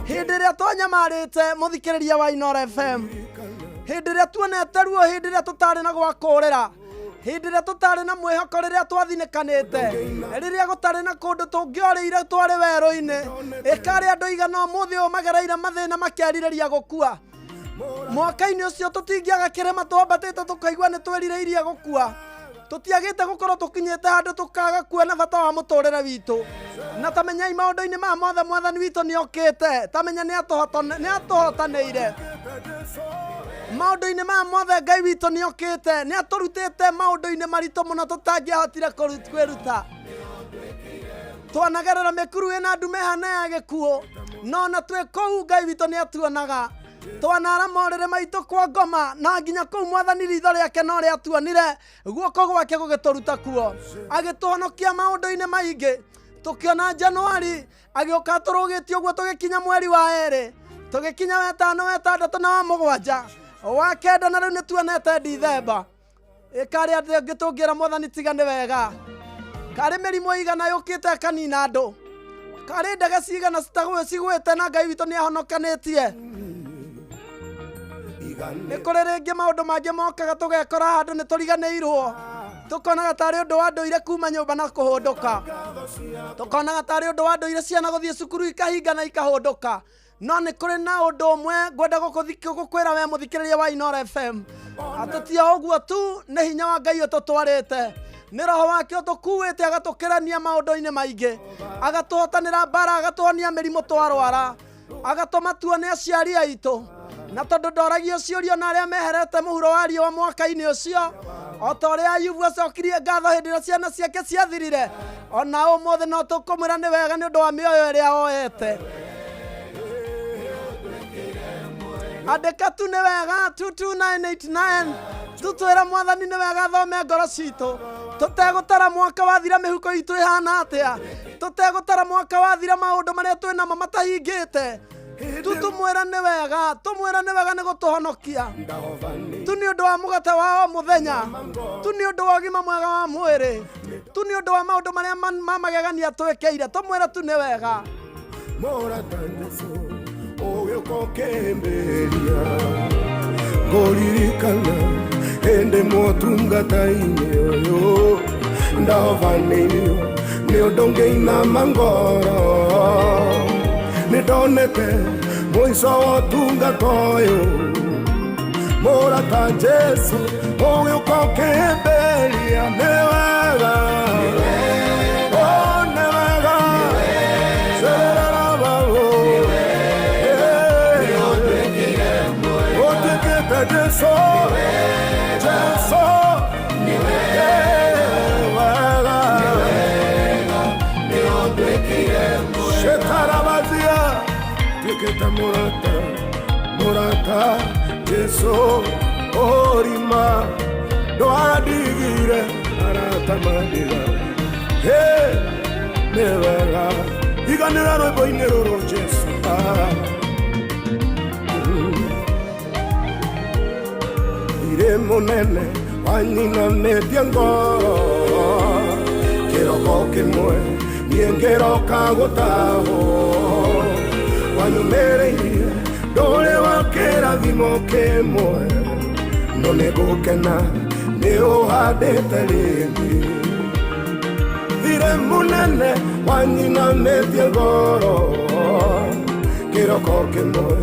Hĩndĩ ĩrĩa twanyamarĩte mũthikĩrĩria wa Inooro FM, hĩndĩ ĩrĩa tuonete ruo, hĩndĩ ĩrĩa tũtarĩ na gwa kũrĩra, hĩndĩ ĩrĩa tũtarĩ na mwĩhoko, rĩrĩa twathinĩkanĩte, rĩrĩa gũtarĩ na kũndũ tũngĩorĩire, twarĩ werũ-inĩ, ĩkarĩ andũ igana ũmũthĩ ũyũ magereire mathĩna makerirĩria gũkua. Mwaka-inĩ ũcio tũtingĩaga kĩrĩma twambatĩte tũkaigua nĩ twĩrirĩirie gũkua. Tũtiagĩte gũkorwo tũkinyĩte handũ tũkaga kuona bata wa mũtũrĩre witũ. Na tamenyai maũndũ-inĩ maya mothe mwathani witũ nĩ okĩte, tamenya nĩ atũhotanĩire. Maũndũ-inĩ maya mothe Ngai witũ nĩ okĩte, nĩ atũrutĩte maũndũ-inĩ maritũ mũno tũtangĩahotire kwĩruta. Twanagerera mĩkuru ĩna ndume ĩhana ya gĩkuũ, no na twĩ kũu Ngai witũ nĩ atuonaga. Twanara morĩrĩ maitũ kwa ngoma, na nginya kũu mwathani ritho rĩake no rĩatuonire, guoko gwake gũgĩtũruta kuo, agĩtũhonokia maũndũ-inĩ maingĩ. Tũkĩona Januari agĩũka atũrũgĩtie ũguo, tũgĩkinya mweri wa erĩ, tũgĩkinya wetano, wetandatũ na wa mũgwanja, wa kenda, na rĩu nĩ tuonete Dithemba. Ĩkarĩ atĩ angĩ tũngĩra mwathani tiga nĩ wega. Karĩ mĩrimũ igana yũkĩte ĩkanina andũ, karĩ ndege cigana cigwĩte na Ngai witũ nĩ ahonokanĩtie. Nĩ kũrĩ rĩngĩ maũndũ mangĩ mokaga tũgekora handũ nĩ tũriganĩirwo, tũkonaga tarĩ ũndũ wa ndũire kuma nyũmba na kũhũndũka, tũkonaga tarĩ ũndũ wa ndũire ciana gũthiĩ cukuru ikahinga na ikahũndũka. No nĩ kũrĩ na ũndũ ũmwe ngwenda gũkwĩra we mũthikĩrĩria wa Inooro FM, atĩ ti o ũguo tu, nĩ hinya wa Ngai ũtũtwarĩte, nĩ roho wake ũtũkuĩte agatũkĩrania maũndũ-inĩ maingĩ, agatũhotanĩra mbara, agatũhonia mĩrimũ twarwara, agatũma tuone aciari aitũ. Na tondũ ndoragio ciũrio na arĩa meherete mũhuro wa riũa mwaka-inĩ ũcio, o ta ũrĩa Ayubu acokirie ngatho hĩndĩ ĩrĩa ciana ciake ciathirire, ona ũmũthĩ no tũkũmwĩra nĩ wega nĩ ũndũ wa mĩoyo ĩrĩa oete. Andĩka tu nĩ wega 22989, tũtwĩre mwathani nĩ wega thome ngoro citũ, tũtegũtara mwaka wathira mĩhuko itũ ĩhana atĩa, tũtegũtara mwaka wathira maũndũ marĩa twĩ namo matahingĩte. Tu tũmwĩre nĩ wega, tũmwĩre nĩ wega nĩ gũtũhonokia, tu nĩ ũndũ wa mũgate wa o mũthenya, tu nĩ ũndũ wa ũgima mwega wa mwĩrĩ, tu nĩ ũndũ wa maũndũ marĩa ma magegania twĩkĩire, tũmwĩre tu nĩ wega. Ũgĩũka ũkĩmbĩria ngũririkana hĩndĩ motungata-inĩ ũyũ ndahovanĩirio nĩ ũndũ ngĩinama ngoro, nĩ ndonete mũico wa ũtungata ũyũ, mũrata Jesu ũgĩũka ũkĩmbĩria nĩ wega, oh, nĩ wega, cerera babo, ũtuĩkĩte Jesu, Jesu nĩ wega, shetarabazia tuĩkĩte mũrata, mũrata Jesu ũrima ndwandigire arata mandiga, hey, nĩ wega iganĩra rwĩmbo-inĩ rũrũ Jesu. Irĩ mũnene wanyinamĩtie ngoro, kĩroko kĩmwe niĩ ngĩroka gũtahwo, wanyumĩrĩirie ndũrĩ wa kĩrathimo kĩmwe, no nĩ ngũkena nĩ ũhandĩte rĩngĩ. Thirĩ mũnene wanyinamĩtie ngoro, kĩroko kĩmwe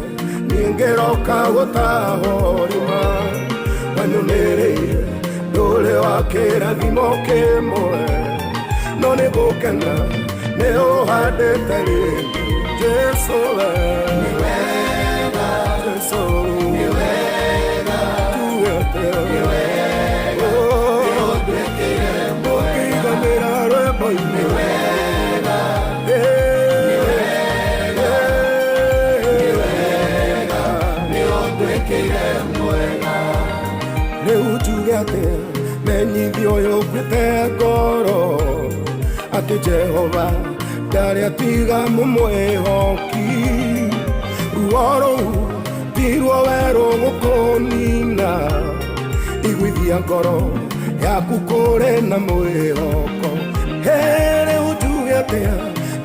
niĩ ngĩroka gũtahwo, rima wanyumĩrĩirie ndũrĩ wa kĩrathimo kĩmwe, no nĩ ngũkena nĩ ũhandĩte rĩngĩ. Jesu we nĩ wega, Jesu nĩ wega, tuwete nĩ wega, ũkĩiganĩra rwĩmbo-inĩ nĩ wega, nĩ wega, nĩ wega, nĩ ũnduĩkĩire mwega. Rĩu njuge atĩa menyithio ũyũ nguĩte ngoro, atĩ Jehova ndarĩ atiga mũmwĩhoki, ruo rũu Tirwo werũ gũkũnina iguithia ngoro yaku kũrĩ na mwĩhoko rĩu njuge atĩa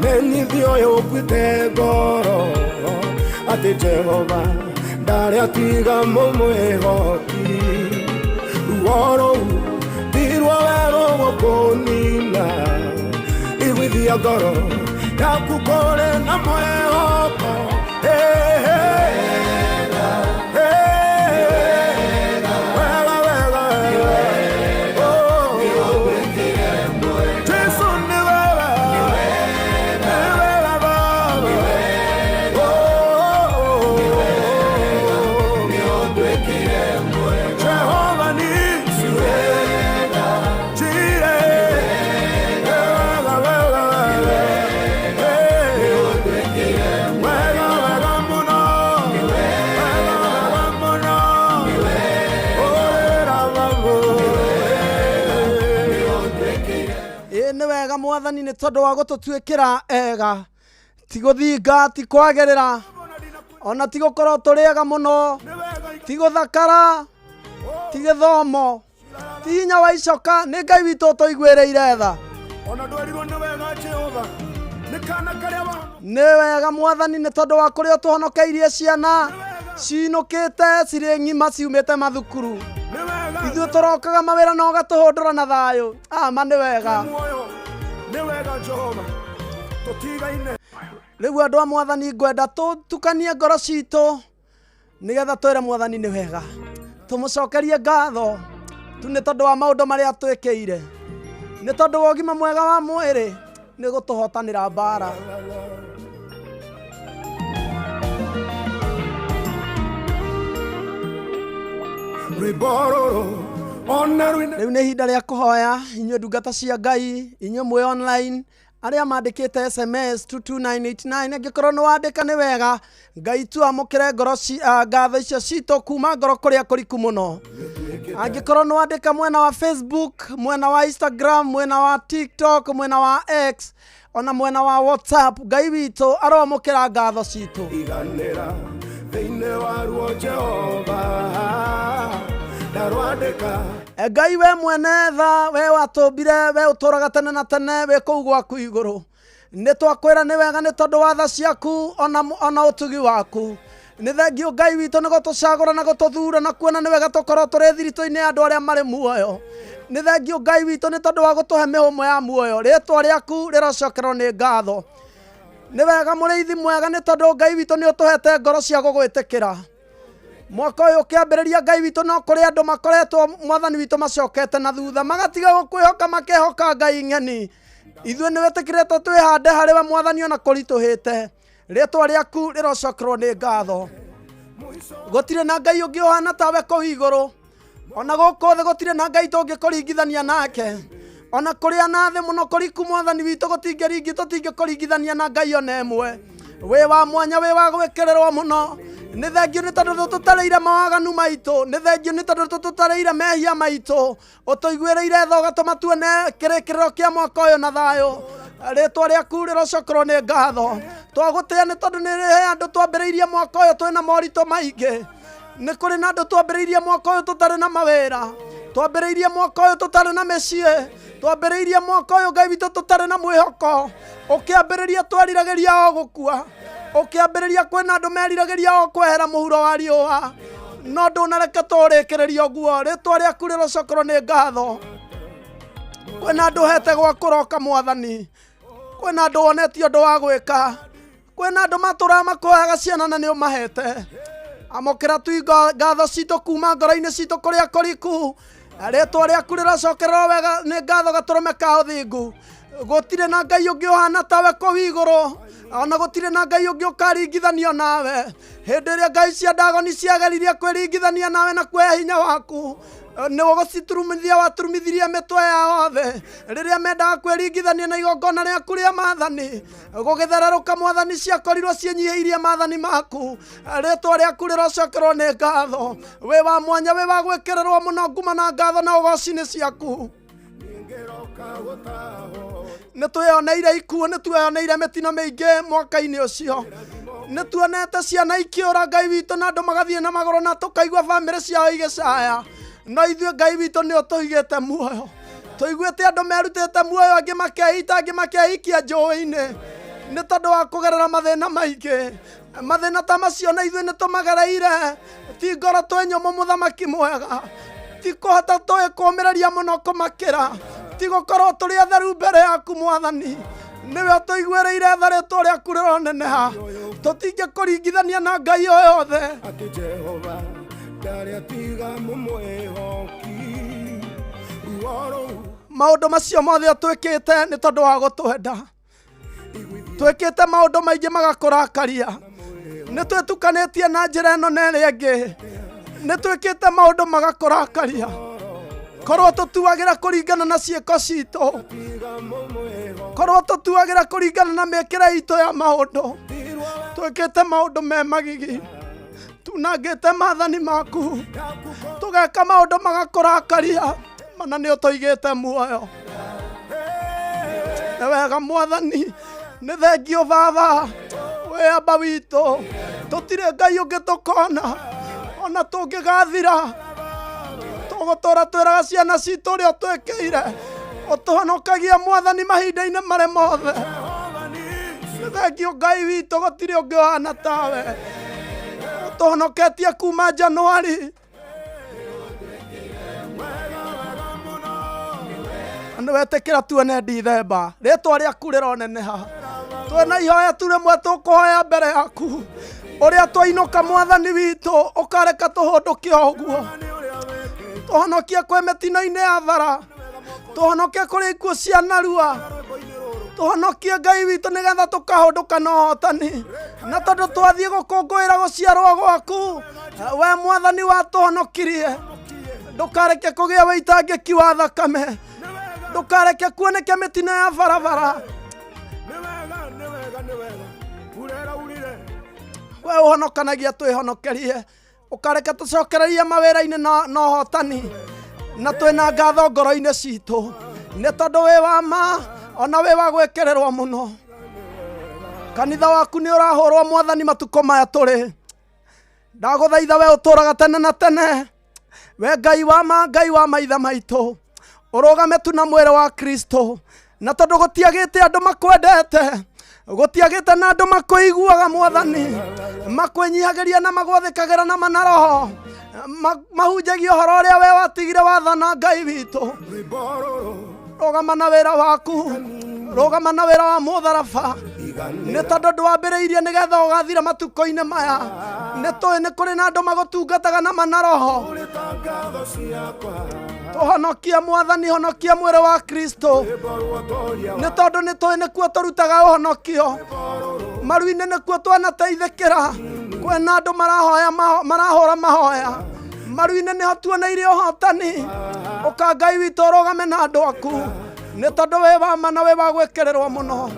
menyithio ũyũ ũkuĩte ngoro atĩ Jehova ndarĩ atiga mũmwĩhoki ruo rũu tirwo werũ gũkũnina iguithia ngoro yaku kũrĩ na mwĩhoko. Hey, hey. Wega, wega, wega. Oh. Jesu ni wewe. Ni wewe Baba. Oh. Jehova nisi. Jireh. Wega, wega, wega. Hey. Wega, wega muno. Wega, wega muno. Ĩ nĩ wega mwathani nĩ tondũ wa gũtũtuĩkĩra ega ti gũthinga ti kwagĩrĩra ona ti gũkorwo tũrĩ ega mũno ti gũthakara ti gĩthomo ti hinya wa icoka nĩ Ngai witũ ũtũiguĩrĩire tha. Ona ndwerirwo nĩ wega Jehova nĩ kana karĩa wa Nĩ wega mwathani nĩ tondũ wa kũrĩa ũtũhonokeirie ciana cinũkĩte cirĩ ng'ima ciumĩte mathukuru ithuĩ tũrokaga mawĩra na ũgatũhũndũra na thayũ ama nĩ wega. Muoyo nĩ wega Jehova tũtigaine. Rĩu andũ a mwathani ngwenda tũtukanie ngoro citũ nĩgetha twĩre mwathani nĩ wega tũmũcokerie ngatho tu nĩ tondũ wa maũndũ marĩa twĩkĩire nĩ tondũ wa ũgima mwega wa mwĩrĩ nĩ gũtũhotanĩra mbara. Rwĩmbo rũrũ ona rwĩna Rĩu nĩ ihinda rĩa kũhoya inyuĩ ndungata cia Ngai inyuĩ mwĩ online arĩa mandĩkĩte SMS 22989 angĩkorwo nĩ wandĩka nĩ wega Ngai tu amũkĩre ngoro ngatho icio citũ kuma ngoro kũrĩa kũriku mũno. Angĩkorwo nĩ wandĩka mwena wa Facebook, mwena wa Instagram, mwena wa TikTok, mwena wa X ona mwena wa WhatsApp, Ngai witũ aroamũkĩra ngatho citũ. Iganĩra thĩinĩ wa ruo Jehova ndarwandĩka. Ngai we mwene tha we watũmbire we ũtũraga tene na tene wĩ kũu gwaku igũrũ nĩ twakwĩra nĩ wega nĩ tondũ wa tha ciaku ona ũtugi waku nĩ thengiũ Ngai witũ nĩ gũtũcagũra na gũtũthura na kuona nĩ wega tũkorwo tũrĩ thiritũ-inĩ ya andũ arĩa marĩ muoyo nĩ thengiũ Ngai witũ nĩ tondũ wa gũtũhe mĩhũmũ ya muoyo rĩtwa rĩaku rĩrocokerwo nĩ ngatho nĩ wega mũrĩithi mwega nĩ tondũ Ngai witũ nĩ ũtũhete ngoro cia gũgwĩtĩkĩra mwaka ũyũ ũkĩambĩrĩria Ngai witũ no kũrĩ andũ makoretwo mwathani witũ macokete na thutha magatiga gũkwĩhoka makehoka Ngai ng'eni ithuĩ nĩ wĩtĩkĩrĩte twĩhande harĩ we mwathani ona kũritũhĩte rĩtwa rĩaku rĩrocokerwo nĩ ngatho gũtirĩ na Ngai ũngĩ ũhana tawe kũu igũrũ ona gũkũ thĩ gũtirĩ na Ngai tũngĩkũringithania nake ona kũrĩa na thĩ mũno kũriku mwathani witũ gũtingĩringi tũtingĩkũringithania na Ngai ona ĩmwe wĩ wa mwanya wĩ wa gwĩkĩrĩrwo mũno nĩ thengiũ nĩ tondũ tũtũtarĩire mawaganu maitũ nĩ thengiũ nĩ tondũ tũtũtarĩire mehia maitũ ũtũiguĩrĩire tha ũgatũma tuone kĩrĩkĩrĩro kĩa mwaka ũyũ na thayũ rĩtwa rĩaku rĩrocokerwo nĩ ngatho twagũtĩa nĩ tondũ nĩ he andũ twambĩrĩirie mwaka ũyũ twĩna moritũ maingĩ nĩ kũrĩ na andũ twambĩrĩirie mwaka ũyũ tũtarĩ na mawĩra twambĩrĩirie mwaka ũyũ tũtarĩ na mĩciĩ twambĩrĩirie mwaka ũyũ Ngai witũ tũtarĩ na mwĩhoko ũkĩambĩrĩria tweriragĩria o gũkua ũkĩambĩrĩria kwĩna andũ meriragĩria o kwehera mũhuro wa riũa no ndũnareke tũrĩkĩrĩrie ũguo rĩtwa rĩaku rĩrocokerwo nĩ ngatho kwĩna andũ hete gwa kũroka mwathani kwĩna andũ wonetie ũndũ wa gwĩka kwĩna andũ matũraga makũheaga ciana na nĩ ũmahete amũkĩra tu ngatho citũ kuma ngoro-inĩ citũ kũrĩa kũriku rĩtwa rĩaku rĩrocokererwo wega nĩ ngatho gatũrũme ka ũthingu gũtirĩ na Ngai ũngĩ ũhana tawe kũu igũrũ ona gũtirĩ na Ngai ũngĩ ũkaringithanio nawe hĩndĩ ĩrĩa ngai cia Ndagoni ciageririe kwĩringithania nawe na kuoya hinya waku nĩ gũciturumithia waturumithirie mĩtwe yao othe rĩrĩa mendaga kwĩringithania na igongona rĩaku rĩa maathani gũgĩthererũka mwathani ciakorirwo ciĩnyihĩirie maathani maku rĩtwa rĩaku rĩrocokerwo nĩ ngatho wĩ wa mwanya wĩ wa gwĩkĩrĩrwo mũno nguma na ngatho na ũgoci nĩ ciaku nĩ twĩyoneire ikuũ nĩ tweyoneire mĩtino mĩingĩ mwaka-inĩ ũcio Nĩ tuonete ciana ikĩũra Ngai witũ na andũ magathiĩ na magũrũ na tũkaigua bamĩrĩ ciao igĩcaya. No ithuĩ Ngai witũ nĩ ũtũigĩte muoyo. Tũiguĩte andũ merutĩte muoyo, angĩ makeita, angĩ makeikia njũĩ-inĩ nĩ tondũ wa kũgerera mathĩna maingĩ. Mathĩna ta macio na ithuĩ nĩ tũmagereire. Ti ngoro twĩ nyũmũ mũthamaki mwega, ti kũhota tũĩ kũũmĩrĩria mũno kũmakĩra, ti gũkorwo tũrĩ atheru mbere yaku mwathani. Nĩwe ũtũiguĩrĩire tha, rĩtwa rĩaku rĩroneneha. Tũtingĩkũringithania na Ngai o yothe. Atĩ Jehova ndarĩ atiga mũmwĩhoki ruo rũu. Maũndũ macio mothe ũtwĩkĩte nĩ tondũ wa gũtwenda. Twĩkĩte maũndũ maingĩ magakũrakaria. Nĩ twĩtukanĩtie na njĩra ĩno na ĩrĩa ĩngĩ. Nĩ twĩkĩte maũndũ magakũrakaria. Korwo tũtuagĩra kũringana na ciĩko citũ, korwo tũtuagĩra kũringana na mĩkĩre itũ ya maũndũ, twĩkĩte maũndũ me magigi, tunangĩte maathani maku, tũgeka maũndũ magakũrakaria, mana nĩ ũtũigĩte muoyo. Nĩ wega mwathani, nĩ thengio baba, wĩ amba witũ, tũtirĩ Ngai ũngĩ tũkona, ona tũngĩgathira tũgũtũra twĩraga ciana citũ ũrĩa ũtwĩkĩire. Ũtũhonokagia mwathani mahinda-inĩ marĩ mothe. Nĩ thengio Ngai witũ, gũtirĩ ũngĩ ũhana tawe. Ũtũhonoketie kuma Januari. Nĩ wetĩkĩra tuone Dithemba, rĩtwa rĩaku rĩroneneha. Twĩna ihoya tu rĩmwe tũkũhoya mbere yaku, ũrĩa twainũka mwathani witũ ũkareka tũhũndũke o ũguo. Tũhonokie kwĩ mĩtino-inĩ ya bara, tũhonokie kũrĩ ikuũ cia narua, tũhonokie Ngai witũ nĩgetha tũkahũndũka na ũhotani. Na tondũ twathiĩ gũkũngũĩra gũciarwo gwaku, we mwathani watũhonokirie, ndũkareke kũgĩa wĩitangĩki wa thakame, ndũkareke kuoneke mĩtino ya barabara. We ũhonokanagia twĩhonokerie, ũkareke tũcokererie mawĩra-inĩ na ũhotani, na twĩna ngatho ngoro-inĩ citũ, nĩ tondũ wĩ wa ma ona wĩ wa gwĩkĩrĩrwo mũno. Kanitha waku nĩ ũrahũrwo mwathani matukũ maya tũrĩ. Ndagũthaitha we ũtũraga tene na tene, we Ngai wa ma, Ngai wa maithe maitũ, ũrũgame tu na mwĩrĩ wa Kristo. Na tondũ gũtiagĩte andũ makwendete, gũtiagĩte na andũ makũiguaga mwathani, makwĩnyihagĩria na magwathĩkagĩra na mana roho, mahunjagia ũhoro ũrĩa we watigire wathana Ngai witũ. Rũgama na wĩra waku, rũgama na wĩra wa mũtharaba, nĩ tondũ ndwambĩrĩirie nĩgetha ũgathira matukũ-inĩ maya. Nĩ tũĩ nĩ kũrĩ na andũ magũtungataga na mana roho. Tũhonokie mwathani, honokia mwĩrĩ wa Kristo, nĩ tondũ nĩ tũĩ nĩkuo tũrutaga ũhonokio. Maru-inĩ nĩkuo twanateithĩkĩra. Kwĩna andũ marahoya marahũra mahoya maru-inĩ, nĩho tuoneire ũhotani. Ũka Ngai witũ ũrũgame na andũ aku, nĩ tondũ wĩ wa ma na wĩ wa gwĩkĩrĩrwo mũno.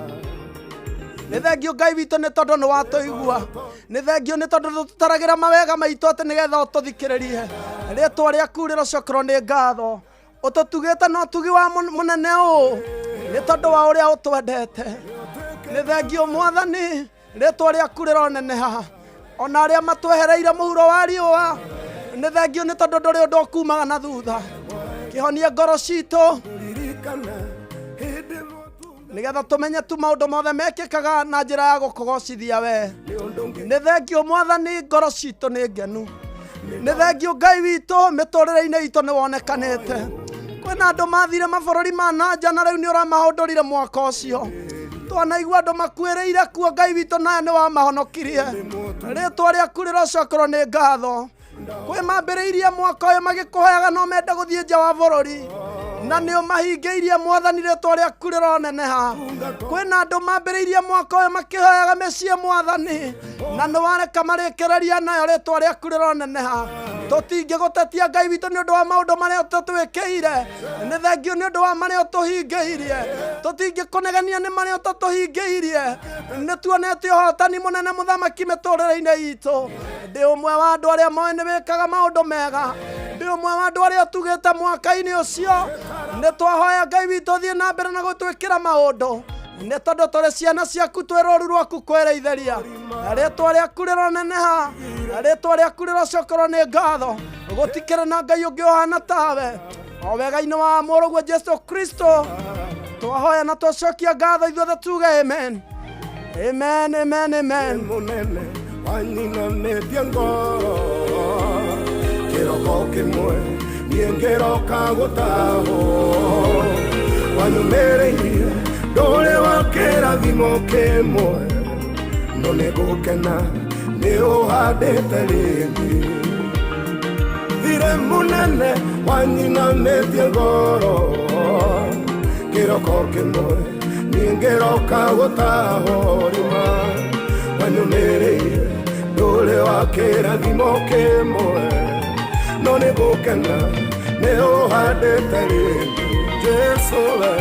Nĩ thengio Ngai witũ nĩ tondũ nĩ watũigua. Nĩ thengio nĩ tondũ tũtaragĩra mawega maitũ atĩ nĩgetha ũtũthikĩrĩrie. Rĩtwa rĩaku rĩrocokerwo nĩ ngatho. Ũtũtugĩte na ũtugi wa mũnene ũũ nĩ tondũ wa ũrĩa ũtwendete. Nĩ thengio mwathani, rĩtwa rĩaku rĩroneneha. Ona arĩa matwehereire mũhuro wa riũa, nĩ thengio nĩ tondũ ndũrĩ ũndũ ũkumaga na thutha. Kĩhonie ngoro citũ nĩgetha tũmenye tu maũndũ mothe mekĩkaga na njĩra ya gũkũgocithia we. Nĩ thengio mwathani, ngoro citũ nĩ ngenu. Nĩ thengio Ngai witũ, mĩtũrĩre-inĩ itũ nĩ wonekanĩte. Kwĩna andũ mathire mabũrũri ma nanja na rĩu nĩ ũramahũndũrire mwaka ũcio. Twanaigua andũ makuĩrĩire kuo Ngai witũ, nawe nĩ wamahonokirie. Rĩtwa rĩaku rĩrocokerwo nĩ ngatho. Kwĩ mambĩrĩirie mwaka ũyũ magĩkũhoyaga no mende gũthiĩ nja wa bũrũri, na nĩ ũmahingĩirie mwathani, rĩtwa rĩaku rĩroneneha. Kwĩna andũ mambĩrĩirie mwaka ũyũ makĩhoyaga mĩciĩ mwathani, na nĩ wareka marĩkĩrĩria nayo, rĩtwa rĩaku rĩroneneha. Tũtingĩgũtetia Ngai witũ nĩ ũndũ wa maũndũ marĩa ũtũtwĩkĩire. Nĩ thengio nĩ ũndũ wa marĩa ũtũhingĩirie. Tũtingĩkũnegenia nĩ marĩa ũtatũhingĩirie. Nĩ tuonete ũhotani mũnene mũthamaki mĩtũrĩre-inĩ itũ. Ndĩ ũmwe wa andũ arĩa moĩ nĩ wĩkaga maũndũ mega. Ndĩ ũmwe wa andũ arĩa ũtugĩte mwaka-inĩ ũcio. Nĩ twahoya Ngai witũ ũthiĩ na mbere na gũtwĩkĩra maũndũ. Nĩ tondũ tũrĩ ciana ciaku twĩ rũru rwaku kwĩrĩithĩria. Rĩtwa rĩaku rĩroneneha, rĩtwa rĩaku rĩrocokerwo nĩ ngatho. Gũtikĩrĩ na Ngai ũngĩ ũhana tawe. O wega-inĩ wa mũrũguo Jesu Kristo twahoya na twacokia ngatho ithuothe tuge amen. Amen, amen, amen. Mũnene wanyinamĩtie ngoro kĩroko kĩmwe niĩ ngĩroka gũtahwo wanyumĩrĩirie ndũrĩ wa kĩrathimo kĩmwe no nĩ gũkena nĩ ũhandĩte rĩngĩ thirĩ mũnene wanyinamĩtie ngoro kĩroko kĩmwe niĩ ngĩroka gũtahwo rĩma wanyumĩrĩire ndũrĩ wa kĩrathimo kĩmwe no nĩ gũkena nĩ ũhandĩte rĩngĩ Jesu we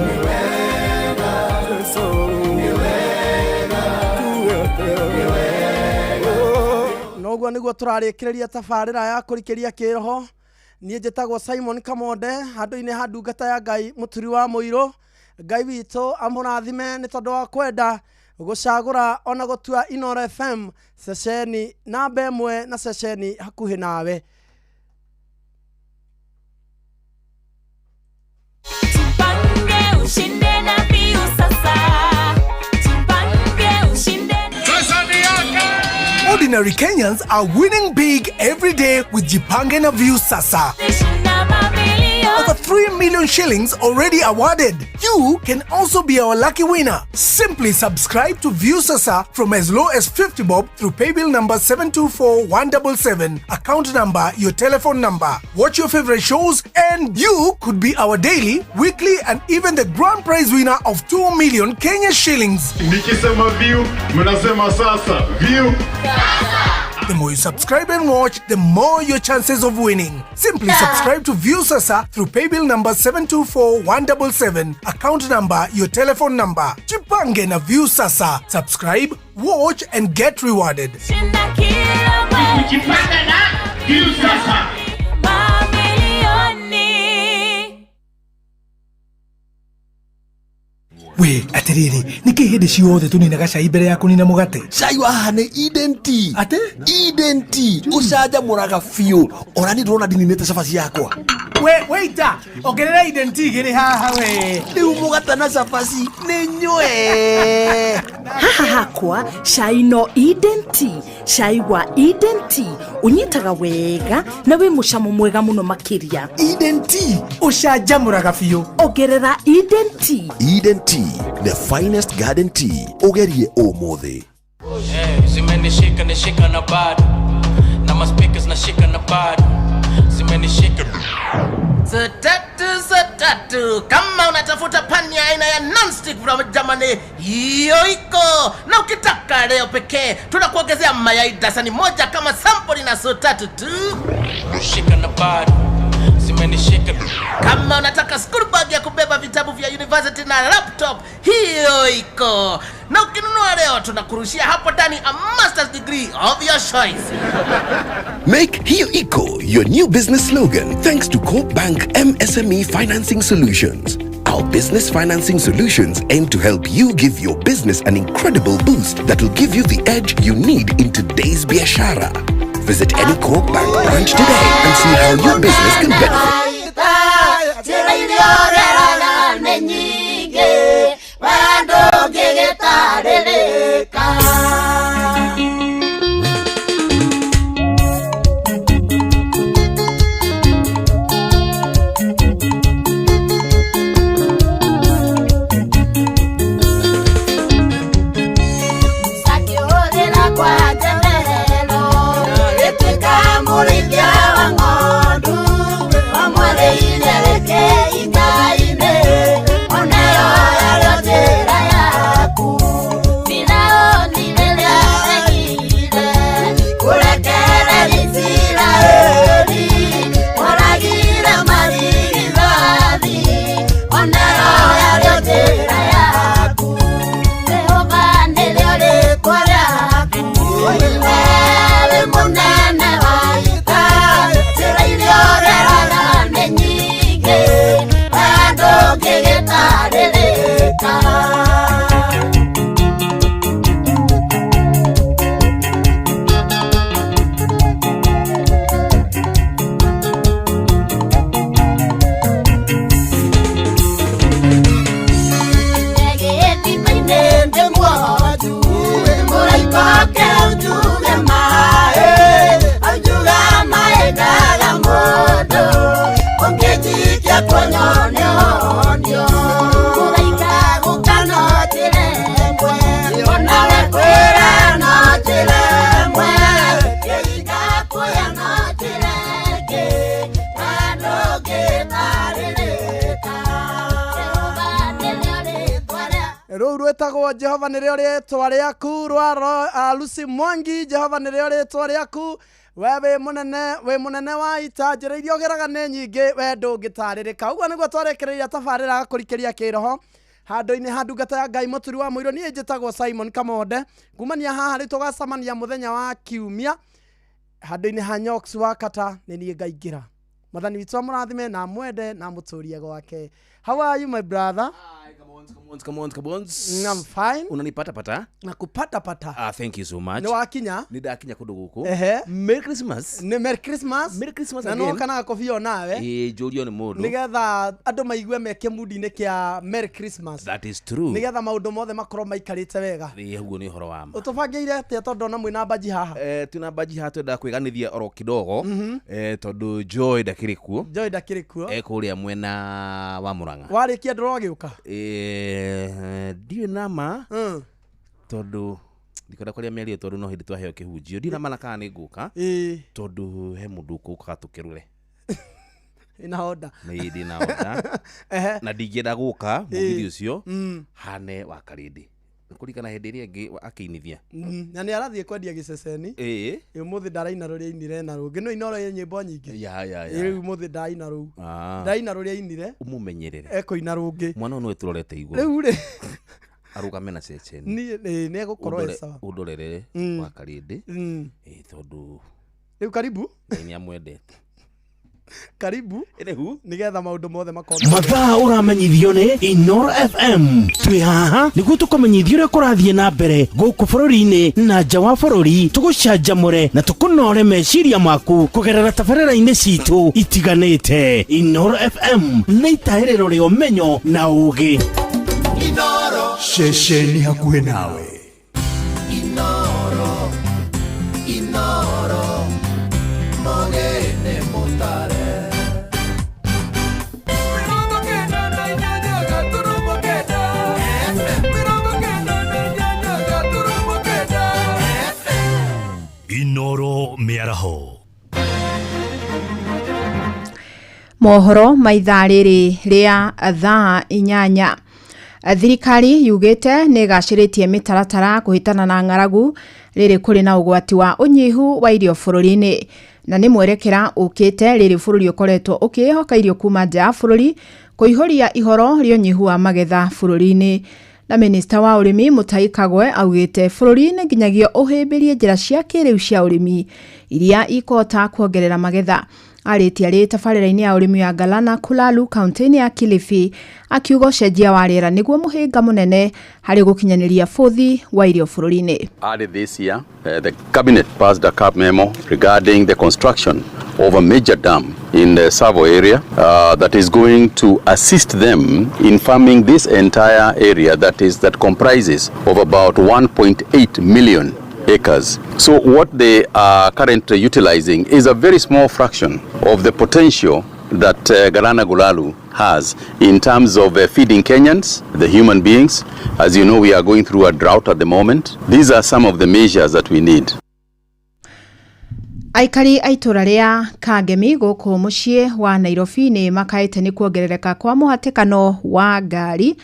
nĩ wega Jesu nĩ wega tuwete nĩ wega Noguo nĩguo tũrarĩkĩrĩria tabarĩra ya kũrikĩria kĩroho. Niĩ njĩtagwo Simon Kamonde handũ-inĩ ha ndungata ya Ngai mũturi wa mũirũ. Ngai witũ amũrathime nĩ tondũ wa kwenda gũcagũra ona gũtua Inooro FM ceceni namba ĩmwe na ceceni hakuhĩ nawe. Tupange ushinde na Viusasa. Tupange ushinde. Ordinary Kenyans are winning big every day with Jipange na Viusasa. Shinda mamilioni. Over 3 million shillings already awarded. You can also be our lucky winner. Simply subscribe to Viusasa from as low as 50 bob through paybill number 724177, account number, your telephone number. Watch your favorite shows and you could be our daily, weekly and even the grand prize winner of 2 million Kenya shillings. Nikisema view, mnasema sasa. View. The more you subscribe and watch, the more your chances of winning. Simply subscribe to Viusasa through paybill number 724177, account number, your telephone number. Jipange na Viusasa. Subscribe, watch and get rewarded. Shinda kila mwezi. Jipange na Viusasa. Mamilioni. We, atiriri, nĩkĩ hĩndĩ ciothe tũninaga cai mbere ya kũnina mũgate? Cai wa haha nĩ Eden Tea. Atĩ? Eden Tea ũcanjamũraga biũ ona niĩ ndĩrona ndininĩte cabaci yakwa. We, waiter, ongerera Eden Tea igĩrĩ haha we. Rĩu mũgate na cabaci nĩ nyue. Haha hakwa cai no Eden Tea. Cai wa Eden Tea ũnyitaga wega na wĩ mũcamo mwega mũno makĩria. Eden Tea ũcanjamũraga biũ. Ongerera Eden Tea. Eden Tea, the finest garden tea. Ũgerie ũmũthĩ. Zimenishika nishika na bado na maspeakers nashika na bado zimenishika. Satatu, satatu. Kama unatafuta pani ya aina ya nonstick from Germany, hiyo iko. Na ukitaka leo pekee, tunakuongezea mayai dasani moja kama sampuli na sotatu tu. Shika na bado zimenishika. Kama unataka school bag ya kubeba vitabu vya university na laptop, hiyo iko. Na ukinunua leo tunakurushia hapo ndani a master's degree of your choice. Make Hiyo Iko your new business slogan thanks to Coop Bank MSME Financing Solutions. Our business financing solutions aim to help you give your business an incredible boost that will give you the edge you need in today's biashara. Visit any Coop Bank branch today and see how your business can benefit. Njĩra iria ũreraga nĩ nyingĩ, we ndũngĩgĩtarĩrĩka. Sakĩhũthĩra kwa njemerero, gĩtuĩka mũrĩithia wa ng'ondu, wamwarĩire rĩkĩingainĩ, onayo yarĩo njĩra yaku. Firaũni rĩrĩa aregire kũrekereria Isiraeli, oragire marigithathi, onayo yarĩo njĩra yaku. Jehova nĩrĩo rĩĩtwa rĩaku, we wĩ mũnene wa ita, njĩra iria ũreraga nĩ nyingĩ, we ndũngĩgĩtarĩrĩka. Rwĩtagwo Jehova nĩrĩo rĩtwa rĩaku rwa Lucy Mwangi. Jehova nĩrĩo rĩtwa rĩaku, we wĩ mũnene, wĩ mũnene wa ita, njĩra iria ũgeraga nĩ nyingĩ, we ndũngĩtarĩrĩka. Ũguo nĩguo twarĩkĩrĩria tabarĩra gakũrikĩria kĩroho handũ-inĩ ha ndungata ya Ngai Mũturi wa Mũirũ. Niĩ njĩtagwo Simon Kamonde, kumania haha rĩ tũgacemania mũthenya wa kiumia handũ-inĩ ha Nyox wa Kata. Nĩ niĩ ngaingĩra. Mwathani witũ amũrathime na amwende na amũtũrie gwake. How are you, my brother? Come on, come on, come on. I'm fine. Unanipata pata? Nakupata pata. Ah, thank you so much. Nĩ wakinya? Nĩ ndakinya kũndũ gũkũ. Ehe. Merry Christmas. Nĩ Merry Christmas. Merry Christmas na again. No kana kobia onawe. Ĩĩ, njũrio nĩ mũndũ. Nĩgetha andũ maigue me kĩmundi-inĩ kĩa Merry Christmas. That is true. Nĩgetha maũndũ mothe makorwo maikarĩte wega. Ĩĩ, ũguo nĩ ũhoro wa ma. Ũtũbangĩire atĩa, tondũ ona mwĩna mbaji haha? Eh, twĩna mbaji haha, twendaga kwĩganithia oro kidogo. Tondũ Joy ndakĩrĩ kuo. Joy ndakĩrĩ kuo. Eh, kũrĩa mwena wa Mũrang'a. Warĩkia ndũrogĩũka? Eh, ndiũĩ nama tondũ ndikwenda kwaria mĩario, tondũ no hĩndĩ twaheo kĩhunjio. Ndiũĩ nama na kana nĩ ngũka, tondũ he mũndũ ũkũkaga tũkĩrũre. Ĩna honda. Nĩ ndĩ na onda. Na ndingĩenda gũka mũgithi ũcio hane wa karĩndĩ kũringana hĩndĩ ĩrĩa ĩngĩ akĩinithia. Na nĩ arathiĩ kwendia gĩceceni. Ũmũthĩ ndaraina rũrĩa ainire, na rũngĩ no inoro nyĩmbo nyingĩ. Ya. Rĩu ũmũthĩ ndaraina rũu. Ah. Ndaraina rũrĩa ainire. Ũmũmenyerere. Ekũina rũngĩ. Mwana ũyũ nĩwe tũrorete igũrũ. Rĩu rĩ, arũgame na ceceni. Niĩ nĩ egũkorwo e sawa. Ũndorere wa karĩndĩ. Ĩĩ, tondũ Rĩu karibu. Ngai nĩ amwendete. Karibu. Rĩu nĩgetha maũndũ mothe makorwo Mathaa ũramenyithio nĩ Inoro FM. Twĩ haha nĩguo tũkũmenyithia ũrĩa kũrathiĩ na mbere gũkũ bũrũri-inĩ na nja wa bũrũri, tũgũcanjamũre na tũkũnore meciria maku kũgerera tabarĩra-inĩ citũ itiganĩte. Inoro FM nĩ itahĩrĩro rĩa ũmenyo na ũgĩ. Inoro. Ceceni hakuhĩ nawe. Inoro. Inoro. Mogene mutare. 98.8 FM. Inoro mĩaraho. Mohoro ma ithaa rĩrĩ rĩa thaa 8. Thirikari yugĩte nĩ ĩgacĩrĩtie mĩtaratara kũhĩtana na ng'aragu rĩrĩ kũrĩ na ũgwati wa ũnyihu wa irio bũrũri-inĩ, na nĩ mwerekera ũkĩte rĩrĩ bũrũri ũkoretwo ũkĩĩhoka irio kuma nja ya bũrũri kũihũria ihoro rĩa ũnyihu wa magetha bũrũri-inĩ. Na minista wa ũrĩmi Mutahi Kagwe augĩte bũrũri nĩ nginyagia ũhĩmbĩrie njĩra cia kĩrĩu cia ũrĩmi iria ikũhota kuongerera magetha. Arĩtie arĩ tabarĩra-inĩ ya ũrĩmi ya Galana Kulalu kaunti-inĩ ya Kilifi, akiuga ũcenjia wa rĩera nĩguo mũhĩnga mũnene harĩ gũkinyanĩria bũthi wa irio bũrũri-inĩ. Early this year, the cabinet passed a CAB memo regarding the construction of a major dam in the Savo area that is going to assist them in farming this entire area that comprises of about 1.8 million acres. So what they are currently utilizing is a very small fraction of the potential that Galana Kulalu has in terms of feeding Kenyans, the human beings. As you know, we are going through a drought at the moment. These are some of the measures that we need. Aikari a itũra rĩa Kangemi gũkũ mũciĩ wa Nairobi nĩ makaĩte nĩ kuongerereka kwa mũhatĩkano wa ngari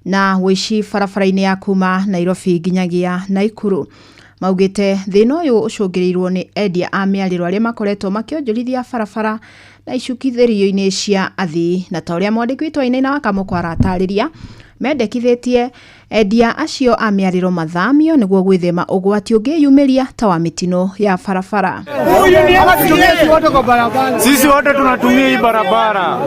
na ũici barabara-inĩ ya kuma Nairobi nginyagia Naikuru. Maugĩte thĩna ũyũ ũcũngĩrĩirwo nĩ endia a mĩarĩro arĩa makoretwo makĩonjorithia barabara na icukithĩrio-inĩ cia athii, na ta ũrĩa mwandĩki witũ Wainaina wa Kamũkwa aratarĩria, mendekithĩtie endia acio a mĩarĩro mathamio nĩguo gwĩthema ũgwati ũngĩyumĩria ta wa mĩtino ya barabara. Sisi wote tunatumia hii barabara.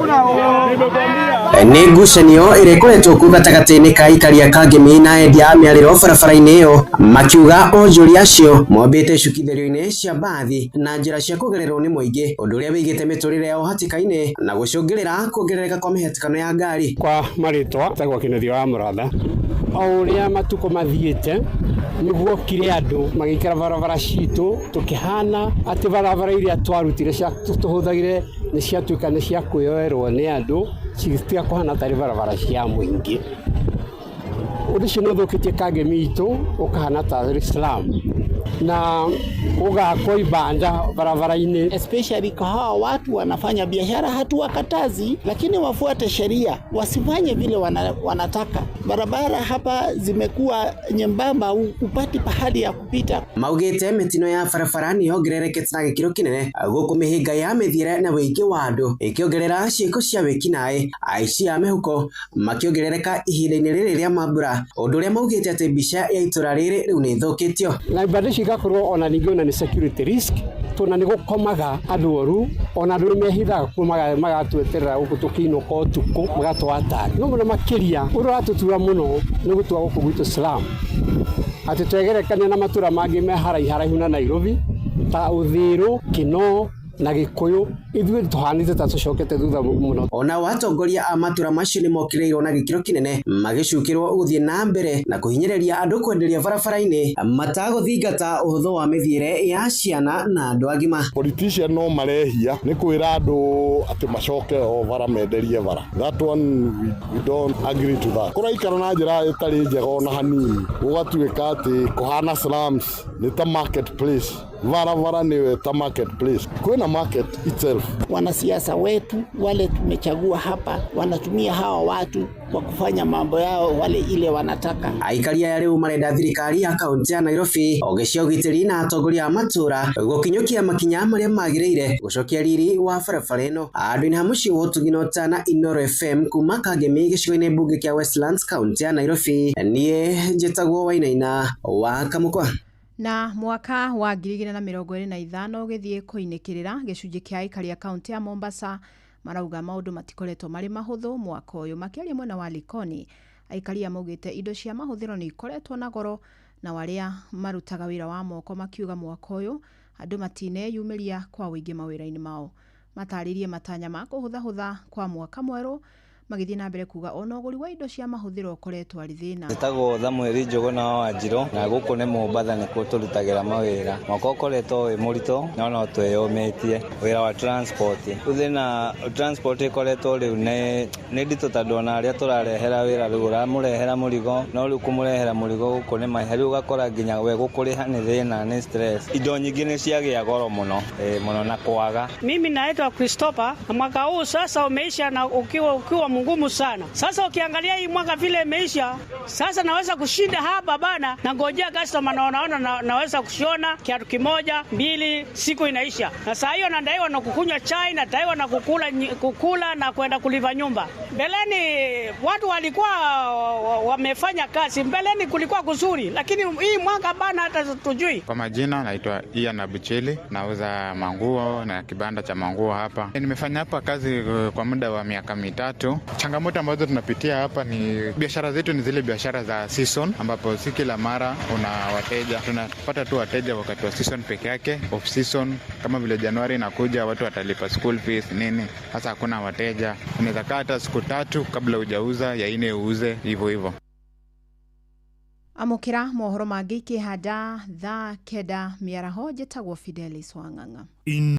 Nĩ ngucanio ĩrĩa ĩkoretwo kuo gatagatĩ-inĩ ka aikari a Kangemi na endia a mĩarĩro barabara-inĩ ĩyo, makiuga onjoria acio mombĩte icukithĩrio-inĩ cia mbathi na njĩra cia kũgererwo nĩ mũingĩ, ũndũ ũrĩa wĩigĩte mĩtũrĩre yao hatĩka-inĩ na gũcũngĩrĩra kuongerereka kwa mĩhatĩkano ya ngari. Kwa marĩtwa tagwo Kĩnuthia wa Mũratha. O ũrĩa matukũ mathiĩte nĩguo kire andũ magĩikara barabara citũ, tũkĩhana atĩ barabara iria twarutire cia tũhũthagĩre nĩ ciatuĩka nĩ cia kwĩyoerwo nĩ andũ, citiga kũhana tarĩ barabara cia mũingĩ. Ũndũ ũcio nĩ ũthũkĩtie Kangemi itũ ũkahana tarĩ slum. Na gũgakwo ibanda barabara-inĩ. Especially kwa hawa watu wanafanya biashara, hatuwakatazi, lakini wafuate sheria, wasifanye vile wanataka. Barabara hapa zimekuwa nyembamba, upati pahali ya kupita. Maugĩte mĩtino ya barabara nĩ yongererekete na gĩkĩro kĩnene gũkũ mĩhĩnga ya mĩthiĩre na wĩingĩ wa andũ ĩkĩongerera ciĩko cia wĩkinaĩ, aici a mĩhuko makĩongerereka ihinda-inĩ rĩrĩ rĩa mambura, ũndũ ũrĩa maugĩte atĩ mbica ya itũra rĩrĩ rĩu nĩ ĩthũkĩtio. Na ibanda ici igakorwo ona ningĩ ona nĩ security risk tondũ nĩ gũkomaga andũ oru, ona andũ nĩ mehithaga kuo magatweterera gũkũ tũkĩinũka ũtukũ magatwatanga. No mũno makĩria ũrĩa ũratũtura mũno nĩ gũtua gũkũ gwitũ slum, atĩ twegerekania na matũra mangĩ me haraiharaihu na Nairobi ta Uthiru, Kinoo na Gĩkũyũ, ithuĩ tũhanĩte ta tũcokete thutha mũno. Ona atongoria a matũra macio nĩ mokĩrĩirwo na gĩkĩro kĩnene magĩcukĩrwo gũthiĩ na mbere na kũhinyĩrĩria andũ kwenderia barabara-inĩ matagũthingata ũhũthũ wa mĩthiĩre ya ciana na andũ agima. Politician no marehia nĩ kwĩra andũ atĩ macoke o bara menderie bara. That one we don't agree to that. Kũraikara na njĩra ĩtarĩ njega ona hanini, gũgatuĩka atĩ kũhana slums nĩ ta market place, barabara nĩwe ta market place, kwĩna market itself. Wanasiasa wetu wale tumechagua hapa wanatumia hawa watu kwa kufanya mambo yao wale ile wanataka. Aikari aya rĩu marenda thirikari ya kaunti ya Nairobi honge cia ũgitĩri na atongoria a matũra gũkinyũkia makinya marĩa magĩrĩire gũcokia riri wa barabara ĩno. Andũ-inĩ ha mũciĩ wa Ũtugi na Ũtana, Inooro FM kuma Kangemi gĩcigo-inĩ mbunge kĩa Westlands kaunti ya Nairobi, niĩ njĩtagwo Wainaina wa Kamũkwa. Na mwaka wa 2025 ũgĩthiĩ kũinĩkĩrĩra, gĩcunjĩ kĩa aikari a kaunti ya Mombasa marauga maũndũ matikoretwo marĩ mahũthũ mwaka ũyũ. Makĩaria mwena wa Likoni, aikari maugĩte indo cia mahũthĩro nĩ ikoretwo na goro, na arĩa marutaga wĩra wa moko makiuga mwaka ũyũ andũ matineyumĩria kwa ũingĩ mawĩra-inĩ mao. Matarĩrie matanya ma kũhũthahũtha kwa mwaka mwerũ, magĩthiĩ na mbere kuga ona ũgũri wa indo cia mahũthĩro ũkoretwo arĩ thĩna. Njĩtagwo Samuel Njũgũna wa Wanjirũ na gũkũ nĩ Mombatha nĩkuo tũrutagĩra mawĩra. Mwaka ũkoretwo wĩ mũritũ no no twĩyũmĩtie. Wĩra wa transport, rĩu thĩna transport ĩkoretwo rĩu nĩ nditũ tondũ ona arĩa tũrarehera wĩra rĩu ũramũrehera mũrigo no rĩu kũmũrehera mũrigo gũkũ nĩ mahe, rĩu ũgakora nginya we gũkũrĩha nĩ thĩna, nĩ stress. Indo nyingĩ nĩ ciagĩa goro mũno, mũno na kwaga. Mimi naitwa Christopher na mwaka huu sasa umeisha na ukiwa ngumu sana. Sasa ukiangalia hii mwaka vile imeisha, sasa naweza kushinda hapa bana na ngojea customer na naona naweza kushona kiatu kimoja mbili, siku inaisha. Na saa hiyo nadaiwa na kukunywa chai, nadaiwa na kukula na kwenda kulipa nyumba. Mbeleni watu walikuwa wamefanya kazi, mbeleni kulikuwa kuzuri, lakini hii mwaka bana hata tujui. Kwa majina naitwa Ian Abucheli, nauza manguo na kibanda cha manguo hapa. Nimefanya hapa kazi kwa muda wa miaka 3. Changamoto ambazo tunapitia hapa ni biashara zetu ni zile biashara za season, ambapo si kila mara una wateja. Tunapata tu wateja wakati wa season peke yake. Off season kama vile Januari inakuja watu watalipa school fees nini. Sasa hakuna wateja. Unaweza kaa hata siku 3 kabla hujauza, ya 4 uuze hivyo hivyo. Amũkĩra mohoro mangĩ ikĩhanda thaa 9 mĩaraho. Njĩtagwo Fidelis Wang'ang'a.